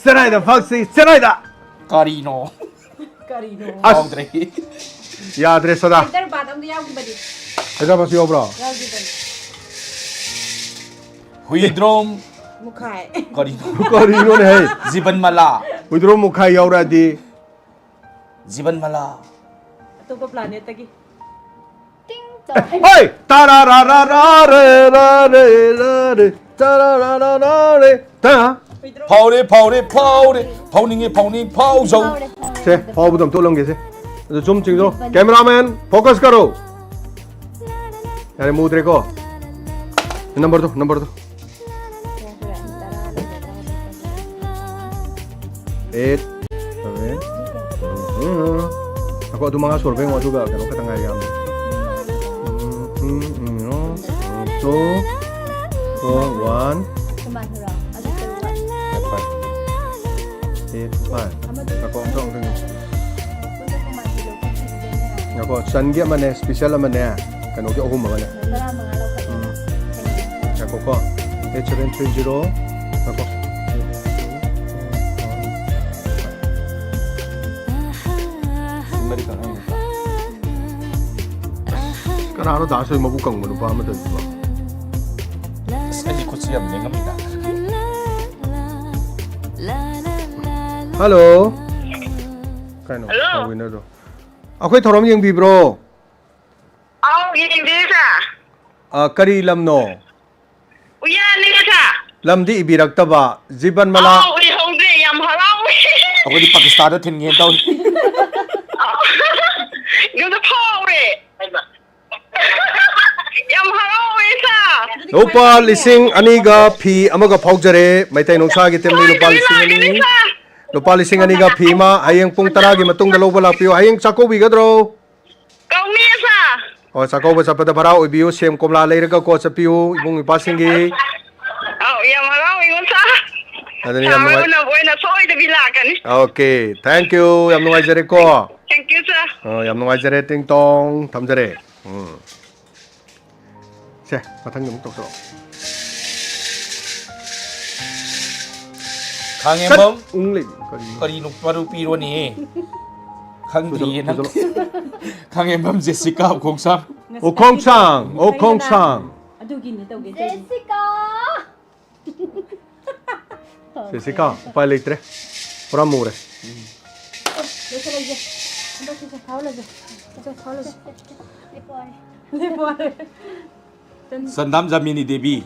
ꯆꯦꯟꯅꯥꯏꯗ ꯐꯥꯎꯁꯤ, ꯆꯦꯟꯅꯥꯏꯗ꯫ ꯀꯔꯤꯅꯣ? ꯀꯔꯤꯅꯣ? ꯑꯁ꯫ ꯀꯥꯎꯗ꯭ꯔꯦ꯫ ꯌꯥꯗ꯭ꯔꯦ ꯁꯗꯥ꯫ ꯍꯥꯏꯗ꯭ꯔꯕꯥꯗ ꯑꯃꯗ ꯌꯥꯎꯈꯤꯕꯅꯤ꯫ ꯍꯥꯏꯗ꯭ꯔꯕꯥꯗꯁꯨ ꯌꯥꯎꯕ꯭ꯔꯣ? ꯌꯥꯎꯈꯤꯕꯅꯤ꯫ ꯍꯨꯏꯗ꯭ꯔꯣꯝ꯫ ꯃꯨꯈꯥꯏ꯫ ꯀꯔꯤꯅꯣ? ꯀꯔꯤꯅꯣꯅꯦ ꯍꯦ? ꯖꯤꯕꯟ ꯃꯂꯥ꯫ ꯍꯨꯏꯗ꯭ꯔꯣꯝ ꯃꯨꯈꯥꯏ ꯌꯥꯎꯔꯛꯑꯗꯤ꯫ ꯖꯤꯕꯟ ꯃꯂꯥ꯫ ꯑꯇꯣꯞꯄ ꯄ꯭ꯂꯥꯅꯦꯠꯇꯒꯤ꯫ ꯍꯣꯏ! ꯇꯥꯔꯥ ꯔꯥ ꯔꯥ ꯔꯥ ꯔꯦ ꯔꯥ ꯔꯦ ꯔꯥ ꯔꯦ ꯇꯥꯔꯥ ꯔꯥ ꯔꯥ ꯔꯥ ꯔꯦ ꯇꯥ꯫ ꯐꯥꯎꯔꯦ ꯐꯥꯎꯔꯦ ꯐꯥꯎꯔꯦ꯫ ꯐꯥꯎꯅꯤꯡꯉꯦ ꯐꯥꯎꯅꯤꯡ ꯐꯥꯎꯖꯧ꯫ ꯁꯦ, ꯐꯥꯎꯕꯗꯣ ꯑꯝꯇ ꯎꯠꯂꯝꯒꯦꯁꯦ꯫ ꯑꯗꯨ ꯆꯨꯝ ꯆꯤꯡꯗꯣ꯫ ꯀꯦꯃꯦꯔꯥꯃꯦꯟ, ꯐꯣꯀꯁ ꯀꯔꯣ꯫ ꯌꯥꯔꯦ, ꯃꯨꯗ꯭ꯔꯦꯀꯣ꯫ ꯅꯝꯕꯔꯗꯣ, ꯅꯝꯕꯔꯗꯣ꯫ Eight, seven. ꯉꯥꯏꯈꯣ, ꯑꯗꯨ ꯃꯉꯥ ꯁꯨꯔꯕ ꯌꯦꯡꯉꯣ, ꯑꯗꯨꯒ ꯀꯩꯅꯣ ꯈꯛꯇ ꯉꯥꯏꯔꯦ ꯌꯥꯝꯅ꯫ Two, four, one. Eight five. ꯉꯥꯏꯈꯣ, ꯑꯝꯇ, ꯑꯝꯇ ꯉꯥꯏꯈꯣ꯫ ꯉꯥꯏꯈꯣ, ꯆꯟꯒꯤ ꯑꯃꯅꯦ, ꯁ꯭ꯄꯤꯁꯦꯜ ꯑꯃꯅꯦ, ꯀꯩꯅꯣꯒꯤ ꯑꯍꯨꯝ ꯑꯃꯅꯦ꯫ ꯎꯝ꯫ ꯉꯥꯏꯈꯣꯀꯣ꯫ Eight seven three zero. ꯉꯥꯏꯈꯣ꯫ ꯀꯅꯥꯅꯣ ꯗꯥ ꯁꯣꯏ ꯃꯕꯨꯛ ꯀꯪꯕ ꯅꯨꯄꯥ ꯑꯃ ꯇꯧꯔꯤꯁꯤꯕꯣ? ꯑꯁ, ꯑꯩꯗꯤ ꯈꯨꯠꯁꯤ ꯌꯥꯝ ꯂꯦꯡꯉꯝꯃꯤꯗ꯫ ꯍꯜꯂꯣ꯫ ꯀꯩꯅꯣ? ꯍꯜꯂꯣ꯫ ꯀꯥꯎꯏꯅꯗꯣ꯫ ꯑꯩꯈꯣꯏ ꯊꯧꯔꯝ ꯌꯦꯡꯕꯤꯕ꯭ꯔꯣ? ꯑꯥꯎ, ꯌꯦꯡꯗꯦ ꯁꯥꯔ꯫ ꯑ, ꯀꯔꯤ ꯂꯝꯅꯣ? ꯎꯌꯥꯅꯤꯅ ꯁꯥꯔ꯫ ꯂꯝꯗꯤ ꯏꯕꯤꯔꯛꯇꯕ꯫ ꯖꯤꯕꯟ ꯃꯂꯥ꯫ ꯑꯥꯎ, ꯎꯏꯍꯧꯗ꯭ꯔꯦ꯫ ꯌꯥꯝ ꯍꯔꯥꯎꯋꯦ꯫ ꯑꯩꯈꯣꯏꯗꯤ ꯄꯥꯀꯤꯁꯇꯥꯟꯗ ꯊꯤꯟꯒꯦꯅ ꯇꯧꯔꯤ꯫ ꯌꯨꯝꯗ ꯐꯥꯎꯔꯦ꯫ ꯌꯥꯝ ꯍꯔꯥꯎꯋꯦ ꯁꯥꯔ꯫ ꯂꯨꯄꯥ ꯂꯤꯁꯤꯡ ꯑꯅꯤꯒ ꯐꯤ ꯑꯃꯒ ꯐꯥꯎꯖꯔꯦ꯫ ꯃꯩꯇꯩ ꯅꯨꯡꯁꯥꯒꯤ ꯇꯤꯝꯅꯤ ꯂꯨꯄꯥ ꯂꯤꯁꯤꯡ ꯑꯅꯤ꯫ ꯂꯨꯄꯥ ꯂꯤꯁꯤꯡ ꯑꯅꯤꯒ ꯐꯤ ꯑꯃ꯫ ꯍꯌꯦꯡ ꯄꯨꯡ ꯇꯔꯥꯒꯤ ꯃꯇꯨꯡꯗ ꯂꯧꯕ ꯂꯥꯛꯄꯤꯌꯨ꯫ ꯍꯌꯦꯡ ꯆꯥꯛꯀꯧꯕꯤꯒꯗ꯭ꯔꯣ? ꯀꯧꯅꯤꯌꯦ ꯁꯥꯔ꯫ ꯑꯣ, ꯆꯥꯛꯀꯧꯕ ꯆꯠꯄꯗ ꯚꯔꯥ ꯑꯣꯏꯕꯤꯌꯨ, ꯁꯦꯝ ꯀꯣꯝꯂꯥ ꯂꯩꯔꯒꯀꯣ ꯆꯠꯄꯤꯌꯨ, ꯏꯕꯨꯡ ꯏꯄ꯭ꯋꯥꯁꯤꯡꯒꯤ꯫ ꯑꯧ, ꯌꯥꯝ ꯍꯔꯥꯎꯋꯤꯉꯣ ꯁꯥꯔ꯫ ꯑꯗꯨꯅꯤ, ꯌꯥꯝ ꯅꯨꯡꯉꯥꯏ-, ꯁꯥꯔ ꯍꯣꯏ ꯎꯅꯕ ꯑꯣꯏꯅ ꯁꯣꯏꯗꯕꯤ ꯂꯥꯛꯀꯅꯤ꯫ ꯑꯣꯀꯦ, thank you, ꯌꯥꯝ ꯅꯨꯡꯉꯥꯏꯖꯔꯦꯀꯣ꯫ Thank you ꯁꯥꯔ꯫ ꯑ, ꯌꯥꯝ ꯅꯨꯡꯉꯥꯏꯖꯔꯦ, ꯇꯤꯡ ꯇꯣꯡ, ꯊꯝꯖꯔꯦ꯫ ꯎꯝ꯫ ꯁꯦ, ꯃꯊꯪꯒꯤ ꯑꯃꯨꯛ ꯇꯧꯊꯣꯔꯛꯑꯣ꯫ ꯈꯥꯡꯉꯦꯝꯕꯝ꯫ ꯎꯪ ꯂꯩ, ꯀꯔꯤꯅꯣ? ꯀꯔꯤꯅꯣ ꯃꯔꯨ ꯄꯤꯔꯣꯅꯦ? ꯈꯪꯗ꯭ꯔꯤꯌꯦ ꯅꯪ꯫ ꯈꯪꯉꯦ ꯃꯝ ꯖꯦꯁꯤꯀꯥ ꯎꯈꯣꯡꯁꯥꯡ꯫ ꯎꯈꯣꯡꯁꯥꯡ, ꯎꯈꯣꯡꯁꯥꯡ꯫ ꯑꯗꯨꯒꯤꯅꯤ ꯇꯧꯒꯦ ꯇꯧꯔꯤꯅꯤ꯫ ꯖꯦꯁꯤꯀꯥ! ꯖꯦꯁꯤꯀꯥ, ꯎꯄꯥꯏ ꯂꯩꯇ꯭ꯔꯦ꯫ ꯄꯨꯔꯥ ꯃꯨꯔꯦ꯫ ꯂꯣꯏꯁꯤꯜꯂꯁꯦ꯫ ꯍꯟꯗꯛꯀꯤꯁꯦ ꯐꯥꯎꯍꯜꯂꯁꯦ꯫ ꯁꯤꯁꯦ ꯐꯥꯎꯍꯜꯂꯁꯦ꯫ ꯂꯦꯞꯄꯣ ꯍꯥꯏꯔꯦ꯫ ꯂꯦꯞꯄꯣ ꯍꯥꯏꯔꯦ꯫ ꯆꯟꯗꯥꯝ ꯖꯥꯃꯤꯅꯤ ꯗꯦꯕꯤ꯫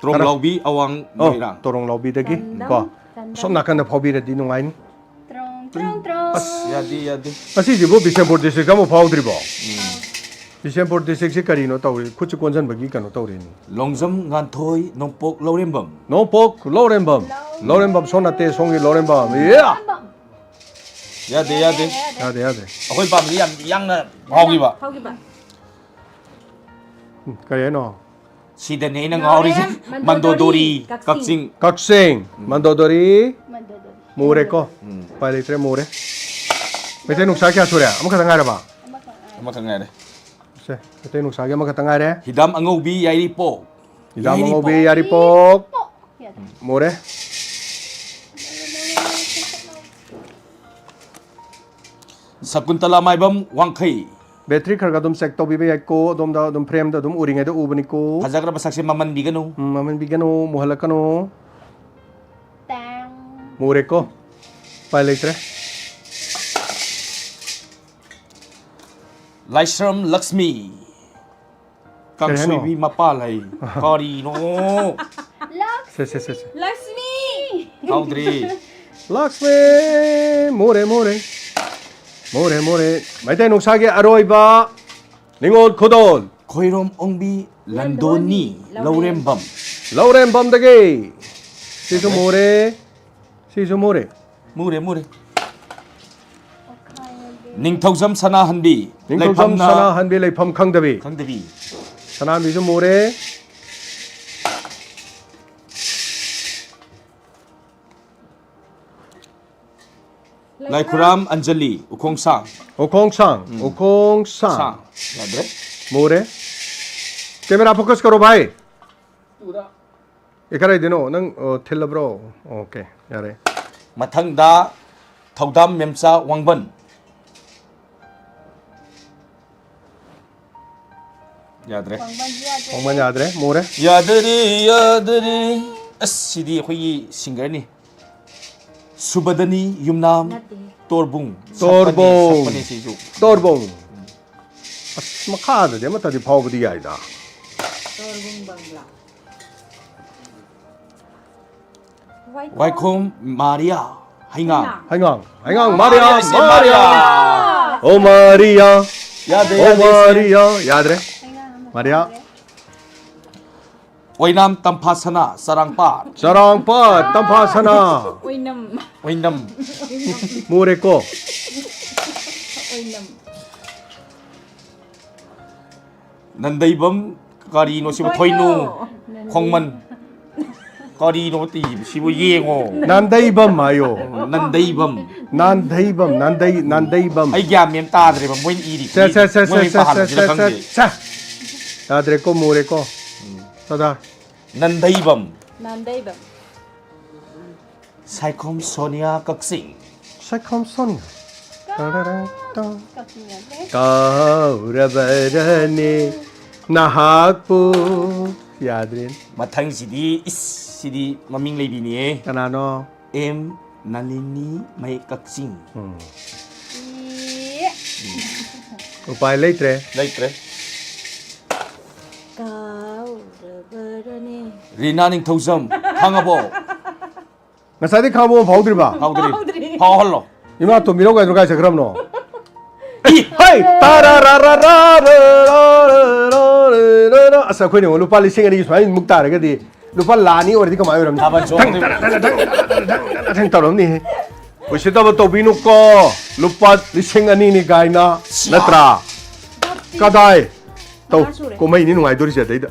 ꯇ꯭ꯔꯣꯡ ꯀꯅꯥ? ꯂꯥꯎꯕꯤ ꯑꯋꯥꯡ ꯑꯣ, ꯃꯣꯏꯔꯥꯡ꯫ ꯇꯣꯔꯣꯡ ꯂꯥꯎꯕꯤꯗꯒꯤ ꯆꯟꯗꯝ, ꯀꯣ꯫ ꯆꯟꯗꯝ꯫ ꯑꯁꯣꯝ ꯅꯥꯀꯟꯗ ꯐꯥꯎꯕꯤꯔꯗꯤ ꯅꯨꯡꯉꯥꯏꯅꯤ꯫ ꯇ꯭ꯔꯣꯡ, ꯇ꯭ꯔꯣꯡ, ꯇ꯭ꯔꯣꯡ꯫ ꯑꯁ, ꯌꯥꯗꯦ, ꯌꯥꯗꯦ꯫ ꯑꯁꯤꯁꯤꯕꯨ ꯕꯤꯁꯦꯝꯄꯨꯔ district ꯑꯃ ꯐꯥꯎꯗ꯭ꯔꯤꯕꯣ? ꯎꯝ꯫ ꯕꯤꯁꯦꯝꯄꯨꯔ districtꯁꯤ ꯀꯔꯤꯅꯣ ꯇꯧꯔꯤ? ꯈꯨꯠꯁꯨ ꯀꯣꯟꯁꯤꯟꯕꯒꯤ ꯀꯩꯅꯣ ꯇꯧꯔꯤꯅꯤ꯫ ꯂꯣꯡꯖꯝ ꯉꯥꯟꯊꯣꯏ ꯅꯣꯡꯄꯣꯛ ꯂꯧꯔꯦꯝꯕꯝ꯫ ꯅꯣꯡꯄꯣꯛ ꯂꯧꯔꯦꯝꯕꯝ꯫ ꯂꯧꯔꯦꯝꯕꯝ ꯁꯣꯝ ꯅꯠꯇꯦ, ꯁꯣꯝꯒꯤ ꯂꯧꯔꯦꯝꯕꯝ꯫ ꯌꯥ! ꯌꯥꯗꯦ, ꯌꯥꯗꯦ꯫ ꯌꯥꯗꯦ, ꯌꯥꯗꯦ꯫ ꯑꯩꯈꯣꯏ ꯄꯥꯝꯃꯤꯁꯦ ꯌꯥꯝ ꯌꯥꯡꯅ ꯐꯥꯎꯈꯤꯕ꯫ ꯐꯥꯎꯈꯤꯕ꯫ ꯎꯝ, ꯀꯔꯤ ꯍꯥꯏꯅꯣ? ꯁꯤꯗꯅꯦ ꯑꯩꯅ ꯉꯥꯎꯔꯤꯁꯦ꯫ ꯂꯧꯔꯦꯝ, ꯃꯟꯗꯣꯗꯣꯔꯤ, ꯃꯟꯗꯣꯗꯣꯔꯤ, ꯀꯛꯆꯤꯡ꯫ ꯀꯛꯆꯤꯡ꯫ ꯎꯝ꯫ ꯃꯟꯗꯣꯗꯣꯔꯤ꯫ ꯃꯟꯗꯣꯗꯣꯔꯤ꯫ ꯃꯨꯔꯦꯀꯣ꯫ ꯎꯝ꯫ ꯎꯄꯥꯏ ꯂꯩꯇ꯭ꯔꯦ, ꯃꯨꯔꯦ꯫ ꯃꯩꯇꯩ ꯅꯨꯡꯁꯥ ꯀꯌꯥ ꯁꯨꯔꯦ? ꯑꯃꯈꯛꯇ ꯉꯥꯏꯔꯕ? ꯑꯃꯈꯛ ꯉꯥꯏꯔꯦ꯫ ꯑꯃꯈꯛ ꯉꯥꯏꯔꯦ꯫ ꯁꯦ, ꯃꯩꯇꯩ ꯅꯨꯡꯁꯥꯒꯤ ꯑꯃꯈꯛꯇ ꯉꯥꯏꯔꯦ꯫ ꯍꯤꯗꯥꯝ ꯑꯉꯧꯕꯤ ꯌꯥꯏꯔꯤꯄꯣꯛ꯫ ꯍꯤꯗꯥꯝ ꯌꯥꯏꯔꯤꯄꯣꯛ꯫ ꯑꯉꯧꯕꯤ ꯌꯥꯏꯔꯤꯄꯣꯛ꯫ ꯌꯥꯏꯔꯤꯄꯣꯛ꯫ ꯃꯨꯔꯦ꯫ ꯁꯀꯨꯟꯇꯂꯥ ꯃꯥꯏꯕꯝ ꯋꯥꯡꯈꯩ꯫ Battery ꯈꯔ ꯈꯔ ꯑꯗꯨꯝ check ꯇꯧꯕꯤꯕ ꯌꯥꯏꯀꯣ, ꯑꯗꯣꯝꯗ ꯑꯗꯨꯝ frameꯗ ꯑꯗꯨꯝ ꯎꯔꯤꯉꯩꯗ ꯎꯕꯅꯤꯀꯣ꯫ ꯐꯖꯈ꯭ꯔꯕ ꯁꯛꯁꯦ ꯃꯃꯟꯕꯤꯒꯅꯨ꯫ ꯎꯝ, ꯃꯃꯟꯕꯤꯒꯅꯨ, ꯃꯨꯍꯜꯂꯛꯀꯅꯨ꯫ ꯇꯥꯡ꯫ ꯃꯨꯔꯦꯀꯣ, ꯎꯄꯥꯏ ꯂꯩꯇ꯭ꯔꯦ꯫ ꯂꯥꯏꯁ꯭ꯔꯝ ꯂꯛꯁꯃꯤ꯫ ꯀꯔꯤ ꯍꯥꯏꯅꯣ? ꯀꯥꯡꯁꯣꯏꯕꯤ ꯃꯄꯥꯜ ꯍꯥꯏ꯫ ꯀꯔꯤꯅꯣ? ꯁꯦ, ꯁꯦ, ꯁꯦ, ꯁꯦ꯫ ꯂꯛꯁꯃꯤ! ꯀꯥꯎꯗ꯭ꯔꯤ꯫ ꯂꯛꯁꯃꯤ! ꯃꯨꯔꯦ, ꯃꯨꯔꯦ꯫ ꯃꯨꯔꯦ, ꯃꯨꯔꯦ꯫ ꯃꯩꯇꯩ ꯅꯨꯡꯁꯥꯒꯤ ꯑꯔꯣꯏꯕ ꯅꯤꯉꯣꯜ ꯈꯨꯗꯣꯜ꯫ ꯈꯣꯏꯔꯣꯝ ꯑꯣꯡꯕꯤ ꯂꯟꯗꯣꯅꯤ ꯂꯧꯔꯦꯝꯕꯝ꯫ ꯂꯧꯔꯦꯝꯕꯝꯗꯒꯤ꯫ ꯁꯤꯁꯨ ꯃꯨꯔꯦ꯫ ꯁꯤꯁꯨ ꯃꯨꯔꯦ꯫ ꯃꯨꯔꯦ, ꯃꯨꯔꯦ꯫ ꯅꯤꯡꯊꯧꯖꯝ ꯁꯅꯥꯍꯟꯕꯤ꯫ ꯅꯤꯡꯊꯧꯖꯝ ꯂꯩꯐꯝꯅ ꯁꯅꯥꯍꯟꯕꯤ ꯂꯩꯐꯝ ꯈꯪꯗꯕꯤ꯫ ꯈꯪꯗꯕꯤ꯫ ꯁꯅꯥꯍꯟꯕꯤꯁꯨ ꯃꯨꯔꯦ꯫ ꯂꯥꯏꯈꯨꯔꯥꯝ ꯑꯟꯖꯂꯤ, ꯎꯈꯣꯡꯁꯥꯡ꯫ ꯎꯈꯣꯡꯁꯥꯡ, ꯎꯝ꯫ ꯎꯈꯣꯡꯁꯥꯡ꯫ ꯁꯥꯡ꯫ ꯌꯥꯗ꯭ꯔꯦ꯫ ꯃꯨꯔꯦ꯫ Camera focus ꯀꯔꯣ ꯚꯥꯏ꯫ ꯑꯦ, ꯀꯗꯥꯏꯗꯅꯣ? ꯅꯪ, ꯑꯣ, ꯊꯤꯜꯂꯕ꯭ꯔꯣ? OK, ꯌꯥꯔꯦ꯫ ꯃꯊꯪꯗ ꯊꯧꯗꯥꯝ ꯃꯦꯝꯆꯥ ꯋꯥꯡꯕꯟ꯫ ꯌꯥꯗ꯭ꯔꯦ꯫ ꯈꯣꯡꯕꯟꯁꯨ ꯌꯥꯗ꯭ꯔꯦ꯫ ꯈꯣꯡꯕꯟ ꯌꯥꯗ꯭ꯔꯦ꯫ ꯃꯨꯔꯦ꯫ ꯌꯥꯗꯔꯤ, ꯌꯥꯗꯔꯤ꯫ ꯑꯁ, ꯁꯤꯗꯤ ꯑꯩꯈꯣꯏꯒꯤ ꯁꯤꯡꯒꯔꯅꯤ꯫ ꯁꯨꯕꯗꯅꯤ ꯌꯨꯝꯅꯥꯝ ꯅꯠꯇꯦ꯫ ꯇꯣꯔꯕꯨꯡ꯫ ꯇꯣꯔꯕꯨꯡ꯫ ꯁꯛꯄꯅꯦ, ꯁꯛꯄꯅꯦ ꯁꯤꯁꯨ꯫ ꯇꯣꯔꯕꯣꯡ꯫ ꯑꯁ, ꯃꯈꯥꯗꯗꯤ ꯑꯃꯠꯇꯗꯤ ꯐꯥꯎꯕꯗꯤ ꯌꯥꯏꯗ꯫ ꯇꯣꯔꯕꯨꯡ ꯕꯪꯒ꯭ꯂꯥ꯫ ꯋꯥꯏꯈꯣꯝ꯫ ꯋꯥꯏꯈꯣꯝ ꯃꯥꯔꯤꯌꯥ ꯍꯩꯉꯥꯡ꯫ ꯍꯩꯉꯥꯡ꯫ ꯍꯩꯉꯥꯡ ꯃꯥꯔꯤꯌꯥ꯫ ꯁꯤ ꯃꯥꯔꯤꯌꯥ꯫ ꯃꯥꯔꯤꯌꯥ꯫ ꯑꯣ ꯃꯥꯔꯤꯌꯥ꯫ ꯌꯥꯗꯦ, ꯑꯣ ꯌꯥꯗꯦ, ꯁꯤ꯫ ꯃꯥꯔꯤꯌꯥ꯫ ꯌꯥꯗ꯭ꯔꯦ꯫ ꯍꯩꯉꯥꯡ ꯑꯃ ꯃꯥꯔꯤꯌꯥ꯫ ꯇꯥꯔꯦ꯫ ꯑꯣꯏꯅꯥꯝ ꯇꯝꯐꯥꯁꯅꯥ ꯆꯔꯥꯡꯄꯥꯠ꯫ ꯆꯔꯥꯡꯄꯥꯠ ꯇꯝꯐꯥꯁꯅꯥ꯫ ꯑꯣꯏꯅꯝ꯫ ꯑꯣꯏꯅꯝ꯫ ꯃꯨꯔꯦꯀꯣ꯫ ꯑꯣꯏꯅꯝ꯫ ꯅꯟꯗꯩꯕꯝ ꯀꯔꯤꯅꯣ ꯁꯤꯕꯨ? ꯊꯣꯏꯅꯨ꯫ ꯈꯣꯡꯃꯟ꯫ ꯀꯔꯤꯅꯣ ꯇꯤꯕ ꯁꯤꯕꯨ ꯌꯦꯡꯉꯣ꯫ ꯅꯥꯟꯗꯩꯕꯝ ꯍꯥꯏꯌꯣ꯫ ꯅꯟꯗꯩꯕꯝ꯫ ꯅꯥꯟꯗꯩꯕꯝ ꯅꯥꯟꯗꯩ ꯅꯥꯟꯗꯩꯕꯝ꯫ ꯑꯩ ꯒ꯭ꯌꯥꯟ ꯃꯦꯟ ꯇꯥꯗ꯭ꯔꯦꯕ ꯃꯣꯏꯅ ꯏꯔꯤ ꯁꯦ ꯁꯦ ꯁꯦ ꯁꯦ ꯃꯣꯏ ꯁꯦ ꯄꯥꯍꯜꯂꯁꯤꯔ ꯁꯦ ꯈꯪꯗꯦ꯫ ꯁꯦ꯫ ꯌꯥꯗ꯭ꯔꯦꯀꯣ ꯃꯨꯔꯦꯀꯣ꯫ ꯇꯗꯥ꯫ ꯅꯟꯗꯩꯕꯝ꯫ ꯅꯥꯟꯗꯩꯕꯝ꯫ ꯁꯥꯏꯈꯣꯝ ꯁꯣꯅꯤꯌꯥ ꯀꯛꯆꯤꯡ꯫ ꯁꯥꯏꯈꯣꯝ ꯁꯣꯅꯤꯌꯥ꯫ ꯇꯔꯥꯔꯥ ꯇꯥ꯫ ꯀꯛꯆꯤꯡ ꯌꯥꯗ꯭ꯔꯦ꯫ ꯀꯥꯎꯔꯕꯔꯅꯦ ꯅꯍꯥꯛꯄꯨ꯫ ꯌꯥꯗ꯭ꯔꯦꯅꯦ꯫ ꯃꯊꯪꯁꯤꯗꯤ ꯏꯁ ꯁꯤꯗꯤ ꯃꯃꯤꯡ ꯂꯩꯕꯤꯅꯤꯌꯦ꯫ ꯀꯅꯥꯅꯣ? ꯑꯦꯝ ꯅꯂꯤꯅꯤ ꯃꯩ ꯀꯛꯆꯤꯡ꯫ ꯎꯝ꯫ ꯏ꯫ ꯎꯄꯥꯏ ꯂꯩꯇ꯭ꯔꯦ꯫ ꯂꯩꯇ꯭ꯔꯦ꯫ ꯀꯥꯎꯔꯕꯔꯅꯦ꯫ ꯔꯤꯅꯥ ꯅꯤꯡꯊꯧꯖꯝ ꯈꯪꯉꯕꯣ? ꯉꯁꯥꯏꯗꯤ ꯈꯥꯡꯕꯣꯝ ꯐꯥꯎꯗ꯭ꯔꯤꯕ? ꯐꯥꯎꯗ꯭ꯔꯤ꯫ ꯐꯥꯎꯗ꯭ꯔꯤ꯫ ꯐꯥꯎꯍꯜꯂꯣ꯫ ꯏꯃꯥ ꯇꯣꯝꯕꯤꯔꯣ ꯀꯥꯏꯗ꯭ꯔꯣ ꯀꯥꯏ ꯆꯠꯈ꯭ꯔꯕꯅꯣ? ꯏ! ꯍꯩ! ꯇꯥꯔꯥꯔꯥꯔꯥꯔꯥꯔꯥꯔꯥꯔꯥꯔꯥꯔꯥ! ꯑꯁ ꯑꯩꯈꯣꯏꯅ ꯑꯃꯨꯛ ꯂꯨꯄꯥ ꯂꯤꯁꯤꯡ ꯑꯅꯤꯒꯤ ꯁꯨꯃꯥꯏꯅ ꯃꯨꯛ ꯇꯥꯔꯒꯗꯤ ꯂꯨꯄꯥ ꯂꯥꯈ ꯑꯅꯤ ꯑꯣꯏꯔꯗꯤ ꯀꯃꯥꯏ ꯑꯣꯏꯔꯝꯅꯤ? ꯊꯥꯕꯜ ꯆꯣꯡꯗ꯭ꯔꯤ꯫ ꯊꯪ ꯊꯪ ꯊꯪ ꯊꯪ ꯊꯪ ꯊꯪ ꯊꯪ ꯇꯧꯔꯝꯅꯤ꯫ ꯎꯁꯤꯠꯇꯕ ꯇꯧꯕꯤꯅꯨꯀꯣ꯫ ꯂꯨꯄꯥ ꯂꯤꯁꯤꯡ ꯑꯅꯤꯅꯤ ꯀꯥꯏꯅ ꯅꯠꯇ꯭ꯔꯥ? ꯀꯗꯥꯏ? ꯇꯧ꯫ ꯃꯉꯥ ꯁꯨꯔꯦ꯫ ꯀꯨꯝꯍꯩꯅꯤ ꯅꯨꯡꯉꯥꯏꯗꯣꯔꯤꯁꯦ ꯑꯗꯩꯗ꯫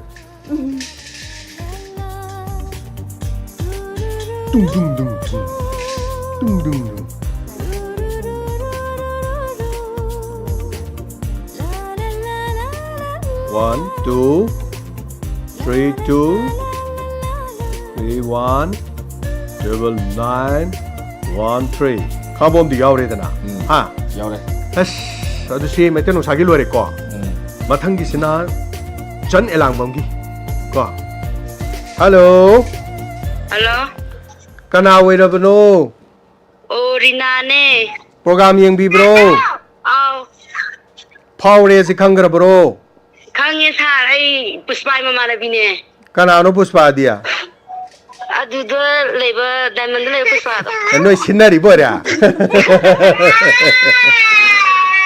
ꯇꯨꯡ ꯗꯨꯡ ꯗꯨꯡ ꯗꯨꯡ꯫ ꯇꯨꯡ ꯗꯨꯡ ꯗꯨꯡ꯫ One, two, three, two, three, one, double nine, one, three. ꯈꯥꯡꯕꯣꯝꯗꯤ ꯌꯥꯎꯔꯦꯗꯅ꯫ ꯎꯝ꯫ ꯍꯥ? ꯌꯥꯎꯔꯦ꯫ ꯑꯁ, ꯑꯗꯨ ꯁꯤ ꯃꯩꯇꯩ ꯅꯨꯡꯁꯥꯒꯤ ꯂꯣꯏꯔꯦꯀꯣ꯫ ꯎꯝ꯫ ꯃꯊꯪꯒꯤꯁꯤꯅ ꯆꯟ ꯑꯦꯂꯥꯡꯕꯝꯒꯤ ꯀꯣ꯫ ꯍꯜꯂꯣ꯫ ꯍꯜꯂꯣ꯫ ꯀꯅꯥ ꯑꯣꯏꯔꯕꯅꯣ? ꯑꯣ, ꯔꯤꯅꯥꯅꯦ꯫ ꯄ꯭ꯔꯣꯒ꯭ꯔꯥꯝ ꯌꯦꯡꯕꯤꯕ꯭ꯔꯣ? ꯑꯥꯎ꯫ ꯐꯥꯎꯔꯦ ꯁꯤ ꯈꯪꯈ꯭ꯔꯕ꯭ꯔꯣ? ꯈꯪꯉꯦ ꯁꯥꯔ, ꯑꯩ ꯄꯨꯁꯄꯥꯒꯤ ꯃꯃꯥꯟꯅꯕꯤꯅꯦ꯫ ꯀꯅꯥꯅꯣ ꯄꯨꯁꯄꯥꯗꯤ? ꯑꯗꯨꯗ ꯂꯩꯕ, ꯗꯥꯏꯃꯟꯗ ꯂꯩꯕ ꯄꯨꯁꯄꯥꯗꯣ꯫ ꯑꯦ, ꯅꯣꯏ ꯁꯤꯟꯅꯔꯤꯕ ꯑꯣꯏꯔꯦ?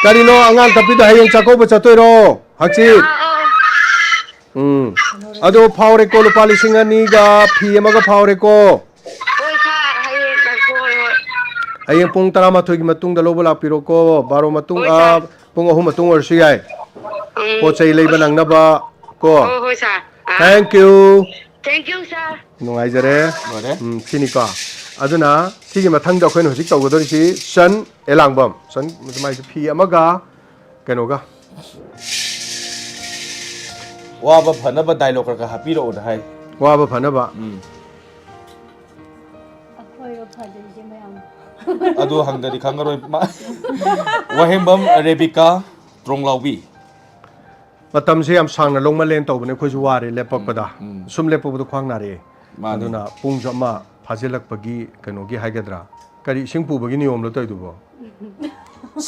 ꯀꯔꯤꯅꯣ ꯑꯉꯥꯡ ꯀꯞꯄꯤꯗꯣ? ꯍꯌꯦꯡ ꯆꯥꯛꯀꯧꯕ ꯆꯠꯇꯣꯏꯔꯣ? ꯍꯪꯆꯤꯠ? ꯑꯥ, ꯑꯥ꯫ ꯎꯝ꯫ ꯑꯗꯣ ꯐꯥꯎꯔꯦꯀꯣ, ꯂꯨꯄꯥ ꯂꯤꯁꯤꯡ ꯑꯅꯤꯒ ꯐꯤ ꯑꯃꯒ ꯐꯥꯎꯔꯦꯀꯣ꯫ ꯍꯣꯏ ꯁꯥꯔ, ꯍꯌꯦꯡ ꯂꯥꯛꯄ, ꯍꯣꯏ, ꯍꯣꯏ꯫ ꯍꯌꯦꯡ ꯄꯨꯡ ꯇꯔꯥꯃꯥꯊꯣꯏꯒꯤ ꯃꯇꯨꯡꯗ ꯂꯧꯕ ꯂꯥꯛꯄꯤꯔꯣꯀꯣ꯫ ꯕꯥꯔꯣ ꯃꯇꯨꯡ, ꯍꯣꯏ ꯑꯥ, ꯁꯥꯔ꯫ ꯄꯨꯡ ꯑꯍꯨꯝ ꯃꯇꯨꯡ ꯑꯣꯏꯔꯁꯨ ꯌꯥꯏ꯫ ꯎꯝ꯫ ꯄꯣꯠ ꯆꯩ ꯂꯩꯕ ꯅꯪꯅꯕ ꯀꯣ꯫ ꯍꯣꯏ, ꯍꯣꯏ ꯁꯥꯔ꯫ ꯑꯥ꯫ Thank you꯫ Thank you ꯁꯥꯔ꯫ ꯅꯨꯡꯉꯥꯏꯖꯔꯦ꯫ ꯂꯣꯏꯔꯦ꯫ ꯎꯝ, ꯁꯤꯅꯤꯀꯣ꯫ ꯑꯗꯨꯅ ꯁꯤꯒꯤ ꯃꯊꯪꯗ ꯑꯩꯈꯣꯏꯅ ꯍꯧꯖꯤꯛ ꯇꯧꯒꯗꯧꯔꯤꯁꯤ ꯆꯟ ꯑꯦꯂꯥꯡꯕꯝ꯫ ꯆꯟ, ꯃꯥꯏꯁꯦ ꯐꯤ ꯑꯃꯒ ꯀꯩꯅꯣꯒ꯫ ꯋꯥꯕ ꯐꯅꯕ ꯗꯥꯏꯂꯣꯒ ꯈꯔ ꯈꯔ ꯍꯥꯞꯄꯤꯔꯛꯑꯣꯅ ꯍꯥꯏ꯫ ꯋꯥꯕ ꯐꯅꯕ꯫ ꯎꯝ꯫ ꯑꯩꯈꯣꯏꯔꯣ ꯐꯗꯣꯏꯁꯦ ꯃꯌꯥꯝ? ꯑꯗꯨ ꯍꯪꯗ꯭ꯔꯗꯤ ꯈꯪꯉꯔꯣꯏ꯫ ꯃꯥ-, ꯋꯥꯍꯦꯡꯕꯝ ꯔꯦꯕꯤꯀꯥ ꯇ꯭ꯔꯣꯡꯂꯥꯎꯕꯤ꯫ ꯃꯇꯝꯁꯦ ꯌꯥꯝ ꯁꯥꯡꯅ ꯂꯧꯃꯜꯂꯦꯅ ꯇꯧꯕꯅꯦ, ꯑꯩꯈꯣꯏꯁꯨ ꯋꯥꯔꯦ ꯂꯦꯞꯄꯛꯄꯗ꯫ ꯎꯝ, ꯎꯝ꯫ ꯁꯨꯝ ꯂꯦꯞꯄꯛꯄꯗꯣ ꯈ꯭ꯋꯥꯡ ꯅꯥꯔꯛꯑꯦ꯫ ꯃꯥꯅꯤ꯫ ꯑꯗꯨꯅ ꯄꯨꯡꯁꯨ ꯑꯃ ꯐꯥꯖꯤꯜꯂꯛꯄꯒꯤ ꯀꯩꯅꯣꯒꯤ ꯍꯥꯏꯒꯗ꯭ꯔꯥ? ꯀꯔꯤ ꯏꯁꯤꯡ ꯄꯨꯕꯒꯤ ꯅꯤꯌꯣꯝꯂꯣ ꯇꯧꯔꯤꯗꯨꯕꯣ?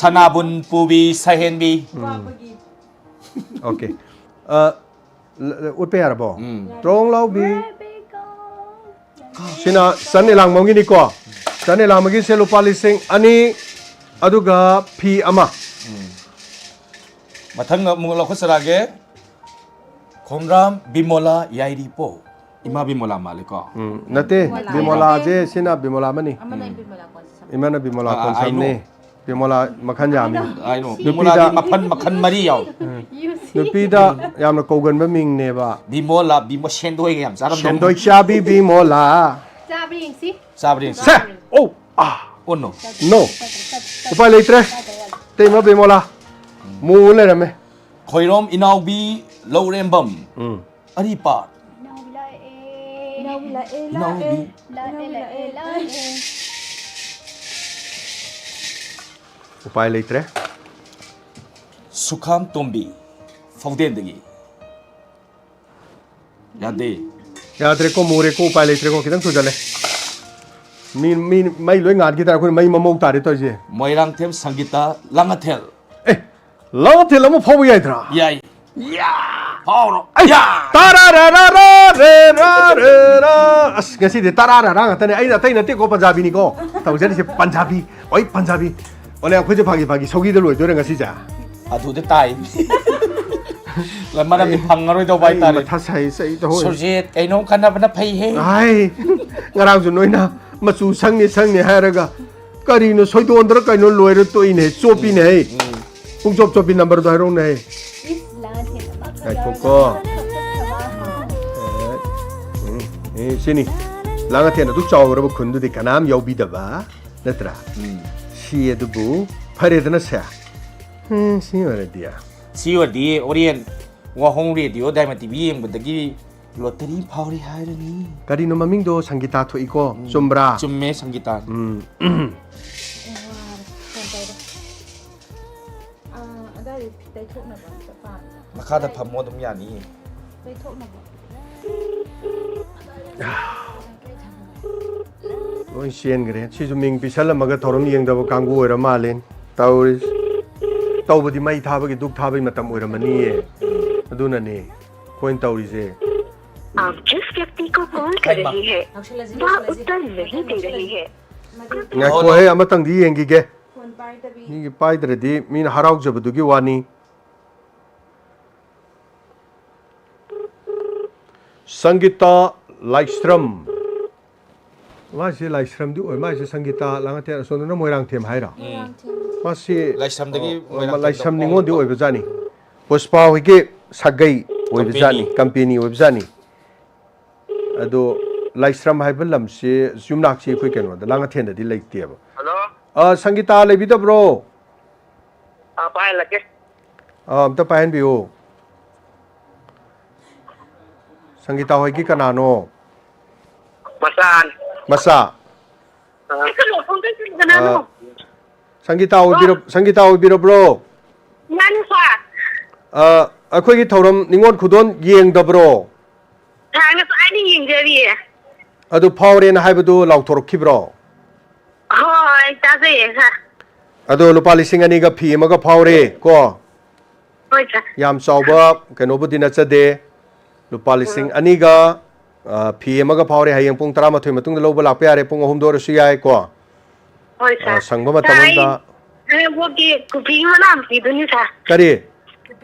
ꯁꯅꯥꯕꯨꯟ ꯄꯨꯕꯤ ꯁꯍꯦꯟꯕꯤ꯫ ꯎꯝ꯫ ꯋꯥꯕꯒꯤ꯫ ꯑꯣꯀꯦ꯫ ꯑ, ꯎꯠꯄ ꯌꯥꯔꯕꯣ? ꯎꯝ꯫ ꯇ꯭ꯔꯣꯡ ꯂꯥꯎꯕꯤ꯫ ꯁꯤꯅ ꯆꯟ ꯑꯦꯂꯥꯡꯕꯝꯒꯤꯅꯤꯀꯣ꯫ ꯆꯟ ꯑꯦꯂꯥꯡꯕꯝꯒꯤꯁꯦ ꯂꯨꯄꯥ ꯂꯤꯁꯤꯡ ꯑꯅꯤ, ꯑꯗꯨꯒ ꯐꯤ ꯑꯃ꯫ ꯎꯝ꯫ ꯃꯊꯪ ꯑꯃꯨꯛ ꯂꯧꯈꯠꯆꯔꯛꯑꯒꯦ꯫ ꯈꯣꯡꯗ꯭ꯔꯥꯝ ꯕꯤꯃꯣꯂꯥ ꯌꯥꯏꯔꯤꯄꯣꯛ꯫ ꯏꯃꯥ ꯕꯤꯃꯣꯂꯥ ꯃꯥꯜꯂꯦꯀꯣ꯫ ꯎꯝ, ꯅꯠꯇꯦ, ꯕꯤꯃꯣꯂꯥ꯫ ꯕꯤꯃꯣꯂꯥꯁꯦ ꯁꯤꯅ ꯕꯤꯃꯣꯂꯥ ꯑꯃꯅꯤ꯫ ꯑꯃꯅ ꯕꯤꯃꯣꯂꯥ ꯀꯣꯟꯁꯝ꯫ ꯏꯃꯥꯅ ꯕꯤꯃꯣꯂꯥ ꯑꯥ, ꯑꯥ, I ꯀꯣꯟꯁꯝꯅꯤ꯫ Know꯫ ꯕꯤꯃꯣꯂꯥ ꯃꯈꯜ ꯌꯥꯝꯃꯤ꯫ I know꯫ ꯅꯨꯄꯤꯗ ꯕꯤꯃꯣꯂꯥꯒꯤ ꯃꯈꯜ, ꯃꯈꯜ ꯃꯔꯤ ꯌꯥꯎ꯫ ꯎꯝ꯫ You see? ꯅꯨꯄꯤꯗ ꯌꯥꯝꯅ ꯀꯧꯒꯟꯕ ꯃꯤꯡꯅꯦꯕ꯫ ꯕꯤꯃꯣꯂꯥ, ꯕꯤꯃꯣ-, ꯁꯦꯟꯗꯣꯏꯒ ꯌꯥꯝ ꯆꯥꯔꯝꯗꯧ ꯁꯦꯟꯗꯣꯏ ꯃꯥꯜꯂꯤ꯫ ꯆꯥꯕꯤ ꯕꯤꯃꯣꯂꯥ꯫ ꯆꯥꯕ꯭ꯔꯥ ꯌꯦꯡꯁꯤ꯫ ꯆꯥꯕ꯭ꯔꯥ ꯌꯦꯡꯁꯤ꯫ ꯁꯦ! ꯑꯧ! ꯑꯥ! Oh no꯫ No꯫ ꯎꯄꯥꯏ ꯂꯩꯇ꯭ꯔꯦ꯫ ꯇꯩꯃ ꯕꯤꯃꯣꯂꯥ꯫ ꯃꯨ ꯂꯩꯔꯝꯃꯦ꯫ ꯈꯣꯏꯔꯣꯝ ꯏꯅꯥꯎꯕꯤ ꯂꯧꯔꯦꯝꯕꯝ꯫ ꯎꯝ꯫ ꯑꯔꯤꯄꯥꯛ꯫ ꯏꯅꯥꯎꯕꯤ ꯂꯥꯛꯑꯦ꯫ ꯏꯅꯥꯎꯕꯤ ꯂꯥꯛꯑꯦ, ꯏꯅꯥꯎꯕꯤ꯫ ꯂꯥꯛꯑꯦ꯫ ꯂꯥꯛꯑꯦ, ꯂꯥꯛꯑꯦ, ꯂꯥꯛꯑꯦ꯫ ꯎꯄꯥꯏ ꯂꯩꯇ꯭ꯔꯦ꯫ ꯁꯨꯈꯥꯝ ꯇꯣꯝꯕꯤ, ꯐꯥꯎꯗꯦꯟꯗꯒꯤ꯫ ꯌꯥꯗꯦ꯫ ꯌꯥꯗ꯭ꯔꯦꯀꯣ, ꯃꯨꯔꯦꯀꯣ, ꯎꯄꯥꯏ ꯂꯩꯇ꯭ꯔꯦꯀꯣ, ꯈꯤꯇꯪ ꯊꯨꯖꯜꯂꯦ꯫ ꯃꯤ, ꯃꯤ, ꯃꯩ ꯂꯣꯏ ꯉꯥꯟꯈꯤ ꯇꯥꯔꯦ, ꯑꯩꯈꯣꯏꯅ ꯃꯩ ꯃꯃꯧ ꯇꯥꯔꯦ ꯇꯧꯔꯤꯁꯦ꯫ ꯃꯣꯏꯔꯥꯡꯊꯦꯝ ꯁꯪꯒꯤꯇꯥ ꯂꯥꯡꯉꯊꯦꯜ꯫ ꯑꯦ, ꯂꯥꯡꯉꯊꯦꯜ ꯑꯃ ꯐꯥꯎꯕ ꯌꯥꯏꯗ꯭ꯔꯥ? ꯌꯥꯏ꯫ ꯌꯥ! ꯐꯥꯎꯔꯣ꯫ ꯑꯩ, ꯌꯥ! ꯇꯥꯔꯥꯔꯥꯔꯥꯔꯥꯔꯦꯔꯥꯔꯦꯔꯥ꯫ ꯑꯁ, ꯉꯁꯤꯗꯤ ꯇꯥꯔꯥꯔꯥꯔꯥ ꯉꯥꯛꯇꯅꯦ꯫ ꯑꯩꯅ ꯑꯇꯩ ꯅꯠꯇꯦꯀꯣ, ꯄꯟꯖꯥꯕꯤꯅꯤꯀꯣ꯫ ꯇꯧꯖꯔꯤꯁꯦ ꯄꯟꯖꯥꯕꯤ꯫ ꯑꯣꯏ, ꯄꯟꯖꯥꯕꯤ꯫ ꯑꯣꯅꯦ, ꯑꯩꯈꯣꯏꯁꯦ ꯐꯥꯒꯤ ꯐꯥꯒꯤ ꯁꯧꯒꯤꯗ ꯂꯣꯏꯗꯣꯏꯔꯦ ꯉꯁꯤꯁꯦ꯫ ꯑꯗꯨꯗ ꯇꯥꯏ꯫ ꯃꯔꯝꯗꯤ ꯑꯩ, ꯐꯪꯉꯔꯣꯏꯗꯧꯕ ꯑꯩ ꯍꯥꯏꯇꯥꯔꯦ꯫ ꯃꯊꯥ ꯁꯥꯏ, ꯁꯤ ꯑꯩ ꯇꯧꯍꯧ-, ꯁꯨꯔꯖꯤꯠ, ꯀꯩꯅꯣꯝ ꯈꯟꯅꯕꯅ ꯐꯩꯍꯦ꯫ ꯑꯥꯏ, ꯉꯔꯥꯡꯁꯨ ꯅꯣꯏꯅ ꯃꯆꯨ ꯁꯪꯅꯤ ꯁꯪꯅꯤ ꯍꯥꯏꯔꯒ ꯀꯔꯤꯅꯣ ꯁꯣꯏꯗꯣꯟꯗ꯭ꯔ ꯀꯩꯅꯣ ꯂꯣꯏꯔ ꯇꯣꯛꯏꯅꯦ, ꯆꯣꯞꯄꯤꯅꯦ ꯍꯦ꯫ ꯎꯝ꯫ ꯄꯨꯡ ꯆꯣꯞ ꯆꯣꯞꯄꯤ ꯅꯝꯕꯔꯗꯣ ꯍꯥꯏꯔꯛꯎꯅꯦ ꯍꯦ꯫ ꯏꯁ, ꯂꯥꯡꯉꯊꯦꯜ ꯑꯃꯈꯛ ꯉꯥꯏꯈꯣꯀꯣ꯫ ꯌꯥꯎꯔꯒ ꯎꯝ, ꯑꯦ, ꯁꯤꯅꯤ꯫ ꯂꯥꯡꯉꯊꯦꯜ ꯑꯗꯨꯛ ꯆꯥꯎꯈ꯭ꯔꯕ ꯈꯨꯟꯗꯨꯗꯤ ꯀꯅꯥꯝ ꯌꯥꯎꯕꯤꯗꯕ ꯅꯠꯇ꯭ꯔꯥ? ꯎꯝ꯫ ꯁꯤ ꯑꯗꯨꯕꯨ ꯐꯔꯦꯗꯅ ꯁꯦ꯫ ꯎꯝ, ꯁꯤ ꯑꯣꯏꯔꯗꯤ꯫ ꯁꯤ ꯑꯣꯏꯔꯗꯤ ꯑꯣꯔꯤꯌꯦꯟ ꯋꯥꯍꯣꯡ ꯔꯦꯗꯤꯑꯣ ꯗꯥꯏꯃꯟ ꯇꯤ ꯚꯤ ꯌꯦꯡꯕꯗꯒꯤ ꯂꯣꯇꯔꯤ ꯐꯥꯎꯔꯤ ꯍꯥꯏꯔꯅꯤ꯫ ꯀꯔꯤꯅꯣ ꯃꯃꯤꯡꯗꯣ ꯁꯪꯒꯤꯇꯥ ꯊꯣꯛꯏꯀꯣ? ꯎꯝ, ꯆꯨꯝꯕ꯭ꯔꯥ? ꯆꯨꯝꯃꯦ, ꯁꯪꯒꯤꯇꯥ꯫ ꯎꯝ꯫ ꯑꯩ ꯋꯥꯔꯦ꯫ ꯐꯣꯟ ꯇꯧꯔꯦ꯫ ꯑꯥ, ꯑꯗꯥꯏꯗ ꯇꯩꯊꯣꯛꯅꯕ ꯑꯝꯇ ꯄꯥꯝꯃꯦ꯫ ꯃꯈꯥꯗ ꯐꯝꯃꯣ, ꯑꯗꯨꯝ ꯌꯥꯅꯤꯌꯦ꯫ ꯇꯩꯊꯣꯛꯅꯕ꯫ ꯂꯣꯏ ꯆꯦꯟꯈ꯭ꯔꯦ꯫ ꯁꯤꯁꯨ ꯃꯤꯡ ꯄꯤꯁꯜꯂꯝꯃꯒ ꯊꯧꯔꯝ ꯌꯦꯡꯗꯕ ꯀꯥꯡꯕꯨ ꯑꯣꯏꯔ ꯃꯥꯜꯂꯦ꯫ ꯇꯧꯔꯤꯁꯤ꯫ ꯇꯧꯕꯗꯤ ꯃꯩ ꯊꯥꯕꯒꯤ, ꯗꯨꯛ ꯊꯥꯕꯒꯤ ꯃꯇꯝ ꯑꯣꯏꯔꯝꯃꯅꯤꯌꯦ꯫ ꯑꯗꯨꯅꯅꯦ ꯑꯩꯈꯣꯏꯅ ꯇꯧꯔꯤꯁꯦ꯫ आप जिस व्यक्ति को कॉल कर रहे हैं, वह उत्तर नहीं दे रहे हैं। ꯉꯥꯏꯈꯣꯍꯦ, ꯑꯃꯇꯪꯗꯤ ꯌꯦꯡꯈꯤꯒꯦ꯫ ꯃꯤꯒꯤ ꯄꯥꯏꯗ꯭ꯔꯗꯤ ꯃꯤꯅ ꯍꯔꯥꯎꯖꯕꯗꯨꯒꯤ ꯋꯥꯅꯤ꯫ ꯁꯪꯒꯤꯇꯥ ꯂꯥꯏꯁ꯭ꯔꯝ꯫ ꯃꯥꯁꯦ ꯂꯥꯏꯁ꯭ꯔꯝꯗꯤ ꯑꯣꯏ, ꯃꯥꯁꯦ ꯁꯪꯒꯤꯇꯥ ꯂꯥꯡꯉꯊꯦꯜ, ꯑꯁꯣꯝꯗꯅ ꯃꯣꯏꯔꯥꯡꯊꯦꯝ ꯍꯥꯏꯔꯣ? ꯎꯝ꯫ ꯃꯥꯁꯤ, ꯂꯥꯏꯁ꯭ꯔꯝꯗꯒꯤ ꯑꯣ, ꯃꯣꯏꯔꯥꯡꯊꯦꯝ ꯂꯥꯏꯁ꯭ꯔꯝ ꯅꯤꯉꯣꯜꯗꯤ ꯑꯣꯏꯕꯖꯥꯠꯅꯤ꯫ ꯄꯨꯁꯄꯥ ꯍꯣꯏꯒꯤ ꯁꯥꯒꯩ ꯑꯣꯏꯕꯖꯥꯠꯅꯤ, ꯀꯝꯄꯦꯅꯤ꯫ ꯀꯝꯄꯦꯅꯤ ꯑꯣꯏꯕꯖꯥꯠꯅꯤ꯫ ꯑꯗꯣ ꯂꯥꯏꯁ꯭ꯔꯝ ꯍꯥꯏꯕ ꯂꯝꯁꯤ, ꯌꯨꯝꯅꯥꯛꯁꯤ ꯑꯩꯈꯣꯏ ꯀꯩꯅꯣꯗ, ꯂꯥꯡꯉꯊꯦꯜꯗꯗꯤ ꯂꯩꯇꯦꯕ꯫ ꯍꯜꯂꯣ꯫ ꯑ, ꯁꯪꯒꯤꯇꯥ ꯂꯩꯕꯤꯗꯕ꯭ꯔꯣ? ꯑ, ꯄꯥꯏꯍꯜꯂꯛꯀꯦ꯫ ꯑ, ꯑꯝꯇ ꯄꯥꯏꯍꯟꯕꯤꯌꯨ꯫ ꯁꯪꯒꯤꯇꯥ ꯍꯣꯏꯒꯤ ꯀꯅꯥꯅꯣ? ꯃꯆꯥꯅꯤ꯫ ꯃꯆꯥ? ꯑ꯫ ꯀꯅꯥꯅꯣ? ꯑ, ꯁꯪꯒꯤꯇꯥ ꯑꯣꯏꯕꯤꯔ-, ꯁꯪꯒꯤꯇꯥ ꯑꯣꯏꯕꯤꯔꯕ꯭ꯔꯣ? ꯃꯥꯅꯤ, ꯁꯥꯔ꯫ ꯑ, ꯑꯩꯈꯣꯏꯒꯤ ꯊꯧꯔꯝ ꯅꯤꯉꯣꯜ ꯈꯨꯗꯣꯜ ꯌꯦꯡꯗꯕ꯭ꯔꯣ? ꯌꯦꯡꯖꯔꯤꯌꯦ꯫ ꯑꯗꯨ ꯐꯥꯎꯔꯦꯅ ꯍꯥꯏꯕꯗꯨ ꯂꯥꯎꯊꯣꯔꯛꯈꯤꯕ꯭ꯔꯣ? ꯍꯣꯏ, ꯇꯥꯖꯩꯌꯦ, ꯁꯥꯔ꯫ ꯑꯗꯣ ꯂꯨꯄꯥ ꯂꯤꯁꯤꯡ ꯑꯅꯤꯒ ꯐꯤ ꯑꯃꯒ ꯐꯥꯎꯔꯦ ꯀꯣ꯫ ꯍꯣꯏ, ꯁꯥꯔ꯫ ꯌꯥꯝ ꯆꯥꯎꯕ ꯀꯩꯅꯣꯕꯨꯗꯤ ꯅꯠꯆꯗꯦ꯫ ꯂꯨꯄꯥ ꯂꯤꯁꯤꯡ ꯑꯅꯤꯒ, ꯑ, ꯐꯤ ꯑꯃꯒ ꯐꯥꯎꯔꯦ꯫ ꯍꯌꯦꯡ ꯄꯨꯡ ꯇꯔꯥꯃꯥꯊꯣꯏ ꯃꯇꯨꯡꯗ ꯂꯧꯕ ꯂꯥꯛꯄ ꯌꯥꯔꯦ, ꯄꯨꯡ ꯑꯍꯨꯝꯗ ꯑꯣꯏꯔꯁꯨ ꯌꯥꯏ ꯀꯣ꯫ ꯍꯣꯏ, ꯑ, ꯁꯥꯔ꯫ ꯁꯪꯕ ꯃꯇꯝ ꯁꯥꯔ, ꯑꯩ ꯑꯃꯗ ꯈꯥꯡꯉꯕꯣꯛꯀꯤ ꯀꯣꯐꯤꯒꯤ ꯃꯅꯥꯎꯅꯨꯄꯤꯗꯨꯅꯤ, ꯁꯥꯔ꯫ ꯀꯔꯤ?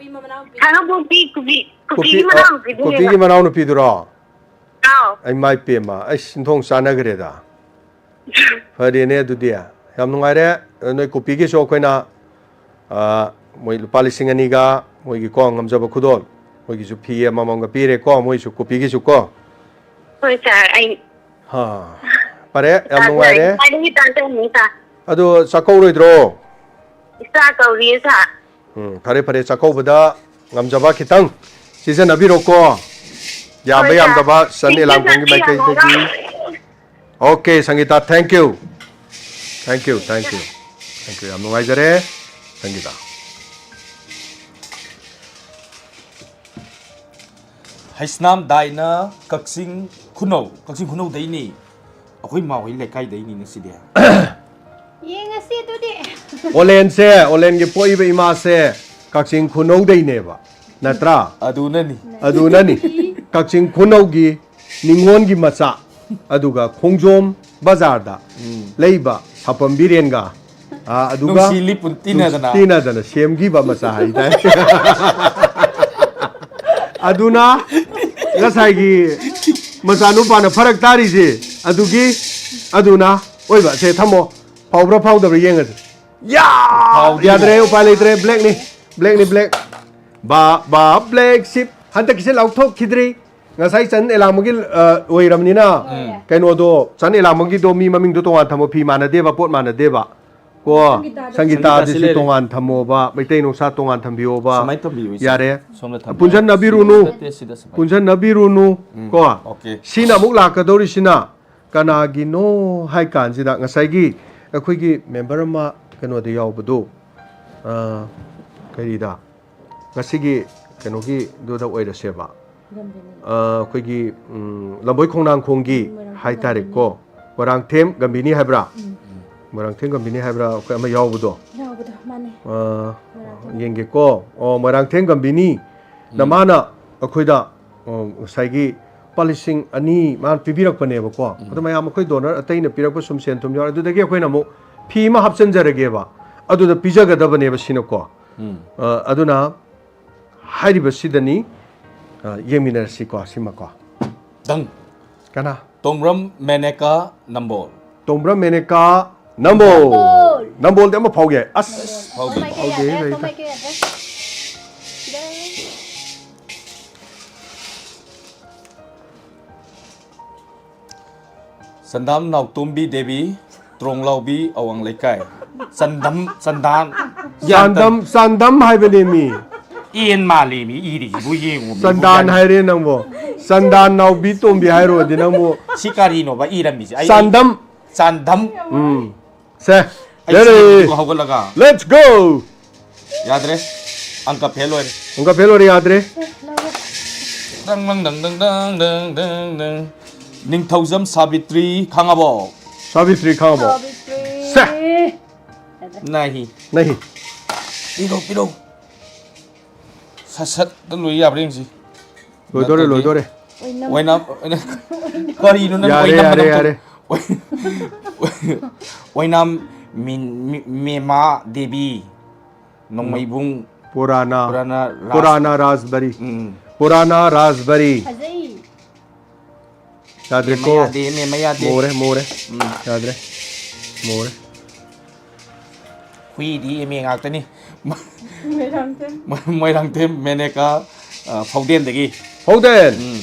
ꯈꯥꯡꯉꯕꯣꯛꯀꯤ ꯀꯣꯐꯤ, ꯀꯣꯐꯤꯒꯤ ꯑ, ꯃꯅꯥꯎꯅꯨꯄꯤꯗꯨꯅꯦꯕ꯫ ꯀꯣꯐꯤꯒꯤ ꯃꯅꯥꯎꯅꯨꯄꯤꯗꯨꯔꯣ? ꯑꯥꯎ꯫ ꯑꯩ ꯃꯥꯏ ꯄꯦꯝꯃ, ꯑꯩ ꯁꯤꯟꯊꯣꯡ ꯆꯥꯟꯅꯈ꯭ꯔꯦꯗ꯫ ꯐꯔꯦꯅꯦ ꯑꯗꯨꯗꯤ꯫ ꯌꯥꯝ ꯅꯨꯡꯉꯥꯏꯔꯦ꯫ ꯅꯣꯏ ꯀꯣꯐꯤꯒꯤꯁꯨ ꯑꯩꯈꯣꯏꯅ, ꯑ, ꯃꯣꯏ ꯂꯨꯄꯥ ꯂꯤꯁꯤꯡ ꯑꯅꯤꯒ ꯃꯣꯏꯒꯤ ꯀꯣ ꯉꯝꯖꯕ ꯈꯨꯗꯣꯜ꯫ ꯃꯣꯏꯒꯤꯁꯨ ꯐꯤ ꯑꯃꯃꯝꯒ ꯄꯤꯔꯦꯀꯣ, ꯃꯣꯏꯁꯨ ꯀꯣꯐꯤꯒꯤꯁꯨ ꯀꯣ꯫ ꯍꯣꯏ, ꯁꯥꯔ, ꯑꯩ ꯍꯥ, ꯐꯔꯦ, ꯌꯥꯝ ꯅꯨꯡꯉꯥꯏꯔꯦ꯫ ꯈ꯭ꯋꯥꯏꯗꯒꯤ ꯇꯥꯖꯅꯤꯡꯉꯤ, ꯁꯥꯔ꯫ ꯑꯗꯣ ꯆꯥꯛꯀꯧꯔꯣꯏꯗ꯭ꯔꯣ? ꯏꯆꯥ ꯀꯧꯔꯤꯌꯦ, ꯁꯥꯔ꯫ ꯎꯝ, ꯐꯔꯦ, ꯐꯔꯦ, ꯆꯥꯛꯀꯧꯕꯗ ꯉꯝꯖꯕ ꯈꯤꯇꯪ ꯁꯤꯖꯤꯟꯅꯕꯤꯔꯣꯀꯣ꯫ ꯌꯥꯝꯕ ꯍꯣꯏ, ꯁꯥꯔ꯫ ꯌꯥꯝꯗꯕ ꯆꯟ ꯏꯆꯦ ꯑꯦꯂꯥꯡꯕꯝꯒꯤ ꯆꯟꯕꯤ ꯌꯥꯝ ꯃꯥꯏꯀꯩꯗꯒꯤ꯫ ꯍꯔꯥꯎ- Okay, ꯁꯪꯒꯤꯇꯥ, thank you꯫ Thank you, thank you꯫ Thank you, ꯌꯥꯝ ꯅꯨꯡꯉꯥꯏꯖꯔꯦ, ꯁꯪꯒꯤꯇꯥ꯫ ꯍꯩꯁꯅꯥꯝ ꯗꯥꯏꯅ ꯀꯛꯆꯤꯡ ꯈꯨꯅꯧ, ꯀꯛꯆꯤꯡ ꯈꯨꯅꯧꯗꯩꯅꯤ꯫ ꯑꯩꯈꯣꯏ ꯃꯥ ꯍꯣꯏ ꯂꯩꯀꯥꯏꯗꯩꯅꯤꯅꯦ ꯁꯤꯗꯤ꯫ ꯌꯦꯡꯉꯁꯤ ꯑꯗꯨꯗꯤ꯫ ꯑꯣꯂꯦꯟꯁꯦ, ꯑꯣꯂꯦꯟꯒꯤ ꯄꯣꯛꯏꯕ ꯏꯃꯥꯁꯦ ꯀꯛꯆꯤꯡ ꯈꯨꯅꯧꯗꯩꯅꯦꯕ, ꯅꯠꯇ꯭ꯔꯥ? ꯑꯗꯨꯅꯅꯤ꯫ ꯑꯗꯨꯅꯅꯤ꯫ ꯀꯛꯆꯤꯡ ꯈꯨꯅꯧꯒꯤ ꯅꯤꯉꯣꯜꯒꯤ ꯃꯆꯥ, ꯑꯗꯨꯒ ꯈꯣꯡꯖꯣꯝ ꯕꯖꯥꯔꯗ ꯂꯩꯕ ꯁꯥꯄꯝ ꯕꯤꯔꯦꯟꯒ, ꯑꯥ, ꯑꯗꯨꯒ ꯅꯨꯡꯁꯤ ꯂꯤꯄꯨꯟ ꯇꯤꯟꯅꯗꯅ꯫ ꯇꯤꯟꯅꯗꯅ ꯁꯦꯝꯈꯤꯕ ꯃꯆꯥ ꯍꯥꯏꯇꯥꯔꯦ꯫ ꯑꯗꯨꯅ ꯉꯁꯥꯏꯒꯤ ꯃꯆꯥꯅꯨꯄꯥꯅ ꯐꯔꯛ ꯇꯥꯔꯤꯁꯦ ꯑꯗꯨꯒꯤ, ꯑꯗꯨꯅ ꯑꯣꯏꯕ꯫ ꯁꯦ, ꯊꯝꯃꯣ꯫ ꯐꯥꯎꯕ꯭ꯔꯥ ꯐꯥꯎꯗꯕ꯭ꯔꯥ ꯌꯦꯡꯉꯁꯤ꯫ ꯌꯥ! ꯐꯥꯎꯗꯦ꯫ ꯌꯥꯗ꯭ꯔꯦ, ꯎꯄꯥꯏ ꯂꯩꯇ꯭ꯔꯦ꯫ Blackꯅꯤ, blackꯅꯤ, black꯫ ꯕꯥ, ꯕꯥ, black sheep꯫ ꯍꯟꯗꯛꯀꯤꯁꯦ ꯂꯥꯎꯊꯣꯛꯈꯤꯗ꯭ꯔꯤ꯫ ꯉꯁꯥꯏ ꯆꯟ ꯑꯦꯂꯥꯡꯕꯒꯤ, ꯑ, ꯑꯣꯏꯔꯕꯅꯤꯅ, ꯀꯩꯅꯣꯗꯣ, ꯆꯟ ꯑꯦꯂꯥꯡꯕꯒꯤꯗꯣ ꯃꯤ ꯃꯃꯤꯡꯗꯣ ꯇꯣꯉꯥꯟ ꯊꯝꯃꯣ, ꯐꯤ ꯃꯥꯟꯅꯗꯦꯕ, ꯄꯣꯠ ꯃꯥꯟꯅꯗꯦꯕ꯫ ꯀꯣ, ꯁꯪꯒꯤꯇꯥꯗ ꯁꯪꯒꯤꯇꯥꯁꯤꯁꯨ ꯁꯪꯒꯤꯇꯥꯁꯤ ꯂꯩꯔꯦ꯫ ꯇꯣꯉꯥꯟ ꯊꯝꯃꯣꯕ, ꯃꯩꯇꯩ ꯅꯨꯡꯁꯥ ꯇꯣꯉꯥꯟ ꯊꯝꯕꯤꯌꯣꯕ꯫ ꯁꯨꯃꯥꯏꯅ ꯊꯝꯕꯤꯌꯨ, ꯏꯆꯦ꯫ ꯌꯥꯔꯦ꯫ ꯁꯣꯝꯗ ꯊꯝꯕꯤꯌꯨ꯫ ꯄꯨꯟꯁꯤꯟꯅꯕꯤꯔꯨꯅꯨ꯫ ꯅꯠꯇꯦ, ꯁꯤꯗ ꯁꯨꯃꯥꯏꯅ꯫ ꯄꯨꯟꯁꯤꯟꯅꯕꯤꯔꯨꯅꯨ, ꯀꯣ꯫ Okay꯫ ꯁꯤꯅ ꯑꯃꯨꯛ ꯂꯥꯛꯀꯗꯧꯔꯤꯁꯤꯅ ꯀꯅꯥꯒꯤꯅꯣ ꯍꯥꯏ ꯀꯥꯟꯁꯤꯗ ꯉꯁꯥꯏꯒꯤ ꯑꯩꯈꯣꯏꯒꯤ member ꯑꯃ ꯀꯩꯅꯣꯗ ꯌꯥꯎꯕꯗꯣ, ꯑ, ꯀꯔꯤꯗ, ꯉꯁꯤꯒꯤ ꯀꯩꯅꯣꯒꯤꯗꯨꯗ ꯑꯣꯏꯔꯁꯦꯕ꯫ ꯑ, ꯑꯩꯈꯣꯏꯒꯤ, ꯎꯝ, ꯂꯝꯕꯣꯏ ꯈꯣꯡꯅꯥꯡꯈꯣꯡꯒꯤ ꯃꯣꯏꯔꯥꯡꯊꯦꯝ ꯍꯥꯏꯇꯥꯔꯦꯀꯣ꯫ ꯒꯝꯚꯤꯅꯤ꯫ ꯃꯣꯏꯔꯥꯡꯊꯦꯝ ꯒꯝꯚꯤꯅꯤ ꯍꯥꯏꯕ꯭ꯔꯥ? ꯎꯝ꯫ ꯃꯣꯏꯔꯥꯡꯊꯦꯝ ꯒꯝꯚꯤꯅꯤ ꯍꯥꯏꯕ꯭ꯔꯥ? ꯑꯩꯈꯣꯏ ꯑꯃ ꯌꯥꯎꯕꯗꯣ꯫ ꯌꯥꯎꯕꯗꯣ, ꯃꯥꯅꯦ꯫ ꯑ, ꯃꯣꯏꯔꯥꯡꯊꯦꯝ꯫ ꯌꯦꯡꯒꯦꯀꯣ꯫ ꯑꯣ, ꯃꯣꯏꯔꯥꯡꯊꯦꯝ ꯒꯝꯚꯤꯅꯤ꯫ ꯎꯝ꯫ ꯅꯃꯥꯅ ꯑꯩꯈꯣꯏꯗ, ꯑꯣ, ꯉꯁꯥꯏꯒꯤ ꯂꯨꯄꯥ ꯂꯤꯁꯤꯡ ꯑꯅꯤ ꯃꯥꯅ ꯄꯤꯕꯤꯔꯛꯄꯅꯦꯕꯀꯣ꯫ ꯎꯝ꯫ ꯑꯗꯣ ꯃꯌꯥꯝ ꯑꯩꯈꯣꯏ donor ꯑꯇꯩꯅ ꯄꯤꯔꯛꯄ ꯁꯨꯝ ꯁꯦꯟ ꯊꯨꯝ ꯌꯥꯎꯔꯦ꯫ ꯑꯗꯨꯗꯒꯤ ꯑꯩꯈꯣꯏꯅ ꯑꯃꯨꯛ ꯐꯤ ꯑꯃ ꯍꯥꯞꯆꯤꯟꯖꯔꯒꯦꯕ꯫ ꯑꯗꯨꯗ ꯄꯤꯖꯒꯗꯕꯅꯦꯕ ꯁꯤꯅꯀꯣ꯫ ꯎꯝ꯫ ꯑ, ꯑꯗꯨꯅ ꯍꯥꯏꯔꯤꯕꯁꯤꯗꯅꯤ, ꯑ, ꯌꯦꯡꯃꯤꯟꯅꯔꯁꯤꯀꯣ, ꯁꯤꯃꯀꯣ꯫ ꯗꯪ꯫ ꯀꯅꯥ? ꯇꯣꯡꯕ꯭ꯔꯝ ꯃꯦꯅꯦꯀꯥ ꯅꯝꯕꯣꯜ꯫ ꯇꯣꯡꯕ꯭ꯔꯝ ꯃꯦꯅꯦꯀꯥ ꯅꯝꯕꯣꯜ꯫ ꯅꯝꯕꯣꯜ꯫ ꯅꯝꯕꯣꯜꯗꯤ ꯑꯃ ꯐꯥꯎꯒꯦ꯫ ꯑꯁ꯫ ꯐꯥꯎꯗꯦ꯫ ꯐꯥꯎꯗꯦ, ꯐꯥꯎꯗꯦ, ꯂꯩꯇꯦ꯫ ꯐꯥꯎꯗꯦ꯫ ꯆꯟꯗꯥꯝ ꯅꯥꯎꯇꯣꯝꯕꯤ ꯗꯦꯕꯤ, ꯇ꯭ꯔꯣꯡꯂꯥꯎꯕꯤ ꯑꯋꯥꯡ ꯂꯩꯀꯥꯏ꯫ ꯆꯟꯗꯝ, ꯆꯟꯗꯥꯟ꯫ ꯆꯥꯟꯗꯝ, ꯆꯥꯟꯗꯝ ꯍꯥꯏꯕꯅꯦ ꯃꯤ꯫ ꯑꯦꯟ ꯃꯥꯜꯂꯦ ꯃꯤ ꯏꯔꯤꯁꯤꯕꯨ ꯌꯦꯡꯉꯨ ꯃꯤ꯫ ꯆꯟꯗꯥꯟ ꯍꯥꯏꯔꯦ ꯅꯪꯕꯨ꯫ ꯆꯟꯗꯥꯟ ꯅꯥꯎꯕꯤ ꯇꯣꯝꯕꯤ ꯍꯥꯏꯔꯨꯔꯗꯤ ꯅꯪꯕꯨ꯫ ꯁꯤ ꯀꯔꯤꯅꯣꯕ ꯏꯔꯝꯃꯤꯁꯦ? ꯑꯩ, ꯆꯥꯟꯗꯝ꯫ ꯆꯥꯟꯗꯝ꯫ ꯎꯝ꯫ ꯁꯦ, ꯑꯩ ꯌꯥꯔꯦ꯫ ꯁꯤꯗꯤ ꯍꯧꯒꯠꯂꯒ꯫ Let's go! ꯌꯥꯗ꯭ꯔꯦ꯫ ꯑꯪꯀ ꯐꯦꯜ ꯑꯣꯏꯔꯦ꯫ ꯑꯪꯀ ꯐꯦꯜ ꯑꯣꯏꯔꯦ, ꯌꯥꯗ꯭ꯔꯦ꯫ ꯗꯪ, ꯗꯪ, ꯗꯪ꯫ ꯅꯤꯡꯊꯧꯖꯝ ꯁꯥꯕꯤꯇ꯭ꯔꯤ ꯈꯥꯉꯕꯣꯛ꯫ ꯁꯥꯕꯤꯇ꯭ꯔꯤ ꯈꯥꯉꯕꯣꯛ꯫ ꯁꯥꯕꯤꯇ꯭ꯔꯤ꯫ ꯁꯦ꯫ ꯅꯥꯍꯤ꯫ ꯅꯥꯍꯤ꯫ ꯄꯤꯔꯣ, ꯄꯤꯔꯣ꯫ ꯁꯠ ꯁꯠꯇ ꯂꯣꯏ ꯌꯥꯕ꯭ꯔꯥ ꯌꯦꯡꯁꯤ꯫ ꯂꯣꯏꯗꯣꯔꯦ, ꯅꯠꯇ꯭ꯔꯗꯤ ꯂꯣꯏꯗꯣꯔꯦ꯫ ꯑꯣꯏꯅꯝ꯫ ꯑꯣꯏꯅꯝ, ꯑꯣꯏꯅꯝ, ꯀꯔꯤꯅꯣ ꯅꯪ ꯌꯥꯔꯦ, ꯑꯣꯏꯅꯝ ꯌꯥꯔꯦ, ꯑꯣꯏꯅꯝ ꯌꯥꯔꯦ꯫ ꯑꯣꯏꯅꯝ ꯃꯤ-, ꯃꯤ-, ꯃꯦꯃꯥ ꯗꯦꯕꯤ꯫ ꯅꯣꯡꯃꯩꯕꯨꯡ꯫ ꯄꯨꯔꯥꯅꯥ꯫ ꯄꯨꯔꯥꯅꯥ ꯔꯥꯖ-, ꯄꯨꯔꯥꯅꯥ ꯔꯥꯖꯕꯔꯤ꯫ ꯎꯝ꯫ ꯄꯨꯔꯥꯅꯥ ꯔꯥꯖꯕꯔꯤ꯫ ꯐꯖꯩ꯫ ꯌꯥꯗ꯭ꯔꯦꯀꯣ꯫ ꯃꯦꯝꯃ ꯌꯥꯗꯦ, ꯃꯦꯝꯃ ꯌꯥꯗꯦ꯫ ꯃꯣꯔꯦ, ꯃꯣꯔꯦ꯫ ꯎꯝ꯫ ꯌꯥꯗ꯭ꯔꯦ꯫ ꯃꯣꯔꯦ꯫ ꯍꯨꯏꯗꯤ ꯑꯦꯝ ꯑꯦ ꯉꯥꯛꯇꯅꯤ꯫ ꯃꯣꯏꯔꯥꯡꯊꯦꯝ꯫ ꯃꯣꯏꯔꯥꯡꯊꯦꯝ ꯃꯦꯅꯦꯀꯥ, ꯑ, ꯐꯥꯎꯗꯦꯟꯗꯒꯤ꯫ ꯐꯥꯎꯗꯦꯟ! ꯎꯝ꯫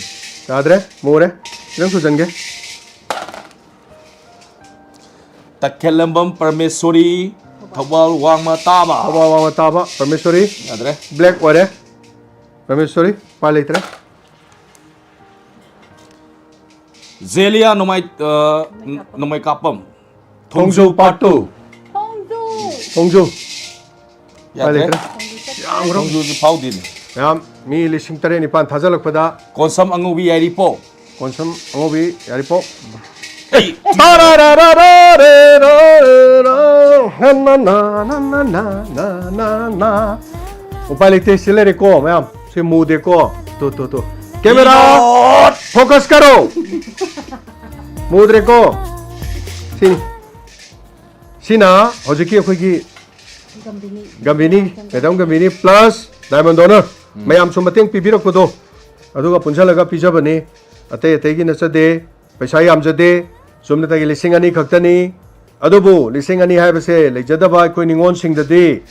ꯌꯥꯗ꯭ꯔꯦ, ꯃꯨꯔꯦ꯫ ꯈꯤꯇꯪ ꯁꯨꯖꯟꯒꯦ꯫ ꯇꯈꯦꯜꯂꯝꯕꯝ ꯄꯔꯃꯦꯁꯣꯔꯤ, ꯊꯧꯕꯥꯜ ꯋꯥꯡꯃ ꯇꯥꯕ꯫ ꯊꯧꯕꯥꯜ ꯋꯥꯡꯃ ꯇꯥꯕ ꯄꯔꯃꯦꯁꯣꯔꯤ꯫ ꯌꯥꯗ꯭ꯔꯦ꯫ Black ꯑꯣꯏꯔꯦ꯫ ꯄꯔꯃꯦꯁꯣꯔꯤ, ꯎꯄꯥꯏ ꯂꯩꯇ꯭ꯔꯦ꯫ ꯖꯦꯂꯤꯌꯥ ꯅꯣꯡꯃꯥꯏ-, ꯑ, ꯅꯣꯡꯃꯩ ꯀꯥꯞꯄꯝ꯫ ꯊꯣꯡꯖꯨ ꯊꯣꯡꯖꯨ part two꯫ ꯊꯣꯡꯖꯨ꯫ ꯊꯣꯡꯖꯨ꯫ ꯌꯥꯗ꯭ꯔꯦ꯫ ꯎꯄꯥꯏ ꯂꯩꯇ꯭ꯔꯦ꯫ ꯌꯥꯝꯈ꯭ꯔꯣ꯫ ꯊꯣꯡꯖꯨꯁꯨ ꯐꯥꯎꯗꯦꯅꯦ꯫ ꯌꯥꯝ꯫ ꯃꯤ ꯂꯤꯁꯤꯡ ꯇꯔꯦꯠ ꯅꯤꯄꯥꯟ ꯊꯥꯖꯤꯜꯂꯛꯄꯗ ꯀꯣꯟꯁꯝ ꯑꯉꯧꯕꯤ ꯌꯥꯏꯔꯤꯄꯣꯛ꯫ ꯀꯣꯟꯁꯝ ꯑꯉꯧꯕꯤ ꯌꯥꯏꯔꯤꯄꯣꯛ꯫ ꯎꯄꯥꯏ ꯂꯩꯇꯦ, ꯁꯤ ꯂꯩꯔꯦꯀꯣ ꯃꯌꯥꯝ꯫ ꯁꯤ ꯃꯨꯗꯦꯀꯣ꯫ ꯇꯨ, ꯇꯨ, ꯇꯨ꯫ ꯀꯦꯃꯦꯔꯥ ꯐꯣꯀꯁ ꯀꯔꯣ꯫ ꯃꯨꯗ꯭ꯔꯦꯀꯣ꯫ ꯁꯤꯅꯤ꯫ ꯁꯤꯅ ꯍꯧꯖꯤꯛꯀꯤ ꯑꯩꯈꯣꯏꯒꯤ Gambhini, madam Gambhini plus diamond donor꯫ Um. ꯃꯌꯥꯝꯁꯨ ꯃꯇꯦꯡ ꯄꯤꯕꯤꯔꯛꯄꯗꯣ, ꯑꯗꯨꯒ ꯄꯨꯟꯁꯤꯜꯂꯒ ꯄꯤꯖꯕꯅꯤ꯫ ꯑꯇꯩ ꯑꯇꯩꯒꯤ ꯅꯠꯆꯗꯦ, ꯄꯩꯁꯥ ꯌꯥꯝꯖꯗꯦ, ꯆꯨꯝꯅꯇꯒꯤ ꯂꯤꯁꯤꯡ ꯑꯅꯤ ꯈꯛꯇꯅꯤ꯫ ꯑꯗꯨꯕꯨ ꯂꯤꯁꯤꯡ ꯑꯅꯤ ꯍꯥꯏꯕꯁꯦ ꯂꯩꯖꯗꯕ ꯑꯩꯈꯣꯏ ꯅꯤꯉꯣꯜꯁꯤꯡꯗꯗꯤ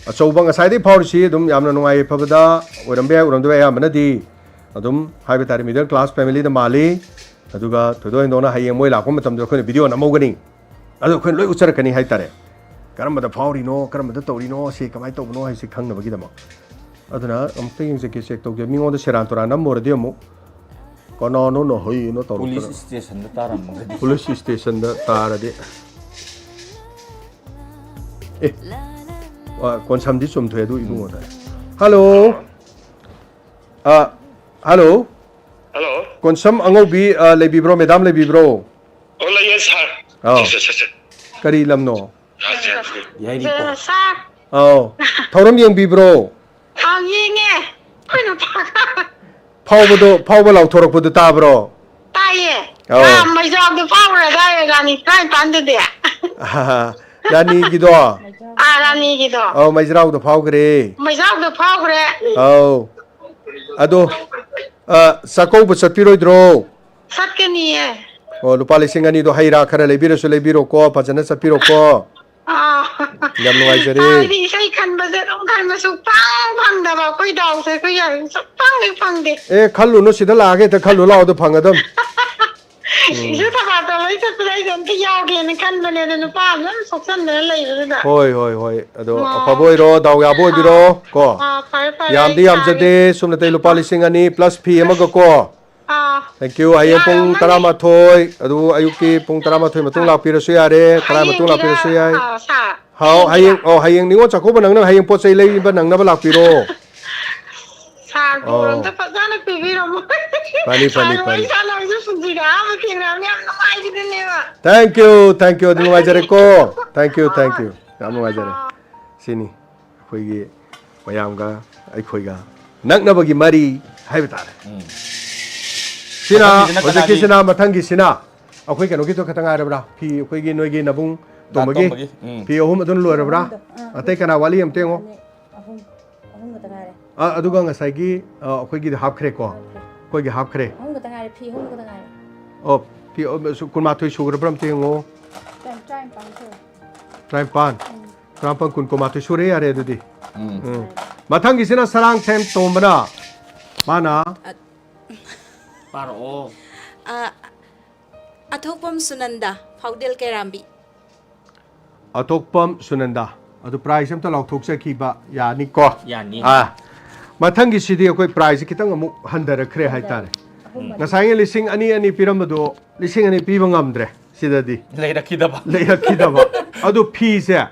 ꯑꯆꯧꯕ, ꯉꯁꯥꯏꯗꯒꯤ ꯐꯥꯎꯔꯤꯁꯤ ꯑꯗꯨꯝ ꯌꯥꯝꯅ ꯅꯨꯡꯉꯥꯏ ꯌꯥꯏꯐꯕꯗ ꯑꯣꯏꯔꯝꯕ ꯌꯥꯏ, ꯑꯣꯏꯔꯝꯗꯕ ꯌꯥꯏ, ꯑꯌꯥꯝꯕꯅꯗꯤ ꯑꯗꯨꯝ ꯍꯥꯏꯕ ꯇꯥꯔꯦ middle class family ꯗ ꯃꯥꯜꯂꯤ꯫ ꯑꯗꯨꯒ ꯊꯣꯏꯗꯣꯛ ꯍꯦꯟꯗꯣꯛꯅ ꯍꯌꯦꯡ ꯃꯣꯏ ꯂꯥꯛꯄ ꯃꯇꯝꯗ ꯑꯩꯈꯣꯏꯅ video ꯅꯝꯍꯧꯒꯅꯤ꯫ ꯑꯗꯣ ꯑꯩꯈꯣꯏꯅ ꯂꯣꯏ ꯎꯠꯆꯔꯛꯀꯅꯤ ꯍꯥꯏꯇꯥꯔꯦ꯫ ꯀꯔꯝꯕꯗ ꯐꯥꯎꯔꯤꯅꯣ, ꯀꯔꯝꯕꯗ ꯇꯧꯔꯤꯅꯣ, ꯁꯤ ꯀꯃꯥꯏꯅ ꯇꯧꯕꯅꯣ ꯍꯥꯏꯁꯤ ꯈꯪꯅꯕꯒꯤꯗꯃꯛ꯫ ꯑꯗꯨꯅ ꯑꯃꯨꯛꯇ ꯌꯦꯡꯖꯒꯦ, check ꯇꯧꯒꯦ꯫ ꯃꯤꯉꯣꯟꯗ ꯁꯦꯔꯥꯟ ꯇꯨꯔꯥꯟ ꯅꯝꯃꯨꯔꯗꯤ ꯑꯃꯨꯛ ꯀꯅꯥꯅꯣꯅ ꯍꯩꯅꯣ ꯇꯧꯔꯛꯇꯅ꯫ ꯄꯨꯂꯤꯁ ꯁ꯭ꯇꯦꯁꯟꯗ ꯇꯥꯔꯝꯃꯒꯗꯤ꯫ ꯄꯨꯂꯤꯁ ꯁ꯭ꯇꯦꯁꯟꯗ ꯇꯥꯔꯗꯤ꯫ ꯑꯦ, ꯑ, ꯀꯣꯟꯁꯝꯗꯤ ꯆꯨꯝꯊꯣꯛꯑꯦ ꯑꯗꯨ ꯏꯕꯨꯡꯉꯣꯗ꯫ ꯍꯜꯂꯣ꯫ ꯑ, ꯍꯜꯂꯣ꯫ ꯍꯜꯂꯣ꯫ ꯀꯣꯟꯁꯝ ꯑꯉꯧꯕꯤ, ꯑ, ꯂꯩꯕꯤꯕ꯭ꯔꯣ? ꯃꯦꯗꯥꯝ ꯂꯩꯕꯤꯕ꯭ꯔꯣ? ꯑꯣ, ꯂꯩꯌꯦ, ꯁꯥꯔ꯫ ꯑꯥꯎ꯫ ꯁꯦ, ꯁꯦ, ꯁꯦ, ꯁꯦ꯫ ꯀꯔꯤ ꯂꯝꯅꯣ? ꯌꯥꯏꯔꯤꯄꯣꯛ꯫ ꯁꯥꯔ꯫ ꯑꯥꯎ꯫ ꯊꯧꯔꯝ ꯌꯦꯡꯕꯤꯕ꯭ꯔꯣ? ꯑꯥꯎ, ꯌꯦꯡꯉꯦ꯫ ꯑꯩꯈꯣꯏ ꯅꯨꯄꯥꯒ꯫ ꯐꯥꯎꯕꯗꯣ, ꯐꯥꯎꯕ ꯂꯥꯎꯊꯣꯔꯛꯄꯗꯣ ꯇꯥꯕ꯭ꯔꯣ? ꯇꯥꯏꯌꯦ꯫ ꯑꯥꯎ꯫ ꯑꯥ, ꯃꯩꯖꯥꯎꯗꯣ ꯐꯥꯎꯈ꯭ꯔꯗꯥꯏ, ꯔꯥꯅꯤ ꯇꯔꯥꯅꯤꯄꯥꯟꯗꯗꯤ? ꯔꯥꯅꯤꯒꯤꯗꯣ? ꯑꯥ, ꯔꯥꯅꯤꯒꯤꯗꯣ꯫ ꯑꯧ, ꯃꯩꯖꯥꯎꯗꯣ ꯐꯥꯎꯈ꯭ꯔꯦ꯫ ꯃꯩꯖꯥꯎꯗꯣ ꯐꯥꯎꯈ꯭ꯔꯦ꯫ ꯑꯧ꯫ ꯑꯗꯣ, ꯑ, ꯆꯥꯛꯀꯧꯕ ꯆꯠꯄꯤꯔꯣꯏꯗ꯭ꯔꯣ? ꯆꯠꯀꯅꯤꯌꯦ꯫ ꯑꯣ, ꯂꯨꯄꯥ ꯂꯤꯁꯤꯡ ꯑꯅꯤꯗꯣ ꯍꯩ ꯔꯥ ꯈꯔ ꯂꯩꯕꯤꯔꯁꯨ ꯂꯩꯕꯤꯔꯣꯀꯣ, ꯐꯖꯅ ꯆꯠꯄꯤꯔꯣꯀꯣ꯫ ꯑꯥ꯫ ꯌꯥꯝ ꯅꯨꯡꯉꯥꯏꯖꯔꯦ꯫ ꯍꯥꯏꯗꯤ ꯏꯁꯩ ꯈꯟꯕꯁꯦ ꯑꯗꯨꯝ ꯈꯟꯕ ꯁꯨꯛꯐꯪ ꯐꯪꯗꯕ ꯑꯩꯈꯣꯏ ꯗꯥꯎꯁꯦ, ꯑꯩꯈꯣꯏ ꯌꯥꯔꯤ ꯁꯨꯛꯐꯪ ꯍꯦꯛ ꯐꯪꯗꯦ꯫ ꯑꯦ, ꯈꯜꯂꯨꯅꯨ, ꯁꯤꯗ ꯂꯥꯛꯑꯒ ꯍꯦꯛꯇ ꯈꯜꯂꯨ ꯂꯥꯛꯑꯣ, ꯑꯗꯨ ꯐꯪꯒꯗꯝ꯫ ꯎꯝ꯫ ꯏꯁꯨ ꯊꯕꯥꯇꯣꯟ ꯂꯣꯏ ꯆꯠꯄꯗ ꯑꯩꯁꯨ ꯑꯝꯇ ꯌꯥꯎꯒꯦꯅ ꯈꯟꯕꯅꯦ, ꯑꯗꯣ ꯅꯨꯄꯥ ꯑꯃꯅ ꯑꯗꯨꯝ ꯁꯣꯛꯆꯟꯗꯅ ꯂꯩꯕꯗꯨꯗ꯫ ꯍꯣꯏ, ꯍꯣꯏ, ꯍꯣꯏ꯫ ꯑꯗꯣ ꯑꯣ꯫ ꯑꯐꯕ ꯑꯣꯏꯔꯣ, ꯗꯥꯎ ꯌꯥꯕ ꯑꯣꯏꯕꯤꯔꯣ, ꯑꯥ꯫ ꯀꯣ꯫ ꯑꯥ, ꯐꯔꯦ, ꯐꯔꯦ, ꯌꯥꯝꯗꯤ ꯑꯩ ꯌꯥꯝꯖꯗꯦ, ꯁꯥꯔꯒꯦ꯫ ꯁꯣꯝꯅꯇꯩ ꯂꯨꯄꯥ ꯑꯥ꯫ ꯂꯤꯁꯤꯡ ꯑꯅꯤ plus fee ꯑꯃꯒ ꯀꯣ꯫ ꯑꯥ꯫ Thank you꯫ ꯍꯌꯦꯡ ꯄꯨꯡ ꯌꯥꯔꯝꯃꯅꯤ꯫ ꯇꯔꯥꯃꯥꯊꯣꯏ, ꯑꯗꯨ ꯑꯌꯨꯛꯀꯤ ꯄꯨꯡ ꯇꯔꯥꯃꯥꯊꯣꯏ ꯃꯇꯨꯡ ꯑꯥ꯫ ꯂꯥꯛꯄꯤꯔꯁꯨ ꯌꯥꯔꯦ, ꯇꯔꯥꯏ ꯃꯇꯨꯡ ꯍꯌꯦꯡꯒꯤꯔ, ꯂꯥꯛꯄꯤꯔꯁꯨ ꯌꯥꯏ꯫ ꯑꯥ, ꯁꯥꯔ? ꯍꯥꯎ, ꯍꯌꯦꯡꯒꯤꯔ? ꯍꯌꯦꯡ, ꯑꯣ, ꯍꯌꯦꯡ ꯅꯤꯉꯣꯜ ꯆꯥꯛꯀꯧꯕ ꯅꯪꯅꯕ ꯍꯌꯦꯡ ꯄꯣꯠ ꯆꯩ ꯂꯩꯕ ꯅꯪꯅꯕ ꯂꯥꯛꯄꯤꯔꯣ꯫ ꯁꯥꯔ? ꯑꯣ꯫ ꯑꯝꯇ ꯐꯖꯅ ꯄꯤꯕꯤꯔꯝꯃꯣ꯫ ꯐꯅꯤ, ꯐꯅꯤ, ꯁꯥꯔ, ꯋꯥꯔꯤ ꯐꯅꯤ꯫ ꯁꯥꯟꯅꯕꯁꯨ ꯄꯨꯟꯁꯤꯗ ꯑꯍꯥꯟꯕ ꯊꯦꯡꯅꯕꯅꯤ, ꯌꯥꯝ ꯅꯨꯡꯉꯥꯏꯈꯤꯗꯣꯏꯅꯦꯕ꯫ Thank you, thank you, ꯑꯗꯨ ꯅꯨꯡꯉꯥꯏꯖꯔꯦꯀꯣ꯫ Thank you, thank you, ꯌꯥꯝ ꯅꯨꯡꯉꯥꯏꯖꯔꯦ꯫ ꯁꯤꯅꯤ ꯑꯩꯈꯣꯏꯒꯤ ꯃꯌꯥꯝꯒ ꯑꯩꯈꯣꯏꯒ ꯅꯛꯅꯕꯒꯤ ꯃꯔꯤ ꯍꯥꯏꯕ ꯇꯥꯔꯦ꯫ ꯎꯝ꯫ ꯁꯤꯅ ꯃꯊꯪꯒꯤꯁꯤꯅ ꯀꯅꯥꯒꯤ? ꯍꯧꯖꯤꯛꯀꯤꯁꯤꯅ, ꯃꯊꯪꯒꯤꯁꯤꯅ ꯑꯩꯈꯣꯏ ꯀꯩꯅꯣꯒꯤꯗꯣ ꯈꯛꯇ ꯉꯥꯏꯔꯕ꯭ꯔꯥ? ꯐꯤ ꯑꯩꯈꯣꯏꯒꯤ ꯅꯣꯏꯒꯤ ꯅꯕꯨꯡ ꯇꯣꯝꯕꯒꯤ ꯇꯣꯝꯕꯒꯤ, ꯎꯝ꯫ ꯐꯤ ꯑꯍꯨꯝ ꯑꯗꯨꯅ ꯂꯣꯏꯔꯕ꯭ꯔꯥ? ꯑꯍꯨꯝꯗꯣ, ꯑꯥ, ꯑꯇꯩ ꯀꯅꯥ ꯋꯥꯠꯂꯤ ꯑꯝꯇ ꯌꯦꯡꯉꯣ꯫ ꯑꯅꯤ, ꯑꯍꯨꯝ, ꯑꯍꯨꯝ ꯈꯛꯇ ꯉꯥꯏꯔꯦ꯫ ꯑ, ꯑꯗꯨꯒ ꯉꯁꯥꯏꯒꯤ, ꯑ, ꯑꯩꯈꯣꯏꯒꯤꯗꯤ ꯍꯥꯞꯈ꯭ꯔꯦꯀꯣ? ꯍꯥꯞꯈ꯭ꯔꯦ꯫ ꯑꯩꯈꯣꯏꯒꯤ ꯍꯥꯞꯈ꯭ꯔꯦ꯫ ꯑꯍꯨꯝ ꯈꯛꯇ ꯉꯥꯏꯔꯦ, ꯐꯤ ꯑꯍꯨꯝ ꯈꯛꯇ ꯉꯥꯏꯔꯦ꯫ ꯑꯣ, ꯐꯤ, ꯑ, ꯁꯨ-, ꯀꯨꯟꯃꯥꯊꯣꯏ ꯁꯨꯈ꯭ꯔꯕ꯭ꯔꯥ ꯑꯝꯇ ꯌꯦꯡꯉꯣ꯫ ꯇꯔꯥ-, ꯇꯔꯥꯅꯤꯄꯥꯟ ꯁꯨꯔꯦ꯫ ꯇꯔꯥꯅꯤꯄꯥꯟ꯫ ꯎꯝ꯫ ꯇꯔꯥꯃꯥꯄꯟ, ꯀꯨꯟ, ꯀꯨꯟꯃꯥꯊꯣꯏ ꯁꯨꯔꯦ, ꯌꯥꯔꯦ ꯑꯗꯨꯗꯤ꯫ ꯎꯝ꯫ ꯎꯝ꯫ ꯃꯊꯪꯒꯤꯁꯤꯅ ꯁꯔꯥꯡꯊꯦꯝ ꯇꯣꯝꯕꯅ, ꯃꯥꯅ꯫ ꯑ-, ꯄꯥꯔꯛꯑꯣ꯫ ꯑ, ꯑꯊꯣꯛꯄꯝ ꯁꯨꯅꯟꯗ, ꯐꯥꯎꯗꯦꯜ ꯀꯩꯔꯥꯝꯕꯤ꯫ ꯑꯊꯣꯛꯄꯝ ꯁꯨꯅꯟꯗ꯫ ꯑꯗꯨ prize ꯑꯝꯇ ꯂꯥꯎꯊꯣꯛꯆꯈꯤꯕ ꯌꯥꯅꯤꯀꯣ? ꯌꯥꯅꯤ꯫ ꯑꯥ꯫ ꯃꯊꯪꯒꯤꯁꯤꯗꯤ ꯑꯩꯈꯣꯏ prize ꯁꯦ ꯈꯤꯇꯪ ꯑꯃꯨꯛ ꯍꯟꯊꯔꯛꯈ꯭ꯔꯦ ꯍꯥꯏꯇꯥꯔꯦ꯫ ꯑꯍꯨꯝ ꯃꯔꯤ꯫ ꯉꯁꯥꯏꯒꯤ ꯂꯤꯁꯤꯡ ꯑꯅꯤ ꯑꯅꯤ ꯄꯤꯔꯝꯕꯗꯣ, ꯂꯤꯁꯤꯡ ꯑꯅꯤ ꯄꯤꯕ ꯉꯝꯗ꯭ꯔꯦ ꯁꯤꯗꯗꯤ꯫ ꯂꯩꯔꯛꯈꯤꯗꯕ꯫ ꯂꯩꯔꯛꯈꯤꯗꯕ꯫ ꯑꯗꯨ ꯐꯤꯁꯦ,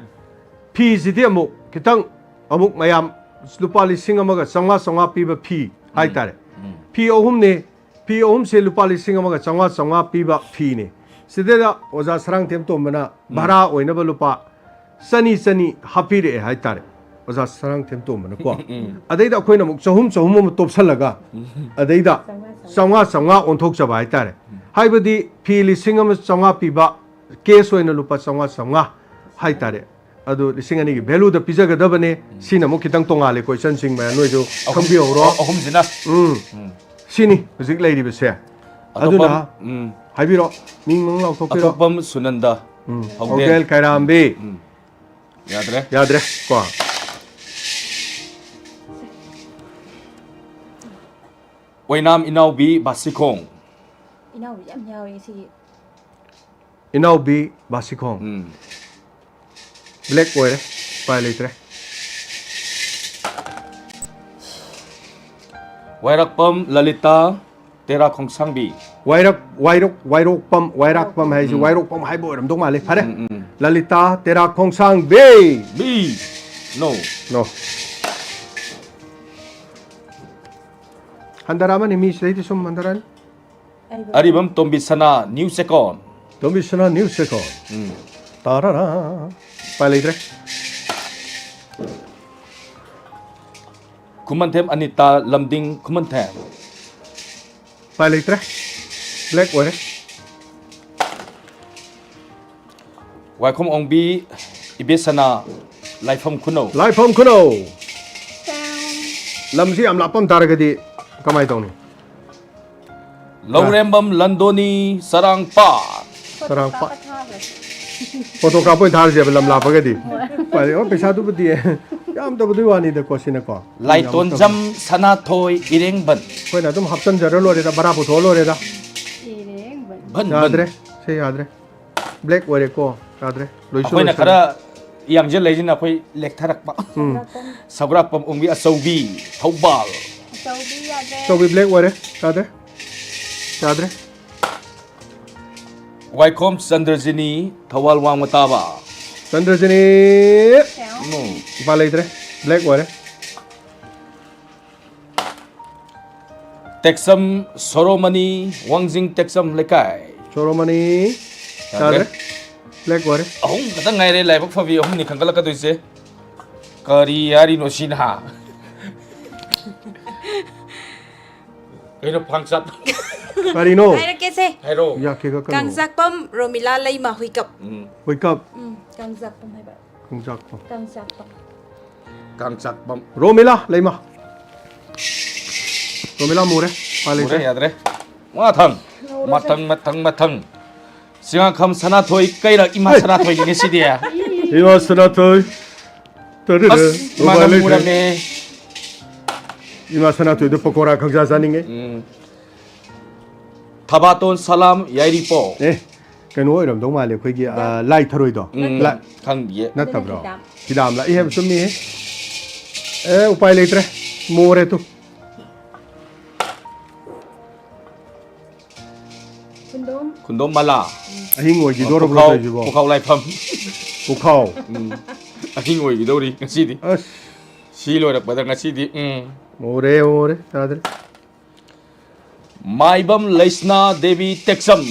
ꯐꯤꯁꯤꯗꯤ ꯑꯃꯨꯛ ꯈꯤꯇꯪ ꯑꯃꯨꯛ ꯃꯌꯥꯝ ꯂꯨꯄꯥ ꯂꯤꯁꯤꯡ ꯑꯃꯒ ꯆꯥꯝꯃꯉꯥ, ꯆꯥꯝꯃꯉꯥ ꯄꯤꯕ ꯐꯤ ꯎꯝ꯫ ꯍꯥꯏꯇꯥꯔꯦ꯫ ꯎꯝ꯫ ꯐꯤ ꯑꯍꯨꯝꯅꯦ, ꯐꯤ ꯑꯍꯨꯝꯁꯦ ꯂꯨꯄꯥ ꯂꯤꯁꯤꯡ ꯑꯃꯒ ꯆꯥꯝꯃꯉꯥ, ꯆꯥꯝꯃꯉꯥ ꯄꯤꯕ ꯐꯤꯅꯦ꯫ ꯁꯤꯗꯩꯗ ꯑꯣꯖꯥ ꯁꯔꯥꯡꯊꯦꯝ ꯇꯣꯝꯕꯅ ꯎꯝ꯫ ꯚꯔꯥ ꯑꯣꯏꯅꯕ ꯂꯨꯄꯥ ꯆꯅꯤ, ꯆꯅꯤ ꯍꯥꯞꯄꯤꯔꯛꯑꯦ ꯍꯥꯏꯇꯥꯔꯦ, ꯑꯣꯖꯥ ꯁꯔꯥꯡꯊꯦꯝ ꯇꯣꯝꯕꯅꯀꯣ꯫ ꯎꯝ꯫ ꯑꯗꯩꯗ ꯑꯩꯈꯣꯏꯅ ꯑꯃꯨꯛ ꯆꯍꯨꯝ, ꯆꯍꯨꯝ ꯑꯃ ꯇꯣꯞꯁꯜꯂꯒ, ꯎꯝ꯫ ꯑꯗꯩꯗ ꯆꯥꯝꯃꯉꯥ, ꯆꯥꯝꯃꯉꯥ ꯑꯣꯟꯊꯣꯛꯆꯕ ꯍꯥꯏꯇꯥꯔꯦ꯫ ꯎꯝ꯫ ꯍꯥꯏꯕꯗꯤ ꯐꯤ ꯂꯤꯁꯤꯡ ꯑꯃ ꯆꯥꯝꯃꯉꯥ ꯄꯤꯕ, cash ꯑꯣꯏꯅ ꯂꯨꯄꯥ ꯆꯥꯝꯃꯉꯥ, ꯆꯥꯝꯃꯉꯥ ꯍꯥꯏꯇꯥꯔꯦ꯫ ꯑꯗꯨ ꯂꯤꯁꯤꯡ ꯑꯅꯤꯒꯤ value ꯗ ꯄꯤꯖꯒꯗꯕꯅꯦ꯫ ꯎꯝ꯫ ꯁꯤꯅ ꯑꯃꯨꯛ ꯈꯤꯇꯪ ꯇꯣꯡꯉꯥꯜꯂꯦꯀꯣ, ꯏꯆꯟꯁꯤꯡ ꯃꯌꯥꯝ, ꯅꯣꯏꯁꯨ ꯑꯍꯨꯝ-, ꯈꯪꯕꯤꯍꯧꯔꯣ꯫ ꯑꯍꯨꯝꯁꯤꯅ? ꯎꯝ꯫ ꯎꯝ꯫ ꯁꯤꯅꯤ ꯍꯧꯖꯤꯛ ꯂꯩꯔꯤꯕꯁꯦ꯫ ꯑꯇꯣꯞꯄ ꯑꯗꯨꯅ ꯑꯝ-, ꯎꯝ꯫ ꯍꯥꯏꯕꯤꯔꯣ, ꯃꯤꯡ ꯃꯃꯤꯡ ꯂꯥꯎꯊꯣꯛꯄꯤꯔꯣ꯫ ꯑꯇꯣꯞꯄꯝ ꯁꯨꯅꯟꯗ꯫ ꯎꯝ꯫ ꯍꯧꯗꯦꯟ꯫ ꯍꯧꯗꯦꯟ ꯀꯩꯔꯥꯝꯕꯤ꯫ ꯎꯝ꯫ ꯌꯥꯗ꯭ꯔꯦ꯫ ꯌꯥꯗ꯭ꯔꯦ ꯀꯣ꯫ ꯑꯣꯏꯅꯥꯝ ꯏꯅꯥꯎꯕꯤ ꯕꯥꯁꯤꯈꯣꯡ꯫ ꯏꯅꯥꯎꯕꯤ ꯌꯥꯝ ꯌꯥꯎꯋꯦ ꯉꯁꯤꯒꯤ꯫ ꯏꯅꯥꯎꯕꯤ ꯕꯥꯁꯤꯈꯣꯡ꯫ ꯎꯝ꯫ Black ꯑꯣꯏꯔꯦ, ꯎꯄꯥꯏ ꯂꯩꯇ꯭ꯔꯦ꯫ ꯋꯥꯏꯔꯛꯄꯝ ꯂꯂꯤꯇꯥ ꯇꯦꯔꯥ ꯈꯣꯡꯁꯥꯡꯕꯤ꯫ ꯋꯥꯏꯔꯛ-, ꯋꯥꯏꯔꯣꯛ-, ꯋꯥꯏꯔꯣꯛꯄꯝ, ꯋꯥꯏꯔꯥꯛꯄꯝ ꯍꯥꯏꯁꯦ ꯎꯝ꯫ ꯋꯥꯏꯔꯣꯛꯄꯝ ꯍꯥꯏꯕ ꯑꯣꯏꯔꯝꯗꯧ ꯃꯥꯜꯂꯦ꯫ ꯐꯔꯦ꯫ ꯎꯝ, ꯎꯝ꯫ ꯂꯂꯤꯇꯥ ꯇꯦꯔꯥ ꯈꯣꯡꯁꯥꯡꯕꯤ꯫ B꯫ No꯫ No꯫ ꯍꯟꯊꯔꯛꯑꯃꯅꯤ, ꯃꯤ ꯁꯤꯗꯩꯗꯤ ꯁꯨꯝ ꯍꯟꯊꯔꯛꯑꯅꯤ꯫ ꯑꯔꯤꯕꯝ ꯇꯣꯝꯕꯤꯁꯅꯥ, ꯅ꯭ꯌꯨ ꯆꯦꯀꯣꯟ꯫ ꯇꯣꯝꯕꯤꯁꯅꯥ, ꯅ꯭ꯌꯨ ꯆꯦꯀꯣꯟ꯫ ꯎꯝ꯫ ꯇꯥꯔꯥꯔꯥ꯫ ꯎꯄꯥꯏ ꯂꯩꯇ꯭ꯔꯦ꯫ ꯈꯨꯃꯟꯊꯦꯝ ꯑꯅꯤꯇꯥ, ꯂꯝꯗꯤꯡ ꯈꯨꯃꯟꯊꯦꯝ꯫ ꯎꯄꯥꯏ ꯂꯩꯇ꯭ꯔꯦ꯫ ꯕ꯭ꯂꯦꯛ ꯑꯣꯏꯔꯦ꯫ ꯋꯥꯏꯈꯣꯝ ꯑꯣꯡꯕꯤ, ꯏꯕꯦꯁꯅꯥ, ꯂꯥꯏꯐꯝ ꯈꯨꯅꯧ꯫ ꯂꯥꯏꯐꯝ ꯈꯨꯅꯧ꯫ ꯂꯝꯁꯤ ꯌꯥꯝ ꯂꯥꯞꯄꯝ ꯇꯥꯔꯒꯗꯤ ꯀꯃꯥꯏ ꯇꯧꯅꯤ? ꯂꯧꯔꯦꯝꯕꯝ ꯂꯟꯗꯣꯅꯤ, ꯆꯔꯥꯡꯄꯥꯠ꯫ ꯆꯔꯥꯡꯄꯥꯠ꯫ ꯐꯣꯇꯣ ꯀꯥꯞꯄ ꯑꯣꯏꯅ ꯊꯥꯔꯁꯦꯕ, ꯂꯝ ꯂꯥꯞꯄꯒꯗꯤ꯫ ꯍꯣꯏ꯫ ꯎꯄꯥꯏ ꯂꯩ꯫ ꯑꯣ, ꯄꯩꯁꯥꯗꯨꯕꯨꯗꯤ ꯌꯥꯝꯗꯕꯗꯨꯒꯤ ꯋꯥꯅꯤꯗꯀꯣ, ꯁꯤꯅꯀꯣ꯫ ꯂꯥꯏꯇꯣꯟꯖꯝ ꯁꯅꯥꯊꯣꯏ ꯏꯔꯦꯡꯕꯟ꯫ ꯑꯩꯈꯣꯏꯅ ꯑꯗꯨꯝ ꯍꯥꯞꯆꯤꯟꯖꯔ ꯂꯣꯏꯔꯦꯗ, ꯚꯔꯥ ꯄꯨꯊꯣꯛꯑ ꯂꯣꯏꯔꯦꯗ꯫ ꯏꯔꯦꯡꯕꯟ꯫ ꯕꯟ, ꯕꯟ꯫ ꯌꯥꯗ꯭ꯔꯦ, ꯁꯤ ꯌꯥꯗ꯭ꯔꯦ꯫ ꯕ꯭ꯂꯦꯛ ꯑꯣꯏꯔꯦꯀꯣ, ꯌꯥꯗ꯭ꯔꯦ꯫ ꯂꯣꯏꯁꯨ ꯑꯩꯈꯣꯏꯅ ꯂꯣꯏꯁꯜꯂꯦ꯫ ꯈꯔ ꯌꯥꯡꯖꯜꯂꯛꯏꯁꯤꯅ ꯑꯩꯈꯣꯏ ꯂꯦꯛꯊꯔꯛꯄ꯫ ꯎꯝ꯫ ꯁꯧꯒ꯭ꯔꯥꯛꯄꯝ ꯑꯣꯡꯕꯤ ꯑꯆꯧꯕꯤ, ꯊꯧꯕꯥꯜ꯫ ꯑꯆꯧꯕꯤ ꯌꯥꯗ꯭ꯔꯦ꯫ ꯑꯆꯧꯕꯤ ꯕ꯭ꯂꯦꯛ ꯑꯣꯏꯔꯦ, ꯌꯥꯗ꯭ꯔꯦ꯫ ꯌꯥꯗ꯭ꯔꯦ꯫ ꯋꯥꯏꯈꯣꯝ ꯆꯟꯗ꯭ꯔꯖꯤꯅꯤ, ꯊꯧꯕꯥꯜ ꯋꯥꯡꯃ ꯇꯥꯕ꯫ ꯆꯟꯗ꯭ꯔꯖꯤꯅꯤ꯫ ꯎꯝ꯫ ꯎꯄꯥꯏ ꯂꯩꯇ꯭ꯔꯦ꯫ ꯕ꯭ꯂꯦꯛ ꯑꯣꯏꯔꯦ꯫ ꯇꯦꯛꯆꯝ ꯁꯣꯔꯣꯃꯅꯤ, ꯋꯥꯡꯖꯤꯡ ꯇꯦꯛꯆꯝ ꯂꯩꯀꯥꯏ꯫ ꯁꯣꯔꯣꯃꯅꯤ꯫ ꯌꯥꯗ꯭ꯔꯦ꯫ ꯌꯥꯗ꯭ꯔꯦ꯫ ꯕ꯭ꯂꯦꯛ ꯑꯣꯏꯔꯦ꯫ ꯑꯍꯨꯝ ꯈꯛꯇꯪ ꯉꯥꯏꯔꯦ, ꯂꯥꯏꯕꯛ ꯐꯕꯤ ꯑꯍꯨꯝꯅꯤ ꯈꯟꯒꯠꯂꯛꯀꯗꯣꯏꯁꯦ꯫ ꯀꯔꯤ ꯍꯥꯏꯔꯤꯅꯣ ꯁꯤꯅ? ꯀꯩꯅꯣ ꯐꯥꯡꯆꯠ? ꯀꯔꯤꯅꯣ? ꯍꯥꯏꯔꯛꯀꯦꯁꯦ꯫ ꯍꯥꯏꯔꯣ꯫ ꯌꯥꯈꯤꯒ ꯀꯩꯅꯣ? ꯀꯥꯡꯖꯥꯛꯄꯝ ꯔꯣꯃꯤꯂꯥ ꯂꯩꯃ ꯍꯨꯏꯀꯞ꯫ ꯎꯝ꯫ ꯍꯨꯏꯀꯞ꯫ ꯎꯝ, ꯀꯥꯡꯖꯥꯛꯄꯝ ꯍꯥꯏꯕ꯫ ꯀꯥꯡꯖꯥꯛꯄꯝ꯫ ꯀꯥꯡꯖꯥꯛꯄꯝ꯫ ꯀꯥꯡꯆꯥꯛꯄꯝ꯫ ꯔꯣꯃꯤꯂꯥ ꯂꯩꯃ꯫ ꯔꯣꯃꯤꯂꯥ ꯃꯨꯔꯦ꯫ ꯎꯄꯥꯏ ꯂꯩꯇ꯭ꯔꯦ꯫ ꯃꯨꯔꯦ, ꯌꯥꯗ꯭ꯔꯦ꯫ ꯃꯊꯪ꯫ ꯃꯊꯪ, ꯃꯊꯪ, ꯃꯊꯪ꯫ ꯆꯤꯉꯥꯈꯝ ꯁꯅꯥꯊꯣꯏ ꯀꯩꯔꯛ ꯏꯃꯥ ꯍꯩ! ꯁꯅꯥꯊꯣꯏꯒꯤꯅꯦ ꯁꯤꯗꯤ꯫ ꯏꯃꯥ ꯁꯅꯥꯊꯣꯏ꯫ ꯇꯔꯔ꯫ ꯑꯁ, ꯏꯃꯥꯅ ꯎꯄꯥꯏ ꯂꯩꯇ꯭ꯔꯦ꯫ ꯃꯨꯔꯝꯃꯦ꯫ ꯏꯃꯥ ꯁꯅꯥꯊꯣꯏꯗꯣ ꯄꯀꯣꯔꯥ ꯈꯪꯖꯥ ꯆꯥꯅꯤꯡꯉꯦ꯫ ꯎꯝ꯫ ꯊꯕꯥꯇꯣꯟ ꯁꯂꯥꯝ ꯌꯥꯏꯔꯤꯄꯣꯛ꯫ ꯑꯦ, ꯀꯩꯅꯣ ꯑꯣꯏꯔꯝꯗꯧ ꯃꯥꯜꯂꯦ, ꯑꯩꯈꯣꯏꯒꯤ, ꯑ, ꯂꯥꯏ ꯊꯔꯣꯏꯗꯣ꯫ ꯎꯝ, ꯂꯥꯏ-, ꯈꯪꯗꯤꯌꯦ꯫ ꯅꯠꯇꯕ꯭ꯔꯣ? ꯑꯗꯨꯅ ꯍꯤꯗꯥꯝ꯫ ꯍꯤꯗꯥꯝ ꯂꯥꯛꯏ ꯍꯥꯏꯕ ꯆꯨꯝꯃꯤꯍꯦ꯫ ꯑꯦ, ꯎꯄꯥꯏ ꯂꯩꯇ꯭ꯔꯦ꯫ ꯃꯣꯔꯦ ꯇꯨ꯫ ꯈꯨꯟꯗꯣꯝ꯫ ꯈꯨꯟꯗꯣꯝ ꯃꯂꯥ꯫ ꯑꯍꯤꯡ ꯑꯣꯏꯈꯤꯗꯣꯔꯕ꯭ꯔꯣ ꯄꯨꯈꯥꯎ, ꯇꯧꯔꯤꯁꯤꯕꯣ? ꯄꯨꯈꯥꯎ ꯂꯥꯏꯐꯝ꯫ ꯄꯨꯈꯥꯎ꯫ ꯎꯝ꯫ ꯑꯍꯤꯡ ꯑꯣꯏꯈꯤꯗꯧꯔꯤ ꯉꯁꯤꯗꯤ꯫ ꯑꯁ꯫ ꯁꯤ ꯂꯣꯏꯔꯛꯄꯗ ꯉꯁꯤꯗꯤ, ꯎꯝ꯫ ꯃꯣꯔꯦ, ꯃꯣꯔꯦ, ꯌꯥꯗ꯭ꯔꯦ꯫ ꯃꯥꯏꯕꯝ ꯂꯩꯁꯅꯥ ꯗꯦꯕꯤ ꯇꯦꯛꯆꯝ꯫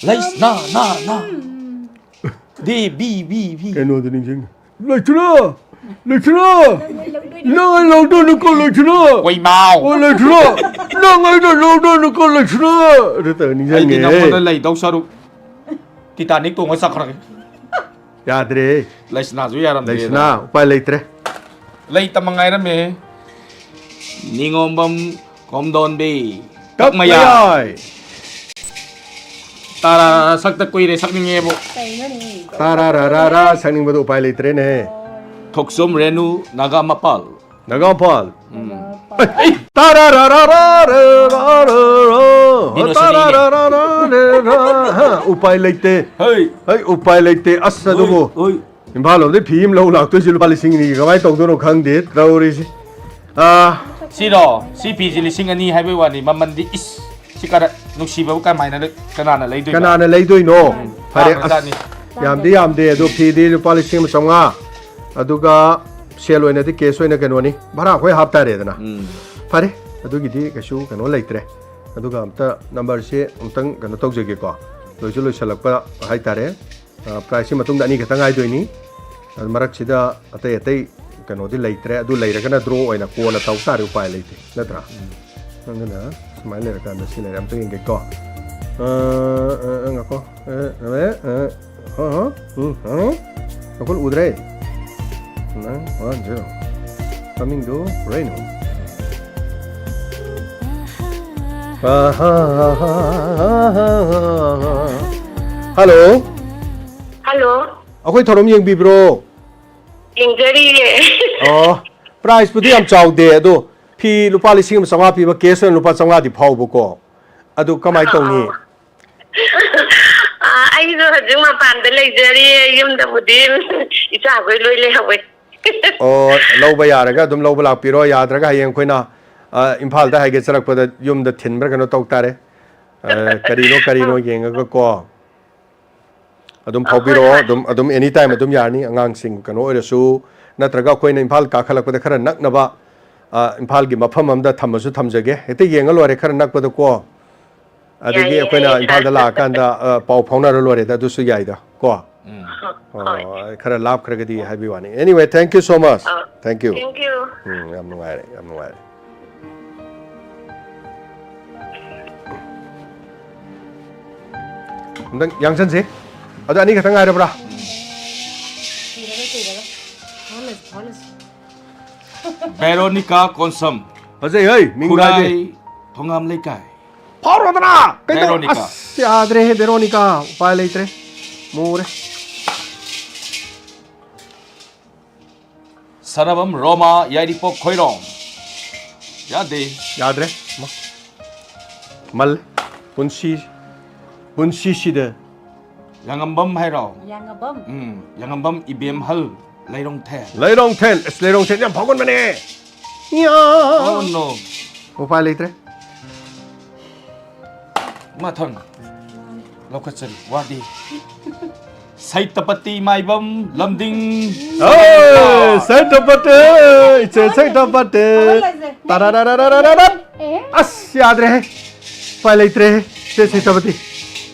ꯂꯩꯁꯅꯥ, ꯅꯥ, ꯅꯥ꯫ Devi, B, B. ꯀꯩꯅꯣꯗꯨ ꯅꯤꯡꯁꯤꯡꯉꯦ꯫ ꯂꯩꯁꯅꯥ! ꯂꯩꯁꯅꯥ! ꯅꯪ ꯑꯩ ꯂꯧꯗꯣꯏꯅꯤꯀꯣ, ꯂꯩꯁꯅꯥ! ꯀꯣꯏꯃꯥꯎ꯫ ꯑꯣ, ꯂꯩꯁꯅꯥ! ꯅꯪ ꯑꯩꯅ ꯂꯧꯗꯣꯏꯅꯤꯀꯣ, ꯂꯩꯁꯅꯥ! ꯑꯗꯨ ꯇꯧꯔ ꯑꯩꯗꯤ ꯅꯤꯡꯁꯤꯡꯉꯦ꯫ ꯅꯪꯉꯣꯟꯗ ꯂꯩꯗꯧ ꯁꯔꯨꯛ ꯇꯤꯇꯥꯅꯤꯛ ꯇꯣꯡꯉ ꯆꯠꯈ꯭ꯔꯒꯦ꯫ ꯌꯥꯗ꯭ꯔꯦ꯫ ꯂꯩꯁꯅꯥꯁꯨ ꯌꯥꯔꯝꯗ꯭ꯔꯦ꯫ ꯂꯩꯁꯅꯥ, ꯎꯄꯥꯏ ꯂꯩꯇ꯭ꯔꯦ꯫ ꯂꯩꯇ ꯃꯉꯥꯏꯔꯝꯃꯦ꯫ ꯅꯤꯉꯣꯝꯕꯝ ꯀꯣꯝꯗꯣꯟꯕꯤ꯫ ꯀꯛꯃꯌꯥꯏ꯫ ꯀꯛꯃꯌꯥꯏ꯫ ꯇꯥꯔꯥ ꯁꯛꯇ ꯀꯨꯏꯔꯦ, ꯁꯛꯅꯤꯡꯉꯦꯕꯨ꯫ ꯀꯩꯅꯣꯅꯦ? ꯇꯥꯔꯥꯔꯥꯔꯥ ꯁꯛꯅꯤꯡꯕꯗꯣ ꯎꯄꯥꯏ ꯂꯩꯇ꯭ꯔꯦꯅꯦ꯫ ꯊꯣꯛꯆꯣꯝ ꯔꯦꯅꯨ ꯅꯥꯒꯥꯃꯄꯥꯜ꯫ ꯅꯥꯒꯥꯃꯄꯥꯜ꯫ ꯎꯝ꯫ ꯇꯥꯔꯥꯔꯥꯔꯥꯔꯥ, ꯕꯤꯅꯣꯁꯤꯅꯤꯅꯦ꯫ ꯇꯥꯔꯥꯔꯥꯔꯥꯔꯥ, ꯍꯥ, ꯎꯄꯥꯏ ꯂꯩꯇꯦ꯫ ꯍꯩ꯫ ꯍꯩ, ꯎꯄꯥꯏ ꯂꯩꯇꯦ꯫ ꯑꯁ, ꯑꯗꯨꯕꯨ꯫ ꯍꯣꯏ, ꯍꯣꯏ꯫ ꯏꯝꯐꯥꯜ ꯂꯣꯝꯗꯩ ꯐꯤ ꯑꯃ ꯂꯧ ꯂꯥꯛꯇꯣꯏꯁꯦ ꯂꯨꯄꯥ ꯂꯤꯁꯤꯡ ꯑꯅꯤꯒꯤ ꯀꯃꯥꯏꯅ ꯇꯧꯗꯣꯏꯅꯣ ꯈꯪꯗꯦ ꯇꯧꯔꯤꯁꯦ꯫ ꯑꯥ꯫ ꯁꯤꯔꯣ? ꯁꯤ ꯐꯤꯁꯦ ꯂꯤꯁꯤꯡ ꯑꯅꯤ ꯍꯥꯏꯕꯩ ꯋꯥꯅꯤ, ꯃꯃꯜꯗꯤ ꯏꯁ! ꯁꯤ ꯀꯔ-, ꯅꯨꯡꯁꯤꯕꯕꯨ ꯀꯃꯥꯏꯅ ꯂꯩ-, ꯀꯅꯥꯅ ꯂꯩꯗꯣꯏꯅꯣ? ꯀꯅꯥꯅ ꯂꯩꯗꯣꯏꯅꯣ? ꯎꯝ, ꯐꯔꯦ, ꯇꯥꯡꯈ꯭ꯔꯖꯥꯠꯅꯤ꯫ ꯑꯁ, ꯌꯥꯝꯗꯤ ꯌꯥꯝꯗꯦ, ꯑꯗꯣ ꯐꯤꯗꯤ ꯂꯨꯄꯥ ꯂꯤꯁꯤꯡ ꯑꯃ ꯆꯥꯝꯃꯉꯥ, ꯑꯗꯨꯒ ꯁꯦꯜ ꯑꯣꯏꯅꯗꯤ cash ꯑꯣꯏꯅ ꯀꯩꯅꯣꯅꯤ, ꯚꯔꯥ ꯑꯩꯈꯣꯏ ꯍꯥꯞꯇꯥꯔꯦꯗꯅ꯫ ꯎꯝ꯫ ꯐꯔꯦ, ꯑꯗꯨꯒꯤꯗꯤ ꯀꯩꯁꯨ ꯀꯩꯅꯣ ꯂꯩꯇ꯭ꯔꯦ꯫ ꯑꯗꯨꯒ ꯑꯝꯇ numberꯁꯦ ꯑꯃꯨꯛꯇꯪ ꯀꯩꯅꯣ ꯇꯧꯖꯒꯦꯀꯣ, ꯂꯣꯏꯁꯨ ꯂꯣꯏꯁꯤꯜꯂꯛꯄ ꯍꯥꯏꯇꯥꯔꯦ꯫ ꯑ, prizeꯁꯤ ꯃꯇꯨꯡꯗ ꯑꯅꯤ ꯈꯛꯇ ꯉꯥꯏꯗꯣꯏꯅꯤ꯫ ꯑꯗꯨ ꯃꯔꯛꯁꯤꯗ ꯑꯇꯩ ꯑꯇꯩ ꯀꯩꯅꯣꯗꯤ ꯂꯩꯇ꯭ꯔꯦ꯫ ꯑꯗꯨ ꯂꯩꯔꯒꯅ draw ꯑꯣꯏꯅ ꯀꯣꯟꯅ ꯇꯧ ꯇꯥꯔꯦ, ꯎꯄꯥꯏ ꯂꯩꯇꯦ, ꯅꯠꯇ꯭ꯔꯥ? ꯎꯝ꯫ ꯑꯗꯨꯅ ꯁꯨꯃꯥꯏꯅ ꯂꯩꯔꯀꯥꯟꯗ ꯁꯤ ꯂꯩꯔꯦ, ꯑꯝꯇ ꯌꯦꯡꯒꯦꯀꯣ꯫ ꯑ, ꯑ, ꯑ, ꯉꯥꯏꯈꯣ꯫ ꯑ, ꯑ, ꯑ, ꯑ, ꯎꯝ, ꯑ, ꯉꯥꯏꯈꯣ, ꯎꯗ꯭ꯔꯦ꯫ Nine one zero꯫ Coming to Reno꯫ Hello꯫ Hello꯫ ꯑꯩꯈꯣꯏ ꯊꯧꯔꯝ ꯌꯦꯡꯕꯤꯕ꯭ꯔꯣ? ꯌꯦꯡꯖꯔꯤꯌꯦ꯫ ꯑꯣ, prizeꯄꯨꯗꯤ ꯌꯥꯝ ꯆꯥꯎꯗꯦ, ꯑꯗꯣ ꯐꯤ ꯂꯨꯄꯥ ꯂꯤꯁꯤꯡ ꯑꯃ ꯆꯥꯝꯃꯉꯥ ꯄꯤꯕ, cash ꯑꯣꯏꯅ ꯂꯨꯄꯥ ꯆꯥꯝꯃꯉꯥꯗꯤ ꯐꯥꯎꯕꯀꯣ꯫ ꯑꯗꯨ ꯀꯃꯥꯏꯅ ꯇꯧꯅꯤ? ꯑꯥ, ꯑꯩꯁꯨ ꯍꯧꯖꯤꯛ ꯃꯄꯥꯟꯗ ꯂꯩꯖꯔꯤꯌꯦ, ꯌꯨꯝꯗꯕꯨꯗꯤ ꯏꯆꯥꯈꯣꯏ ꯂꯣꯏ ꯂꯩꯍꯧꯋꯦ꯫ ꯑꯣ, ꯂꯧꯕ ꯌꯥꯔꯒ ꯑꯗꯨꯝ ꯂꯧꯕ ꯂꯥꯛꯄꯤꯔꯣ, ꯌꯥꯗ꯭ꯔꯒ ꯍꯌꯦꯡ ꯑꯩꯈꯣꯏꯅ, ꯑ, ꯏꯝꯐꯥꯜꯗ ꯍꯥꯏꯒꯠꯆꯔꯛꯄꯗ ꯌꯨꯝꯗ ꯊꯤꯟꯕ꯭ꯔꯥ ꯀꯩꯅꯣ ꯇꯧ ꯇꯥꯔꯦ꯫ ꯑ, ꯀꯔꯤꯅꯣ ꯀꯔꯤꯅꯣ ꯑꯥ꯫ ꯌꯦꯡꯉꯒ ꯀꯣ꯫ ꯑꯗꯨꯝ ꯑ, ꯍꯣꯏ, ꯐꯥꯎꯕꯤꯔꯛꯑꯣ, ꯍꯣꯏ꯫ ꯑꯗꯨꯝ, ꯑꯗꯨꯝ anytime ꯑꯗꯨꯝ ꯌꯥꯔꯅꯤ꯫ ꯑꯉꯥꯡꯁꯤꯡ ꯀꯩꯅꯣ ꯑꯣꯏꯔꯁꯨ, ꯅꯠꯇ꯭ꯔꯒ ꯑꯩꯈꯣꯏꯅ ꯏꯝꯐꯥꯜ ꯀꯥꯈꯠꯂꯛꯄꯗ ꯈꯔ ꯅꯛꯅꯕ, ꯑ, ꯏꯝꯐꯥꯜꯒꯤ ꯃꯐꯝ ꯑꯃꯗ ꯊꯝꯃꯁꯨ ꯊꯝꯖꯒꯦ, ꯍꯦꯛꯇ ꯌꯦꯡꯉ ꯂꯣꯏꯔꯦ, ꯈꯔ ꯅꯛꯄꯗ ꯀꯣ꯫ ꯑꯗꯒꯤ ꯌꯥꯏꯌꯦ, ꯑꯩꯈꯣꯏꯅ ꯌꯥꯏꯌꯦ꯫ ꯏꯝꯐꯥꯜꯗ ꯂꯥꯛꯑꯀꯥꯟꯗ, ꯑ, ꯄꯥꯎ ꯐꯥꯎꯅꯔ ꯂꯣꯏꯔꯦꯗ, ꯑꯗꯨꯁꯨ ꯌꯥꯏꯗ ꯀꯣ꯫ ꯎꯝ꯫ ꯍꯣꯏ꯫ ꯑꯣ, ꯈꯔ ꯂꯥꯞꯈ꯭ꯔꯒꯗꯤ ꯍꯥꯏꯕꯤ ꯋꯥꯅꯤ꯫ Anyway, thank you so much. ꯑ, thank you. Thank you. ꯎꯝ, ꯌꯥꯝ ꯅꯨꯡꯉꯥꯏꯔꯦ, ꯌꯥꯝ ꯅꯨꯡꯉꯥꯏꯔꯦ꯫ ꯑꯝꯇꯪ ꯌꯥꯡꯁꯟꯁꯤ꯫ ꯑꯗꯨ ꯑꯅꯤ ꯈꯛꯇꯪ ꯉꯥꯏꯔꯕ꯭ꯔꯥ? ꯀꯨꯏꯔꯔꯣꯏ, ꯀꯨꯏꯔꯔꯣꯏ꯫ ꯐꯥꯎꯍꯜꯂꯁꯤ, ꯐꯥꯎꯍꯜꯂꯁꯤ꯫ ꯚꯦꯔꯣꯅꯤꯀꯥ ꯀꯣꯟꯁꯝ꯫ ꯐꯖꯩ ꯍꯩ, ꯃꯤꯡ ꯈꯨꯔꯥꯏ ꯍꯥꯏꯗꯤ꯫ ꯊꯣꯉꯥꯝ ꯂꯩꯀꯥꯏ꯫ ꯐꯥꯎꯔꯣꯗꯅ! ꯀꯩꯅꯣ? ꯚꯦꯔꯣꯅꯤꯀꯥ꯫ ꯑꯁ, ꯌꯥꯗ꯭ꯔꯦꯍꯦ, ꯚꯦꯔꯣꯅꯤꯀꯥ꯫ ꯎꯄꯥꯏ ꯂꯩꯇ꯭ꯔꯦ꯫ ꯃꯨꯔꯦ꯫ ꯁꯅꯥꯕꯝ ꯔꯣꯃꯥ, ꯌꯥꯏꯔꯤꯄꯣꯛ ꯈꯣꯏꯔꯣꯝ꯫ ꯌꯥꯗꯦ꯫ ꯌꯥꯗ꯭ꯔꯦ꯫ ꯃ-, ꯃꯜꯂꯦ꯫ ꯄꯨꯟꯁꯤ, ꯄꯨꯟꯁꯤꯁꯤꯗ꯫ ꯌꯥꯉꯝꯕꯝ ꯍꯥꯏꯔꯣ? ꯌꯥꯉꯝꯕꯝ꯫ ꯎꯝ, ꯌꯥꯉꯝꯕꯝ ꯏꯕꯦꯝꯍꯜ ꯂꯩꯔꯣꯡꯊꯦꯟ꯫ ꯂꯩꯔꯣꯡꯊꯦꯟ꯫ ꯑꯁ, ꯂꯩꯔꯣꯡꯊꯦꯟ ꯌꯥꯝ ꯐꯥꯎꯒꯟꯕꯅꯦ꯫ ꯌꯥ꯫ Oh, no꯫ ꯎꯄꯥꯏ ꯂꯩꯇ꯭ꯔꯦ꯫ ꯃꯊꯪ꯫ ꯂꯧꯈꯠꯆꯔꯤ꯫ ꯋꯥꯗꯤ꯫ ꯁꯩꯇꯄꯇꯤ ꯃꯥꯏꯕꯝ ꯂꯝꯗꯤꯡ꯫ ꯑꯦ, ꯁꯩꯇꯄꯇꯤ, ꯏꯆꯦ ꯁꯩꯇꯄꯇꯤ꯫ ꯇꯥꯔꯥꯔꯥꯔꯥꯔꯥꯔꯥ꯫ ꯑꯦ꯫ ꯑꯁ, ꯌꯥꯗ꯭ꯔꯦꯍꯦ꯫ ꯎꯄꯥꯏ ꯂꯩꯇ꯭ꯔꯦꯍꯦ, ꯏꯆꯦ ꯁꯩꯇꯄꯇꯤ꯫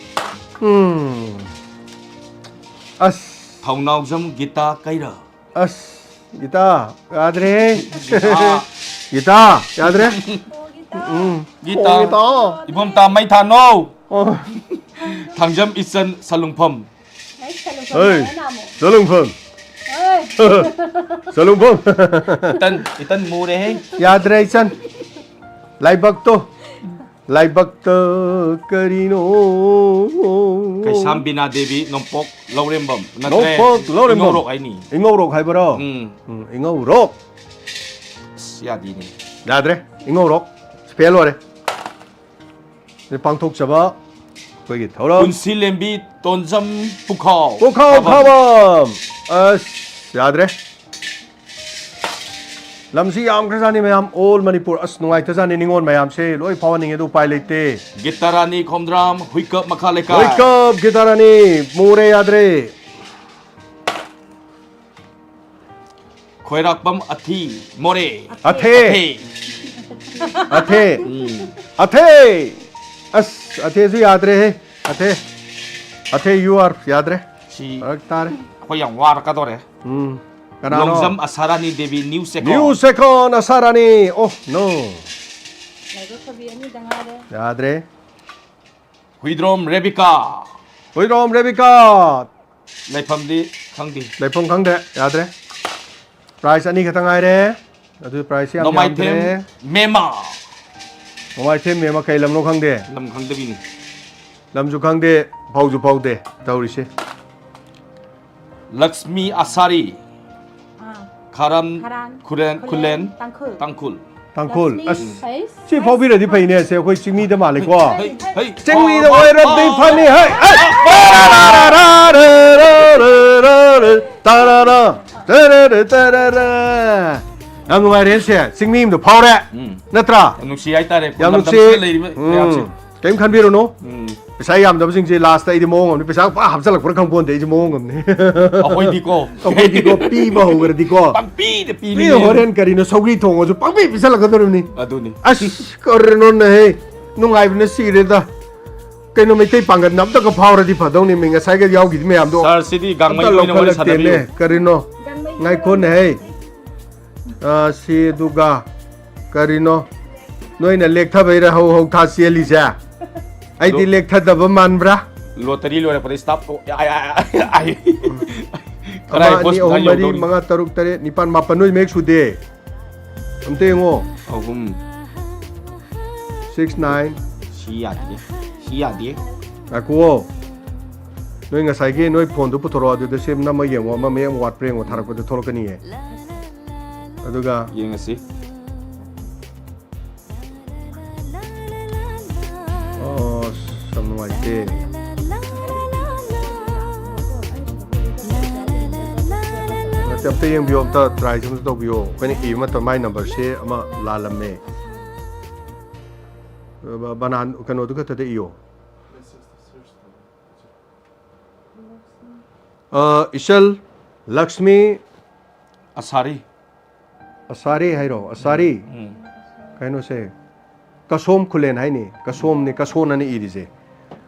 ꯎꯝ꯫ ꯑꯁ꯫ ꯊꯧꯅꯥꯎꯖꯝ ꯒꯤꯇꯥ ꯀꯩꯔ꯫ ꯑꯁ, ꯒꯤꯇꯥ, ꯌꯥꯗ꯭ꯔꯦꯍꯦ꯫ ꯒꯤꯇꯥ꯫ ꯒꯤꯇꯥ, ꯌꯥꯗ꯭ꯔꯦ꯫ ꯎꯝ꯫ ꯒꯤꯇꯥ꯫ ꯑꯣ, ꯒꯤꯇꯥ꯫ ꯏꯕꯣꯝꯇꯥ ꯃꯩ ꯊꯥꯅꯧ꯫ ꯑꯣ꯫ ꯊꯥꯡꯖꯝ ꯏꯆꯟ ꯁꯂꯨꯡꯐꯝ꯫ ꯑꯩ ꯁꯂꯨꯡꯐꯝ ꯍꯩ, ꯍꯥꯏꯅ ꯑꯃꯨꯛ꯫ ꯁꯂꯨꯡꯐꯝ꯫ ꯍꯩ꯫ ꯁꯂꯨꯡꯐꯝ꯫ ꯏꯇꯟ, ꯏꯇꯟ ꯃꯨꯔꯦꯍꯦ꯫ ꯌꯥꯗ꯭ꯔꯦ, ꯏꯆꯟ꯫ ꯂꯥꯏꯕꯛꯇꯣ꯫ ꯂꯥꯏꯕꯛꯇ ꯀꯔꯤꯅꯣ? ꯀꯩꯁꯥꯝ ꯕꯤꯅꯥ ꯗꯦꯕꯤ, ꯅꯣꯡꯄꯣꯛ ꯂꯧꯔꯦꯝꯕꯝ꯫ ꯅꯠꯇ꯭ꯔꯦ, ꯅꯣꯡꯄꯣꯛ ꯂꯧꯔꯦꯝꯕꯝ꯫ ꯏꯉꯧꯔꯣꯛ ꯍꯥꯏꯅꯤ꯫ ꯏꯉꯧꯔꯣꯛ ꯍꯥꯏꯕꯔꯣ? ꯎꯝ꯫ ꯎꯝ, ꯏꯉꯧꯔꯣꯛ꯫ ꯑꯁ, ꯌꯥꯗꯦꯅꯦ꯫ ꯌꯥꯗ꯭ꯔꯦ꯫ ꯏꯉꯧꯔꯣꯛ꯫ ꯁ꯭ꯄꯦꯜ ꯂꯣꯏꯔꯦ꯫ ꯄꯥꯡꯊꯣꯛꯆꯕ ꯑꯩꯈꯣꯏꯒꯤ ꯊꯧꯔꯝ꯫ ꯄꯨꯟꯁꯤꯂꯦꯝꯕꯤ ꯇꯣꯟꯖꯝ ꯄꯨꯈꯥꯎ ꯄꯨꯈꯥꯎ ꯈꯥꯕꯝ꯫ ꯈꯥꯕꯝ꯫ ꯑꯁ, ꯌꯥꯗ꯭ꯔꯦ꯫ ꯂꯝꯁꯤ ꯌꯥꯝꯈ꯭ꯔꯖꯥꯠꯅꯤ ꯃꯌꯥꯝ, all ꯃꯅꯤꯄꯨꯔ꯫ ꯑꯁ, ꯅꯨꯡꯉꯥꯏꯇꯖꯥꯠꯅꯤ, ꯅꯤꯉꯣꯜ ꯃꯌꯥꯝꯁꯦ ꯂꯣꯏ ꯐꯥꯎꯍꯟꯅꯤꯡꯉꯦ, ꯑꯗꯨ ꯎꯄꯥꯏ ꯂꯩꯇꯦ꯫ ꯒꯤꯇꯥꯔꯥꯅꯤ ꯈꯣꯝꯗ꯭ꯔꯥꯝ, ꯍꯨꯏꯀꯞ ꯃꯈꯥ ꯂꯩꯀꯥꯏ꯫ ꯍꯨꯏꯀꯞ ꯒꯤꯇꯥꯔꯥꯅꯤ, ꯃꯨꯔꯦ, ꯌꯥꯗ꯭ꯔꯦ꯫ ꯈꯣꯏꯔꯥꯛꯄꯝ ꯑꯊꯤ ꯃꯣꯔꯦ꯫ ꯑꯊꯦ꯫ ꯑꯊꯦ꯫ ꯑꯊꯦ꯫ ꯎꯝ꯫ ꯑꯊꯦ꯫ ꯑꯁ, ꯑꯊꯦꯁꯨ ꯌꯥꯗ꯭ꯔꯦꯍꯦ꯫ ꯑꯊꯦ꯫ ꯑꯊꯦ, you are ꯌꯥꯗ꯭ꯔꯦ꯫ ꯁꯤ ꯐꯔꯛ ꯇꯥꯔꯦ꯫ ꯑꯩꯈꯣꯏ ꯌꯥꯝ ꯋꯥꯔꯛꯀꯗꯧꯔꯦ꯫ ꯎꯝ꯫ ꯀꯅꯥꯅꯣ? ꯂꯣꯡꯖꯝ ꯑꯁꯥꯔꯥꯅꯤ ꯗꯦꯕꯤ, ꯅ꯭ꯌꯨ ꯁꯦꯀꯣ꯫ ꯅ꯭ꯌꯨ ꯁꯦꯀꯣꯟ ꯑꯁꯥꯔꯥꯅꯤ꯫ ꯑꯣ, no꯫ ꯂꯥꯏꯕꯛ ꯐꯕꯤ ꯑꯅꯤꯗ ꯉꯥꯏꯔꯦ꯫ ꯌꯥꯗ꯭ꯔꯦ꯫ ꯍꯨꯏꯗ꯭ꯔꯣꯝ ꯔꯦꯕꯤꯀꯥ꯫ ꯍꯨꯏꯗ꯭ꯔꯣꯝ ꯔꯦꯕꯤꯀꯥ꯫ ꯂꯩꯐꯝꯗꯤ ꯈꯪꯗꯦ꯫ ꯂꯩꯐꯝ ꯈꯪꯗ꯭ꯔꯦ꯫ ꯌꯥꯗ꯭ꯔꯦ꯫ ꯄ꯭ꯔꯥꯏꯁ ꯑꯅꯤ ꯈꯛꯇ ꯉꯥꯏꯔꯦ꯫ ꯑꯗꯨ ꯄ꯭ꯔꯥꯏꯁ ꯌꯥꯝ ꯅꯣꯡꯃꯥꯏꯊꯦꯝ ꯌꯥꯝꯗ꯭ꯔꯦ꯫ ꯃꯦꯃꯥ꯫ ꯅꯣꯡꯃꯥꯏꯊꯦꯝ ꯃꯦꯃꯥ ꯀꯩ ꯂꯝꯅꯣ ꯈꯪꯗꯦ꯫ ꯂꯝ ꯈꯪꯗꯕꯤꯅꯤ꯫ ꯂꯝꯁꯨ ꯈꯪꯗꯦ, ꯐꯥꯎꯁꯨ ꯐꯥꯎꯗꯦ ꯇꯧꯔꯤꯁꯦ꯫ ꯂꯛꯁꯃꯤ ꯑꯁꯥꯔꯤ꯫ ꯑꯥ, ꯈꯥꯔꯝ ꯈꯥꯔꯥꯟ, ꯈꯨꯔꯦꯟ ꯈꯨꯂꯦꯟ ꯇꯥꯡꯈꯨꯜ꯫ ꯇꯥꯡꯈꯨꯜ꯫ ꯇꯥꯡꯈꯨꯜ꯫ ꯂꯛꯁꯃꯤ ꯑꯁ, ꯍꯩꯁ, ꯁꯤ ꯍꯩꯁ, ꯐꯥꯎꯕꯤꯔꯗꯤ ꯍꯩꯁ꯫ ꯐꯩꯅꯦ꯫ ꯑꯁꯦ ꯑꯩꯈꯣꯏ ꯆꯤꯡꯃꯤꯗ ꯃꯥꯜꯂꯦꯀꯣ꯫ ꯍꯩ, ꯍꯩ, ꯆꯤꯡꯃꯤꯗ ꯍꯣ, ꯑꯣꯏꯔꯗꯤ ꯍꯣ, ꯐꯅꯤ꯫ ꯍꯩ, ꯍꯩ, ꯇꯥꯔꯥꯔꯥ, ꯇꯥꯔꯥꯔꯥ, ꯇꯥꯔꯥꯔꯥ, ꯇꯥꯔꯥꯔꯥ꯫ ꯌꯥꯝ ꯅꯨꯡꯉꯥꯏꯔꯦ ꯁꯦ꯫ ꯆꯤꯡꯃꯤ ꯑꯃꯗ ꯐꯥꯎꯔꯦ꯫ ꯎꯝ꯫ ꯅꯠꯇ꯭ꯔꯥ? ꯌꯥꯝ ꯅꯨꯡꯁꯤ ꯍꯥꯏꯇꯥꯔꯦ꯫ ꯌꯥꯝ ꯅꯨꯡꯁꯤ꯫ ꯂꯝꯗꯝꯁꯤꯗ ꯂꯩꯔꯤꯕ ꯎꯝ꯫ ꯃꯌꯥꯝꯁꯦ꯫ ꯀꯩꯝ ꯈꯟꯕꯤꯔꯨꯅꯨ꯫ ꯎꯝ꯫ ꯄꯩꯁꯥ ꯌꯥꯝꯗꯕꯁꯤꯡꯁꯦ ꯂꯥꯁꯇ ꯑꯩꯗꯤ ꯃꯑꯣꯡ ꯑꯃꯅꯤ꯫ ꯄꯩꯁꯥ ꯄꯥꯛ ꯍꯥꯞꯆꯜꯂꯛꯄ꯭ꯔꯥ ꯈꯪꯄꯣꯟꯇꯦ꯫ ꯑꯩꯁꯦ ꯃꯑꯣꯡ ꯑꯃꯅꯤ꯫ ꯑꯩꯈꯣꯏꯗꯤꯀꯣ꯫ ꯑꯩꯈꯣꯏꯗꯤꯀꯣ, ꯄꯤꯕ ꯍꯧꯈ꯭ꯔꯗꯤꯀꯣ꯫ ꯄꯪꯄꯤꯗ ꯄꯤ ꯄꯤꯅꯤꯡꯉꯦ꯫ ꯍꯣꯔꯦꯟ ꯀꯔꯤꯅꯣ, ꯁꯧꯒ꯭ꯔꯤ ꯊꯣꯡꯉꯁꯨ ꯄꯪꯄꯤ ꯄꯤꯁꯜꯂꯛꯀꯗꯧꯔꯤꯕꯅꯤ꯫ ꯑꯗꯨꯅꯤ꯫ ꯑꯁ, ꯀꯔꯤꯅꯣꯅꯦꯍꯦ? ꯅꯨꯡꯉꯥꯏꯕꯅ ꯁꯤꯔꯦꯗ꯫ ꯀꯩꯅꯣ, ꯃꯩꯇꯩ ꯄꯥꯡꯒꯜ ꯑꯝꯇꯒ ꯐꯥꯎꯔꯗꯤ ꯐꯗꯧꯅꯤ꯫ ꯃꯤ ꯉꯁꯥꯏꯒ ꯌꯥꯎꯈꯤꯗꯤ ꯃꯌꯥꯝꯗꯣ ꯁꯥꯔ, ꯁꯤꯗꯤ ꯒꯥꯡꯃꯩ ꯑꯝꯇ ꯑꯣꯏꯅ ꯋꯥꯔꯤ ꯂꯧꯈꯠꯂꯛꯇꯦꯅꯦ꯫ ꯁꯥꯟꯅꯕꯤꯌꯨ꯫ ꯀꯔꯤꯅꯣ? ꯒꯥꯡꯃꯩꯒꯤ ꯉꯥꯏꯈꯣꯅꯦꯍꯦ꯫ ꯑ, ꯁꯤ ꯑꯗꯨꯒ ꯀꯔꯤꯅꯣ? ꯅꯣꯏꯅ ꯂꯦꯛꯊꯕꯩꯔ ꯍꯧ ꯍꯧ ꯊꯥ ꯆꯦꯜꯂꯤꯁꯦ? ꯑꯩꯗꯤ ꯂꯣ- ꯂꯦꯛꯊꯗꯕ ꯃꯥꯟꯕ꯭ꯔꯥ? ꯂꯣꯇꯔꯤ ꯂꯣꯏꯔꯛꯄꯗ ꯁ꯭ꯇꯥꯞ ꯊꯣꯛ-, ꯑꯥꯏ, ꯑꯥꯏ, ꯑꯥꯏ, ꯑꯥꯏ꯫ ꯑꯃ, ꯀꯗꯥꯏ ꯑꯅꯤ, ꯍꯣꯁꯄꯤꯇꯥꯜ ꯑꯍꯨꯝ, ꯃꯔꯤ, ꯌꯧꯗꯧꯔꯤ? ꯃꯉꯥ, ꯇꯔꯨꯛ, ꯇꯔꯦꯠ, ꯅꯤꯄꯥꯜ, ꯃꯥꯄꯜ, ꯅꯣꯏ ꯃꯌꯦꯛ ꯁꯨꯗꯦ꯫ ꯑꯝꯇ ꯌꯦꯡꯉꯣ꯫ ꯑꯍꯨꯝ꯫ Six nine. ꯁꯤ ꯌꯥꯗꯤꯌꯦ꯫ ꯁꯤ ꯌꯥꯗꯤꯌꯦ꯫ ꯉꯥꯏꯈꯨꯑꯣ꯫ ꯅꯣꯏ ꯉꯁꯥꯏꯒꯤ ꯅꯣꯏ ꯐꯣꯟꯗꯨ ꯄꯨꯊꯣꯔꯛꯑꯣ, ꯑꯗꯨꯗ ꯁꯦꯝ ꯅꯝꯃ ꯌꯦꯡꯉꯣ꯫ ꯑꯃ ꯃꯌꯦꯛ ꯑꯃ ꯋꯥꯠꯄ꯭ꯔꯥ ꯌꯦꯡꯉꯣ, ꯊꯥꯔꯛꯄꯗ ꯊꯣꯛꯂꯛꯀꯅꯤꯌꯦ꯫ ꯑꯗꯨꯒ ꯌꯦꯡꯉꯁꯤ꯫ ꯑꯣ, ꯌꯥꯝ ꯅꯨꯡꯉꯥꯏꯇꯦ꯫ ꯅꯠꯇꯦ, ꯑꯝꯇ ꯌꯦꯡꯕꯤꯌꯣ, ꯑꯝꯇ ꯇ꯭ꯔꯥꯏꯁꯦ ꯑꯝꯇ ꯇꯧꯕꯤꯌꯣ꯫ ꯑꯩꯈꯣꯏꯅ ꯏꯕ ꯃꯇꯝ ꯃꯥꯏ ꯅꯝꯕꯔꯁꯦ ꯑꯃ ꯂꯥꯜꯂꯝꯃꯦ꯫ ꯕ-, ꯕꯅꯥꯟ ꯀꯩꯅꯣꯗꯨ ꯈꯛꯇꯗ ꯏꯌꯣ꯫ ꯑ, ꯏꯆꯜ ꯂꯛꯁꯃꯤ ꯑꯁꯥꯔꯤ꯫ ꯑꯁꯥꯔꯤ ꯍꯥꯏꯔꯣ? ꯑꯁꯥꯔꯤ? ꯎꯝ꯫ ꯀꯩꯅꯣꯁꯦ, ꯀꯁꯣꯝ ꯈꯨꯂꯦꯟ ꯍꯥꯏꯅꯤ꯫ ꯀꯁꯣꯝꯅꯤ, ꯀꯁꯣꯟ ꯑꯅ ꯏꯔꯤꯁꯦ꯫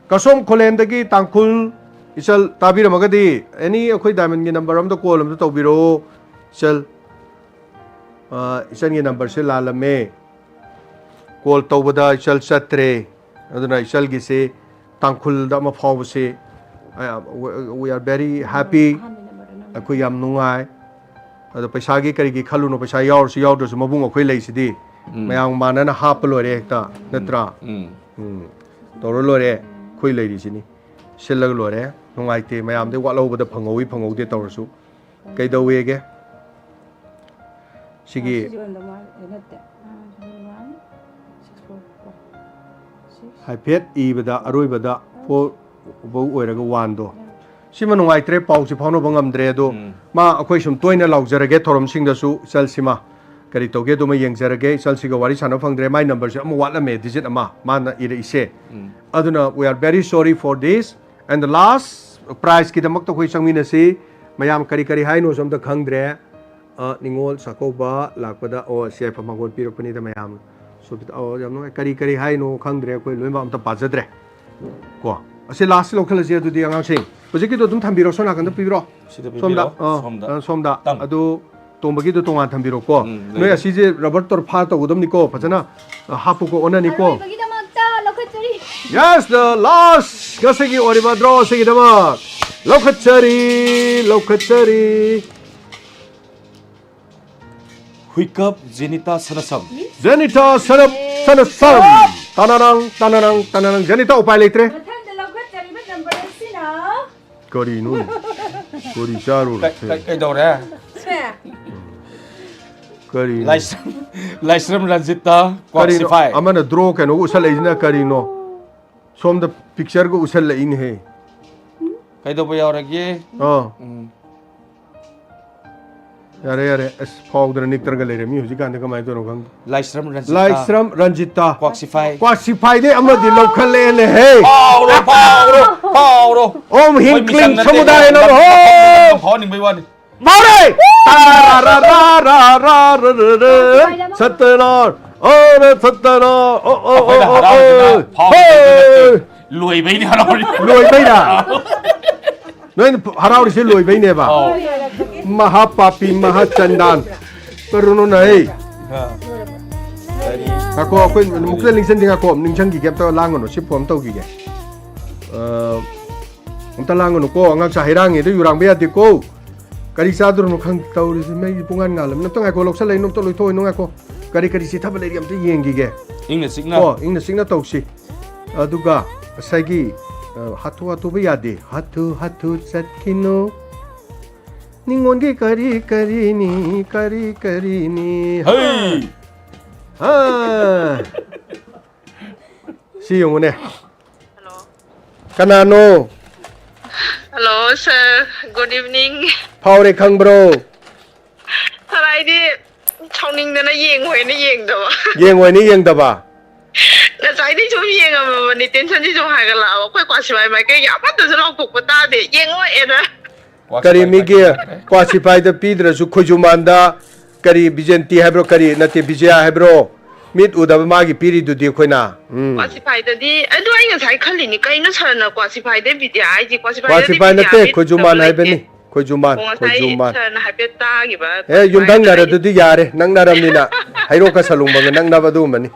ꯀꯁꯣꯝ ꯈꯨꯂꯦꯟꯗꯒꯤ ꯇꯥꯡꯈꯨꯜ꯫ ꯏꯆꯜ ꯇꯥꯕꯤꯔꯝꯃꯒꯗꯤ ꯑꯦꯅꯤ ꯑꯩꯈꯣꯏ ꯗꯥꯏꯃꯟꯒꯤ ꯅꯝꯕꯔ ꯑꯝꯗ ꯀꯣꯜ ꯑꯝꯇ ꯇꯧꯕꯤꯔꯛꯑꯣ꯫ ꯏꯆꯜ, ꯑ, ꯏꯆꯜꯒꯤ ꯅꯝꯕꯔꯁꯦ ꯂꯥꯜꯂꯝꯃꯦ꯫ ꯀꯣꯜ ꯇꯧꯕꯗ ꯏꯆꯜ ꯆꯠꯇ꯭ꯔꯦ꯫ ꯑꯗꯨꯅ ꯏꯆꯜꯒꯤꯁꯦ ꯇꯥꯡꯈꯨꯜꯗ ꯑꯃ ꯐꯥꯎꯕꯁꯦ, I am, we are very happy꯫ ꯑꯩꯈꯣꯏ ꯌꯥꯝ ꯅꯨꯡꯉꯥꯏ꯫ ꯑꯗꯣ ꯄꯩꯁꯥꯒꯤ ꯀꯔꯤꯒꯤ ꯈꯜꯂꯨꯅꯣ, ꯄꯩꯁꯥ ꯌꯥꯎꯔꯁꯨ ꯌꯥꯎꯗ꯭ꯔꯁꯨ ꯃꯕꯨꯡ ꯑꯩꯈꯣꯏ ꯂꯩꯁꯤꯗꯤ꯫ ꯃꯌꯥꯝ ꯃꯥꯟꯅꯅ ꯍꯥꯞꯄ ꯂꯣꯏꯔꯦ ꯍꯦꯛꯇ, ꯅꯠꯇ꯭ꯔꯥ? ꯎꯝ꯫ ꯎꯝ꯫ ꯇꯧꯔ ꯂꯣꯏꯔꯦ, ꯑꯩꯈꯣꯏ ꯂꯩꯔꯤꯁꯤꯅꯤ꯫ ꯁꯤꯜꯂꯒ ꯂꯣꯏꯔꯦ꯫ ꯅꯨꯡꯉꯥꯏꯇꯦ, ꯃꯌꯥꯝꯗꯩ ꯋꯥꯠꯍꯧꯕꯗ ꯐꯪꯍꯧꯋꯤ ꯐꯪꯍꯧꯗꯦ ꯇꯧꯔꯁꯨ꯫ ꯀꯩꯗꯧꯋꯦꯒꯦ? ꯁꯤꯒꯤ ꯁꯤꯁꯦ ꯑꯣꯏꯔꯝꯗꯧ ꯃꯥꯜꯂꯦ꯫ ꯑꯦ, ꯅꯠꯇꯦ꯫ ꯑꯥ, ꯁꯤꯁꯦ one, six, four, four, six. ꯍꯥꯏꯐꯦꯠ ꯏꯕꯗ ꯑꯔꯣꯏꯕꯗ four ꯐꯧ ꯑꯣꯏꯔꯒ oneꯗꯣ꯫ ꯁꯤꯃ ꯅꯨꯡꯉꯥꯏꯇ꯭ꯔꯦ, ꯄꯥꯎꯁꯤ ꯐꯥꯎꯅꯕ ꯉꯝꯗ꯭ꯔꯦ꯫ ꯑꯗꯣ ꯎꯝ꯫ ꯃꯥ ꯑꯩꯈꯣꯏ ꯁꯨꯝ ꯇꯣꯏꯅ ꯂꯥꯎꯖꯔꯒꯦ ꯊꯧꯔꯝꯁꯤꯡꯗꯁꯨ, ꯏꯆꯜꯁꯤꯃ ꯀꯔꯤ ꯇꯧꯒꯦ ꯑꯗꯨꯃ ꯌꯦꯡꯖꯔꯒꯦ꯫ ꯏꯆꯜꯁꯤꯒ ꯋꯥꯔꯤ ꯁꯥꯟꯅꯕ ꯐꯪꯗ꯭ꯔꯦ, ꯃꯥꯏ ꯅꯝꯕꯔꯁꯦ ꯑꯃ ꯋꯥꯠꯂꯝꯃꯦ, ꯗꯤꯖꯤꯠ ꯑꯃ ꯃꯥꯅ ꯏꯔꯛꯏꯁꯦ꯫ ꯎꯝ꯫ ꯑꯗꯨꯅ we are very sorry for this, and the last prizeꯀꯤꯗꯃꯛꯇ ꯑꯩꯈꯣꯏ ꯆꯪꯃꯤꯟꯅꯁꯤ꯫ ꯃꯌꯥꯝ ꯀꯔꯤ ꯀꯔꯤ ꯍꯥꯏꯅꯣꯁꯨ ꯑꯝꯇ ꯈꯪꯗ꯭ꯔꯦ꯫ ꯑ, ꯅꯤꯉꯣꯜ ꯆꯥꯛꯀꯧꯕ ꯂꯥꯛꯄꯗ, ꯑꯣ, ꯁꯤ ꯌꯥꯏꯐ ꯃꯥꯡꯒꯣꯜ ꯄꯤꯔꯛꯄꯅꯤꯗ ꯃꯌꯥꯝ꯫ ꯁꯣꯐꯤꯇꯥ, ꯑꯣ, ꯌꯥꯝ ꯅꯨꯡꯉꯥꯏ꯫ ꯀꯔꯤ ꯀꯔꯤ ꯍꯥꯏꯅꯣ ꯈꯪꯗ꯭ꯔꯦ, ꯑꯩꯈꯣꯏ ꯂꯣꯏꯅꯃꯛ ꯑꯝꯇ ꯄꯥꯖꯗ꯭ꯔꯦ꯫ ꯀꯣ, ꯑꯁꯤ ꯂꯥꯁ ꯂꯧꯈꯠꯂꯁꯤ ꯑꯗꯨꯗꯤ ꯑꯉꯥꯡꯁꯤꯡ꯫ ꯍꯧꯖꯤꯛꯀꯤꯗꯣ ꯑꯗꯨꯝ ꯊꯝꯕꯤꯔꯣ, ꯁꯣꯝ ꯅꯥꯀꯟꯗ ꯄꯤꯕꯤꯔꯣ꯫ ꯁꯤꯗ ꯁꯣꯝꯗ, ꯄꯤꯕꯤꯔꯣ, ꯑ, ꯁꯣꯝꯗ꯫ ꯑ, ꯁꯣꯝꯗ꯫ ꯇꯝ꯫ ꯑꯗꯨ ꯇꯣꯝꯕꯒꯤꯗꯣ ꯇꯣꯉꯥꯟ ꯊꯝꯕꯤꯔꯣꯀꯣ꯫ ꯎꯝ, ꯅꯣꯏ ꯂꯩꯔꯦ꯫ ꯑꯁꯤꯁꯦ ꯔꯕꯔ ꯇꯣꯔꯐꯥ ꯇꯧꯒꯗꯕꯅꯤꯀꯣ, ꯐꯖꯅ, ꯑ, ꯍꯥꯞꯄꯨꯀꯣ, ꯑꯣꯟꯅꯅꯤꯀꯣ꯫ ꯑꯔꯣꯏꯕꯒꯤꯗꯃꯛꯇ ꯂꯧꯈꯠꯆꯔꯤ꯫ Yes, the last! ꯉꯁꯤꯒꯤ ꯑꯣꯏꯔꯤꯕ draw ꯑꯁꯤꯒꯤꯗꯃꯛ ꯂꯧꯈꯠꯆꯔꯤ, ꯂꯧꯈꯠꯆꯔꯤ꯫ ꯍꯨꯏꯀꯞ ꯖꯦꯅꯤꯇꯥ ꯁꯅꯥꯁꯝ꯫ ꯖꯦꯅꯤꯇꯥ ꯁꯅꯞ, ꯁꯅꯁꯝ꯫ ꯇꯅꯔꯪ, ꯇꯅꯔꯪ, ꯇꯅꯔꯪ꯫ ꯖꯦꯅꯤꯇꯥ, ꯎꯄꯥꯏ ꯂꯩꯇ꯭ꯔꯦ꯫ ꯃꯊꯪꯗ ꯂꯧꯈꯠꯆꯔꯤꯕ ꯅꯝꯕꯔ ꯑꯁꯤꯅ ꯀꯔꯤꯅꯣ? ꯀꯔꯤ ꯆꯥꯔꯨꯔꯦ? ꯀꯩ-, ꯀꯩ-, ꯀꯩꯗꯧꯔꯦ? ꯁꯦ꯫ ꯀꯔꯤꯅꯣ? ꯂꯥꯏꯁ꯭ꯔꯝ, ꯂꯥꯏꯁ꯭ꯔꯝ ꯔꯟꯖꯤꯇꯥ, ꯀꯔꯤꯅꯣ? ꯀ꯭ꯋꯥꯛꯁꯤꯐꯥꯏ꯫ ꯑꯃꯅ draw ꯀꯩꯅꯣꯒ ꯎꯁꯜꯂꯛꯏꯁꯤꯅ ꯀꯔꯤꯅꯣ? ꯁꯣꯝꯗ pictureꯒ ꯎꯁꯜꯂꯛꯏꯅꯦꯍꯦ꯫ ꯀꯩꯗꯧꯕ ꯌꯥꯎꯔꯒꯦ? ꯑꯥ꯫ ꯎꯝ꯫ ꯌꯥꯔꯦ, ꯌꯥꯔꯦ꯫ ꯑꯁ, ꯐꯥꯎꯗꯅ ꯅꯤꯛꯇꯅꯒ ꯂꯩꯔꯦ꯫ ꯃꯤ ꯍꯧꯖꯤꯛꯀꯥꯟꯗꯤ ꯀꯃꯥꯏꯅ ꯇꯧꯔꯤꯅꯣ ꯈꯪꯗꯦ꯫ ꯂꯥꯏꯁ꯭ꯔꯝ ꯔꯟꯖꯤꯇꯥ꯫ ꯂꯥꯏꯁ꯭ꯔꯝ ꯔꯟꯖꯤꯇꯥ꯫ ꯀ꯭ꯋꯥꯛꯁꯤꯐꯥꯏ꯫ ꯀ꯭ꯋꯥꯛꯁꯤꯐꯥꯏꯗꯩ ꯑꯃꯗꯤ ꯂꯧꯈꯠꯂꯛꯑꯦꯅꯦꯍꯦ꯫ ꯐꯥꯎꯔꯣ, ꯐꯥꯎꯔꯣ, ꯐꯥꯎꯔꯣ꯫ ꯑꯣꯝ ꯃꯣꯏ ꯍꯤꯡ ꯃꯤꯆꯪ ꯀ꯭ꯂꯤꯡ ꯅꯠꯇꯦ, ꯁꯃꯨꯗꯥꯌ ꯂꯝ-, ꯅꯃꯣ꯫ ꯂꯝ-, ꯂꯝ ꯐꯥꯎꯍꯟꯅꯤꯡꯕꯩ ꯋꯥꯅꯤ꯫ ꯐꯥꯎꯔꯦ! ꯑꯥ, ꯔꯥ, ꯔꯥ, ꯔꯥ, ꯔꯥ, ꯔꯥ, ꯔꯥ, ꯔꯥ, ꯔꯥ, ꯔꯥ, ꯁꯠꯇꯅ, ꯑꯣ, ꯔꯥ, ꯁꯠꯇꯅ, ꯑꯣ, ꯑꯣ, ꯑꯣ, ꯑꯩꯈꯣꯏꯅ ꯑꯣ, ꯍꯔꯥꯎꯔꯤꯁꯤꯅ ꯑꯣ, ꯐꯥꯎꯟꯗꯦꯁꯟꯗ ꯍꯣꯏ, ꯅꯠꯇꯦ, ꯂꯣꯏꯕꯩꯅꯦ ꯍꯔꯥꯎꯔꯤ꯫ ꯂꯣꯏꯕꯩꯔꯥ? ꯑꯥ꯫ ꯅꯣꯏꯅ ꯍꯔꯥꯎꯔꯤꯁꯦ ꯂꯣꯏꯕꯩꯅꯦꯕ? ꯑꯧ꯫ ꯃꯍꯥ ꯄꯥꯄꯤ, ꯃꯍꯥ ꯆꯟꯗꯥꯟ꯫ ꯀꯔꯨꯅꯣ ꯅꯍꯩ꯫ ꯑꯥ꯫ ꯉꯥꯏꯈꯣ, ꯑꯩꯈꯣꯏ ꯑꯃꯨꯛꯇ ꯅꯤꯡꯁꯤꯡꯁꯤ, ꯉꯥꯏꯈꯣ, ꯅꯤꯡꯁꯤꯡꯈꯤꯒꯦ, ꯑꯝꯇ ꯂꯥꯡꯒꯅꯨ, ꯁꯤ ꯐꯣꯟ ꯇꯧꯈꯤꯒꯦ꯫ ꯑ, ꯑꯝꯇ ꯂꯥꯡꯒꯅꯨꯀꯣ, ꯑꯉꯥꯡꯁꯥ ꯍꯩꯔꯥꯡꯉꯦꯗ ꯌꯨꯔꯥꯡꯕ ꯌꯥꯗꯦꯀꯣ꯫ ꯀꯔꯤ ꯆꯥꯗꯣꯏꯅꯣ ꯈꯪꯗꯦ ꯇꯧꯔꯤꯁꯦ, ꯃꯩꯁꯦ ꯄꯨꯡꯉꯥꯟ ꯉꯥꯜꯂꯝꯅꯤ꯫ ꯑꯝꯇ ꯉꯥꯏꯈꯣ, ꯂꯧꯁꯜꯂꯛꯏꯅꯣ ꯑꯝꯇ ꯂꯣꯏꯊꯣꯛꯑꯣ, ꯉꯥꯏꯈꯣ꯫ ꯀꯔꯤ ꯀꯔꯤ ꯆꯤꯊꯕ ꯂꯩꯒꯦ ꯑꯝꯇ ꯌꯦꯡꯈꯤꯒꯦ꯫ ꯏꯪꯅ ꯆꯤꯛꯅ꯫ ꯀꯣ, ꯏꯪꯅ ꯆꯤꯛꯅ ꯇꯧꯁꯤ꯫ ꯑꯗꯨꯒ ꯉꯁꯥꯏꯒꯤ, ꯑ, ꯍꯥꯊꯨ ꯍꯥꯊꯨꯕ ꯌꯥꯗꯦ꯫ ꯍꯥꯊꯨ ꯍꯥꯊꯨ ꯆꯠꯈꯤꯅꯨ꯫ ꯅꯤꯉꯣꯟꯒꯤ ꯀꯔꯤ ꯀꯔꯤꯅꯤ, ꯀꯔꯤ ꯀꯔꯤꯅꯤ꯫ ꯍꯩ! ꯍꯥ! ꯁꯤ ꯌꯦꯡꯉꯨꯅꯦ꯫ ꯍꯜꯂꯣ꯫ ꯀꯅꯥꯅꯣ? Hello, sir. Good evening. ꯐꯥꯎꯔꯦ ꯈꯪꯕ꯭ꯔꯣ? ꯁꯥꯔ, ꯑꯩꯗꯤ ꯁꯥꯎꯅꯤꯡꯗꯅ ꯌꯦꯡꯉꯣꯏꯅ ꯌꯦꯡꯗꯕ꯫ ꯌꯦꯡꯉꯣꯏꯅ ꯌꯦꯡꯗꯕ? ꯉꯁꯥꯏꯗꯩ ꯁꯨꯝ ꯌꯦꯡꯉꯝꯃꯕꯅꯤ, ꯇꯦꯟꯁꯟꯁꯤ ꯁꯨꯝ ꯍꯥꯏꯒꯠꯂꯛꯑꯕ꯫ ꯑꯩꯈꯣꯏ ꯀ꯭ꯋꯥꯁꯤꯕꯥꯏ ꯃꯥꯏꯀꯩꯒꯤ ꯑꯃꯠꯇꯁꯨ ꯂꯥꯎꯊꯣꯛꯄ ꯇꯥꯗꯦ꯫ ꯌꯦꯡꯉꯣꯏꯅ꯫ ꯀ꯭ꯋꯥ ꯀꯔꯤ ꯁꯤꯐꯥꯏ ꯃꯤꯒꯤ ꯄꯥꯏꯕ ꯌꯥꯗ꯭ꯔꯦ꯫ ꯀ꯭ꯋꯥ ꯁꯤꯐꯥꯏꯗ ꯄꯤꯗ꯭ꯔꯁꯨ ꯈꯣꯏꯖꯨꯃꯥꯟꯗ ꯀꯔꯤ ꯕꯤꯖꯦꯟꯇꯤ ꯍꯥꯏꯕ꯭ꯔꯣ, ꯀꯔꯤ ꯅꯠꯇꯦ, ꯕꯤꯖꯌꯥ ꯍꯥꯏꯕ꯭ꯔꯣ? ꯃꯤꯠ ꯎꯗꯕ ꯃꯥꯒꯤ ꯄꯤꯔꯤꯗꯨꯗꯤ ꯑꯩꯈꯣꯏꯅ꯫ ꯎꯝ꯫ ꯀ꯭ꯋꯥꯁꯤꯐꯥꯏꯗꯗꯤ, ꯑꯗꯨ ꯑꯩ ꯉꯁꯥꯏ ꯈꯜꯂꯤꯅꯤ, ꯀꯩꯅꯣ ꯁꯥꯔꯅ ꯀ꯭ꯋꯥꯁꯤꯐꯥꯏꯗ ꯕꯤꯖꯌꯥ ꯍꯥꯏꯁꯤ? ꯀ꯭ꯋꯥꯁꯤꯐꯥꯏꯗꯗꯤ ꯀ꯭ꯋꯥꯁꯤꯐꯥꯏ ꯕꯤꯖꯌꯥ ꯅꯠꯇꯦ, ꯃꯤꯠ ꯎꯗꯕ ꯈꯣꯏꯖꯨꯃꯥꯟ ꯂꯩꯇꯦ꯫ ꯍꯥꯏꯕꯅꯤ, ꯈꯣꯏꯖꯨꯃꯥꯟ, ꯑꯣ, ꯉꯁꯥꯏ ꯈꯣꯏꯖꯨꯃꯥꯟ꯫ ꯁꯥꯔꯅ ꯍꯥꯏꯐꯦꯠ ꯇꯥꯈꯤꯕ, ꯑꯦ, ꯀ꯭ꯋꯥꯁꯤꯐꯥꯏ ꯌꯨꯝꯊꯪꯅꯔ ꯑꯗꯨꯗꯒꯤ꯫ ꯑꯗꯨꯗꯤ ꯌꯥꯔꯦ, ꯅꯛꯅꯔꯝꯅꯤꯅ꯫ ꯍꯩꯔꯣꯛꯀ ꯁꯂꯨꯡꯕꯒ ꯅꯛꯅꯕ ꯑꯗꯨꯒꯨꯝꯕꯅꯤ꯫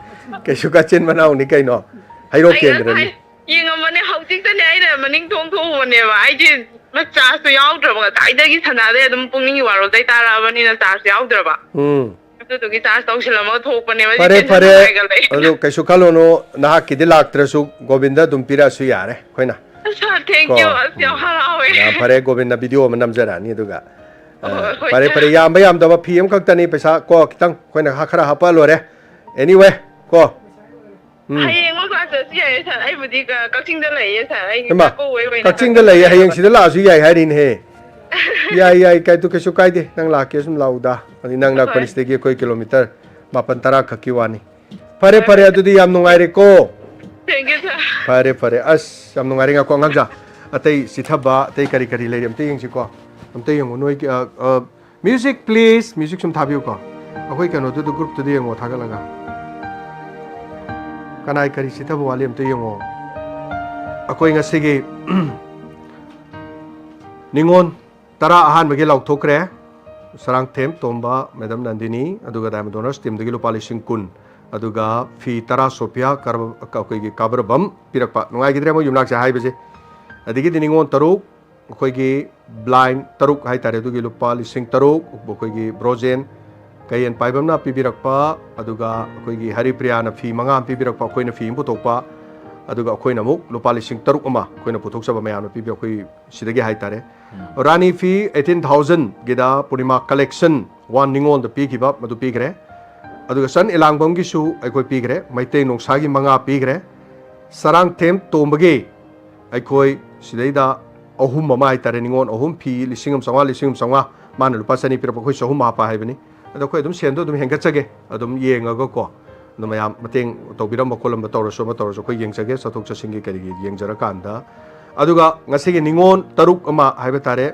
ꯀꯩꯁꯨ ꯀꯥꯆꯤꯟ ꯃꯅꯥꯎꯅꯤ ꯀꯩꯅꯣ꯫ ꯍꯩꯔꯣꯛ ꯑꯩ ꯀꯦꯟꯗ꯭ꯔꯅꯤ꯫ ꯉꯁꯥꯏ ꯌꯦꯡꯉꯝꯕꯅꯦ, ꯍꯧꯖꯤꯛꯇꯅꯦ ꯑꯩꯅ ꯃꯅꯤꯡ ꯊꯣꯡ ꯊꯣꯛꯎꯕꯅꯦꯕ꯫ ꯑꯩꯗꯤ ꯃ-, ꯆꯥꯔꯖꯇꯣ ꯌꯥꯎꯗ꯭ꯔꯕ, ꯉꯁꯥꯏꯗꯒꯤ ꯁꯥꯟꯅꯔꯦ ꯑꯗꯨꯝ, ꯄꯨꯡ ꯅꯤꯡꯒꯤ ꯋꯥꯔꯣꯜꯗꯩ ꯇꯥꯔꯛꯑꯕꯅꯤꯅ ꯆꯥꯔꯖ ꯌꯥꯎꯗ꯭ꯔꯕ꯫ ꯎꯝ꯫ ꯑꯗꯨꯗꯨꯒꯤ ꯆꯥꯔꯖ ꯇꯧꯁꯤꯜꯂꯝꯃꯒ ꯊꯣꯛꯄꯅꯦꯕ꯫ ꯐꯔꯦ, ꯇꯦꯟꯁꯟ ꯐꯔꯦ꯫ ꯍꯥꯏꯒꯠꯂꯛꯑꯦ꯫ ꯑꯗꯨ ꯀꯩꯁꯨ ꯈꯜꯂꯨꯅꯨ, ꯅꯍꯥꯛꯀꯤꯗꯤ ꯂꯥꯛꯇ꯭ꯔꯁꯨ ꯒꯣꯕꯤꯟꯗ ꯑꯗꯨꯝ ꯄꯤꯔꯛꯑꯁꯨ ꯌꯥꯔꯦ ꯑꯩꯈꯣꯏꯅ꯫ ꯑꯁ, thank ꯀꯣ? you꯫ ꯑꯁ, ꯌꯥꯝ ꯎꯝ꯫ ꯍꯔꯥꯎꯋꯦ꯫ ꯌꯥꯝ ꯐꯔꯦ, ꯒꯣꯕꯤꯟꯗ ꯚꯤꯗꯤꯑꯣ ꯑꯃ ꯅꯝꯖꯔꯛꯑꯅꯤ ꯑꯗꯨꯒ꯫ ꯑ, ꯍꯣꯏ, ꯍꯣꯏ, ꯐꯔꯦ, ꯁꯥꯔ꯫ ꯐꯔꯦ, ꯌꯥꯝꯕ ꯌꯥꯝꯗꯕ ꯐꯤ ꯑꯃꯈꯛꯇꯅꯤ, ꯄꯩꯁꯥ ꯀꯣ, ꯈꯤꯇꯪ ꯑꯩꯈꯣꯏꯅ ꯈ-, ꯈꯔ ꯍꯥꯞꯄꯛꯑ ꯂꯣꯏꯔꯦ꯫ Anyway, ꯀꯣ꯫ ꯎꯝ꯫ ꯍꯌꯦꯡꯃꯛ ꯂꯥꯛꯇ꯭ꯔꯁꯨ ꯌꯥꯏꯌꯦ, ꯁꯥꯔ꯫ ꯑꯩꯕꯨꯗꯤ ꯀ-, ꯀꯛꯆꯤꯡꯗ ꯂꯩꯌꯦ, ꯁꯥꯔ꯫ ꯑꯩꯒꯤ ꯍꯩꯃꯥ, ꯆꯥꯛꯀꯧꯕꯩ ꯑꯣꯏꯅ ꯀꯛꯆꯤꯡꯗ ꯀꯛꯆꯤꯡꯗ ꯂꯩꯌꯦ, ꯂꯩꯌꯦ, ꯍꯌꯦꯡ ꯁꯥꯔ꯫ ꯁꯤꯗ ꯂꯥꯛꯑꯁꯨ ꯌꯥꯏ ꯍꯥꯏꯔꯤꯅꯦꯍꯦ꯫ ꯌꯥꯏ, ꯌꯥꯏ, ꯀꯩ-, ꯀꯩꯁꯨ ꯀꯥꯏꯗꯦ꯫ ꯅꯪ ꯂꯥꯛꯀꯦ ꯁꯨꯝ ꯂꯥꯛꯎꯗ꯫ ꯑꯗꯨꯗꯤ ꯅꯪ ꯅꯛꯄꯅꯤ, ꯍꯣꯏ꯫ ꯁꯤꯗꯒꯤ ꯑꯩꯈꯣꯏ ꯀꯤꯂꯣꯃꯤꯇꯔ ꯃꯥꯄꯟ ꯇꯔꯥ ꯈꯛꯀꯤ ꯋꯥꯅꯤ꯫ ꯐꯔꯦ, ꯍꯣꯏ, ꯐꯔꯦ, ꯍꯣꯏ꯫ ꯑꯗꯨꯗꯤ ꯌꯥꯝ ꯅꯨꯡꯉꯥꯏꯔꯦꯀꯣ꯫ Thank you, sir꯫ ꯐꯔꯦ, ꯐꯔꯦ꯫ ꯑꯁ, ꯌꯥꯝ ꯅꯨꯡꯉꯥꯏꯔꯦ꯫ ꯉꯥꯏꯈꯣ, ꯑꯉꯥꯡꯖꯥ꯫ ꯑꯇꯩ ꯆꯤꯊꯕ, ꯑꯇꯩ ꯀꯔꯤ ꯀꯔꯤ ꯂꯩꯔꯤ ꯑꯝꯇ ꯌꯦꯡꯁꯤꯀꯣ꯫ ꯑꯝꯇ ꯌꯦꯡꯉꯨ꯫ ꯅꯣꯏꯒꯤ, ꯑ, ꯑ, Music, please. Music ꯁꯨꯝ ꯊꯥꯕꯤꯌꯨꯀꯣ. ꯑꯩꯈꯣꯏ ꯀꯩꯅꯣꯗꯨꯗ, groupꯇꯨꯗ ꯌꯦꯡꯉꯣ, ꯊꯥꯒꯠꯂꯒ꯫ ꯀꯅꯥꯏ ꯀꯔꯤ ꯆꯤꯠꯊꯕ ꯋꯥꯠꯂꯤ ꯑꯝꯇ ꯌꯦꯡꯉꯣ꯫ ꯑꯩꯈꯣꯏ ꯉꯁꯤꯒꯤ ꯅꯤꯉꯣꯜ ꯇꯔꯥ ꯑꯍꯥꯟꯕꯒꯤ ꯂꯥꯎꯊꯣꯛꯈ꯭ꯔꯦ꯫ ꯁꯔꯥꯡꯊꯦꯝ ꯇꯣꯝꯕ, Madam ꯅꯟꯗꯤꯅꯤ, ꯑꯗꯨꯒ Diamond Donors teamꯗꯒꯤ ꯂꯨꯄꯥ ꯂꯤꯁꯤꯡ ꯀꯨꯟ, ꯑꯗꯨꯒ ꯐꯤ ꯇꯔꯥ ꯁꯣꯐꯤꯌꯥ ꯀꯔ-, ꯑꯩꯈꯣꯏꯒꯤ ꯀꯥꯕꯔꯕꯝ ꯄꯤꯔꯛꯄ꯫ ꯅꯨꯡꯉꯥꯏꯈꯤꯗ꯭ꯔꯦ ꯃꯣꯏ ꯌꯨꯝꯅꯥꯛꯁꯦ ꯍꯥꯏꯕꯁꯦ꯫ ꯑꯗꯒꯤꯗꯤ ꯅꯤꯉꯣꯜ ꯇꯔꯨꯛ, ꯑꯩꯈꯣꯏꯒꯤ blind ꯇꯔꯨꯛ ꯍꯥꯏꯇꯥꯔꯦ, ꯑꯗꯨꯒꯤ ꯂꯨꯄꯥ ꯂꯤꯁꯤꯡ ꯇꯔꯨꯛ, ꯑꯩꯈꯣꯏꯒꯤ ꯕ꯭ꯔꯣꯖꯦꯟ ꯀꯌꯦꯟ ꯄꯥꯏꯕꯝꯅ ꯄꯤꯕꯤꯔꯛꯄ, ꯑꯗꯨꯒ ꯑꯩꯈꯣꯏꯒꯤ ꯍꯔꯤꯄ꯭ꯔꯤꯌꯥꯅ ꯐꯤ ꯃꯉꯥ ꯑꯃ ꯄꯤꯕꯤꯔꯛꯄ, ꯑꯩꯈꯣꯏꯅ ꯐꯤ ꯑꯃ ꯄꯨꯊꯣꯛꯄ, ꯑꯗꯨꯒ ꯑꯩꯈꯣꯏꯅ ꯑꯃꯨꯛ ꯂꯨꯄꯥ ꯂꯤꯁꯤꯡ ꯇꯔꯨꯛ ꯑꯃ ꯑꯩꯈꯣꯏꯅ ꯄꯨꯊꯣꯛꯆꯕ ꯃꯌꯥꯝꯅ ꯄꯤꯕꯤꯔꯛꯄ, ꯑꯩꯈꯣꯏ ꯁꯤꯗꯒꯤ ꯍꯥꯏꯇꯥꯔꯦ꯫ ꯔꯥꯅꯤ ꯐꯤ eighteen thousandꯒꯤꯗ ꯄꯨꯔꯅꯤꯃꯥ collection one ꯅꯤꯉꯣꯜꯗ ꯄꯤꯈꯤꯕ, ꯃꯗꯨ ꯄꯤꯈ꯭ꯔꯦ꯫ ꯑꯗꯨꯒ ꯆꯟ ꯏꯂꯥꯡꯕꯝꯒꯤꯁꯨ ꯑꯩꯈꯣꯏ ꯄꯤꯈ꯭ꯔꯦ, ꯃꯩꯇꯩ ꯅꯣꯡꯁꯥꯒꯤ ꯃꯉꯥ ꯄꯤꯈ꯭ꯔꯦ꯫ ꯁꯔꯥꯡꯊꯦꯝ ꯇꯣꯝꯕꯒꯤ ꯑꯩꯈꯣꯏ ꯁꯤꯗꯩꯗ ꯑꯍꯨꯝ ꯑꯃ ꯍꯥꯏꯇꯥꯔꯦ, ꯅꯤꯉꯣꯜ ꯑꯍꯨꯝ, ꯐꯤ ꯂꯤꯁꯤꯡ ꯑꯃ ꯆꯥꯝꯃꯉꯥ, ꯂꯤꯁꯤꯡ ꯑꯃ ꯆꯥꯝꯃꯉꯥ, ꯃꯥꯅ ꯂꯨꯄꯥ ꯆꯅꯤ ꯄꯤꯔꯛꯄ, ꯑꯩꯈꯣꯏ ꯆꯍꯨꯝ ꯍꯥꯞꯄ ꯍꯥꯏꯕꯅꯤ꯫ ꯑꯗꯣ ꯑꯩꯈꯣꯏ ꯑꯗꯨꯝ ꯁꯦꯟꯗꯣ ꯑꯗꯨꯝ ꯍꯦꯟꯒꯠꯆꯒꯦ, ꯑꯗꯨꯝ ꯌꯦꯡꯉꯒꯀꯣ, ꯑꯗꯣ ꯃꯌꯥꯝ ꯃꯇꯦꯡ ꯇꯧꯕꯤꯔꯝꯕ ꯈꯣꯠꯂꯝꯕ ꯇꯧꯔꯁꯨ, ꯑꯃ ꯇꯧꯔꯁꯨ, ꯑꯩꯈꯣꯏ ꯌꯦꯡꯖꯒꯦ, ꯆꯠꯊꯣꯛ ꯆꯠꯁꯤꯟꯒꯤ ꯀꯔꯤꯒꯤ ꯌꯦꯡꯖꯔꯀꯥꯟꯗ꯫ ꯑꯗꯨꯒ ꯉꯁꯤꯒꯤ ꯅꯤꯉꯣꯜ ꯇꯔꯨꯛ ꯑꯃ ꯍꯥꯏꯕ ꯇꯥꯔꯦ,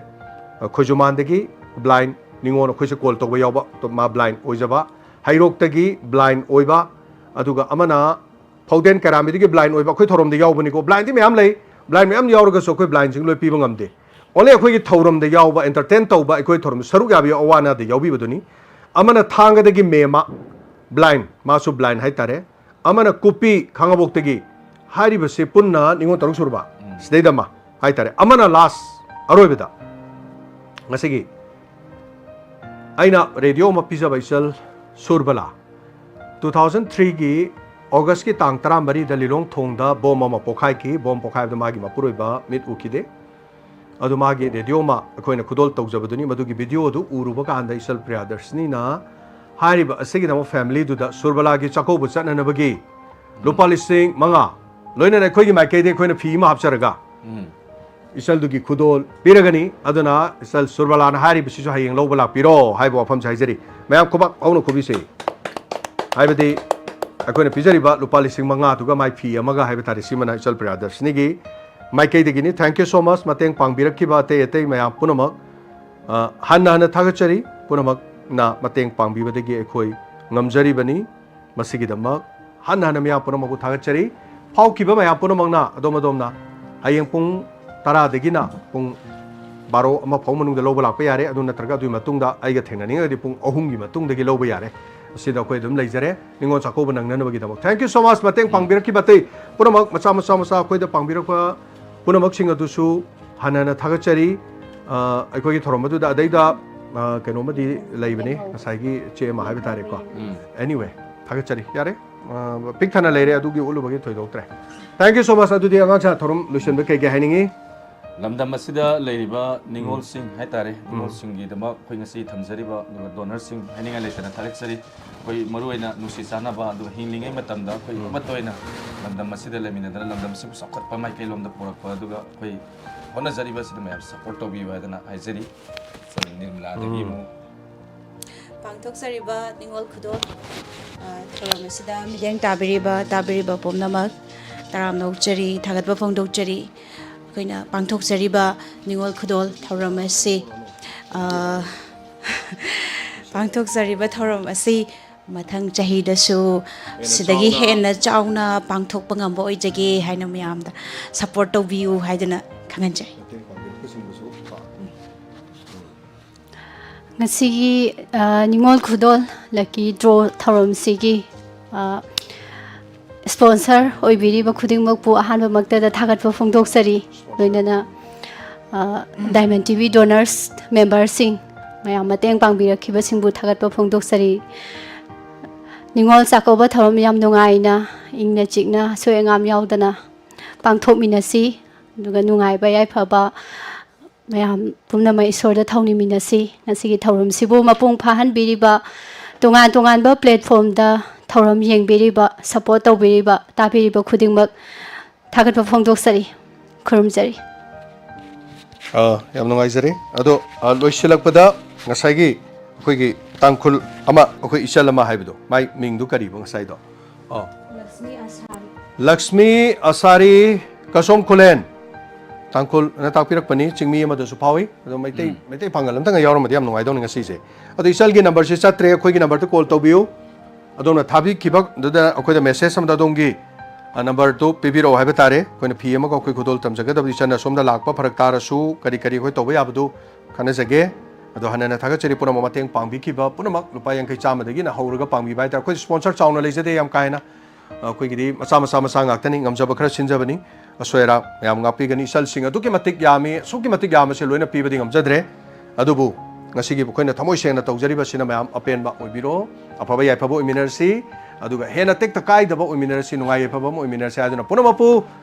ꯈꯣꯏꯖꯨꯃꯥꯟꯗꯒꯤ blind ꯅꯤꯉꯣꯜ ꯑꯩꯈꯣꯏꯁꯦ call ꯇꯧꯕ ꯌꯥꯎꯕ, ꯃꯥ blind ꯑꯣꯏꯖꯕ, ꯍꯩꯔꯣꯛꯇꯒꯤ blind ꯑꯣꯏꯕ, ꯑꯗꯨꯒ ꯑꯃꯅ ꯐꯧꯗꯦꯟ ꯀꯩꯔꯥꯝꯕꯤꯗꯒꯤ blind ꯑꯣꯏꯕ, ꯑꯩꯈꯣꯏ ꯊꯧꯔꯝꯗ ꯌꯥꯎꯕꯅꯤꯀꯣ꯫ Blindꯗꯤ ꯃꯌꯥꯝ ꯂꯩ, blind ꯃꯌꯥꯝ ꯌꯥꯎꯔꯒꯁꯨ ꯑꯩꯈꯣꯏ blindꯁꯤꯡ ꯂꯣꯏ ꯄꯤꯕ ꯉꯝꯗꯦ꯫ Only ꯑꯩꯈꯣꯏꯒꯤ ꯊꯧꯔꯝꯗ ꯌꯥꯎꯕ, entertain ꯇꯧꯕ, ꯑꯩꯈꯣꯏ ꯊꯧꯔꯝꯗ ꯁꯔꯨꯛ ꯌꯥꯕ, ꯑꯋꯥ ꯑꯅꯥꯗ ꯌꯥꯎꯕꯤꯕꯗꯨꯅꯤ꯫ ꯑꯃꯅ ꯊꯥꯡꯒꯗꯒꯤ ꯃꯦꯝꯃ, blind, ꯃꯥꯁꯨ blind ꯍꯥꯏꯇꯥꯔꯦ꯫ ꯑꯃꯅ ꯀꯨꯞꯄꯤ ꯈꯥꯡꯉꯕꯣꯛꯇꯒꯤ꯫ ꯍꯥꯏꯔꯤꯕꯁꯦ ꯄꯨꯟꯅ ꯅꯤꯉꯣꯜ ꯇꯔꯨꯛ ꯁꯨꯔꯕ, ꯁꯤꯗꯩꯗ ꯑꯃ ꯍꯥꯏꯇꯥꯔꯦ꯫ ꯑꯃꯅ last, ꯑꯔꯣꯏꯕꯗ꯫ ꯉꯁꯤꯒꯤ ꯑꯩꯅ radio ꯑꯃ ꯄꯤꯖꯕ, ꯏꯆꯜ ꯁꯨꯔꯕꯂꯥ꯫ Two thousand threeꯒꯤ Augustꯀꯤ ꯇꯥꯡ ꯇꯔꯥꯃꯔꯤꯗ ꯂꯤꯂꯣꯡ ꯊꯣꯡꯗ bomb ꯑꯃ ꯄꯣꯈꯥꯏꯈꯤ꯫ Bomb ꯄꯣꯈꯥꯏꯕꯗ ꯃꯥꯒꯤ ꯃꯄꯨꯔꯣꯏꯕ ꯃꯤꯠ ꯎꯈꯤꯗꯦ꯫ ꯑꯗꯨ ꯃꯥꯒꯤ radio ꯑꯃ ꯑꯩꯈꯣꯏꯅ ꯈꯨꯗꯣꯜ ꯇꯧꯖꯕꯗꯨꯅꯤ꯫ ꯃꯗꯨꯒꯤ video ꯑꯗꯨ ꯎꯔꯨꯕ ꯀꯥꯟꯗ ꯏꯆꯜ ꯄ꯭ꯔꯤꯌꯥꯗꯔꯁꯤꯅꯤꯅ ꯍꯥꯏꯔꯤꯕ ꯑꯁꯤꯒꯤꯗꯃꯛ familyꯗꯨꯗ ꯁꯨꯔꯕꯂꯥꯒꯤ ꯆꯥꯛꯀꯧꯕ ꯆꯠꯅꯅꯕꯒꯤ ꯂꯨꯄꯥ ꯂꯤꯁꯤꯡ ꯃꯉꯥ, ꯂꯣꯏꯅꯅ ꯑꯩꯈꯣꯏꯒꯤ ꯃꯥꯏꯀꯩꯗꯒꯤ ꯑꯩꯈꯣꯏꯅ ꯐꯤ ꯑꯃ ꯍꯥꯞꯆꯔꯒ, ꯏꯆꯜꯗꯨꯒꯤ ꯈꯨꯗꯣꯜ ꯄꯤꯔꯒꯅꯤ꯫ ꯑꯗꯨꯅ ꯏꯆꯜ ꯁꯨꯔꯕꯂꯥꯅ ꯍꯥꯏꯔꯤꯕꯁꯤꯁꯨ ꯍꯌꯦꯡ ꯂꯧꯕ ꯂꯥꯛꯄꯤꯔꯣ ꯍꯥꯏꯕ ꯋꯥꯐꯝꯁꯦ ꯍꯥꯏꯖꯔꯤ꯫ ꯃꯌꯥꯝ ꯈꯨꯕꯥꯛ ꯍꯧꯅ ꯈꯨꯕꯤꯁꯦ꯫ ꯍꯥꯏꯕꯗꯤ ꯑꯩꯈꯣꯏꯅ ꯄꯤꯖꯔꯤꯕ ꯂꯨꯄꯥ ꯂꯤꯁꯤꯡ ꯃꯉꯥꯗꯨꯒ ꯃꯥꯏ ꯐꯤ ꯑꯃꯒ ꯍꯥꯏꯕ ꯇꯥꯔꯦ, ꯁꯤꯃꯅ ꯏꯆꯜ ꯄ꯭ꯔꯤꯌꯥꯗꯔꯁꯤꯅꯤꯒꯤ ꯃꯥꯏꯀꯩꯗꯒꯤꯅꯤ꯫ Thank you so much, ꯃꯇꯦꯡ ꯄꯥꯡꯕꯤꯔꯛꯈꯤꯕ ꯑꯇꯩ ꯑꯇꯩ ꯃꯌꯥꯝ ꯄꯨꯝꯅꯃꯛ꯫ ꯑ, ꯍꯟꯅ ꯍꯟꯅ ꯊꯥꯒꯠꯆꯔꯤ꯫ ꯄꯨꯝꯅꯃꯛꯅ ꯃꯇꯦꯡ ꯄꯥꯡꯕꯤꯕꯗꯒꯤ ꯑꯩꯈꯣꯏ ꯉꯝꯖꯔꯤꯕꯅꯤ꯫ ꯃꯁꯤꯒꯤꯗꯃꯛ ꯍꯟꯅ ꯍꯟꯅ ꯃꯌꯥꯝ ꯄꯨꯝꯅꯃꯛꯄꯨ ꯊꯥꯒꯠꯆꯔꯤ꯫ ꯐꯥꯎꯈꯤꯕ ꯃꯌꯥꯝ ꯄꯨꯝꯅꯃꯛꯅ ꯑꯗꯣꯝ ꯑꯗꯣꯝꯅ ꯍꯌꯦꯡ ꯄꯨꯡ ꯇꯔꯥꯗꯒꯤꯅ ꯄꯨꯡ ꯕꯥꯔꯣ, ꯑꯃ ꯐꯥꯎ ꯃꯅꯨꯡꯗ ꯂꯧꯕ ꯂꯥꯛꯄ ꯌꯥꯔꯦ꯫ ꯑꯗꯨ ꯅꯠꯇ꯭ꯔꯒ ꯑꯗꯨꯒꯤ ꯃꯇꯨꯡꯗ ꯑꯩꯒ ꯊꯦꯡꯅꯅꯤꯡꯉꯒꯗꯤ ꯄꯨꯡ ꯑꯍꯨꯝꯒꯤ ꯃꯇꯨꯡꯗꯒꯤ ꯂꯧꯕ ꯌꯥꯔꯦ꯫ ꯑꯁꯤꯗ ꯑꯩꯈꯣꯏ ꯑꯗꯨꯝ ꯂꯩꯖꯔꯦ, Ningol Chakkouba ꯅꯪꯅꯅꯕꯒꯤꯗꯃꯛ꯫ Thank you so much꯫ ꯃꯇꯦꯡ ꯄꯥꯡꯕꯤꯔꯛꯈꯤꯕ ꯑꯇꯩ ꯄꯨꯝꯅꯃꯛ, ꯃꯆꯥ ꯃꯆꯥ ꯃꯆꯥ ꯑꯩꯈꯣꯏꯗ ꯄꯥꯡꯕꯤꯔꯛꯄ ꯄꯨꯝꯅꯃꯛꯁꯤꯡ ꯑꯗꯨꯁꯨ ꯍꯟꯅ ꯍꯟꯅ ꯊꯥꯒꯠꯆꯔꯤ꯫ ꯑ, ꯑꯩꯈꯣꯏꯒꯤ ꯊꯧꯔꯝ ꯑꯗꯨꯗ ꯑꯗꯩꯗ, ꯑ, ꯀꯩꯅꯣꯝꯃꯗꯤ ꯂꯩꯕꯅꯤ, ꯉꯁꯥꯏꯒꯤ ꯆꯦ ꯑꯃ ꯍꯥꯏꯕ ꯇꯥꯔꯦꯀꯣ꯫ ꯎꯝ꯫ Anyway, ꯊꯥꯒꯠꯆꯔꯤ꯫ ꯌꯥꯔꯦ, ꯑ, ꯄꯤꯛ ꯊꯟꯅ ꯂꯩꯔꯦ, ꯑꯗꯨꯒꯤ ꯎꯠꯂꯨꯕꯒꯤ ꯊꯣꯏꯗꯣꯛꯇ꯭ꯔꯦ꯫ Thank you so much꯫ ꯑꯗꯨꯗꯤ ꯑꯉꯥꯡ ꯁꯥ ꯊꯧꯔꯝ ꯂꯣꯏꯁꯤꯟꯕ ꯀꯩ ꯀꯩ ꯍꯥꯏꯅꯤꯡꯉꯤ? ꯂꯝꯗꯝ ꯑꯁꯤꯗ ꯂꯩꯔꯤꯕ ꯅꯤꯉꯣꯜꯁꯤꯡ ꯍꯥꯏꯇꯥꯔꯦ, ꯎꯝ꯫ ꯅꯤꯉꯣꯜꯁꯤꯡꯒꯤꯗꯃꯛ ꯑꯩꯈꯣꯏ ꯉꯁꯤ ꯊꯝꯖꯔꯤꯕ ꯑꯗꯨꯒ ꯗꯣꯅꯔꯁꯤꯡ ꯍꯥꯏꯅꯤꯡꯉꯥꯏ ꯂꯩꯇꯅ ꯊꯥꯒꯠꯆꯔꯤ꯫ ꯑꯩꯈꯣꯏ ꯃꯔꯨ ꯑꯣꯏꯅ ꯅꯨꯡꯁꯤ ꯆꯥꯟꯅꯕ ꯑꯗꯨꯒ ꯍꯤꯡꯂꯤꯉꯩ ꯃꯇꯝꯗ ꯑꯩꯈꯣꯏ ꯎꯝ꯫ ꯑꯃꯠꯇ ꯑꯣꯏꯅ ꯂꯝꯗꯝ ꯑꯁꯤꯗ ꯂꯩꯃꯤꯟꯅꯗꯅ ꯂꯝꯗꯝ ꯑꯁꯤꯕꯨ ꯆꯥꯎꯈꯠꯄ ꯃꯥꯏꯀꯩꯂꯣꯝꯗ ꯄꯨꯔꯛꯄ ꯑꯗꯨꯒ ꯑꯩꯈꯣꯏ ꯍꯣꯠꯅꯖꯔꯤꯕ ꯑꯁꯤꯗ ꯃꯌꯥꯝ ꯁꯄꯣꯔꯠ ꯇꯧꯕꯤꯌꯨ ꯍꯥꯏꯗꯅ ꯍꯥꯏꯖꯔꯤ꯫ ꯅꯤꯔꯃꯂꯥꯗꯒꯤ ꯎꯝ꯫ ꯑꯃꯨꯛ ꯄꯥꯡꯊꯣꯛꯆꯔꯤꯕ ꯅꯤꯉꯣꯜ ꯈꯨꯗꯣꯜ, ꯑ, ꯊꯧꯔꯝ ꯑꯁꯤꯗ ꯃꯤꯠꯌꯦꯡ ꯇꯥꯕꯤꯔꯤꯕ, ꯇꯥꯕꯤꯔꯤꯕ ꯄꯨꯝꯅꯃꯛ ꯇꯔꯥꯝꯅ ꯑꯣꯛꯆꯔꯤ, ꯊꯥꯒꯠꯄ ꯐꯣꯡꯗꯣꯛꯆꯔꯤ꯫ ꯑꯩꯈꯣꯏꯅ ꯄꯥꯡꯊꯣꯛꯆꯔꯤꯕ ꯅꯤꯉꯣꯜ ꯈꯨꯗꯣꯜ ꯊꯧꯔꯝ ꯑꯁꯤ, ꯑ, ꯄꯥꯡꯊꯣꯛꯆꯔꯤꯕ ꯊꯧꯔꯝ ꯑꯁꯤ ꯃꯊꯪ ꯆꯍꯤꯗꯁꯨ ꯍꯦꯟꯅ ꯁꯤꯗꯒꯤ ꯆꯥꯎꯅ ꯍꯦꯟꯅ ꯆꯥꯎꯅ ꯄꯥꯡꯊꯣꯛꯄ ꯉꯝꯕ ꯑꯣꯏꯖꯒꯦ ꯍꯥꯏꯅ ꯃꯌꯥꯝꯗ ꯁꯄꯣꯔꯠ ꯇꯧꯕꯤꯌꯨ ꯍꯥꯏꯗꯅ ꯈꯪꯍꯟꯖꯔꯤ꯫ ꯃꯇꯦꯡ ꯄꯥꯡꯕꯤꯔꯛꯄꯁꯤꯡꯕꯨꯁꯨ ꯄꯥꯝꯃꯤ꯫ ꯉꯁꯤꯒꯤ, ꯑ, ꯅꯤꯉꯣꯜ ꯈꯨꯗꯣꯜ ꯂꯛꯀꯤ ꯗ꯭ꯔꯣ ꯊꯧꯔꯝꯁꯤꯒꯤ, ꯑ, ꯁ꯭ꯄꯣꯟꯁꯔ ꯑꯣꯏꯕꯤꯔꯤꯕ ꯈꯨꯗꯤꯡꯃꯛꯄꯨ ꯑꯍꯥꯟꯕꯃꯛꯇꯗ ꯊꯥꯒꯠꯄ ꯐꯣꯡꯗꯣꯛꯆꯔꯤ꯫ ꯂꯣꯏꯅꯅ, ꯑ, ꯗꯥꯏꯃꯟ ꯇꯤ ꯚꯤ ꯗꯣꯅꯔꯁ ꯃꯦꯝꯕꯔꯁꯤꯡ ꯃꯌꯥꯝ ꯃꯇꯦꯡ ꯄꯥꯡꯕꯤꯔꯛꯈꯤꯕꯁꯤꯡꯕꯨ ꯊꯥꯒꯠꯄ ꯐꯣꯡꯗꯣꯛꯆꯔꯤ꯫ ꯅꯤꯉꯣꯜ ꯆꯥꯛꯀꯧꯕ ꯊꯧꯔꯝ ꯌꯥꯝ ꯅꯨꯡꯉꯥꯏꯅ, ꯏꯪꯅ ꯆꯤꯛꯅ, ꯑꯁꯣꯏ ꯑꯉꯥꯝ ꯌꯥꯎꯗꯅ ꯄꯥꯡꯊꯣꯛꯃꯤꯟꯅꯁꯤ꯫ ꯑꯗꯨꯒ ꯅꯨꯡꯉꯥꯏꯕ ꯌꯥꯏꯐꯕ ꯃꯌꯥꯝ ꯄꯨꯝꯅꯃꯛ ꯏꯁꯣꯔꯗ ꯊꯧꯅꯤꯃꯤꯟꯅꯁꯤ꯫ ꯉꯁꯤꯒꯤ ꯊꯧꯔꯝꯁꯤꯕꯨ ꯃꯄꯨꯡ ꯐꯥꯍꯟꯕꯤꯔꯤꯕ, ꯇꯣꯉꯥꯟ ꯇꯣꯉꯥꯟꯕ ꯄ꯭ꯂꯦꯠꯐꯣꯝꯗ ꯊꯧꯔꯝ ꯌꯦꯡꯕꯤꯔꯤꯕ, ꯁꯄꯣꯔꯠ ꯇꯧꯕꯤꯔꯤꯕ, ꯇꯥꯕꯤꯔꯤꯕ ꯈꯨꯗꯤꯡꯃꯛ ꯊꯥꯒꯠꯄ ꯐꯣꯡꯗꯣꯛꯆꯔꯤ, ꯈꯨꯔꯨꯝꯖꯔꯤ꯫ ꯑꯥ, ꯌꯥꯝ ꯅꯨꯡꯉꯥꯏꯖꯔꯦ꯫ ꯑꯗꯣ, ꯑꯥ, ꯂꯣꯏꯁꯤꯜꯂꯛꯄꯗ ꯉꯁꯥꯏꯒꯤ ꯑꯩꯈꯣꯏꯒꯤ ꯇꯥꯡꯈꯨꯜ ꯑꯃ, ꯑꯩꯈꯣꯏ ꯏꯆꯜ ꯑꯃ ꯍꯥꯏꯕꯗꯣ, ꯃꯥꯏ ꯃꯤꯡꯗꯨ ꯀꯔꯤꯕ ꯉꯁꯥꯏꯗꯣ? ꯑꯣ꯫ ꯂꯛꯁꯃꯤ ꯑꯁꯥꯔꯤ꯫ ꯂꯛꯁꯃꯤ ꯑꯁꯥꯔꯤ ꯀꯁꯣꯝ ꯈꯨꯂꯦꯟ꯫ ꯇꯥꯡꯈꯨꯜꯅ ꯇꯥꯛꯄꯤꯔꯛꯄꯅꯤ, ꯆꯤꯡꯃꯤ ꯑꯃꯗꯁꯨ ꯐꯥꯎꯏ꯫ ꯑꯗꯣ ꯃꯩꯇꯩ, ꯎꯝ꯫ ꯃꯩꯇꯩ ꯄꯥꯡꯒꯜ ꯑꯝꯇꯪꯒ ꯌꯥꯎꯔꯝꯃꯗꯤ ꯌꯥꯝ ꯅꯨꯡꯉꯥꯏꯗꯧꯅꯤ ꯉꯁꯤꯁꯦ꯫ ꯑꯗꯣ ꯏꯆꯜꯒꯤ ꯅꯝꯕꯔꯁꯤ ꯆꯠꯇ꯭ꯔꯦ, ꯑꯩꯈꯣꯏꯒꯤ ꯅꯝꯕꯔꯗ ꯀꯣꯜ ꯇꯧꯕꯤꯌꯨ꯫ ꯑꯗꯣꯝꯅ ꯊꯥꯕꯤꯈꯤꯕꯗꯨꯗ ꯑꯩꯈꯣꯏꯗ ꯃꯦꯁꯦꯖ ꯑꯃꯗ ꯑꯗꯣꯝꯒꯤ, ꯑ, ꯅꯝꯕꯔꯗꯨ ꯄꯤꯕꯤꯔꯛꯑꯣ ꯍꯥꯏꯕ ꯇꯥꯔꯦ꯫ ꯑꯩꯈꯣꯏꯅ ꯐꯤ ꯑꯃꯒ ꯑꯩꯈꯣꯏ ꯈꯨꯗꯣꯜ ꯇꯝꯖꯒꯗꯕꯗꯤ ꯏꯆꯟꯅ ꯁꯣꯝꯗ ꯂꯥꯛꯄ ꯐꯔꯛ ꯇꯥꯔꯁꯨ ꯀꯔꯤ ꯀꯔꯤ ꯑꯩꯈꯣꯏ ꯇꯧꯕ ꯌꯥꯕꯗꯨ ꯈꯟꯅꯖꯒꯦ꯫ ꯑꯗꯣ ꯍꯟꯅ ꯍꯟꯅ ꯊꯥꯒꯠꯆꯔꯤ, ꯄꯨꯝꯅꯃꯛ ꯃꯇꯦꯡ ꯄꯥꯡꯕꯤꯈꯤꯕ ꯄꯨꯝꯅꯃꯛ ꯂꯨꯄꯥ ꯌꯥꯡꯈꯩ ꯆꯥꯝꯃꯗꯒꯤꯅ ꯍꯧꯔꯒ ꯄꯥꯡꯕꯤꯕ ꯍꯥꯏꯇꯥꯔꯦ꯫ ꯑꯩꯈꯣꯏ ꯁ꯭ꯄꯣꯟꯁꯔ ꯆꯥꯎꯅ ꯂꯩꯖꯗꯦ ꯌꯥꯝ ꯀꯥ ꯍꯦꯟꯅ꯫ ꯑꯩꯈꯣꯏꯒꯤꯗꯤ ꯃꯆꯥ ꯃꯆꯥ ꯃꯆꯥ ꯉꯥꯛꯇꯅꯤ, ꯉꯝꯖꯕ ꯈꯔ ꯁꯤꯟꯖꯕꯅꯤ꯫ ꯑꯁꯣꯏ ꯑꯔꯥꯛ ꯃꯌꯥꯝ ꯉꯥꯛꯄꯤꯒꯅꯤ꯫ ꯏꯆꯜꯁꯤꯡ ꯑꯗꯨꯛꯀꯤ ꯃꯇꯤꯛ ꯌꯥꯝꯃꯤ, ꯑꯁꯨꯛꯀꯤ ꯃꯇꯤꯛ ꯌꯥꯝꯕꯁꯦ ꯂꯣꯏꯅ ꯄꯤꯕꯗꯤ ꯉꯝꯖꯗ꯭ꯔꯦ꯫ ꯑꯗꯨꯕꯨ ꯉꯁꯤꯒꯤ ꯑꯩꯈꯣꯏꯅ ꯊꯃꯣꯏ ꯁꯦꯡꯅ ꯇꯧꯖꯔꯤꯕꯁꯤꯅ ꯃꯌꯥꯝ ꯑꯄꯦꯟꯕ ꯑꯣꯏꯕꯤꯔꯣ, ꯑꯐꯕ ꯌꯥꯏꯐꯕ ꯑꯣꯏꯃꯤꯟꯅꯔꯁꯤ, ꯑꯗꯨꯒ ꯍꯦꯟꯅ ꯇꯦꯛꯇ ꯀꯥꯏꯗꯕ ꯑꯣꯏꯃꯤꯟꯅꯔꯁꯤ, ꯅꯨꯡꯉꯥꯏ ꯌꯥꯏꯐꯕ ꯑꯃ ꯑꯣꯏꯃꯤꯟꯅꯔꯁꯤ ꯍꯥꯏꯗꯨꯅ ꯄꯨꯝꯅꯃꯛꯄꯨ